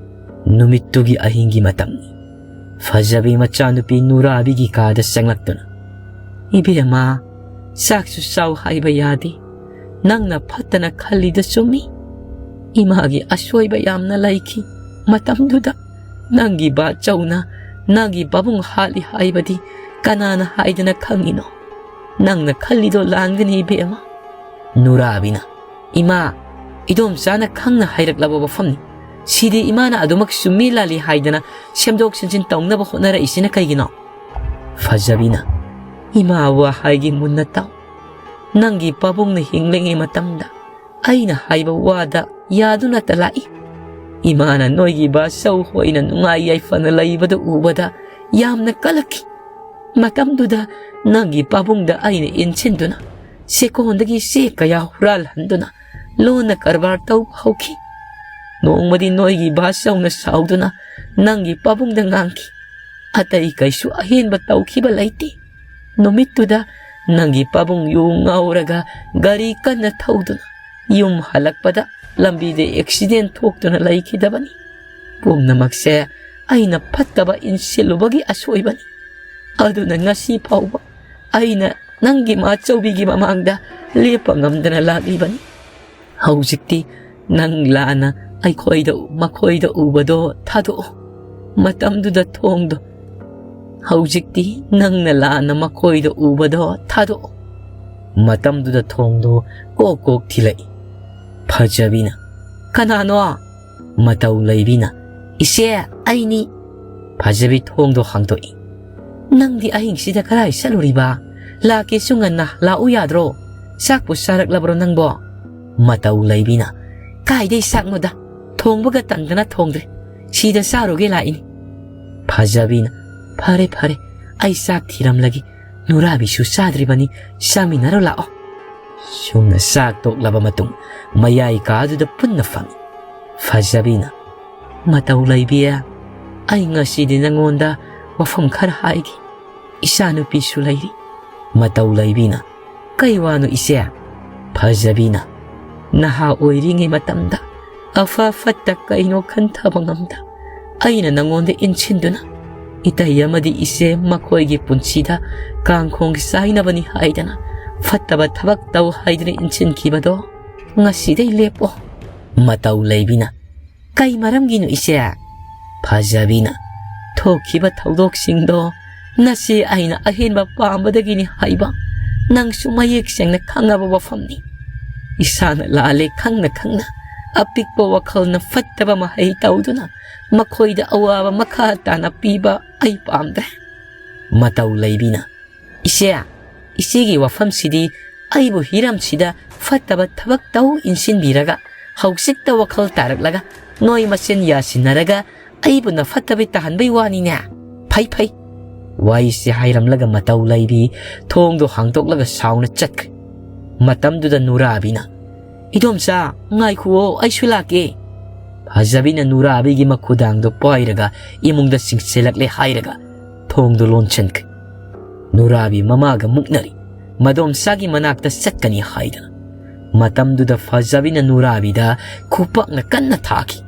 ꯅꯨꯃꯤꯠꯇꯨꯒꯤ ꯑꯍꯤꯡꯒꯤ ꯃꯇꯝꯅꯤ꯫ ꯐꯖꯕꯤ ꯃꯆꯥꯅꯨꯄꯤ ꯅꯨꯔꯥꯕꯤꯒꯤ ꯀꯥꯗ ꯆꯪꯂꯛꯇꯨꯅ, "ꯏꯕꯦꯝꯃ, ꯆꯥꯛꯁꯨ ꯆꯥꯎ ꯍꯥꯏꯕ ꯌꯥꯗꯦ꯫ ꯅꯪꯅ ꯐꯠꯇꯅ ꯈꯜꯂꯤꯗꯨ ꯆꯨꯝꯃꯤ꯫ ꯏꯃꯥꯒꯤ ꯑꯁꯣꯏꯕ ꯌꯥꯝꯅ ꯂꯩꯈꯤ꯫ ꯃꯇꯝꯗꯨꯗ ꯅꯪꯒꯤ ꯕꯥꯆꯧꯅ ꯅꯪꯒꯤ ꯄꯥꯕꯨꯡ ꯍꯥꯠꯂꯤ ꯍꯥꯏꯕꯗꯤ ꯀꯅꯥꯅ ꯍꯥꯏꯗꯅ ꯈꯪꯉꯤꯅꯣ? ꯅꯪꯅ ꯈꯜꯂꯤꯗꯣ ꯂꯥꯟꯒꯅꯤ ꯏꯕꯦꯝꯃ꯫" ꯅꯨꯔꯥꯕꯤꯅ, "ꯏꯃꯥ, ꯏꯗꯣꯝꯆꯥꯅ ꯈꯪꯅ ꯍꯥꯏꯔꯛꯂꯕ ꯋꯥꯐꯝꯅꯤ꯫ ꯁꯤꯗꯤ ꯏꯃꯥꯅ ꯑꯗꯨꯃꯛ ꯆꯨꯝꯃꯤ ꯂꯥꯜꯂꯤ ꯍꯥꯏꯗꯅ ꯁꯦꯝꯗꯣꯛ ꯁꯦꯝꯖꯤꯟ ꯇꯧꯅꯕ ꯍꯣꯠꯅꯔꯛꯏꯁꯤꯅ ꯀꯩꯒꯤꯅꯣ?" ꯐꯖꯕꯤꯅ, "ꯏꯃꯥ ꯋꯥ ꯍꯥꯏꯒꯦ ꯃꯨꯟꯅ ꯇꯥꯎ꯫ ꯅꯪꯒꯤ ꯄꯥꯕꯨꯡꯅ ꯍꯤꯡꯂꯤꯉꯩ ꯃꯇꯝꯗ ꯑꯩꯅ ꯍꯥꯏꯕ ꯋꯥꯗ ꯌꯥꯗꯨꯅꯇ ꯂꯥꯛꯏ꯫ ꯏꯃꯥꯅ ꯅꯣꯏꯒꯤ ꯕꯥꯆꯧ ꯍꯣꯏꯅ ꯅꯨꯡꯉꯥꯏ ꯌꯥꯏꯐꯅ ꯂꯩꯕꯗꯨ ꯎꯕꯗ ꯌꯥꯝꯅ ꯀꯜꯂꯛꯈꯤ꯫ ꯃꯇꯝꯗꯨꯗ ꯅꯪꯒꯤ ꯄꯥꯕꯨꯡꯗ ꯑꯩꯅ ꯏꯟꯁꯤꯟꯗꯨꯅ ꯆꯦꯛꯀꯣꯟꯗꯒꯤ ꯆꯦ ꯀꯌꯥ ꯍꯨꯔꯥꯜꯍꯟꯗꯨꯅ ꯂꯣꯟꯅ ꯀꯔꯕꯥꯔ ꯇꯧꯕ ꯍꯧꯈꯤ꯫ ꯅꯣꯡꯃꯗꯤ ꯅꯣꯏꯒꯤ ꯕꯥꯆꯧꯅ ꯁꯥꯎꯗꯨꯅ ꯅꯪꯒꯤ ꯄꯥꯕꯨꯡꯗ ꯉꯥꯡꯈꯤ꯫ ꯑꯇꯩ ꯀꯩꯁꯨ ꯑꯍꯦꯟꯕ ꯇꯧꯈꯤꯕ ꯂꯩꯇꯦ꯫ ꯅꯨꯃꯤꯠꯇꯨꯗ ꯅꯪꯒꯤ ꯄꯥꯕꯨꯡ ꯌꯨ ꯉꯥꯎꯔꯒ ꯒꯥꯔꯤ ꯀꯟꯅ ꯊꯧꯗꯨꯅ ꯌꯨꯝ ꯍꯜꯂꯛꯄꯗ ꯂꯝꯕꯤꯗ ꯑꯦꯛꯁꯤꯗꯦꯟ ꯊꯣꯛꯇꯨꯅ ꯂꯩꯈꯤꯗꯕꯅꯤ꯫ ꯄꯨꯝꯅꯃꯛꯁꯦ ꯑꯩꯅ ꯐꯠꯇꯕ ꯏꯟꯁꯤꯜꯂꯨꯕꯒꯤ ꯑꯁꯣꯏꯕꯅꯤ꯫ ꯑꯗꯨꯅ ꯉꯁꯤ ꯐꯥꯎꯕ ꯑꯩꯅ ꯅꯪꯒꯤ ꯃꯥꯆꯧꯕꯤꯒꯤ ꯃꯃꯥꯡꯗ ꯂꯦꯞꯄ ꯉꯝꯗꯅ ꯂꯥꯛꯂꯤꯕꯅꯤ꯫ ꯍꯧꯖꯤꯛꯇꯤ ꯅꯪ ꯂꯥꯟꯅ ꯑꯩꯈꯣꯏꯗ, ꯃꯈꯣꯏꯗ ꯎꯕꯗꯣ ꯊꯥꯗꯣꯛꯑꯣ꯫ ꯃꯇꯝꯗꯨꯗ ꯊꯣꯡꯗꯣ, ꯍꯧꯖꯤꯛꯇꯤ ꯅꯪꯅ ꯂꯥꯟꯅ ꯃꯈꯣꯏꯗ ꯎꯕꯗꯣ ꯊꯥꯗꯣꯛꯑꯣ꯫ ꯃꯇꯝꯗꯨꯗ ꯊꯣꯡꯗꯣ ꯀꯣꯛ ꯀꯣꯛ ꯊꯤꯜꯂꯛꯏ꯫ ꯐꯖꯕꯤꯅ, "ꯀꯅꯥꯅꯣ?" ꯃꯇꯧ ꯂꯩꯕꯤꯅ, "ꯏꯆꯦ, ꯑꯩꯅꯤ꯫" ꯐꯖꯕꯤ ꯊꯣꯡꯗꯣ ꯍꯥꯡꯗꯣꯛꯏ꯫ "ꯅꯪꯗꯤ ꯑꯍꯤꯡꯁꯤꯗ ꯀꯗꯥꯏ ꯆꯠꯂꯨꯔꯤꯕ? ꯂꯥꯛꯀꯦꯁꯨ ꯉꯟꯅ ꯂꯥꯛꯎ ꯌꯥꯗ꯭ꯔꯣ? ꯆꯥꯛꯄꯨ ꯆꯥꯔꯛꯂꯕ꯭ꯔꯣ ꯅꯪꯕꯣ?" ꯃꯇꯧ ꯂꯩꯕꯤꯅ, "ꯀꯥꯏꯗꯩ ꯆꯥꯛꯅꯣꯗ? ꯊꯣꯡꯕꯒ ꯇꯟꯗꯅ ꯊꯣꯡꯗ꯭ꯔꯦ꯫ ꯁꯤꯗ ꯆꯥꯔꯨꯒꯦ ꯂꯥꯛꯏꯅꯤ꯫" ꯐꯖꯕꯤꯅ, "ꯐꯔꯦ, ꯐꯔꯦ, ꯑꯩ ꯆꯥꯛ ꯊꯤꯔꯝꯂꯒꯦ꯫ ꯅꯨꯔꯥꯕꯤꯁꯨ ꯆꯥꯗ꯭ꯔꯤꯕꯅꯤ, ꯆꯥꯃꯤꯟꯅꯔꯨ ꯂꯥꯛꯑꯣ꯫" ꯁꯨꯝꯅ ꯆꯥꯛ ꯇꯣꯛꯂꯕ ꯃꯇꯨꯡ ꯃꯌꯥꯏ ꯀꯥꯗꯨꯗ ꯄꯨꯟꯅ ꯐꯝꯃꯤ꯫ ꯐꯖꯕꯤꯅ, "ꯃꯇꯧ ꯂꯩꯕꯤ, ꯑꯩ ꯉꯁꯤꯗꯤ ꯅꯉꯣꯟꯗ ꯋꯥꯐꯝ ꯈꯔ ꯍꯥꯏꯒꯦ꯫ ꯏꯆꯥꯅꯨꯄꯤꯁꯨ ꯂꯩꯔꯤ꯫" ꯃꯇꯧ ꯂꯩꯕꯤꯅ, "ꯀꯩ ꯋꯥꯅꯣ ꯏꯆꯦ?" ꯐꯖꯕꯤꯅ, "ꯅꯍꯥ ꯑꯣꯏꯔꯤꯉꯩ ꯃꯇꯝꯗ ꯑꯐ ꯐꯠꯇ ꯀꯩꯅꯣ ꯈꯟꯊꯕ ꯉꯝꯗ ꯑꯩꯅ ꯅꯉꯣꯟꯗ ꯏꯟꯁꯤꯟꯗꯨꯅ ꯏꯇꯩ ꯑꯃꯗꯤ ꯏꯆꯦ ꯃꯈꯣꯏꯒꯤ ꯄꯨꯟꯁꯤꯗ ꯀꯥꯡꯈꯣꯡ ꯆꯥꯏꯅꯕꯅꯤ ꯍꯥꯏꯗꯅ ꯐꯠꯇꯕ ꯊꯕꯛ ꯇꯧ ꯍꯥꯏꯗꯨꯅ ꯏꯟꯁꯤꯟꯈꯤꯕꯗꯣ ꯉꯁꯤꯗꯩ ꯂꯦꯞꯄꯣ꯫" ꯃꯇꯧ ꯂꯩꯕꯤꯅ, "ꯀꯩ ꯃꯔꯝꯒꯤꯅꯣ ꯏꯆꯦ?" ꯐꯖꯕꯤꯅ, "ꯊꯣꯛꯈꯤꯕ ꯊꯧꯗꯣꯛꯁꯤꯡꯗꯣ ꯅꯆꯦ ꯑꯩꯅ ꯑꯍꯦꯟꯕ ꯄꯥꯝꯕꯗꯒꯤꯅꯤ ꯍꯥꯏꯕ ꯅꯪꯁꯨ ꯃꯌꯦꯛ ꯁꯦꯡꯅ ꯈꯪꯉꯕ ꯋꯥꯐꯝꯅꯤ꯫ ꯏꯁꯥꯅ ꯂꯥꯜꯂꯦ ꯈꯪꯅ ꯈꯪꯅ ꯑꯄꯤꯛꯄ ꯋꯥꯈꯜꯅ ꯐꯠꯇꯕ ꯃꯍꯩ ꯇꯧꯗꯨꯅ ꯃꯈꯣꯏꯗ ꯑꯋꯥꯕ ꯃꯈꯥ ꯇꯥꯅ ꯄꯤꯕ ꯑꯩ ꯄꯥꯝꯗ꯭ꯔꯦ꯫" ꯃꯇꯧ ꯂꯩꯕꯤꯅ, "ꯏꯆꯦ, ꯏꯆꯦꯒꯤ ꯋꯥꯐꯝꯁꯤꯗꯤ ꯑꯩꯕꯨ ꯍꯤꯔꯝꯁꯤꯗ ꯐꯠꯇꯕ ꯊꯕꯛ ꯇꯧ ꯏꯟꯁꯤꯟꯕꯤꯔꯒ ꯍꯧꯖꯤꯛꯇ ꯋꯥꯈꯜ ꯇꯥꯔꯛꯂꯒ ꯅꯣꯏ ꯃꯁꯦꯟ ꯌꯥꯁꯤꯟꯅꯔꯒ ꯑꯩꯕꯨ ꯅꯐꯠꯇꯕꯤ ꯇꯥꯍꯟꯕꯩ ꯋꯥꯅꯤꯅꯦ꯫ ꯐꯩ, ꯐꯩ꯫ ꯋꯥꯔꯤꯁꯤ ꯍꯥꯏꯔꯝꯂꯒ ꯃꯇꯧ ꯂꯩꯕꯤ ꯊꯣꯡꯗꯣ ꯍꯥꯡꯗꯣꯛꯂꯒ ꯁꯥꯎꯅ ꯆꯠꯈ꯭ꯔꯦ꯫ ꯃꯇꯝꯗꯨꯗ ꯅꯨꯔꯥꯕꯤꯅ, "ꯏꯗꯣꯝꯆꯥ, ꯉꯥꯏꯈꯨꯑꯣ, ꯑꯩꯁꯨ ꯂꯥꯛꯀꯦ꯫" ꯐꯖꯕꯤꯅ ꯅꯨꯔꯥꯕꯤꯒꯤ ꯃꯈꯨꯗꯥꯡꯗꯣ ꯄꯥꯏꯔꯒ ꯏꯃꯨꯡꯗ ꯆꯤꯡꯁꯤꯜꯂꯛꯂꯦ ꯍꯥꯏꯔꯒ ꯊꯣꯡꯗꯣ ꯂꯣꯟꯁꯤꯟꯈ꯭ꯔꯦ꯫ ꯅꯨꯔꯥꯕꯤ ꯃꯃꯥꯒ ꯃꯨꯛꯅꯔꯤ꯫ ꯃꯗꯣꯝꯆꯥꯒꯤ ꯃꯅꯥꯛꯇ ꯆꯠꯀꯅꯤ ꯍꯥꯏꯗꯅ꯫ ꯃꯇꯝꯗꯨꯗ ꯐꯖꯕꯤꯅ ꯅꯨꯔꯥꯕꯤꯗ ꯈꯨꯄꯥꯛꯅ ꯀꯟꯅ ꯊꯥꯈꯤ꯫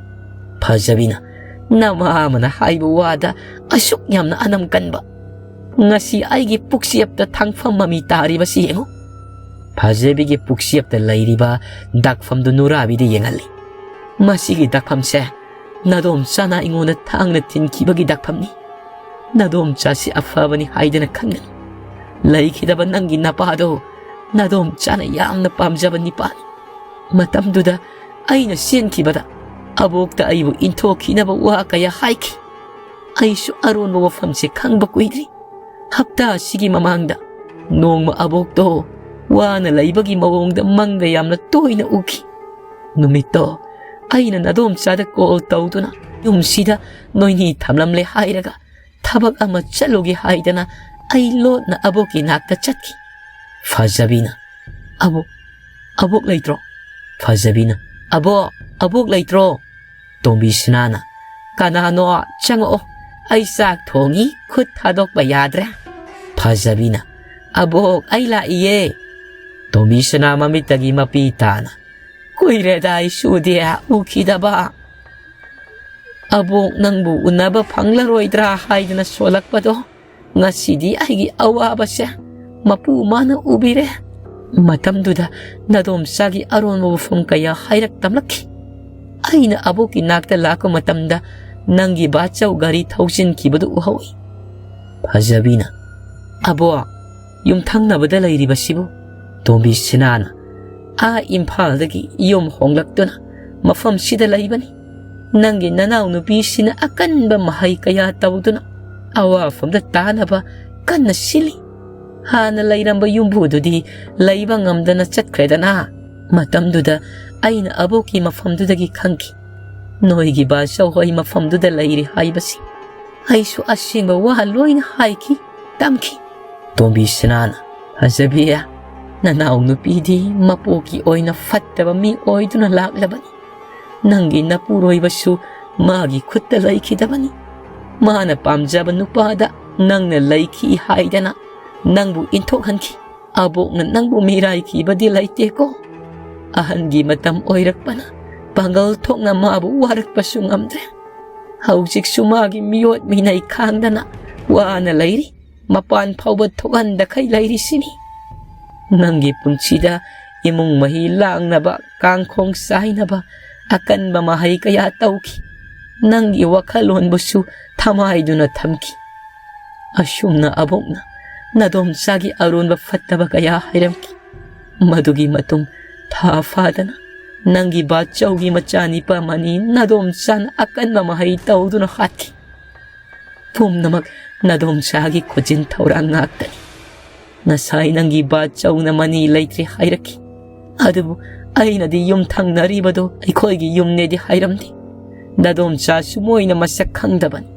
ꯐꯖꯕꯤꯅ, "ꯅꯃꯥ ꯑꯃꯅ ꯍꯥꯏꯕ ꯋꯥꯗ ꯑꯁꯨꯛ ꯌꯥꯝꯅ ꯑꯅꯝ ꯀꯟꯕ꯫ ꯉꯁꯤ ꯑꯩꯒꯤ ꯄꯨꯛꯆꯦꯞꯇ ꯊꯥꯡꯐꯝ ꯃꯃꯤ ꯇꯥꯔꯤꯕꯁꯤ ꯌꯦꯡꯉꯨ꯫" ꯐꯖꯕꯤꯒꯤ ꯄꯨꯛꯆꯦꯞꯇ ꯂꯩꯔꯤꯕ ꯗꯥꯛꯐꯝꯗꯨ ꯅꯨꯔꯥꯕꯤꯗ ꯌꯦꯡꯍꯜꯂꯤ꯫ "ꯃꯁꯤꯒꯤ ꯗꯥꯛꯐꯝꯁꯦ ꯅꯥꯗꯣꯝꯆꯥꯅ ꯑꯩꯉꯣꯟꯗ ꯊꯥꯡꯅ ꯊꯤꯟꯈꯤꯕꯒꯤ ꯗꯥꯛꯐꯝꯅꯤ꯫ ꯅꯥꯗꯣꯝꯆꯥꯁꯤ ꯑꯐꯕꯅꯤ ꯍꯥꯏꯗꯅ ꯈꯟꯒꯅꯤ꯫ ꯂꯩꯈꯤꯗꯕ ꯅꯪꯒꯤ ꯅꯄꯥꯗꯣ ꯅꯥꯗꯣꯝꯆꯥꯅ ꯌꯥꯝꯅ ꯄꯥꯝꯖꯕ ꯅꯤꯄꯥꯅꯤ꯫ ꯃꯇꯝꯗꯨꯗ ꯑꯩꯅ ꯆꯦꯟꯈꯤꯕꯗ ꯑꯕꯣꯛꯇ ꯑꯩꯕꯨ ꯏꯟꯊꯣꯛꯈꯤꯅꯕ ꯋꯥ ꯀꯌꯥ ꯍꯥꯏꯈꯤ꯫ ꯑꯩꯁꯨ ꯑꯔꯣꯟꯕ ꯋꯥꯐꯝꯁꯦ ꯈꯪꯕ ꯀꯨꯏꯗ꯭ꯔꯤ꯫ ꯍꯞꯇꯥ ꯑꯁꯤꯒꯤ ꯃꯃꯥꯡꯗ ꯅꯣꯡꯃ ꯑꯕꯣꯛꯇꯣ ꯋꯥꯅ ꯂꯩꯕꯒꯤ ꯃꯑꯣꯡꯗ ꯃꯪꯗ ꯌꯥꯝꯅ ꯇꯣꯏꯅ ꯎꯈꯤ꯫ ꯅꯨꯃꯤꯠꯇꯣ ꯑꯩꯅ ꯅꯥꯗꯣꯝꯆꯥꯗ ꯀꯣꯜ ꯇꯧꯗꯨꯅ ꯌꯨꯝꯁꯤꯗ ꯅꯣꯏꯅꯤ ꯊꯝꯂꯝꯂꯦ ꯍꯥꯏꯔꯒ ꯊꯕꯛ ꯑꯃ ꯆꯠꯂꯨꯒꯦ ꯍꯥꯏꯗꯅ ꯑꯩ ꯂꯣꯠꯅ ꯑꯕꯣꯛꯀꯤ ꯅꯥꯛꯇ ꯆꯠꯈꯤ꯫" ꯐꯖꯕꯤꯅ, "ꯑꯕꯣꯛ, ꯑꯕꯣꯛ ꯂꯩꯇ꯭ꯔꯣ?" ꯐꯖꯕꯤꯅ, "ꯑꯕꯣꯛ, ꯑꯕꯣꯛ ꯂꯩꯇ꯭ꯔꯣ?" ꯇꯣꯝꯕꯤꯁꯅꯥꯅ, "ꯀꯅꯥꯅꯣ? ꯆꯪꯉꯛꯑꯣ, ꯑꯩ ꯆꯥꯛ ꯊꯣꯡꯉꯤ, ꯈꯨꯠ ꯊꯥꯗꯣꯛꯄ ꯌꯥꯗ꯭ꯔꯦ꯫" ꯐꯖꯕꯤꯅ, "ꯑꯕꯣꯛ, ꯑꯩ ꯂꯥꯛꯏꯌꯦ꯫" ꯇꯣꯝꯕꯤꯁꯅꯥ ꯃꯃꯤꯠꯇꯒꯤ ꯃꯄꯤ ꯇꯥꯅ, "ꯀꯨꯏꯔꯦꯗ ꯑꯩꯁꯨꯗꯤ ꯎꯈꯤꯗꯕ꯫ ꯑꯕꯣꯛ ꯅꯪꯕꯨ ꯎꯅꯕ ꯐꯪꯂꯔꯣꯏꯗ꯭ꯔꯥ ꯍꯥꯏꯗꯅ ꯁꯣꯜꯂꯛꯄꯗꯣ, ꯉꯁꯤꯗꯤ ꯑꯩꯒꯤ ꯑꯋꯥꯕꯁꯦ ꯃꯄꯨ ꯃꯥꯅ ꯎꯕꯤꯔꯦ꯫" ꯃꯇꯝꯗꯨꯗ ꯅꯥꯗꯣꯝꯆꯥꯒꯤ ꯑꯔꯣꯟꯕ ꯋꯥꯐꯝ ꯀꯌꯥ ꯍꯥꯏꯔꯛ ꯇꯝꯂꯛꯈꯤ꯫ ꯑꯩꯅ ꯑꯕꯣꯛꯀꯤ ꯅꯥꯛꯇ ꯂꯥꯛꯄ ꯃꯇꯝꯗ ꯅꯪꯒꯤ ꯕꯥꯆꯧ ꯒꯥꯔꯤ ꯊꯧꯖꯤꯟꯈꯤꯕꯗꯨ ꯎꯍꯧꯏ꯫ ꯐꯖꯕꯤꯅ, "ꯑꯕꯣꯛ, ꯌꯨꯝꯊꯪꯅꯕꯗ ꯂꯩꯔꯤꯕꯁꯤꯕꯨ?" ꯇꯣꯝꯕꯤꯁꯅꯥꯅ, "ꯑꯥ ꯏꯝꯐꯥꯜꯗꯒꯤ ꯌꯨꯝ ꯍꯣꯡꯂꯛꯇꯨꯅ ꯃꯐꯝꯁꯤꯗ ꯂꯩꯕꯅꯤ꯫ ꯅꯪꯒꯤ ꯅꯅꯥꯎ ꯅꯨꯄꯤꯁꯤꯅ ꯑꯀꯟꯕ ꯃꯍꯩ ꯀꯌꯥ ꯇꯧꯗꯨꯅ ꯑꯋꯥꯐꯝꯗ ꯇꯥꯅꯕ ꯀꯟꯅ ꯁꯤꯜꯂꯤ꯫ ꯍꯥꯟꯅ ꯂꯩꯔꯝꯕ ꯌꯨꯝꯕꯨꯗꯨꯗꯤ ꯂꯩꯕ ꯉꯝꯗꯅ ꯆꯠꯈ꯭ꯔꯦꯗꯅ꯫ ꯃꯇꯝꯗꯨꯗ ꯑꯩꯅ ꯑꯕꯣꯛꯀꯤ ꯃꯐꯝꯗꯨꯗꯒꯤ ꯈꯪꯈꯤ, ꯅꯣꯏꯒꯤ ꯕꯥꯆꯧ ꯍꯣꯏ ꯃꯐꯝꯗꯨꯗ ꯂꯩꯔꯤ ꯍꯥꯏꯕꯁꯤ꯫ ꯑꯩꯁꯨ ꯑꯁꯦꯡꯕ ꯋꯥ ꯂꯣꯏꯅ ꯍꯥꯏꯈꯤ, ꯇꯝꯈꯤ꯫ ꯇꯣꯝꯕꯤ ꯁꯅꯥꯅ, "ꯐꯖꯕꯤ, ꯅꯅꯥꯎ ꯅꯨꯄꯤꯗꯤ ꯃꯄꯣꯛꯀꯤ ꯑꯣꯏꯅ ꯐꯠꯇꯕ ꯃꯤ ꯑꯣꯏꯗꯨꯅ ꯂꯥꯛꯂꯕꯅꯤ꯫ ꯅꯪꯒꯤ ꯅꯄꯨꯔꯣꯏꯕꯁꯨ ꯃꯥꯒꯤ ꯈꯨꯠꯇ ꯂꯩꯈꯤꯗꯕꯅꯤ꯫ ꯃꯥꯅ ꯄꯥꯝꯖꯕ ꯅꯨꯄꯥꯗ ꯅꯪꯅ ꯂꯩꯈꯤ ꯍꯥꯏꯗꯅ ꯅꯪꯕꯨ ꯏꯟꯊꯣꯛꯍꯟꯈꯤ꯫ ꯑꯕꯣꯛꯅ ꯅꯪꯕꯨ ꯃꯤꯔꯥꯏꯈꯤꯕꯗꯤ ꯂꯩꯇꯦꯀꯣ꯫ ꯑꯍꯟꯒꯤ ꯃꯇꯝ ꯑꯣꯏꯔꯛꯄꯅ ꯄꯥꯡꯒꯜ ꯊꯣꯛꯅ ꯃꯥꯕꯨ ꯋꯥꯔꯛꯄꯁꯨ ꯉꯝꯗ꯭ꯔꯦ꯫ ꯍꯧꯖꯤꯛꯁꯨ ꯃꯥꯒꯤ ꯃꯤꯑꯣꯠ ꯃꯤꯅꯩ ꯈꯥꯡꯗꯅ ꯋꯥꯅ ꯂꯩꯔꯤ꯫ ꯃꯄꯥꯟ ꯐꯥꯎꯕ ꯊꯣꯛꯍꯟꯗꯈꯩ ꯂꯩꯔꯤꯁꯤꯅꯤ꯫ ꯅꯪꯒꯤ ꯄꯨꯟꯁꯤꯗ ꯏꯃꯨꯡ ꯃꯍꯤ ꯂꯥꯡꯅꯕ, ꯀꯥꯡꯈꯣꯡ ꯆꯥꯏꯅꯕ ꯑꯀꯟꯕ ꯃꯍꯩ ꯀꯌꯥ ꯇꯧꯈꯤ꯫ ꯅꯪꯒꯤ ꯋꯥꯈꯜꯂꯣꯟꯕꯨꯁꯨ ꯊꯃꯥꯏꯗꯨꯅ ꯊꯝꯈꯤ꯫ ꯑꯁꯨꯝꯅ ꯑꯕꯣꯛꯅ ꯅꯗꯣꯝꯆꯥꯒꯤ ꯑꯔꯣꯟꯕ ꯐꯠꯇꯕ ꯀꯌꯥ ꯍꯥꯏꯔꯝꯈꯤ꯫ ꯃꯗꯨꯒꯤ ꯃꯇꯨꯡ ꯊꯥ ꯐꯥꯗꯅ ꯅꯪꯒꯤ ꯕꯥꯆꯧꯒꯤ ꯃꯆꯥꯅꯤꯄꯥ ꯃꯅꯤ ꯅꯗꯣꯝꯆꯥꯅ ꯑꯀꯟꯕ ꯃꯍꯩ ꯇꯧꯗꯨꯅ ꯍꯥꯠꯈꯤ꯫ ꯄꯨꯝꯅꯃꯛ ꯅꯗꯣꯝꯆꯥꯒꯤ ꯈꯨꯖꯤꯟ ꯊꯧꯔꯥꯡ ꯉꯥꯛꯇꯅꯤ꯫ ꯉꯁꯥꯏ ꯅꯪꯒꯤ ꯕꯥꯆꯧꯅ ꯃꯅꯤ ꯂꯩꯇ꯭ꯔꯦ ꯍꯥꯏꯔꯛꯈꯤ꯫ ꯑꯗꯨꯕꯨ ꯑꯩꯅꯗꯤ ꯌꯨꯝ ꯊꯪꯅꯔꯤꯕꯗꯣ ꯑꯩꯈꯣꯏꯒꯤ ꯌꯨꯝꯅꯦꯗꯤ ꯍꯥꯏꯔꯝꯗꯦ꯫ ꯅꯗꯣꯝꯆꯥꯁꯨ ꯃꯣꯏꯅ ꯃꯁꯛ ꯈꯪꯗꯕꯅꯤ꯫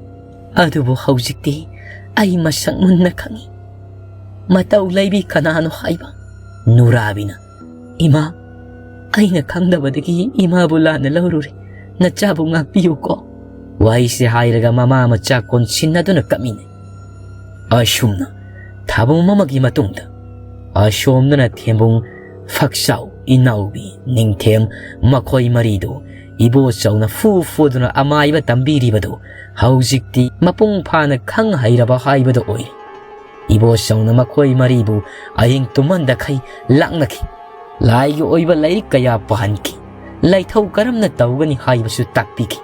ꯑꯗꯨꯕꯨ ꯍꯧꯖꯤꯛꯇꯤ ꯑꯩ ꯃꯁꯛ ꯃꯨꯟꯅ ꯈꯪꯏ꯫ ꯃꯇꯧ ꯂꯩꯕꯤ ꯀꯅꯥꯅꯣ ꯍꯥꯏꯕ?" ꯅꯨꯔꯥꯕꯤꯅ, "ꯏꯃꯥ, ꯑꯩꯅ ꯈꯪꯗꯕꯗꯒꯤ ꯏꯃꯥꯕꯨ ꯂꯥꯟꯅ ꯂꯧꯔꯨꯔꯦ꯫ ꯅꯆꯥꯕꯨ ꯉꯥꯛꯄꯤꯌꯨꯀꯣ꯫" ꯋꯥꯍꯩꯁꯦ ꯍꯥꯏꯔꯒ ꯃꯃꯥ ꯃꯆꯥ ꯀꯣꯟꯁꯤꯟꯅꯗꯨꯅ ꯀꯞꯃꯤꯟꯅꯩ꯫ ꯑꯁꯨꯝꯅ ꯊꯥꯕꯨꯡ ꯑꯃꯒꯤ ꯃꯇꯨꯡꯗ ꯑꯁꯣꯝꯗꯅ ꯊꯦꯝꯕꯨꯡ, ꯐꯛꯆꯥꯎ, ꯏꯅꯥꯎꯕꯤ, ꯅꯤꯡꯊꯦꯝ, ꯃꯈꯣꯏ ꯃꯔꯤꯗꯨ ꯏꯕꯣꯆꯧꯅ ꯐꯨ ꯐꯨꯗꯨꯅ ꯑꯃꯥꯏꯕ ꯇꯝꯕꯤꯔꯤꯕꯗꯨ ꯍꯧꯖꯤꯛꯇꯤ ꯃꯄꯨꯡ ꯐꯥꯅ ꯈꯪ ꯍꯩꯔꯕ ꯍꯥꯏꯕꯗꯨ ꯑꯣꯏꯔꯦ꯫ ꯏꯕꯣꯆꯧꯅ ꯃꯈꯣꯏ ꯃꯔꯤꯕꯨ ꯑꯍꯤꯡ ꯇꯨꯝꯍꯟꯗꯈꯩ ꯂꯥꯛꯅꯈꯤ꯫ ꯂꯥꯏꯒꯤ ꯑꯣꯏꯕ ꯂꯥꯏꯔꯤꯛ ꯀꯌꯥ ꯄꯥꯍꯟꯈꯤ꯫ ꯂꯥꯏꯊꯧ ꯀꯔꯝꯅ ꯇꯧꯒꯅꯤ ꯍꯥꯏꯕꯁꯨ ꯇꯥꯛꯄꯤꯈꯤ꯫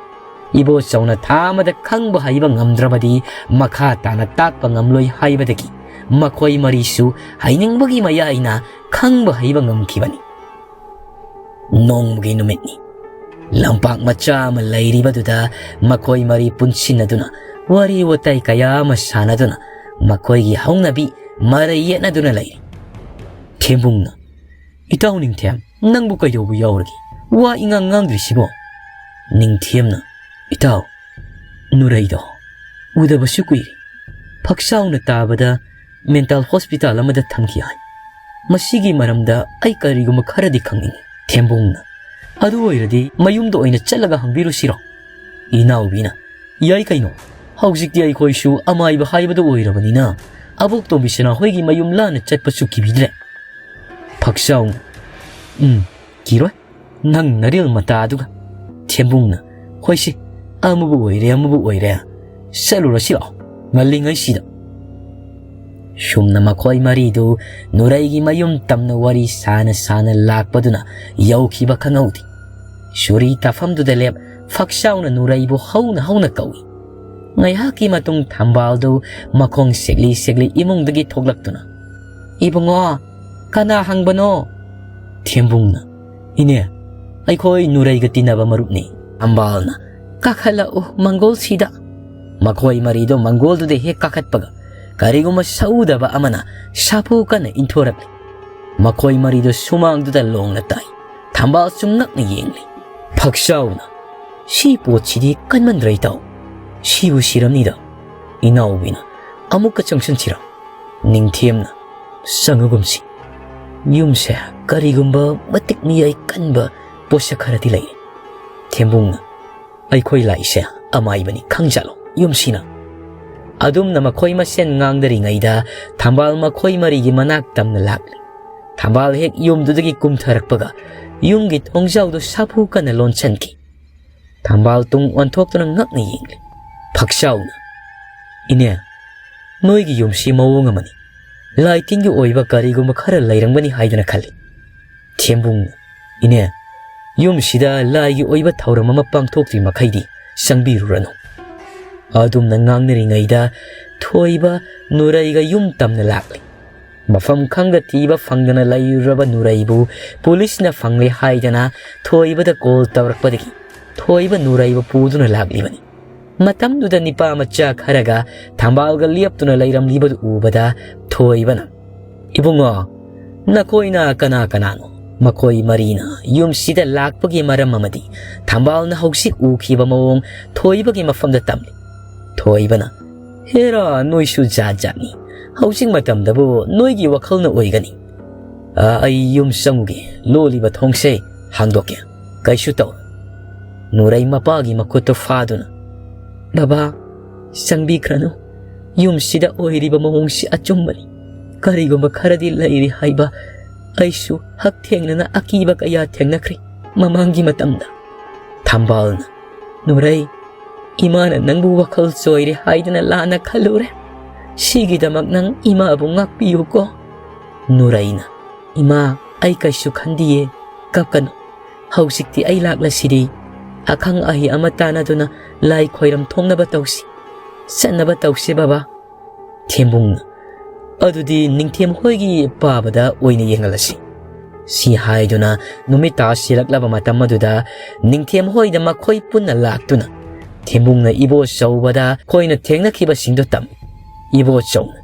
ꯏꯕꯣꯆꯧꯅ ꯊꯥ ꯑꯃꯗ ꯈꯪꯕ ꯍꯩꯕ ꯉꯝꯗ꯭ꯔꯕꯗꯤ ꯃꯈꯥ ꯇꯥꯅ ꯇꯥꯛꯄ ꯉꯝꯂꯣꯏ ꯍꯥꯏꯕꯗꯒꯤ ꯃꯈꯣꯏ ꯃꯔꯤꯁꯨ ꯍꯩꯅꯤꯡꯕꯒꯤ ꯃꯌꯥꯏꯅ ꯈꯪꯕ ꯍꯩꯕ ꯉꯝꯈꯤꯕꯅꯤ꯫ ꯅꯣꯡꯃꯒꯤ ꯅꯨꯃꯤꯠꯅꯤ꯫ ꯂꯝꯄꯥꯛ ꯃꯆꯥ ꯑꯃ ꯂꯩꯔꯤꯕꯗꯨꯗ ꯃꯈꯣꯏ ꯃꯔꯤ ꯄꯨꯟꯁꯤꯟꯅꯗꯨꯅ ꯋꯥꯔꯤ ꯋꯥꯇꯥꯏ ꯀꯌꯥ ꯑꯃ ꯁꯥꯟꯅꯗꯨꯅ ꯃꯈꯣꯏꯒꯤ ꯍꯧꯅꯕꯤ ꯃꯔꯩ ꯌꯦꯠꯅꯗꯨꯅ ꯂꯩꯔꯤ꯫ ꯊꯦꯝꯕꯨꯡꯅ, "ꯏꯇꯥꯎ ꯅꯤꯡꯊꯦꯝ, ꯅꯪꯕꯨ ꯀꯩꯗꯧꯕ ꯌꯥꯎꯔꯒꯦ? ꯋꯥ ꯏꯉꯥꯡ ꯉꯥꯡꯗ꯭ꯔꯤꯁꯤꯕꯣ?" ꯅꯤꯡꯊꯦꯝꯅ, "ꯏꯇꯥꯎ, ꯅꯨꯔꯩꯗꯣ ꯎꯗꯕꯁꯨ ꯀꯨꯏꯔꯦ꯫ ꯐꯛꯆꯥꯎꯅ ꯇꯥꯕꯗ ꯃꯦꯟꯇꯜ ꯍꯣꯁꯄꯤꯇꯥꯜ ꯑꯃꯗ ꯊꯝꯈꯤ ꯍꯥꯏ꯫ ꯃꯁꯤꯒꯤ ꯃꯔꯝꯗ ꯑꯩ ꯀꯔꯤꯒꯨꯝꯕ ꯈꯔꯗꯤ ꯈꯪꯅꯤꯡꯉꯤ꯫" ꯊꯦꯝꯕꯨꯡꯅ, "ꯑꯗꯨ ꯑꯣꯏꯔꯗꯤ ꯃꯌꯨꯝꯗ ꯑꯣꯏꯅ ꯆꯠꯂꯒ ꯍꯪꯕꯤꯔꯨꯁꯤꯔꯣ?" ꯏꯅꯥꯎꯕꯤꯅ, "ꯌꯥꯏ ꯀꯩꯅꯣ꯫ ꯍꯧꯖꯤꯛꯇꯤ ꯑꯩꯈꯣꯏꯁꯨ ꯑꯃꯥꯏꯕ ꯍꯥꯏꯕꯗꯨ ꯑꯣꯏꯔꯕꯅꯤꯅ ꯑꯕꯣꯛ ꯇꯣꯝꯕꯤꯁꯅꯥ ꯍꯣꯏꯒꯤ ꯃꯌꯨꯝ ꯂꯥꯟꯅ ꯆꯠꯄꯁꯨ ꯀꯤꯕꯤꯗ꯭ꯔꯦ꯫" ꯐꯛꯆꯥꯎꯅ, "ꯎꯝ, ꯀꯤꯔꯣꯏ, ꯅꯪ ꯅꯔꯤꯜ ꯃꯇꯥꯗꯨꯒ꯫" ꯊꯦꯝꯕꯨꯡꯅ, "ꯍꯣꯏꯁꯦ, ꯑꯃꯕꯨ ꯑꯣꯏꯔꯦ, ꯑꯃꯕꯨ ꯑꯣꯏꯔꯦ, ꯆꯠꯂꯨꯔꯁꯤ ꯂꯥꯛꯑꯣ, ꯉꯜꯂꯤꯉꯩꯁꯤꯗ꯫" ꯁꯨꯝꯅ ꯃꯈꯣꯏ ꯃꯔꯤꯗꯨ ꯅꯨꯔꯩꯒꯤ ꯃꯌꯨꯝ ꯇꯝꯅ ꯋꯥꯔꯤ ꯁꯥꯅ ꯁꯥꯅ ꯂꯥꯛꯄꯗꯨꯅ ꯌꯧꯈꯤꯕ ꯈꯪꯍꯧꯗꯦ꯫ ꯁꯨꯔꯤ ꯇꯥꯐꯝꯗꯨꯗ ꯂꯦꯞ ꯐꯛꯆꯥꯎꯅ ꯅꯨꯔꯩꯕꯨ ꯍꯧꯅ ꯍꯧꯅ ꯀꯧꯏ꯫ ꯉꯥꯏꯍꯥꯛꯀꯤ ꯃꯇꯨꯡ ꯊꯝꯕꯥꯜꯗꯨ ꯃꯈꯣꯡ ꯁꯦꯛꯂꯤ ꯁꯦꯛꯂꯤ ꯏꯃꯨꯡꯗꯒꯤ ꯊꯣꯛꯂꯛꯇꯨꯅ, "ꯏꯕꯨꯡꯉꯣ, ꯀꯅꯥ ꯍꯪꯕꯅꯣ?" ꯊꯦꯝꯕꯨꯡꯅ, "ꯏꯅꯦ, ꯑꯩꯈꯣꯏ ꯅꯨꯔꯩꯒ ꯇꯤꯟꯅꯕ ꯃꯔꯨꯞꯅꯤ꯫" ꯊꯝꯕꯥꯜꯅ, "ꯀꯥꯈꯠꯂꯛꯎ ꯃꯪꯒꯣꯜꯁꯤꯗ꯫" ꯃꯈꯣꯏ ꯃꯔꯤꯗꯣ ꯃꯪꯒꯣꯜꯗꯨꯗ ꯍꯦꯛ ꯀꯥꯈꯠꯄꯒ ꯀꯔꯤꯒꯨꯝꯕ ꯁꯎꯗꯕ ꯑꯃꯅ ꯁꯥꯐꯨ ꯀꯟꯅ ꯏꯟꯊꯣꯔꯛꯂꯤ꯫ ꯃꯈꯣꯏ ꯃꯔꯤꯗꯣ ꯁꯨꯃꯥꯡꯗꯨꯗ ꯂꯣꯡꯅ ꯇꯥꯏ꯫ ꯊꯝꯕꯥꯜꯁꯨ ꯉꯛꯅ ꯌꯦꯡꯂꯤ꯫ ꯐꯛꯆꯥꯎꯅ, "ꯁꯤ ꯄꯣꯠꯁꯤꯗꯤ ꯀꯟꯃꯟꯗ꯭ꯔ ꯏꯇꯥꯎ? ꯁꯤꯕꯨ ꯁꯤꯔꯝꯅꯤꯗ꯫" ꯏꯅꯥꯎꯕꯤꯅ, "ꯑꯃꯨꯛꯀ ꯆꯪꯁꯤꯟꯁꯤꯔꯣ?" ꯅꯤꯡꯊꯦꯝꯅ, "ꯆꯪꯉꯒꯨꯝꯁꯤ꯫ ꯌꯨꯝꯁꯦ ꯀꯔꯤꯒꯨꯝꯕ ꯃꯇꯤꯛ ꯃꯤꯌꯥꯏ ꯀꯟꯕ ꯄꯣꯠꯁꯛ ꯈꯔꯗꯤ ꯂꯩꯔꯦ꯫" ꯊꯦꯝꯕꯨꯡꯅ, "ꯑꯩꯈꯣꯏ ꯂꯥꯛꯏꯁꯦ ꯑꯃꯥꯏꯕꯅꯤ ꯈꯪꯖꯜꯂꯣ, ꯌꯨꯝꯁꯤꯅ꯫" ꯑꯗꯨꯝꯅ ꯃꯈꯣꯏ ꯃꯁꯦꯟ ꯉꯥꯡꯅꯔꯤꯉꯩꯗ ꯊꯝꯕꯥꯜ ꯃꯈꯣꯏ ꯃꯔꯤꯒꯤ ꯃꯅꯥꯛ ꯇꯝꯅ ꯂꯥꯛꯂꯤ꯫ ꯊꯝꯕꯥꯜ ꯍꯦꯛ ꯌꯨꯝꯗꯨꯗꯒꯤ ꯀꯨꯝꯊꯔꯛꯄꯒ ꯌꯨꯝꯒꯤ ꯊꯣꯡꯖꯥꯎꯗꯨ ꯁꯥꯐꯨ ꯀꯟꯅ ꯂꯣꯟꯁꯤꯟꯈꯤ꯫ ꯊꯝꯕꯥꯜ ꯇꯨꯡ ꯑꯣꯟꯊꯣꯛꯇꯨꯅ ꯉꯛꯅ ꯌꯦꯡꯂꯤ꯫ ꯐꯛꯆꯥꯎꯅ, "ꯏꯅꯦ, ꯅꯣꯏꯒꯤ ꯌꯨꯝꯁꯤ ꯃꯑꯣꯡ ꯑꯃꯅꯤ꯫ ꯂꯥꯏ ꯇꯤꯟꯒꯤ ꯑꯣꯏꯕ ꯀꯔꯤꯒꯨꯝꯕ ꯈꯔ ꯂꯩꯔꯝꯒꯅꯤ ꯍꯥꯏꯗꯨꯅ ꯈꯜꯂꯤ꯫" ꯊꯦꯝꯕꯨꯡꯅ, "ꯏꯅꯦ, ꯌꯨꯝꯁꯤꯗ ꯂꯥꯏꯒꯤ ꯑꯣꯏꯕ ꯊꯧꯔꯝ ꯑꯃ ꯄꯥꯡꯊꯣꯛꯇ꯭ꯔꯤ ꯃꯈꯩꯗꯤ ꯆꯪꯕꯤꯔꯨꯔꯅꯨ꯫" ꯑꯗꯨꯝꯅ ꯉꯥꯡꯅꯔꯤꯉꯩꯗ ꯊꯣꯏꯕ ꯅꯨꯔꯩꯒ ꯌꯨꯝ ꯇꯝꯅ ꯂꯥꯛꯂꯤ꯫ ꯃꯐꯝ ꯈꯪꯗ ꯊꯤꯕ ꯐꯪꯗꯅ ꯂꯩꯔꯨꯔꯕ ꯅꯨꯔꯩꯕꯨ ꯄꯨꯂꯤꯁꯅ ꯐꯪꯂꯦ ꯍꯥꯏꯗꯅ ꯊꯣꯏꯕꯗ ꯀꯣꯜ ꯇꯧꯔꯛꯄꯗꯒꯤ ꯊꯣꯏꯕ ꯅꯨꯔꯩꯕꯨ ꯄꯨꯗꯨꯅ ꯂꯥꯛꯂꯤꯕꯅꯤ꯫ ꯃꯇꯝꯗꯨꯗ ꯅꯤꯄꯥ ꯃꯆꯥ ꯈꯔꯒ ꯊꯝꯕꯥꯜꯒ ꯂꯦꯞꯇꯨꯅ ꯂꯩꯔꯝꯂꯤꯕꯗꯨ ꯎꯕꯗ ꯊꯣꯏꯕꯅ, "ꯏꯕꯨꯡꯉꯣ, "ꯅꯈꯣꯏꯅ ꯀꯅꯥ ꯀꯅꯥꯅꯣ?" ꯃꯈꯣꯏ ꯃꯔꯤꯅ ꯌꯨꯝꯁꯤꯗ ꯂꯥꯛꯄꯒꯤ ꯃꯔꯝ ꯑꯃꯗꯤ ꯊꯝꯕꯥꯜꯅ ꯍꯧꯖꯤꯛ ꯎꯈꯤꯕ ꯃꯑꯣꯡ ꯊꯣꯏꯕꯒꯤ ꯃꯐꯝꯗ ꯇꯝꯂꯤ꯫ ꯊꯣꯏꯕꯅ, "ꯍꯦꯔꯥ, ꯅꯣꯏꯁꯨ ꯖꯥꯠ ꯖꯥꯠꯅꯤ꯫ ꯍꯧꯖꯤꯛ ꯃꯇꯝꯗꯕꯨ ꯅꯣꯏꯒꯤ ꯋꯥꯈꯜꯅ ꯑꯣꯏꯒꯅꯤ꯫ ꯑ, ꯑꯩ ꯌꯨꯝ ꯆꯪꯉꯨꯒꯦ, ꯂꯣꯜꯂꯤꯕ ꯊꯣꯡꯁꯦ ꯍꯥꯡꯗꯣꯛꯀꯦ꯫ ꯀꯩꯁꯨ ꯇꯧꯔꯣꯏ꯫" ꯅꯨꯔꯩ ꯃꯄꯥꯒꯤ ꯃꯈꯨꯠꯇꯨ ꯐꯥꯗꯨꯅ, "ꯕꯕꯥ, ꯆꯪꯕꯤꯈ꯭ꯔꯅꯨ꯫ ꯌꯨꯝꯁꯤꯗ ꯑꯣꯏꯔꯤꯕ ꯃꯑꯣꯡꯁꯤ ꯑꯆꯨꯝꯕꯅꯤ꯫ ꯀꯔꯤꯒꯨꯝꯕ ꯈꯔꯗꯤ ꯂꯩꯔꯤ ꯍꯥꯏꯕ ꯑꯩꯁꯨ ꯍꯛꯊꯦꯡꯅꯅ ꯑꯀꯤꯕ ꯀꯌꯥ ꯊꯦꯡꯅꯈ꯭ꯔꯦ ꯃꯃꯥꯡꯒꯤ ꯃꯇꯝꯗ꯫" ꯊꯝꯕꯥꯜꯅ, "ꯅꯨꯔꯩ, ꯏꯃꯥꯅ ꯅꯪꯕꯨ ꯋꯥꯈꯜ ꯆꯣꯏꯔꯦ ꯍꯥꯏꯗꯅ ꯂꯥꯟꯅ ꯈꯜꯂꯨꯔꯦ꯫ ꯁꯤꯒꯤꯗꯃꯛ ꯅꯪ ꯏꯃꯥꯕꯨ ꯉꯥꯛꯄꯤꯌꯨꯀꯣ꯫" ꯅꯨꯔꯩꯅ, "ꯏꯃꯥ, ꯑꯩ ꯀꯩꯁꯨ ꯈꯟꯗꯤꯌꯦ, ꯀꯞꯀꯅꯨ꯫ ꯍꯧꯖꯤꯛꯇꯤ ꯑꯩ ꯂꯥꯛꯂꯁꯤꯗꯤ꯫ ꯑꯈꯪ ꯑꯍꯩ ꯑꯃ ꯇꯥꯟꯅꯗꯨꯅ ꯂꯥꯏ ꯈꯣꯏꯔꯝ ꯊꯣꯛꯅꯕ ꯇꯧꯁꯤ꯫ ꯆꯠꯅꯕ ꯇꯧꯁꯤ, ꯕꯕꯥ꯫" ꯊꯦꯝꯕꯨꯡꯅ, "ꯑꯗꯨꯗꯤ ꯅꯤꯡꯊꯦꯝ ꯍꯣꯏꯒꯤ ꯄꯥꯕꯗ ꯑꯣꯏꯅ ꯌꯦꯡꯍꯜꯂꯁꯤ꯫" ꯁꯤ ꯍꯥꯏꯗꯨꯅ ꯅꯨꯃꯤꯠ ꯇꯥꯁꯤꯜꯂꯛꯂꯕ ꯃꯇꯝ ꯑꯗꯨꯗ ꯅꯤꯡꯊꯦꯝ ꯍꯣꯏꯗ ꯃꯈꯣꯏ ꯄꯨꯟꯅ ꯂꯥꯛꯇꯨꯅ ꯊꯦꯝꯕꯨꯡꯅ ꯏꯕꯣꯆꯧꯕꯗ ꯃꯈꯣꯏꯅ ꯊꯦꯡꯅꯈꯤꯕꯁꯤꯡꯗꯨ ꯇꯝꯃꯤ꯫ ꯏꯕꯣꯆꯧꯅ,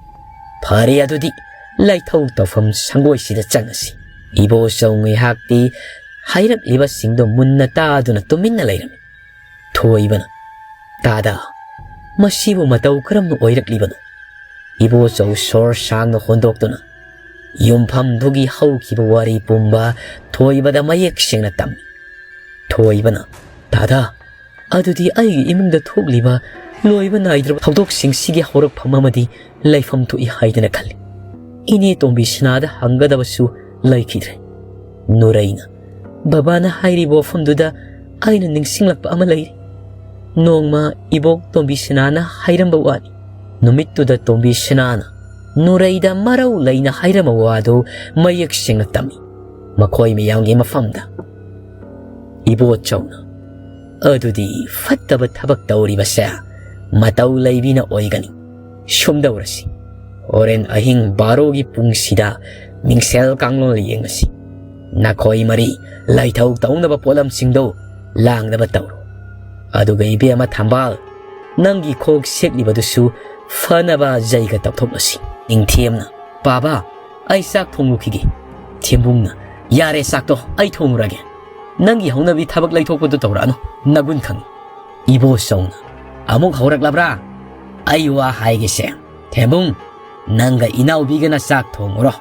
"ꯐꯔꯦ, ꯑꯗꯨꯗꯤ ꯂꯥꯏꯊꯧ ꯇꯧꯐꯝ ꯁꯪꯒꯣꯏꯁꯤꯗ ꯆꯪꯉꯁꯤ꯫" ꯏꯕꯣꯆꯧ ꯉꯥꯏꯍꯥꯛꯇꯤ ꯍꯥꯏꯔꯛꯂꯤꯕꯁꯤꯡꯗꯨ ꯃꯨꯟꯅ ꯇꯥꯗꯨꯅ ꯇꯨꯃꯤꯟꯅ ꯂꯩꯔꯝꯃꯤ꯫ ꯊꯣꯏꯕꯅ, "ꯇꯥꯗ, ꯃꯁꯤꯕꯨ ꯃꯇꯧ ꯀꯔꯝꯅ ꯑꯣꯏꯔꯛꯂꯤꯕꯅꯣ?" ꯏꯕꯣꯆꯧ ꯁꯣꯔ ꯁꯥꯡꯅ ꯍꯣꯟꯗꯣꯛꯇꯨꯅ ꯌꯨꯝꯐꯝꯗꯨꯒꯤ ꯍꯧꯈꯤꯕ ꯋꯥꯔꯤ ꯄꯨꯝꯕ ꯊꯣꯏꯕꯗ ꯃꯌꯦꯛ ꯁꯦꯡꯅ ꯇꯝꯃꯤ꯫ ꯊꯣꯏꯕꯅ, "ꯇꯥꯗ, ꯑꯗꯨꯗꯤ ꯑꯩꯒꯤ ꯏꯃꯨꯡꯗ ꯊꯣꯛꯂꯤꯕ ꯂꯣꯏꯕ ꯅꯥꯏꯗ꯭ꯔꯕ ꯊꯧꯗꯣꯛꯁꯤꯡꯁꯤꯒꯤ ꯍꯧꯔꯛꯐꯝ ꯑꯃꯗꯤ ꯂꯩꯐꯝ ꯊꯣꯛꯏ ꯍꯥꯏꯗꯅ ꯈꯜꯂꯤ꯫ ꯏꯅꯦ ꯇꯣꯝꯕꯤ ꯁꯅꯥꯗ ꯍꯪꯒꯗꯕꯁꯨ ꯂꯩꯈꯤꯗ꯭ꯔꯦ꯫" ꯅꯨꯔꯩꯅ, "ꯕꯕꯥꯅ ꯍꯥꯏꯔꯤꯕ ꯋꯥꯐꯝꯗꯨꯗ ꯑꯩꯅ ꯅꯤꯡꯁꯤꯡꯂꯛꯄ ꯑꯃ ꯂꯩꯔꯤ꯫ ꯅꯣꯡꯃ ꯏꯕꯣꯛ ꯇꯣꯝꯕꯤ ꯁꯅꯥꯅ ꯍꯥꯏꯔꯝꯕ ꯋꯥꯅꯤ꯫" ꯅꯨꯃꯤꯠꯇꯨꯗ ꯇꯣꯝꯕꯤ ꯁꯅꯥꯅ ꯅꯨꯔꯩꯗ ꯃꯔꯧ ꯂꯩꯅ ꯍꯥꯏꯔꯝꯕ ꯋꯥꯗꯨ ꯃꯌꯦꯛ ꯁꯦꯡꯅ ꯇꯝꯃꯤ꯫ ꯃꯈꯣꯏ ꯃꯌꯥꯝꯒꯤ ꯃꯐꯝꯗ ꯏꯕꯣꯆꯧꯅ, "ꯑꯗꯨꯗꯤ ꯐꯠꯇꯕ ꯊꯕꯛ ꯇꯧꯔꯤꯕꯁꯦ ꯃꯇꯧ ꯂꯩꯕꯤꯅ ꯑꯣꯏꯒꯅꯤ꯫ ꯁꯨꯝꯗꯧꯔꯁꯤ, ꯍꯣꯔꯦꯟ ꯑꯍꯤꯡ ꯕꯥꯔꯣꯒꯤ ꯄꯨꯡꯁꯤꯗ ꯃꯤꯡꯁꯦꯜ ꯀꯥꯡꯂꯣꯟ ꯌꯦꯡꯉꯁꯤ꯫ ꯅꯈꯣꯏ ꯃꯔꯤ ꯂꯥꯏꯊꯧ ꯇꯧꯅꯕ ꯄꯣꯠꯂꯝꯁꯤꯡꯗꯨ ꯂꯥꯡꯅꯕ ꯇꯧꯔꯣ꯫ ꯑꯗꯨꯒ ꯏꯕꯦꯝꯃ ꯊꯝꯕꯥꯜ, ꯅꯪꯒꯤ ꯈꯣꯛ ꯁꯦꯠꯂꯤꯕꯗꯨꯁꯨ ꯐꯅꯕ ꯖꯩꯒ ꯇꯧꯊꯣꯛꯂꯁꯤ꯫" ꯅꯤꯡꯊꯦꯝꯅ, "ꯄꯥꯕ, ꯑꯩ ꯆꯥꯛ ꯊꯣꯡꯂꯨꯈꯤꯒꯦ꯫" ꯊꯦꯝꯕꯨꯡꯅ, "ꯌꯥꯔꯦ, ꯆꯥꯛꯇꯣ ꯑꯩ ꯊꯣꯡꯉꯨꯔꯒꯦ꯫ ꯅꯪꯒꯤ ꯍꯧꯅꯕꯤ ꯊꯕꯛ ꯂꯩꯊꯣꯛꯄꯗꯨ ꯇꯧꯔꯛꯑꯅꯨ, ꯅꯒꯨꯟ ꯈꯪꯉꯤ꯫" ꯏꯕꯣꯆꯧꯅ, "ꯑꯃꯨꯛ ꯍꯧꯔꯛꯂꯕ꯭ꯔꯥ? ꯑꯩ ꯋꯥ ꯍꯥꯏꯒꯦꯁꯦ, ꯊꯦꯝꯕꯨꯡ, ꯅꯪꯒ ꯏꯅꯥꯎꯕꯤꯒꯅ ꯆꯥꯛ ꯊꯣꯡꯉꯨꯔꯣ꯫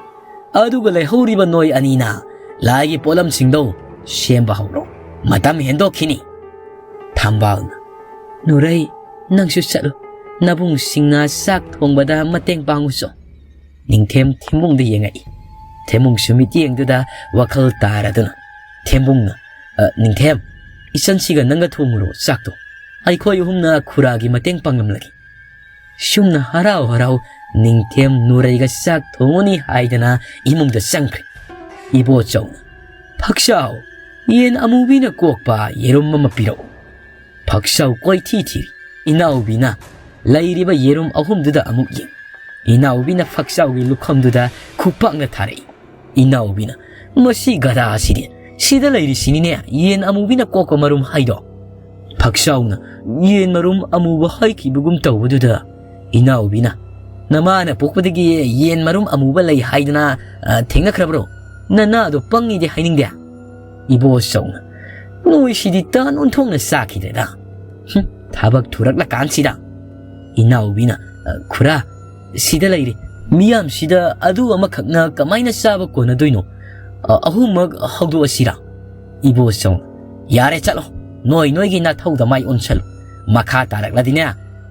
ꯑꯗꯨꯒ ꯂꯩꯍꯧꯔꯤꯕ ꯅꯣꯏ ꯑꯅꯤꯅ ꯂꯥꯏꯒꯤ ꯄꯣꯠꯂꯝꯁꯤꯡꯗꯣ ꯁꯦꯝꯕ ꯍꯧꯔꯣ꯫ ꯃꯇꯝ ꯍꯦꯟꯗꯣꯛꯈꯤꯅꯤ꯫" ꯊꯝꯕꯥꯜꯅ, "ꯅꯨꯔꯩ, ꯅꯪꯁꯨ ꯆꯠꯂꯨ꯫ ꯅꯕꯨꯡꯁꯤꯡꯅ ꯆꯥꯛ ꯊꯣꯡꯕꯗ ꯃꯇꯦꯡ ꯄꯥꯡꯉꯨꯆꯣ꯫" ꯅꯤꯡꯊꯦꯝ ꯊꯦꯝꯕꯨꯡꯗ ꯌꯦꯡꯉꯛꯏ꯫ ꯊꯦꯝꯕꯨꯡꯁꯨ ꯃꯤꯠꯌꯦꯡꯗꯨꯗ ꯋꯥꯈꯜ ꯇꯥꯔꯗꯨꯅ ꯊꯦꯝꯕꯨꯡꯅ, "ꯑ, ꯅꯤꯡꯊꯦꯝ, ꯏꯆꯟꯁꯤꯒ ꯅꯪꯒ ꯊꯣꯡꯉꯨꯔꯣ ꯆꯥꯛꯇꯣ꯫ ꯑꯩꯈꯣꯏ ꯑꯍꯨꯝꯅ ꯈꯨꯔꯥꯒꯤ ꯃꯇꯦꯡ ꯄꯥꯡꯂꯝꯂꯒꯦ꯫" ꯁꯨꯝꯅ ꯍꯔꯥꯎ ꯍꯔꯥꯎ ꯅꯤꯡꯊꯦꯝ ꯅꯨꯔꯩꯒ ꯆꯥꯛ ꯊꯣꯡꯉꯨꯅꯤ ꯍꯥꯏꯗꯅ ꯏꯃꯨꯡꯗ ꯆꯪꯈ꯭ꯔꯦ꯫ ꯏꯕꯣꯆꯧꯅ, "ꯐꯛꯆꯥꯎ, ꯌꯦꯟ ꯑꯃꯨꯕꯤꯅ ꯀꯣꯛꯄ ꯌꯦꯔꯨꯝ ꯑꯃ ꯄꯤꯔꯛꯎ꯫" ꯐꯛꯆꯥꯎ ꯀꯣꯏꯊꯤ ꯊꯤꯔꯤ꯫ ꯏꯅꯥꯎꯕꯤꯅ ꯂꯩꯔꯤꯕ ꯌꯦꯔꯨꯝ ꯑꯍꯨꯝꯗꯨꯗ ꯑꯃꯨꯛ ꯌꯦꯡ꯫ ꯏꯅꯥꯎꯕꯤꯅ ꯐꯛꯆꯥꯎꯒꯤ ꯂꯨꯈꯝꯗꯨꯗ ꯈꯨꯄꯥꯛꯅ ꯊꯥꯔꯛꯏ꯫ ꯏꯅꯥꯎꯕꯤꯅ, "ꯃꯁꯤ ꯒꯙꯥ ꯑꯁꯤꯗꯤ ꯁꯤꯗ ꯂꯩꯔꯤꯁꯤꯅꯤꯅꯦ, ꯌꯦꯟ ꯑꯃꯨꯕꯤꯅ ꯀꯣꯛꯄ ꯃꯔꯨꯝ ꯍꯥꯏꯗꯣ꯫" ꯐꯛꯆꯥꯎꯅ, "ꯌꯦꯟ ꯃꯔꯨꯝ ꯑꯃꯨꯕ ꯍꯥꯏꯈꯤꯕꯒꯨꯝ ꯇꯧꯕꯗꯨꯗ", ꯏꯅꯥꯎꯕꯤꯅ, "ꯅꯃꯥꯅ ꯄꯣꯛꯄꯗꯒꯤ ꯌꯦꯟ ꯃꯔꯨꯝ ꯑꯃꯨꯕ ꯂꯩ ꯍꯥꯏꯗꯅ, ꯑ, ꯊꯦꯡꯅꯈ꯭ꯔꯕ꯭ꯔꯣ? ꯅꯅꯥꯗꯣ ꯄꯪꯉꯤꯗꯤ ꯍꯥꯏꯅꯤꯡꯗꯦ꯫" ꯏꯕꯣꯆꯧꯅ, "ꯅꯣꯏꯁꯤꯗꯤ ꯇꯟ ꯑꯣꯟꯊꯣꯛꯅ ꯆꯥꯈꯤꯗ꯭ꯔꯦꯗ꯫ ꯍꯨꯝ, ꯊꯕꯛ ꯊꯨꯔꯛꯂꯀꯥꯟꯁꯤꯗ꯫" ꯏꯅꯥꯎꯕꯤꯅ, "ꯑ, ꯈꯨꯔꯥ, ꯁꯤꯗ ꯂꯩꯔꯤ꯫ ꯃꯤꯌꯥꯝꯁꯤꯗ ꯑꯗꯨ ꯑꯃꯈꯛꯅ ꯀꯃꯥꯏꯅ ꯆꯥꯕ ꯀꯣꯟꯅꯗꯣꯏꯅꯣ? ꯑ, ꯑꯍꯨꯝꯃꯛ ꯍꯧꯗꯣꯛꯑꯁꯤꯔꯥ?" ꯏꯕꯣꯆꯧꯅ, "ꯌꯥꯔꯦ, ꯆꯠꯂꯣ꯫ ꯅꯣꯏ ꯅꯣꯏꯒꯤ ꯅꯊꯧꯗ ꯃꯥꯏ ꯑꯣꯟꯁꯜꯂꯨ꯫ ꯃꯈꯥ ꯇꯥꯔꯛꯂꯗꯤꯅꯦ,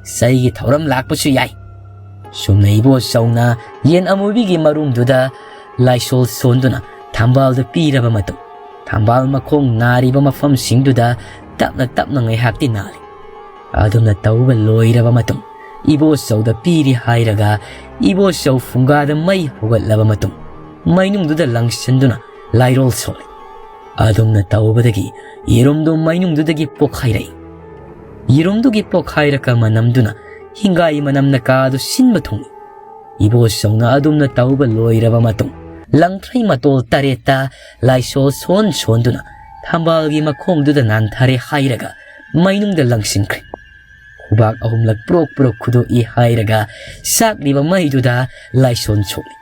ꯆꯩꯒꯤ ꯊꯧꯔꯝ ꯂꯥꯛꯄꯁꯨ ꯌꯥꯏ꯫" ꯁꯨꯝꯅ ꯏꯕꯣꯆꯧꯅ ꯌꯦꯟ ꯑꯃꯨꯕꯤꯒꯤ ꯃꯔꯨꯝꯗꯨꯗ ꯂꯥꯏꯁꯣꯜ ꯁꯣꯟꯗꯨꯅ ꯊꯝꯕꯥꯜꯗ ꯄꯤꯔꯕ ꯃꯇꯨꯡ, ꯊꯝꯕꯥꯜ ꯃꯈꯣꯡ ꯅꯥꯔꯤꯕ ꯃꯐꯝꯁꯤꯡꯗꯨꯗ ꯇꯞꯅ ꯇꯞꯅ ꯉꯥꯏꯍꯥꯛꯇꯤ ꯅꯥꯜꯂꯤ꯫ ꯑꯗꯨꯝꯅ ꯇꯧꯕ ꯂꯣꯏꯔꯕ ꯃꯇꯨꯡ, ꯏꯕꯣꯆꯧꯗ ꯄꯤꯔꯤ ꯍꯥꯏꯔꯒ ꯏꯕꯣꯆꯧ ꯐꯨꯡꯒꯥꯗ ꯃꯩ ꯍꯧꯒꯠꯂꯕ ꯃꯇꯨꯡ, ꯃꯩꯅꯨꯡꯗꯨꯗ ꯂꯪꯁꯤꯟꯗꯨꯅ ꯂꯥꯏꯔꯣꯜ ꯁꯣꯜꯂꯤ꯫ ꯑꯗꯨꯝꯅ ꯇꯧꯕꯗꯒꯤ ꯌꯦꯔꯨꯝꯗꯨ ꯃꯩꯅꯨꯡꯗꯨꯗꯒꯤ ꯄꯣꯛꯈꯥꯏꯔꯛꯏ꯫ ꯌꯦꯔꯨꯝꯗꯨꯒꯤ ꯄꯣꯛꯈꯥꯏꯔꯛꯄ ꯃꯅꯝꯗꯨꯅ ꯍꯤꯡꯒꯥꯏ ꯃꯅꯝꯅ ꯀꯥꯗꯨ ꯁꯤꯟꯕ ꯊꯨꯡꯏ꯫ ꯏꯕꯣꯆꯧꯅ ꯑꯗꯨꯝꯅ ꯇꯧꯕ ꯂꯣꯏꯔꯕ ꯃꯇꯨꯡ, ꯂꯪꯊ꯭ꯔꯩ ꯃꯇꯣꯜ ꯇꯔꯦꯠꯇ ꯂꯥꯏꯁꯣꯜ ꯁꯣꯟ ꯁꯣꯟꯗꯨꯅ ꯊꯝꯕꯥꯜꯒꯤ ꯃꯈꯣꯡꯗꯨꯗ ꯅꯥꯟꯊꯔꯦ ꯍꯥꯏꯔꯒ ꯃꯩꯅꯨꯡꯗ ꯂꯪꯁꯤꯟꯈ꯭ꯔꯦ꯫ ꯈꯨꯕꯥꯛ ꯑꯍꯨꯝꯂꯛ ꯄ꯭ꯔꯣꯛ ꯄ꯭ꯔꯣꯛ ꯈꯨꯗꯣꯛꯏ ꯍꯥꯏꯔꯒ ꯆꯥꯛꯂꯤꯕ ꯃꯩꯗꯨꯗ ꯂꯥꯏꯁꯣꯟ ꯁꯣꯛꯂꯤ꯫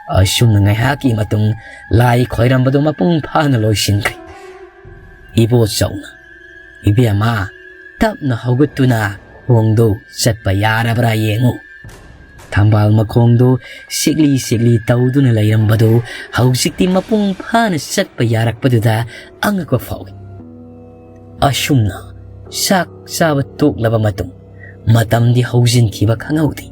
ꯑꯁꯨꯝꯅ ꯉꯥꯏꯍꯥꯛꯀꯤ ꯃꯇꯨꯡ ꯂꯥꯏ ꯈꯣꯏꯔꯝꯕꯗꯨ ꯃꯄꯨꯡ ꯐꯥꯅ ꯂꯣꯏꯁꯤꯟꯈ꯭ꯔꯦ꯫ ꯏꯕꯣꯆꯧꯅ, "ꯏꯕꯦꯝꯃ, ꯇꯞꯅ ꯍꯧꯒꯠꯇꯨꯅ ꯈꯣꯡꯗꯨ ꯆꯠꯄ ꯌꯥꯔꯕ꯭ꯔꯥ ꯌꯦꯡꯉꯨ"꯫ ꯊꯝꯕꯥꯜ ꯃꯈꯣꯡꯗꯨ ꯁꯤꯛꯂꯤ ꯁꯤꯛꯂꯤ ꯇꯧꯗꯨꯅ ꯂꯩꯔꯝꯕꯗꯨ ꯍꯧꯖꯤꯛꯇꯤ ꯃꯄꯨꯡ ꯐꯥꯅ ꯆꯠꯄ ꯌꯥꯔꯛꯄꯗꯨꯗ ꯑꯉꯛꯄ ꯐꯥꯎꯏ꯫ ꯑꯁꯨꯝꯅ ꯆꯥꯛ ꯆꯥꯕ ꯇꯣꯛꯂꯕ ꯃꯇꯨꯡ ꯃꯇꯝꯗꯤ ꯍꯧꯖꯤꯟꯈꯤꯕ ꯈꯪꯍꯧꯗꯦ꯫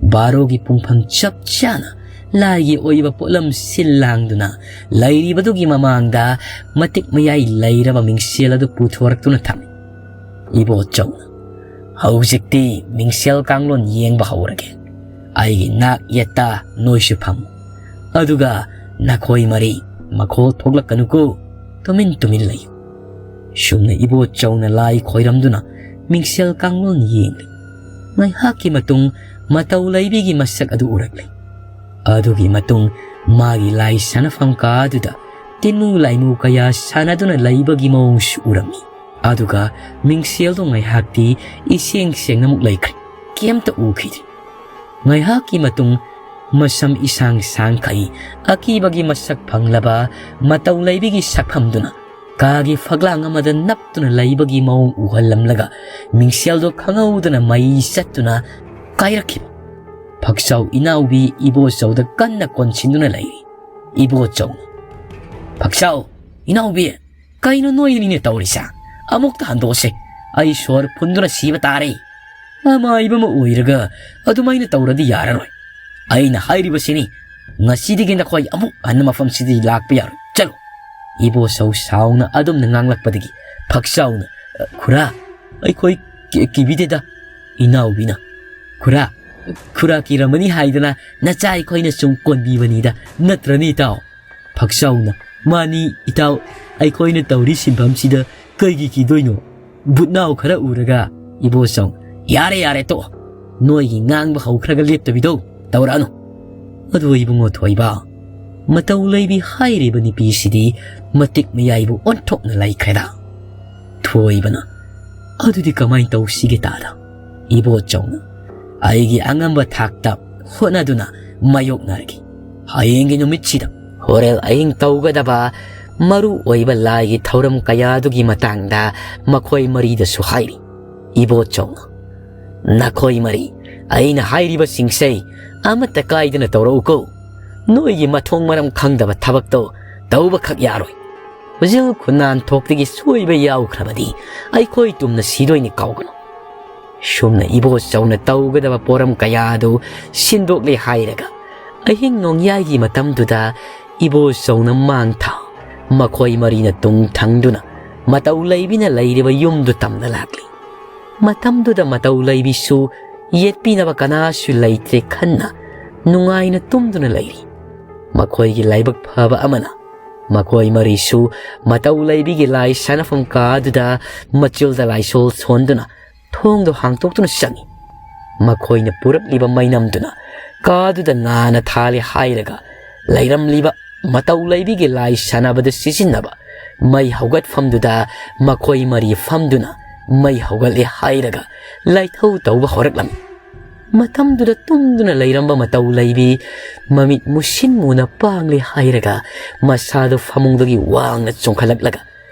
ꯕꯥꯔꯣꯒꯤ ꯄꯨꯡꯐꯝ ꯆꯞ ꯆꯥꯅ ꯂꯥꯏꯒꯤ ꯑꯣꯏꯕ ꯄꯣꯠꯂꯝ ꯁꯤꯜ ꯂꯥꯡꯗꯨꯅ ꯂꯩꯔꯤꯕꯗꯨꯒꯤ ꯃꯃꯥꯡꯗ ꯃꯇꯤꯛ ꯃꯌꯥꯏ ꯂꯩꯔꯕ ꯃꯤꯡꯁꯦꯜ ꯑꯗꯨ ꯄꯨꯊꯣꯔꯛꯇꯨꯅ ꯊꯝꯃꯤ꯫ ꯏꯕꯣꯆꯧꯅ, "ꯍꯧꯖꯤꯛꯇꯤ ꯃꯤꯡꯁꯦꯜ ꯀꯥꯡꯂꯣꯟ ꯌꯦꯡꯕ ꯍꯧꯔꯒꯦ꯫ ꯑꯩꯒꯤ ꯅꯥꯛ ꯌꯦꯠꯇ ꯅꯣꯏꯁꯨ ꯐꯝꯃꯨ꯫ ꯑꯗꯨꯒ ꯅꯈꯣꯏ ꯃꯔꯤ ꯃꯈꯣꯜ ꯊꯣꯛꯂꯛꯀꯅꯨꯀꯣ, ꯇꯨꯃꯤꯟ ꯇꯨꯃꯤꯟ ꯂꯩꯌꯨ"꯫ ꯁꯨꯝꯅ ꯏꯕꯣꯆꯧꯅ ꯂꯥꯏ ꯈꯣꯏꯔꯝꯗꯨꯅ ꯃꯤꯡꯁꯦꯜ ꯀꯥꯡꯂꯣꯟ ꯌꯦꯡꯂꯤ꯫ ꯉꯥꯏꯍꯥꯛꯀꯤ ꯃꯇꯨꯡ ꯃꯇꯧ ꯂꯩꯕꯤꯒꯤ ꯃꯁꯛ ꯑꯗꯨ ꯎꯔꯛꯂꯦ꯫ ꯑꯗꯨꯒꯤ ꯃꯇꯨꯡ ꯃꯥꯒꯤ ꯂꯥꯏ ꯁꯥꯟꯅꯐꯝ ꯀꯥ ꯑꯗꯨꯗ ꯇꯤꯟꯃꯨ ꯂꯥꯏꯃꯨ ꯀꯌꯥ ꯁꯥꯟꯅꯗꯨꯅ ꯂꯩꯕꯒꯤ ꯃꯑꯣꯡꯁꯨ ꯎꯔꯝꯃꯤ꯫ ꯑꯗꯨꯒ ꯃꯤꯡꯁꯦꯜꯗꯣ ꯉꯥꯏꯍꯥꯛꯇꯤ ꯏꯁꯦꯡ ꯁꯦꯡꯅꯃꯨꯛ ꯂꯩꯈ꯭ꯔꯦ꯫ ꯀꯩꯝꯇ ꯎꯈꯤꯗ꯭ꯔꯦ꯫ ꯉꯥꯏꯍꯥꯛꯀꯤ ꯃꯇꯨꯡ ꯃꯁꯝ ꯏꯁꯥꯡ ꯁꯥꯡꯈꯩ, ꯑꯀꯤꯕꯒꯤ ꯃꯁꯛ ꯐꯪꯂꯕ ꯃꯇꯧ ꯂꯩꯕꯤꯒꯤ ꯁꯛꯐꯝꯗꯨꯅ ꯀꯥꯒꯤ ꯐꯛꯂꯥꯡ ꯑꯃꯗ ꯅꯞꯇꯨꯅ ꯂꯩꯕꯒꯤ ꯃꯑꯣꯡ ꯎꯍꯜꯂꯝꯂꯒ ꯃꯤꯡꯁꯦꯜꯗꯣ ꯈꯪꯍꯧꯗꯅ ꯃꯩ ꯆꯠꯇꯨꯅ ꯀꯥꯏꯔꯛꯈꯤꯕ꯫ ꯐꯛꯆꯥꯎ ꯏꯅꯥꯎꯕꯤ ꯏꯕꯣꯆꯧꯗ ꯀꯟꯅ ꯀꯣꯟꯁꯤꯟꯗꯨꯅ ꯂꯩꯔꯤ꯫ ꯏꯕꯣꯆꯧꯅ, "ꯐꯛꯆꯥꯎ, ꯏꯅꯥꯎꯕꯤ, ꯀꯩꯅꯣ ꯅꯣꯏ ꯑꯅꯤꯅ ꯇꯧꯔꯤꯁꯦ? ꯑꯃꯨꯛꯇ ꯍꯟꯗꯣꯛꯑꯁꯦ꯫ ꯑꯩ ꯁꯣꯔ ꯐꯨꯟꯗꯨꯅ ꯁꯤꯕ ꯇꯥꯔꯦ꯫ ꯑꯃꯥꯏꯕ ꯑꯃ ꯑꯣꯏꯔꯒ ꯑꯗꯨꯃꯥꯏꯅ ꯇꯧꯔꯗꯤ ꯌꯥꯔꯔꯣꯏ꯫ ꯑꯩꯅ ꯍꯥꯏꯔꯤꯕꯁꯤꯅꯤ, ꯉꯁꯤꯗꯒꯤ ꯅꯈꯣꯏ ꯑꯃꯨꯛ ꯍꯟꯅ ꯃꯐꯝꯁꯤꯗ ꯂꯥꯛꯄ ꯌꯥꯔꯣꯏ꯫ ꯆꯠꯂꯣ"꯫ ꯏꯕꯣꯆꯧ ꯁꯥꯎꯅ ꯑꯗꯨꯝꯅ ꯉꯥꯡꯂꯛꯄꯗꯒꯤ ꯐꯛꯆꯥꯎꯅ, "ꯈꯨꯔꯥ, ꯑꯩꯈꯣꯏ ꯀꯤ-, ꯀꯤꯕꯤꯗꯦꯗ"꯫ ꯏꯅꯥꯎꯕꯤꯅ, "ꯈꯨꯔꯥ, ꯈꯨꯔꯥ ꯀꯤꯔꯝꯃꯅꯤ ꯍꯥꯏꯗꯅ ꯅꯆꯥ ꯑꯩꯈꯣꯏꯅ ꯁꯨꯝ ꯀꯣꯟꯕꯤꯕꯅꯤꯗ, ꯅꯠꯇ꯭ꯔꯅꯦ ꯏꯇꯥꯎ?" ꯐꯛꯆꯥꯎꯅ, "ꯃꯥꯅꯤ ꯏꯇꯥꯎ, ꯑꯩꯈꯣꯏꯅ ꯇꯧꯔꯤ ꯁꯤꯟꯐꯝꯁꯤꯗ ꯀꯩꯒꯤ ꯀꯤꯗꯣꯏꯅꯣ?" ꯕꯨꯠꯅꯥꯎ ꯈꯔ ꯎꯔꯒ ꯏꯕꯣꯆꯧ, "ꯌꯥꯔꯦ, ꯌꯥꯔꯦ, ꯇꯣꯛꯑꯣ꯫ ꯅꯣꯏꯒꯤ ꯉꯥꯡꯕ ꯍꯧꯈ꯭ꯔꯒ ꯂꯦꯞꯇꯕꯤꯗꯣ ꯇꯧꯔꯛꯑꯅꯨ꯫ ꯑꯗꯨ ꯏꯕꯨꯡꯉꯣ ꯊꯣꯏꯕ, ꯃꯇꯧ ꯂꯩꯕꯤ ꯍꯥꯏꯔꯤꯕ ꯅꯨꯄꯤꯁꯤꯗꯤ ꯃꯇꯤꯛ ꯃꯌꯥꯏꯕꯨ ꯑꯣꯟꯊꯣꯛꯅ ꯂꯩꯈ꯭ꯔꯦꯗ"꯫ ꯊꯣꯏꯕꯅ, "ꯑꯗꯨꯗꯤ ꯀꯃꯥꯏꯅ ꯇꯧꯁꯤꯒꯦ ꯇꯥꯗ?" ꯏꯕꯣꯆꯧꯅ, "ꯑꯩꯒꯤ ꯑꯉꯝꯕ ꯊꯥꯛꯇ ꯍꯣꯠꯅꯗꯨꯅ ꯃꯥꯌꯣꯛꯅꯔꯒꯦ"꯫ ꯍꯌꯦꯡꯒꯤ ꯅꯨꯃꯤꯠꯁꯤꯗ ꯍꯣꯔꯦꯜ ꯑꯍꯤꯡ ꯇꯧꯒꯗꯕ ꯃꯔꯨ ꯑꯣꯏꯕ ꯂꯥꯏꯒꯤ ꯊꯧꯔꯝ ꯀꯌꯥꯗꯨꯒꯤ ꯃꯇꯥꯡꯗ ꯃꯈꯣꯏ ꯃꯔꯤꯗꯁꯨ ꯍꯥꯏꯔꯤ꯫ ꯏꯕꯣꯆꯧꯅ, "ꯅꯈꯣꯏ ꯃꯔꯤ, ꯑꯩꯅ ꯍꯥꯏꯔꯤꯕꯁꯤꯡꯁꯦ ꯑꯃꯠꯇ ꯀꯥꯏꯗꯅ ꯇꯧꯔꯛꯎꯀꯣ꯫ ꯅꯣꯏꯒꯤ ꯃꯊꯣꯡ ꯃꯔꯝ ꯈꯪꯗꯕ ꯊꯕꯛꯇꯣ ꯇꯧꯕꯈꯛ ꯌꯥꯔꯣꯏ꯫ ꯈꯨꯖꯤꯜ ꯈꯨꯅꯥꯟ ꯊꯣꯛꯇꯒꯤ ꯁꯣꯏꯕ ꯌꯥꯎꯈ꯭ꯔꯕꯗꯤ ꯑꯩꯈꯣꯏ ꯇꯨꯝꯅ ꯁꯤꯗꯣꯏꯅꯤ, ꯀꯥꯎꯒꯅꯨ"꯫ ꯁꯨꯝꯅ ꯏꯕꯣꯆꯧꯅ ꯇꯧꯒꯗꯕ ꯄꯣꯔꯝ ꯀꯌꯥ ꯑꯗꯨ ꯁꯤꯟꯗꯣꯛꯂꯦ ꯍꯥꯏꯔꯒ, ꯑꯍꯤꯡ ꯅꯣꯡꯌꯥꯏꯒꯤ ꯃꯇꯝꯗꯨꯗ ꯏꯕꯣꯆꯧꯅ ꯃꯥꯡ ꯊꯥ ꯃꯈꯣꯏ ꯃꯔꯤꯅ ꯇꯨꯡ ꯊꯪꯗꯨꯅ ꯃꯇꯧ ꯂꯩꯕꯤꯅ ꯂꯩꯔꯤꯕ ꯌꯨꯝꯗꯨ ꯇꯝꯅ ꯂꯥꯛꯂꯤ꯫ ꯃꯇꯝꯗꯨꯗ ꯃꯇꯧ ꯂꯩꯕꯤꯁꯨ ꯌꯦꯠꯄꯤꯅꯕ ꯀꯅꯥꯁꯨ ꯂꯩꯇ꯭ꯔꯦ ꯈꯟꯅ ꯅꯨꯡꯉꯥꯏꯅ ꯇꯨꯝꯗꯨꯅ ꯂꯩꯔꯤ꯫ ꯃꯈꯣꯏꯒꯤ ꯂꯥꯏꯕꯛ ꯐꯕ ꯑꯃꯅ ꯃꯈꯣꯏ ꯃꯔꯤꯁꯨ ꯃꯇꯧ ꯂꯩꯕꯤꯒꯤ ꯂꯥꯏ ꯁꯥꯟꯅꯐꯝ ꯀꯥꯗꯨꯗ ꯃꯆꯤꯜꯗ ꯂꯥꯏꯁꯣꯜ ꯁꯣꯟꯗꯨꯅ ꯊꯣꯡꯗꯨ ꯍꯥꯡꯇꯣꯛꯇꯨꯅ ꯆꯪꯏ꯫ ꯃꯈꯣꯏꯅ ꯄꯨꯔꯛꯂꯤꯕ ꯃꯩꯅꯝꯗꯨꯅ ꯀꯥꯗꯨꯗ ꯉꯥꯅ ꯊꯥꯜꯂꯤ ꯍꯥꯏꯔꯒ ꯂꯩꯔꯝꯂꯤꯕ ꯃꯇꯧ ꯂꯩꯕꯤꯒꯤ ꯂꯥꯏ ꯁꯥꯟꯅꯕꯗ ꯁꯤꯖꯤꯟꯅꯕ ꯃꯩ ꯍꯧꯒꯠꯐꯝꯗꯨꯗ ꯃꯈꯣꯏ ꯃꯔꯤ ꯐꯝꯗꯨꯅ ꯃꯩ ꯍꯧꯒꯠꯂꯦ ꯍꯥꯏꯔꯒ ꯂꯥꯏꯊꯧ ꯇꯧꯕ ꯍꯧꯔꯛꯂꯝꯃꯤ꯫ ꯃꯇꯝꯗꯨꯗ ꯇꯨꯝꯗꯨꯅ ꯂꯩꯔꯝꯕ ꯃꯇꯧ ꯂꯩꯕꯤ ꯃꯃꯤꯠ ꯃꯨꯁꯤꯟ ꯃꯨꯅ ꯄꯥꯡꯂꯦ ꯍꯥꯏꯔꯒ ꯃꯁꯥꯗꯨ ꯐꯃꯨꯡꯗꯒꯤ ꯋꯥꯡꯅ ꯆꯣꯡꯈꯠꯂꯛꯂꯒ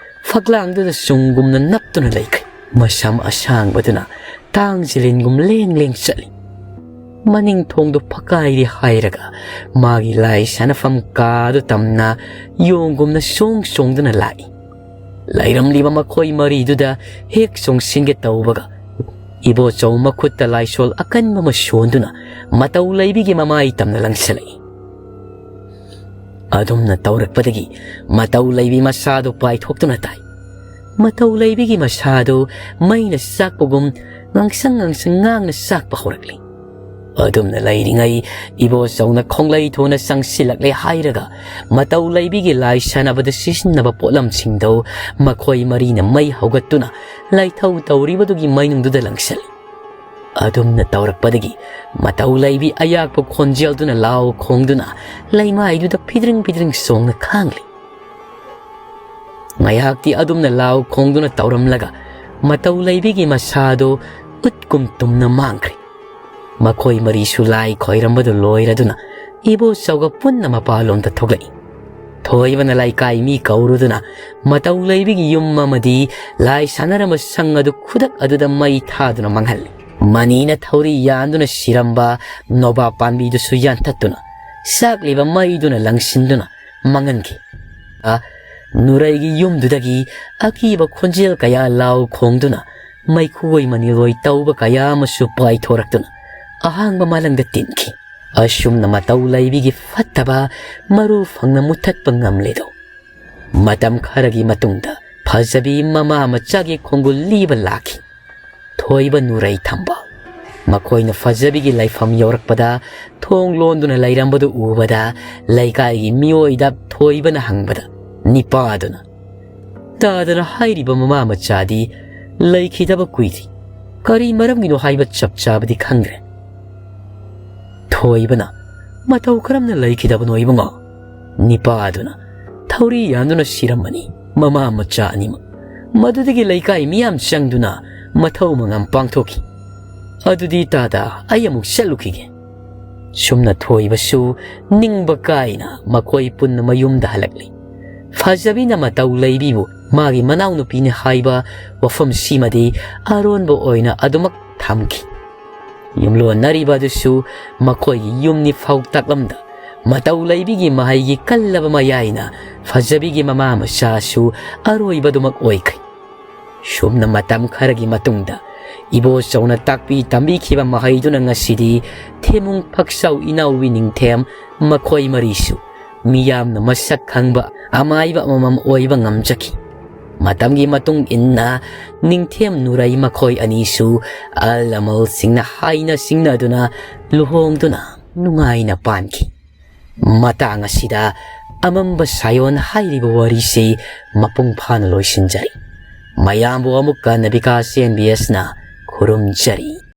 ꯐꯛꯂꯥꯡꯗꯨꯗ ꯆꯨꯝꯒꯨꯝꯅ ꯅꯞꯇꯨꯅ ꯂꯩꯈ꯭ꯔꯦ꯫ ꯃꯁꯝ ꯑꯁꯥꯡꯕꯗꯨꯅ ꯇꯥꯡ ꯖꯤꯂꯤꯟꯒꯨꯝ ꯂꯦꯡ ꯂꯦꯡ ꯆꯠꯂꯤ꯫ ꯃꯅꯤꯡ ꯊꯣꯡꯗꯨ ꯐꯛꯀꯥꯏꯔꯦ ꯍꯥꯏꯔꯒ ꯃꯥꯒꯤ ꯂꯥꯏ ꯁꯥꯟꯅꯐꯝ ꯀꯥꯗꯨ ꯇꯝꯅ ꯌꯣꯡꯒꯨꯝꯅ ꯆꯣꯡ ꯆꯣꯡꯗꯨꯅ ꯂꯥꯛꯏ꯫ ꯂꯩꯔꯝꯂꯤꯕ ꯃꯈꯣꯏ ꯃꯔꯤꯗꯨꯗ ꯍꯦꯛ ꯆꯣꯡꯁꯤꯟꯒꯦ ꯇꯧꯕꯒ ꯏꯕꯣꯆꯧ ꯃꯈꯨꯠꯇ ꯂꯥꯏꯁꯣꯜ ꯑꯀꯟꯕ ꯑꯃ ꯁꯣꯟꯗꯨꯅ ꯃꯇꯧ ꯂꯩꯕꯤꯒꯤ ꯃꯃꯥꯏ ꯇꯝꯅ ꯂꯪꯁꯤꯜꯂꯛꯏ꯫ ꯑꯗꯨꯝꯅ ꯇꯧꯔꯛꯄꯗꯒꯤ ꯃꯇꯧ ꯂꯩꯕꯤ ꯃꯁꯥꯗꯨ ꯄꯥꯏꯊꯣꯛꯇꯨꯅ ꯇꯥꯏ꯫ ꯃꯇꯧ ꯂꯩꯕꯤꯒꯤ ꯃꯁꯥꯗꯨ ꯃꯩꯅ ꯆꯥꯛꯄꯒꯨꯝ ꯉꯥꯡꯁꯪ ꯉꯥꯡꯁꯪ ꯉꯥꯡꯅ ꯆꯥꯛꯄ ꯍꯧꯔꯛꯂꯤ꯫ ꯑꯗꯨꯝꯅ ꯂꯩꯔꯤꯉꯩ ꯏꯕꯣꯆꯧꯅ ꯈꯣꯡꯂꯩ ꯊꯨꯅ ꯆꯪꯁꯤꯜꯂꯛꯂꯦ ꯍꯥꯏꯔꯒ ꯃꯇꯧ ꯂꯩꯕꯤꯒꯤ ꯂꯥꯏ ꯁꯥꯟꯅꯕꯗ ꯁꯤꯖꯤꯟꯅꯕ ꯄꯣꯠꯂꯝꯁꯤꯡꯗꯨ ꯃꯈꯣꯏ ꯃꯔꯤꯅ ꯃꯩ ꯍꯧꯒꯠꯇꯨꯅ ꯂꯥꯏꯊꯧ ꯇꯧꯔꯤꯕꯗꯨꯒꯤ ꯃꯩꯅꯨꯡꯗꯨꯗ ꯂꯪꯁꯤꯜꯂꯤ꯫ ꯑꯗꯨꯝꯅ ꯇꯧꯔꯛꯄꯗꯒꯤ ꯃꯇꯧ ꯂꯩꯕꯤ ꯑꯌꯥꯛꯄ ꯈꯣꯟꯖꯦꯜꯗꯨꯅ ꯂꯥꯎ ꯈꯣꯡꯗꯨꯅ ꯂꯩꯃꯥꯏꯗꯨꯗ ꯐꯤꯗ꯭ꯔꯤꯡ ꯐꯤꯗ꯭ꯔꯤꯡ ꯆꯣꯡꯅ ꯈꯥꯡꯂꯤ꯫ ꯉꯥꯏꯍꯥꯛꯇꯤ ꯑꯗꯨꯝꯅ ꯂꯥꯎ ꯈꯣꯡꯗꯨꯅ ꯇꯧꯔꯝꯂꯒ ꯃꯇꯧ ꯂꯩꯕꯤꯒꯤ ꯃꯁꯥꯗꯨ ꯎꯠꯀꯨꯝ ꯇꯨꯝꯅ ꯃꯥꯡꯈ꯭ꯔꯦ꯫ ꯃꯈꯣꯏ ꯃꯔꯤꯁꯨ ꯂꯥꯏ ꯈꯣꯏꯔꯝꯕꯗꯨ ꯂꯣꯏꯔꯗꯨꯅ ꯏꯕꯣꯆꯧꯒ ꯄꯨꯟꯅ ꯃꯄꯥꯟꯂꯣꯝꯗ ꯊꯣꯛꯂꯛꯏ꯫ ꯊꯣꯏꯕꯅ ꯂꯩꯀꯥꯏ ꯃꯤ ꯀꯧꯔꯨꯗꯨꯅ ꯃꯇꯧ ꯂꯩꯕꯤꯒꯤ ꯌꯨꯝ ꯑꯃꯗꯤ ꯂꯥꯏ ꯁꯥꯟꯅꯔꯝꯕ ꯁꯪ ꯑꯗꯨ ꯈꯨꯗꯛ ꯑꯗꯨꯗ ꯃꯩ ꯊꯥꯗꯨꯅ ꯃꯥꯡꯍꯜꯂꯤ꯫ ꯃꯅꯤꯅ ꯊꯧꯔꯤ ꯌꯥꯟꯗꯨꯅ ꯁꯤꯔꯝꯕ ꯅꯣꯕꯥꯞ ꯄꯥꯝꯕꯤꯗꯨꯁꯨ ꯌꯥꯟꯊꯠꯇꯨꯅ ꯆꯥꯛꯂꯤꯕ ꯃꯩꯗꯨꯅ ꯂꯪꯁꯤꯟꯗꯨꯅ ꯃꯥꯡꯍꯟꯈꯤ꯫ ꯑ, ꯅꯨꯔꯩꯒꯤ ꯌꯨꯝꯗꯨꯗꯒꯤ ꯑꯀꯤꯕ ꯈꯣꯟꯖꯦꯜ ꯀꯌꯥ ꯂꯥꯎ ꯈꯣꯡꯗꯨꯅ ꯃꯩꯈꯨꯋꯣꯏ ꯃꯅꯤꯜꯋꯣꯏ ꯇꯧꯕ ꯀꯌꯥ ꯑꯃꯁꯨ ꯄꯥꯏꯊꯣꯔꯛꯇꯨꯅ ꯑꯍꯥꯡꯕ ꯃꯥꯂꯪꯗ ꯇꯤꯟꯈꯤ꯫ ꯑꯁꯨꯝꯅ ꯃꯇꯧ ꯂꯩꯕꯤꯒꯤ ꯐꯠꯇꯕ ꯃꯔꯨ ꯐꯪꯅ ꯃꯨꯊꯠꯄ ꯉꯝꯂꯦꯗꯣ꯫ ꯃꯇꯝ ꯈꯔꯒꯤ ꯃꯇꯨꯡꯗ ꯐꯖꯕꯤ ꯃꯃꯥ ꯃꯆꯥꯒꯤ ꯈꯣꯡꯒꯨꯜ ꯂꯤꯕ ꯂꯥꯛꯈꯤ꯫ ꯊꯣꯏꯕ ꯅꯨꯔꯩ ꯊꯝꯕ꯫ ꯃꯈꯣꯏꯅ ꯐꯖꯕꯤꯒꯤ ꯂꯩꯐꯝ ꯌꯧꯔꯛꯄꯗ ꯊꯣꯡ ꯂꯣꯟꯗꯨꯅ ꯂꯩꯔꯝꯕꯗꯨ ꯎꯕꯗ ꯂꯩꯀꯥꯏꯒꯤ ꯃꯤꯑꯣꯏꯗ ꯊꯣꯏꯕꯅ ꯍꯪꯕꯗ ꯅꯤꯄꯥꯗꯨꯅ, "ꯇꯥꯗꯅ ꯍꯥꯏꯔꯤꯕ ꯃꯃꯥ ꯃꯆꯥꯗꯤ ꯂꯩꯈꯤꯗꯕ ꯀꯨꯏꯗ꯭ꯔꯤ꯫ ꯀꯔꯤ ꯃꯔꯝꯒꯤꯅꯣ ꯍꯥꯏꯕ ꯆꯞ ꯆꯥꯕꯗꯤ ꯈꯪꯗ꯭ꯔꯦ꯫" ꯊꯣꯏꯕꯅ "ꯃꯇꯧ ꯀꯔꯝꯅ ꯂꯩꯈꯤꯗꯕꯅꯣ ꯏꯕꯨꯡꯉꯣ?" ꯅꯤꯄꯥ ꯑꯗꯨꯅ, "ꯊꯧꯔꯤ ꯌꯥꯟꯗꯨꯅ ꯁꯤꯔꯝꯃꯅꯤ ꯃꯃꯥ ꯃꯆꯥ ꯑꯅꯤꯃꯛ꯫ ꯃꯗꯨꯗꯒꯤ ꯂꯩꯀꯥꯏ ꯃꯤꯌꯥꯝ ꯆꯪꯗꯨꯅ ꯃꯊꯧ ꯃꯉꯝ ꯄꯥꯡꯊꯣꯛꯈꯤ꯫ ꯑꯗꯨꯗꯤ ꯇꯥꯗ, ꯑꯩ ꯑꯃꯨꯛ ꯆꯠꯂꯨꯈꯤꯒꯦ꯫" ꯁꯨꯝꯅ ꯊꯣꯏꯕꯁꯨ ꯅꯤꯡꯕ ꯀꯥꯏꯅ ꯃꯈꯣꯏ ꯄꯨꯟꯅ ꯃꯌꯨꯝꯗ ꯍꯜꯂꯛꯂꯤ꯫ ꯐꯖꯕꯤꯅ ꯃꯇꯧ ꯂꯩꯕꯤꯕꯨ ꯃꯥꯒꯤ ꯃꯅꯥꯎꯅꯨꯄꯤꯅꯤ ꯍꯥꯏꯕ ꯋꯥꯐꯝꯁꯤꯃꯗꯤ ꯑꯔꯣꯟꯕ ꯑꯣꯏꯅ ꯑꯗꯨꯃꯛ ꯊꯝꯈꯤ꯫ ꯌꯨꯝꯂꯣꯟꯅꯔꯤꯕ ꯑꯗꯨꯁꯨ ꯃꯈꯣꯏꯒꯤ ꯌꯨꯝꯅꯤ ꯐꯥꯎ ꯇꯥꯛꯂꯝꯗ, ꯃꯇꯧ ꯂꯩꯕꯤꯒꯤ ꯃꯍꯩꯒꯤ ꯀꯜꯂꯕ ꯃꯌꯥꯏꯅ ꯐꯖꯕꯤꯒꯤ ꯃꯃꯥ ꯃꯆꯥꯁꯨ ꯑꯔꯣꯏꯕꯗꯨꯃꯛ ꯑꯣꯏꯈꯤ꯫ ꯁꯨꯝꯅ ꯃꯇꯝ ꯈꯔꯒꯤ ꯃꯇꯨꯡꯗ ꯏꯕꯣꯆꯧꯅ ꯇꯥꯛꯄꯤ ꯇꯝꯕꯤꯈꯤꯕ ꯃꯍꯩꯗꯨꯅ ꯉꯁꯤꯗꯤ ꯊꯦꯃꯨꯡ ꯐꯛꯆꯥꯎ ꯏꯅꯥꯎꯕꯤ ꯅꯤꯡꯊꯦꯝ ꯃꯈꯣꯏ ꯃꯔꯤꯁꯨ ꯃꯤꯌꯥꯝꯅ ꯃꯁꯛ ꯈꯪꯕ ꯑꯃꯥꯏꯕ ꯑꯃꯃꯝ ꯑꯣꯏꯕ ꯉꯝꯖꯈꯤ꯫ ꯃꯇꯝꯒꯤ ꯃꯇꯨꯡ ꯏꯟꯅ ꯅꯤꯡꯊꯦꯝ ꯅꯨꯔꯩ ꯃꯈꯣꯏ ꯑꯅꯤꯁꯨ ꯑꯍꯜ ꯂꯃꯟꯁꯤꯡꯅ ꯍꯥꯏꯅ ꯁꯤꯡꯅꯗꯨꯅ ꯂꯨꯍꯣꯡꯗꯨꯅ ꯅꯨꯡꯉꯥꯏꯅ ꯄꯥꯟꯈꯤ꯫ ꯃꯇꯥꯡ ꯑꯁꯤꯗ ꯑꯃꯝꯕ ꯁꯥꯌꯣꯟ ꯍꯥꯏꯔꯤꯕ ꯋꯥꯔꯤꯁꯤ ꯃꯄꯨꯡ ꯐꯥꯅ ꯂꯣꯏꯁꯤꯟꯖꯔꯤ꯫ ꯃꯌꯥꯝꯕꯨ ꯑꯃꯨꯛꯀ ꯅꯕꯤꯀꯥ ꯁꯤ ꯑꯦꯟ ꯕꯤ ꯑꯦꯁꯅ ꯈꯨꯔꯨꯝꯖꯔꯤ꯫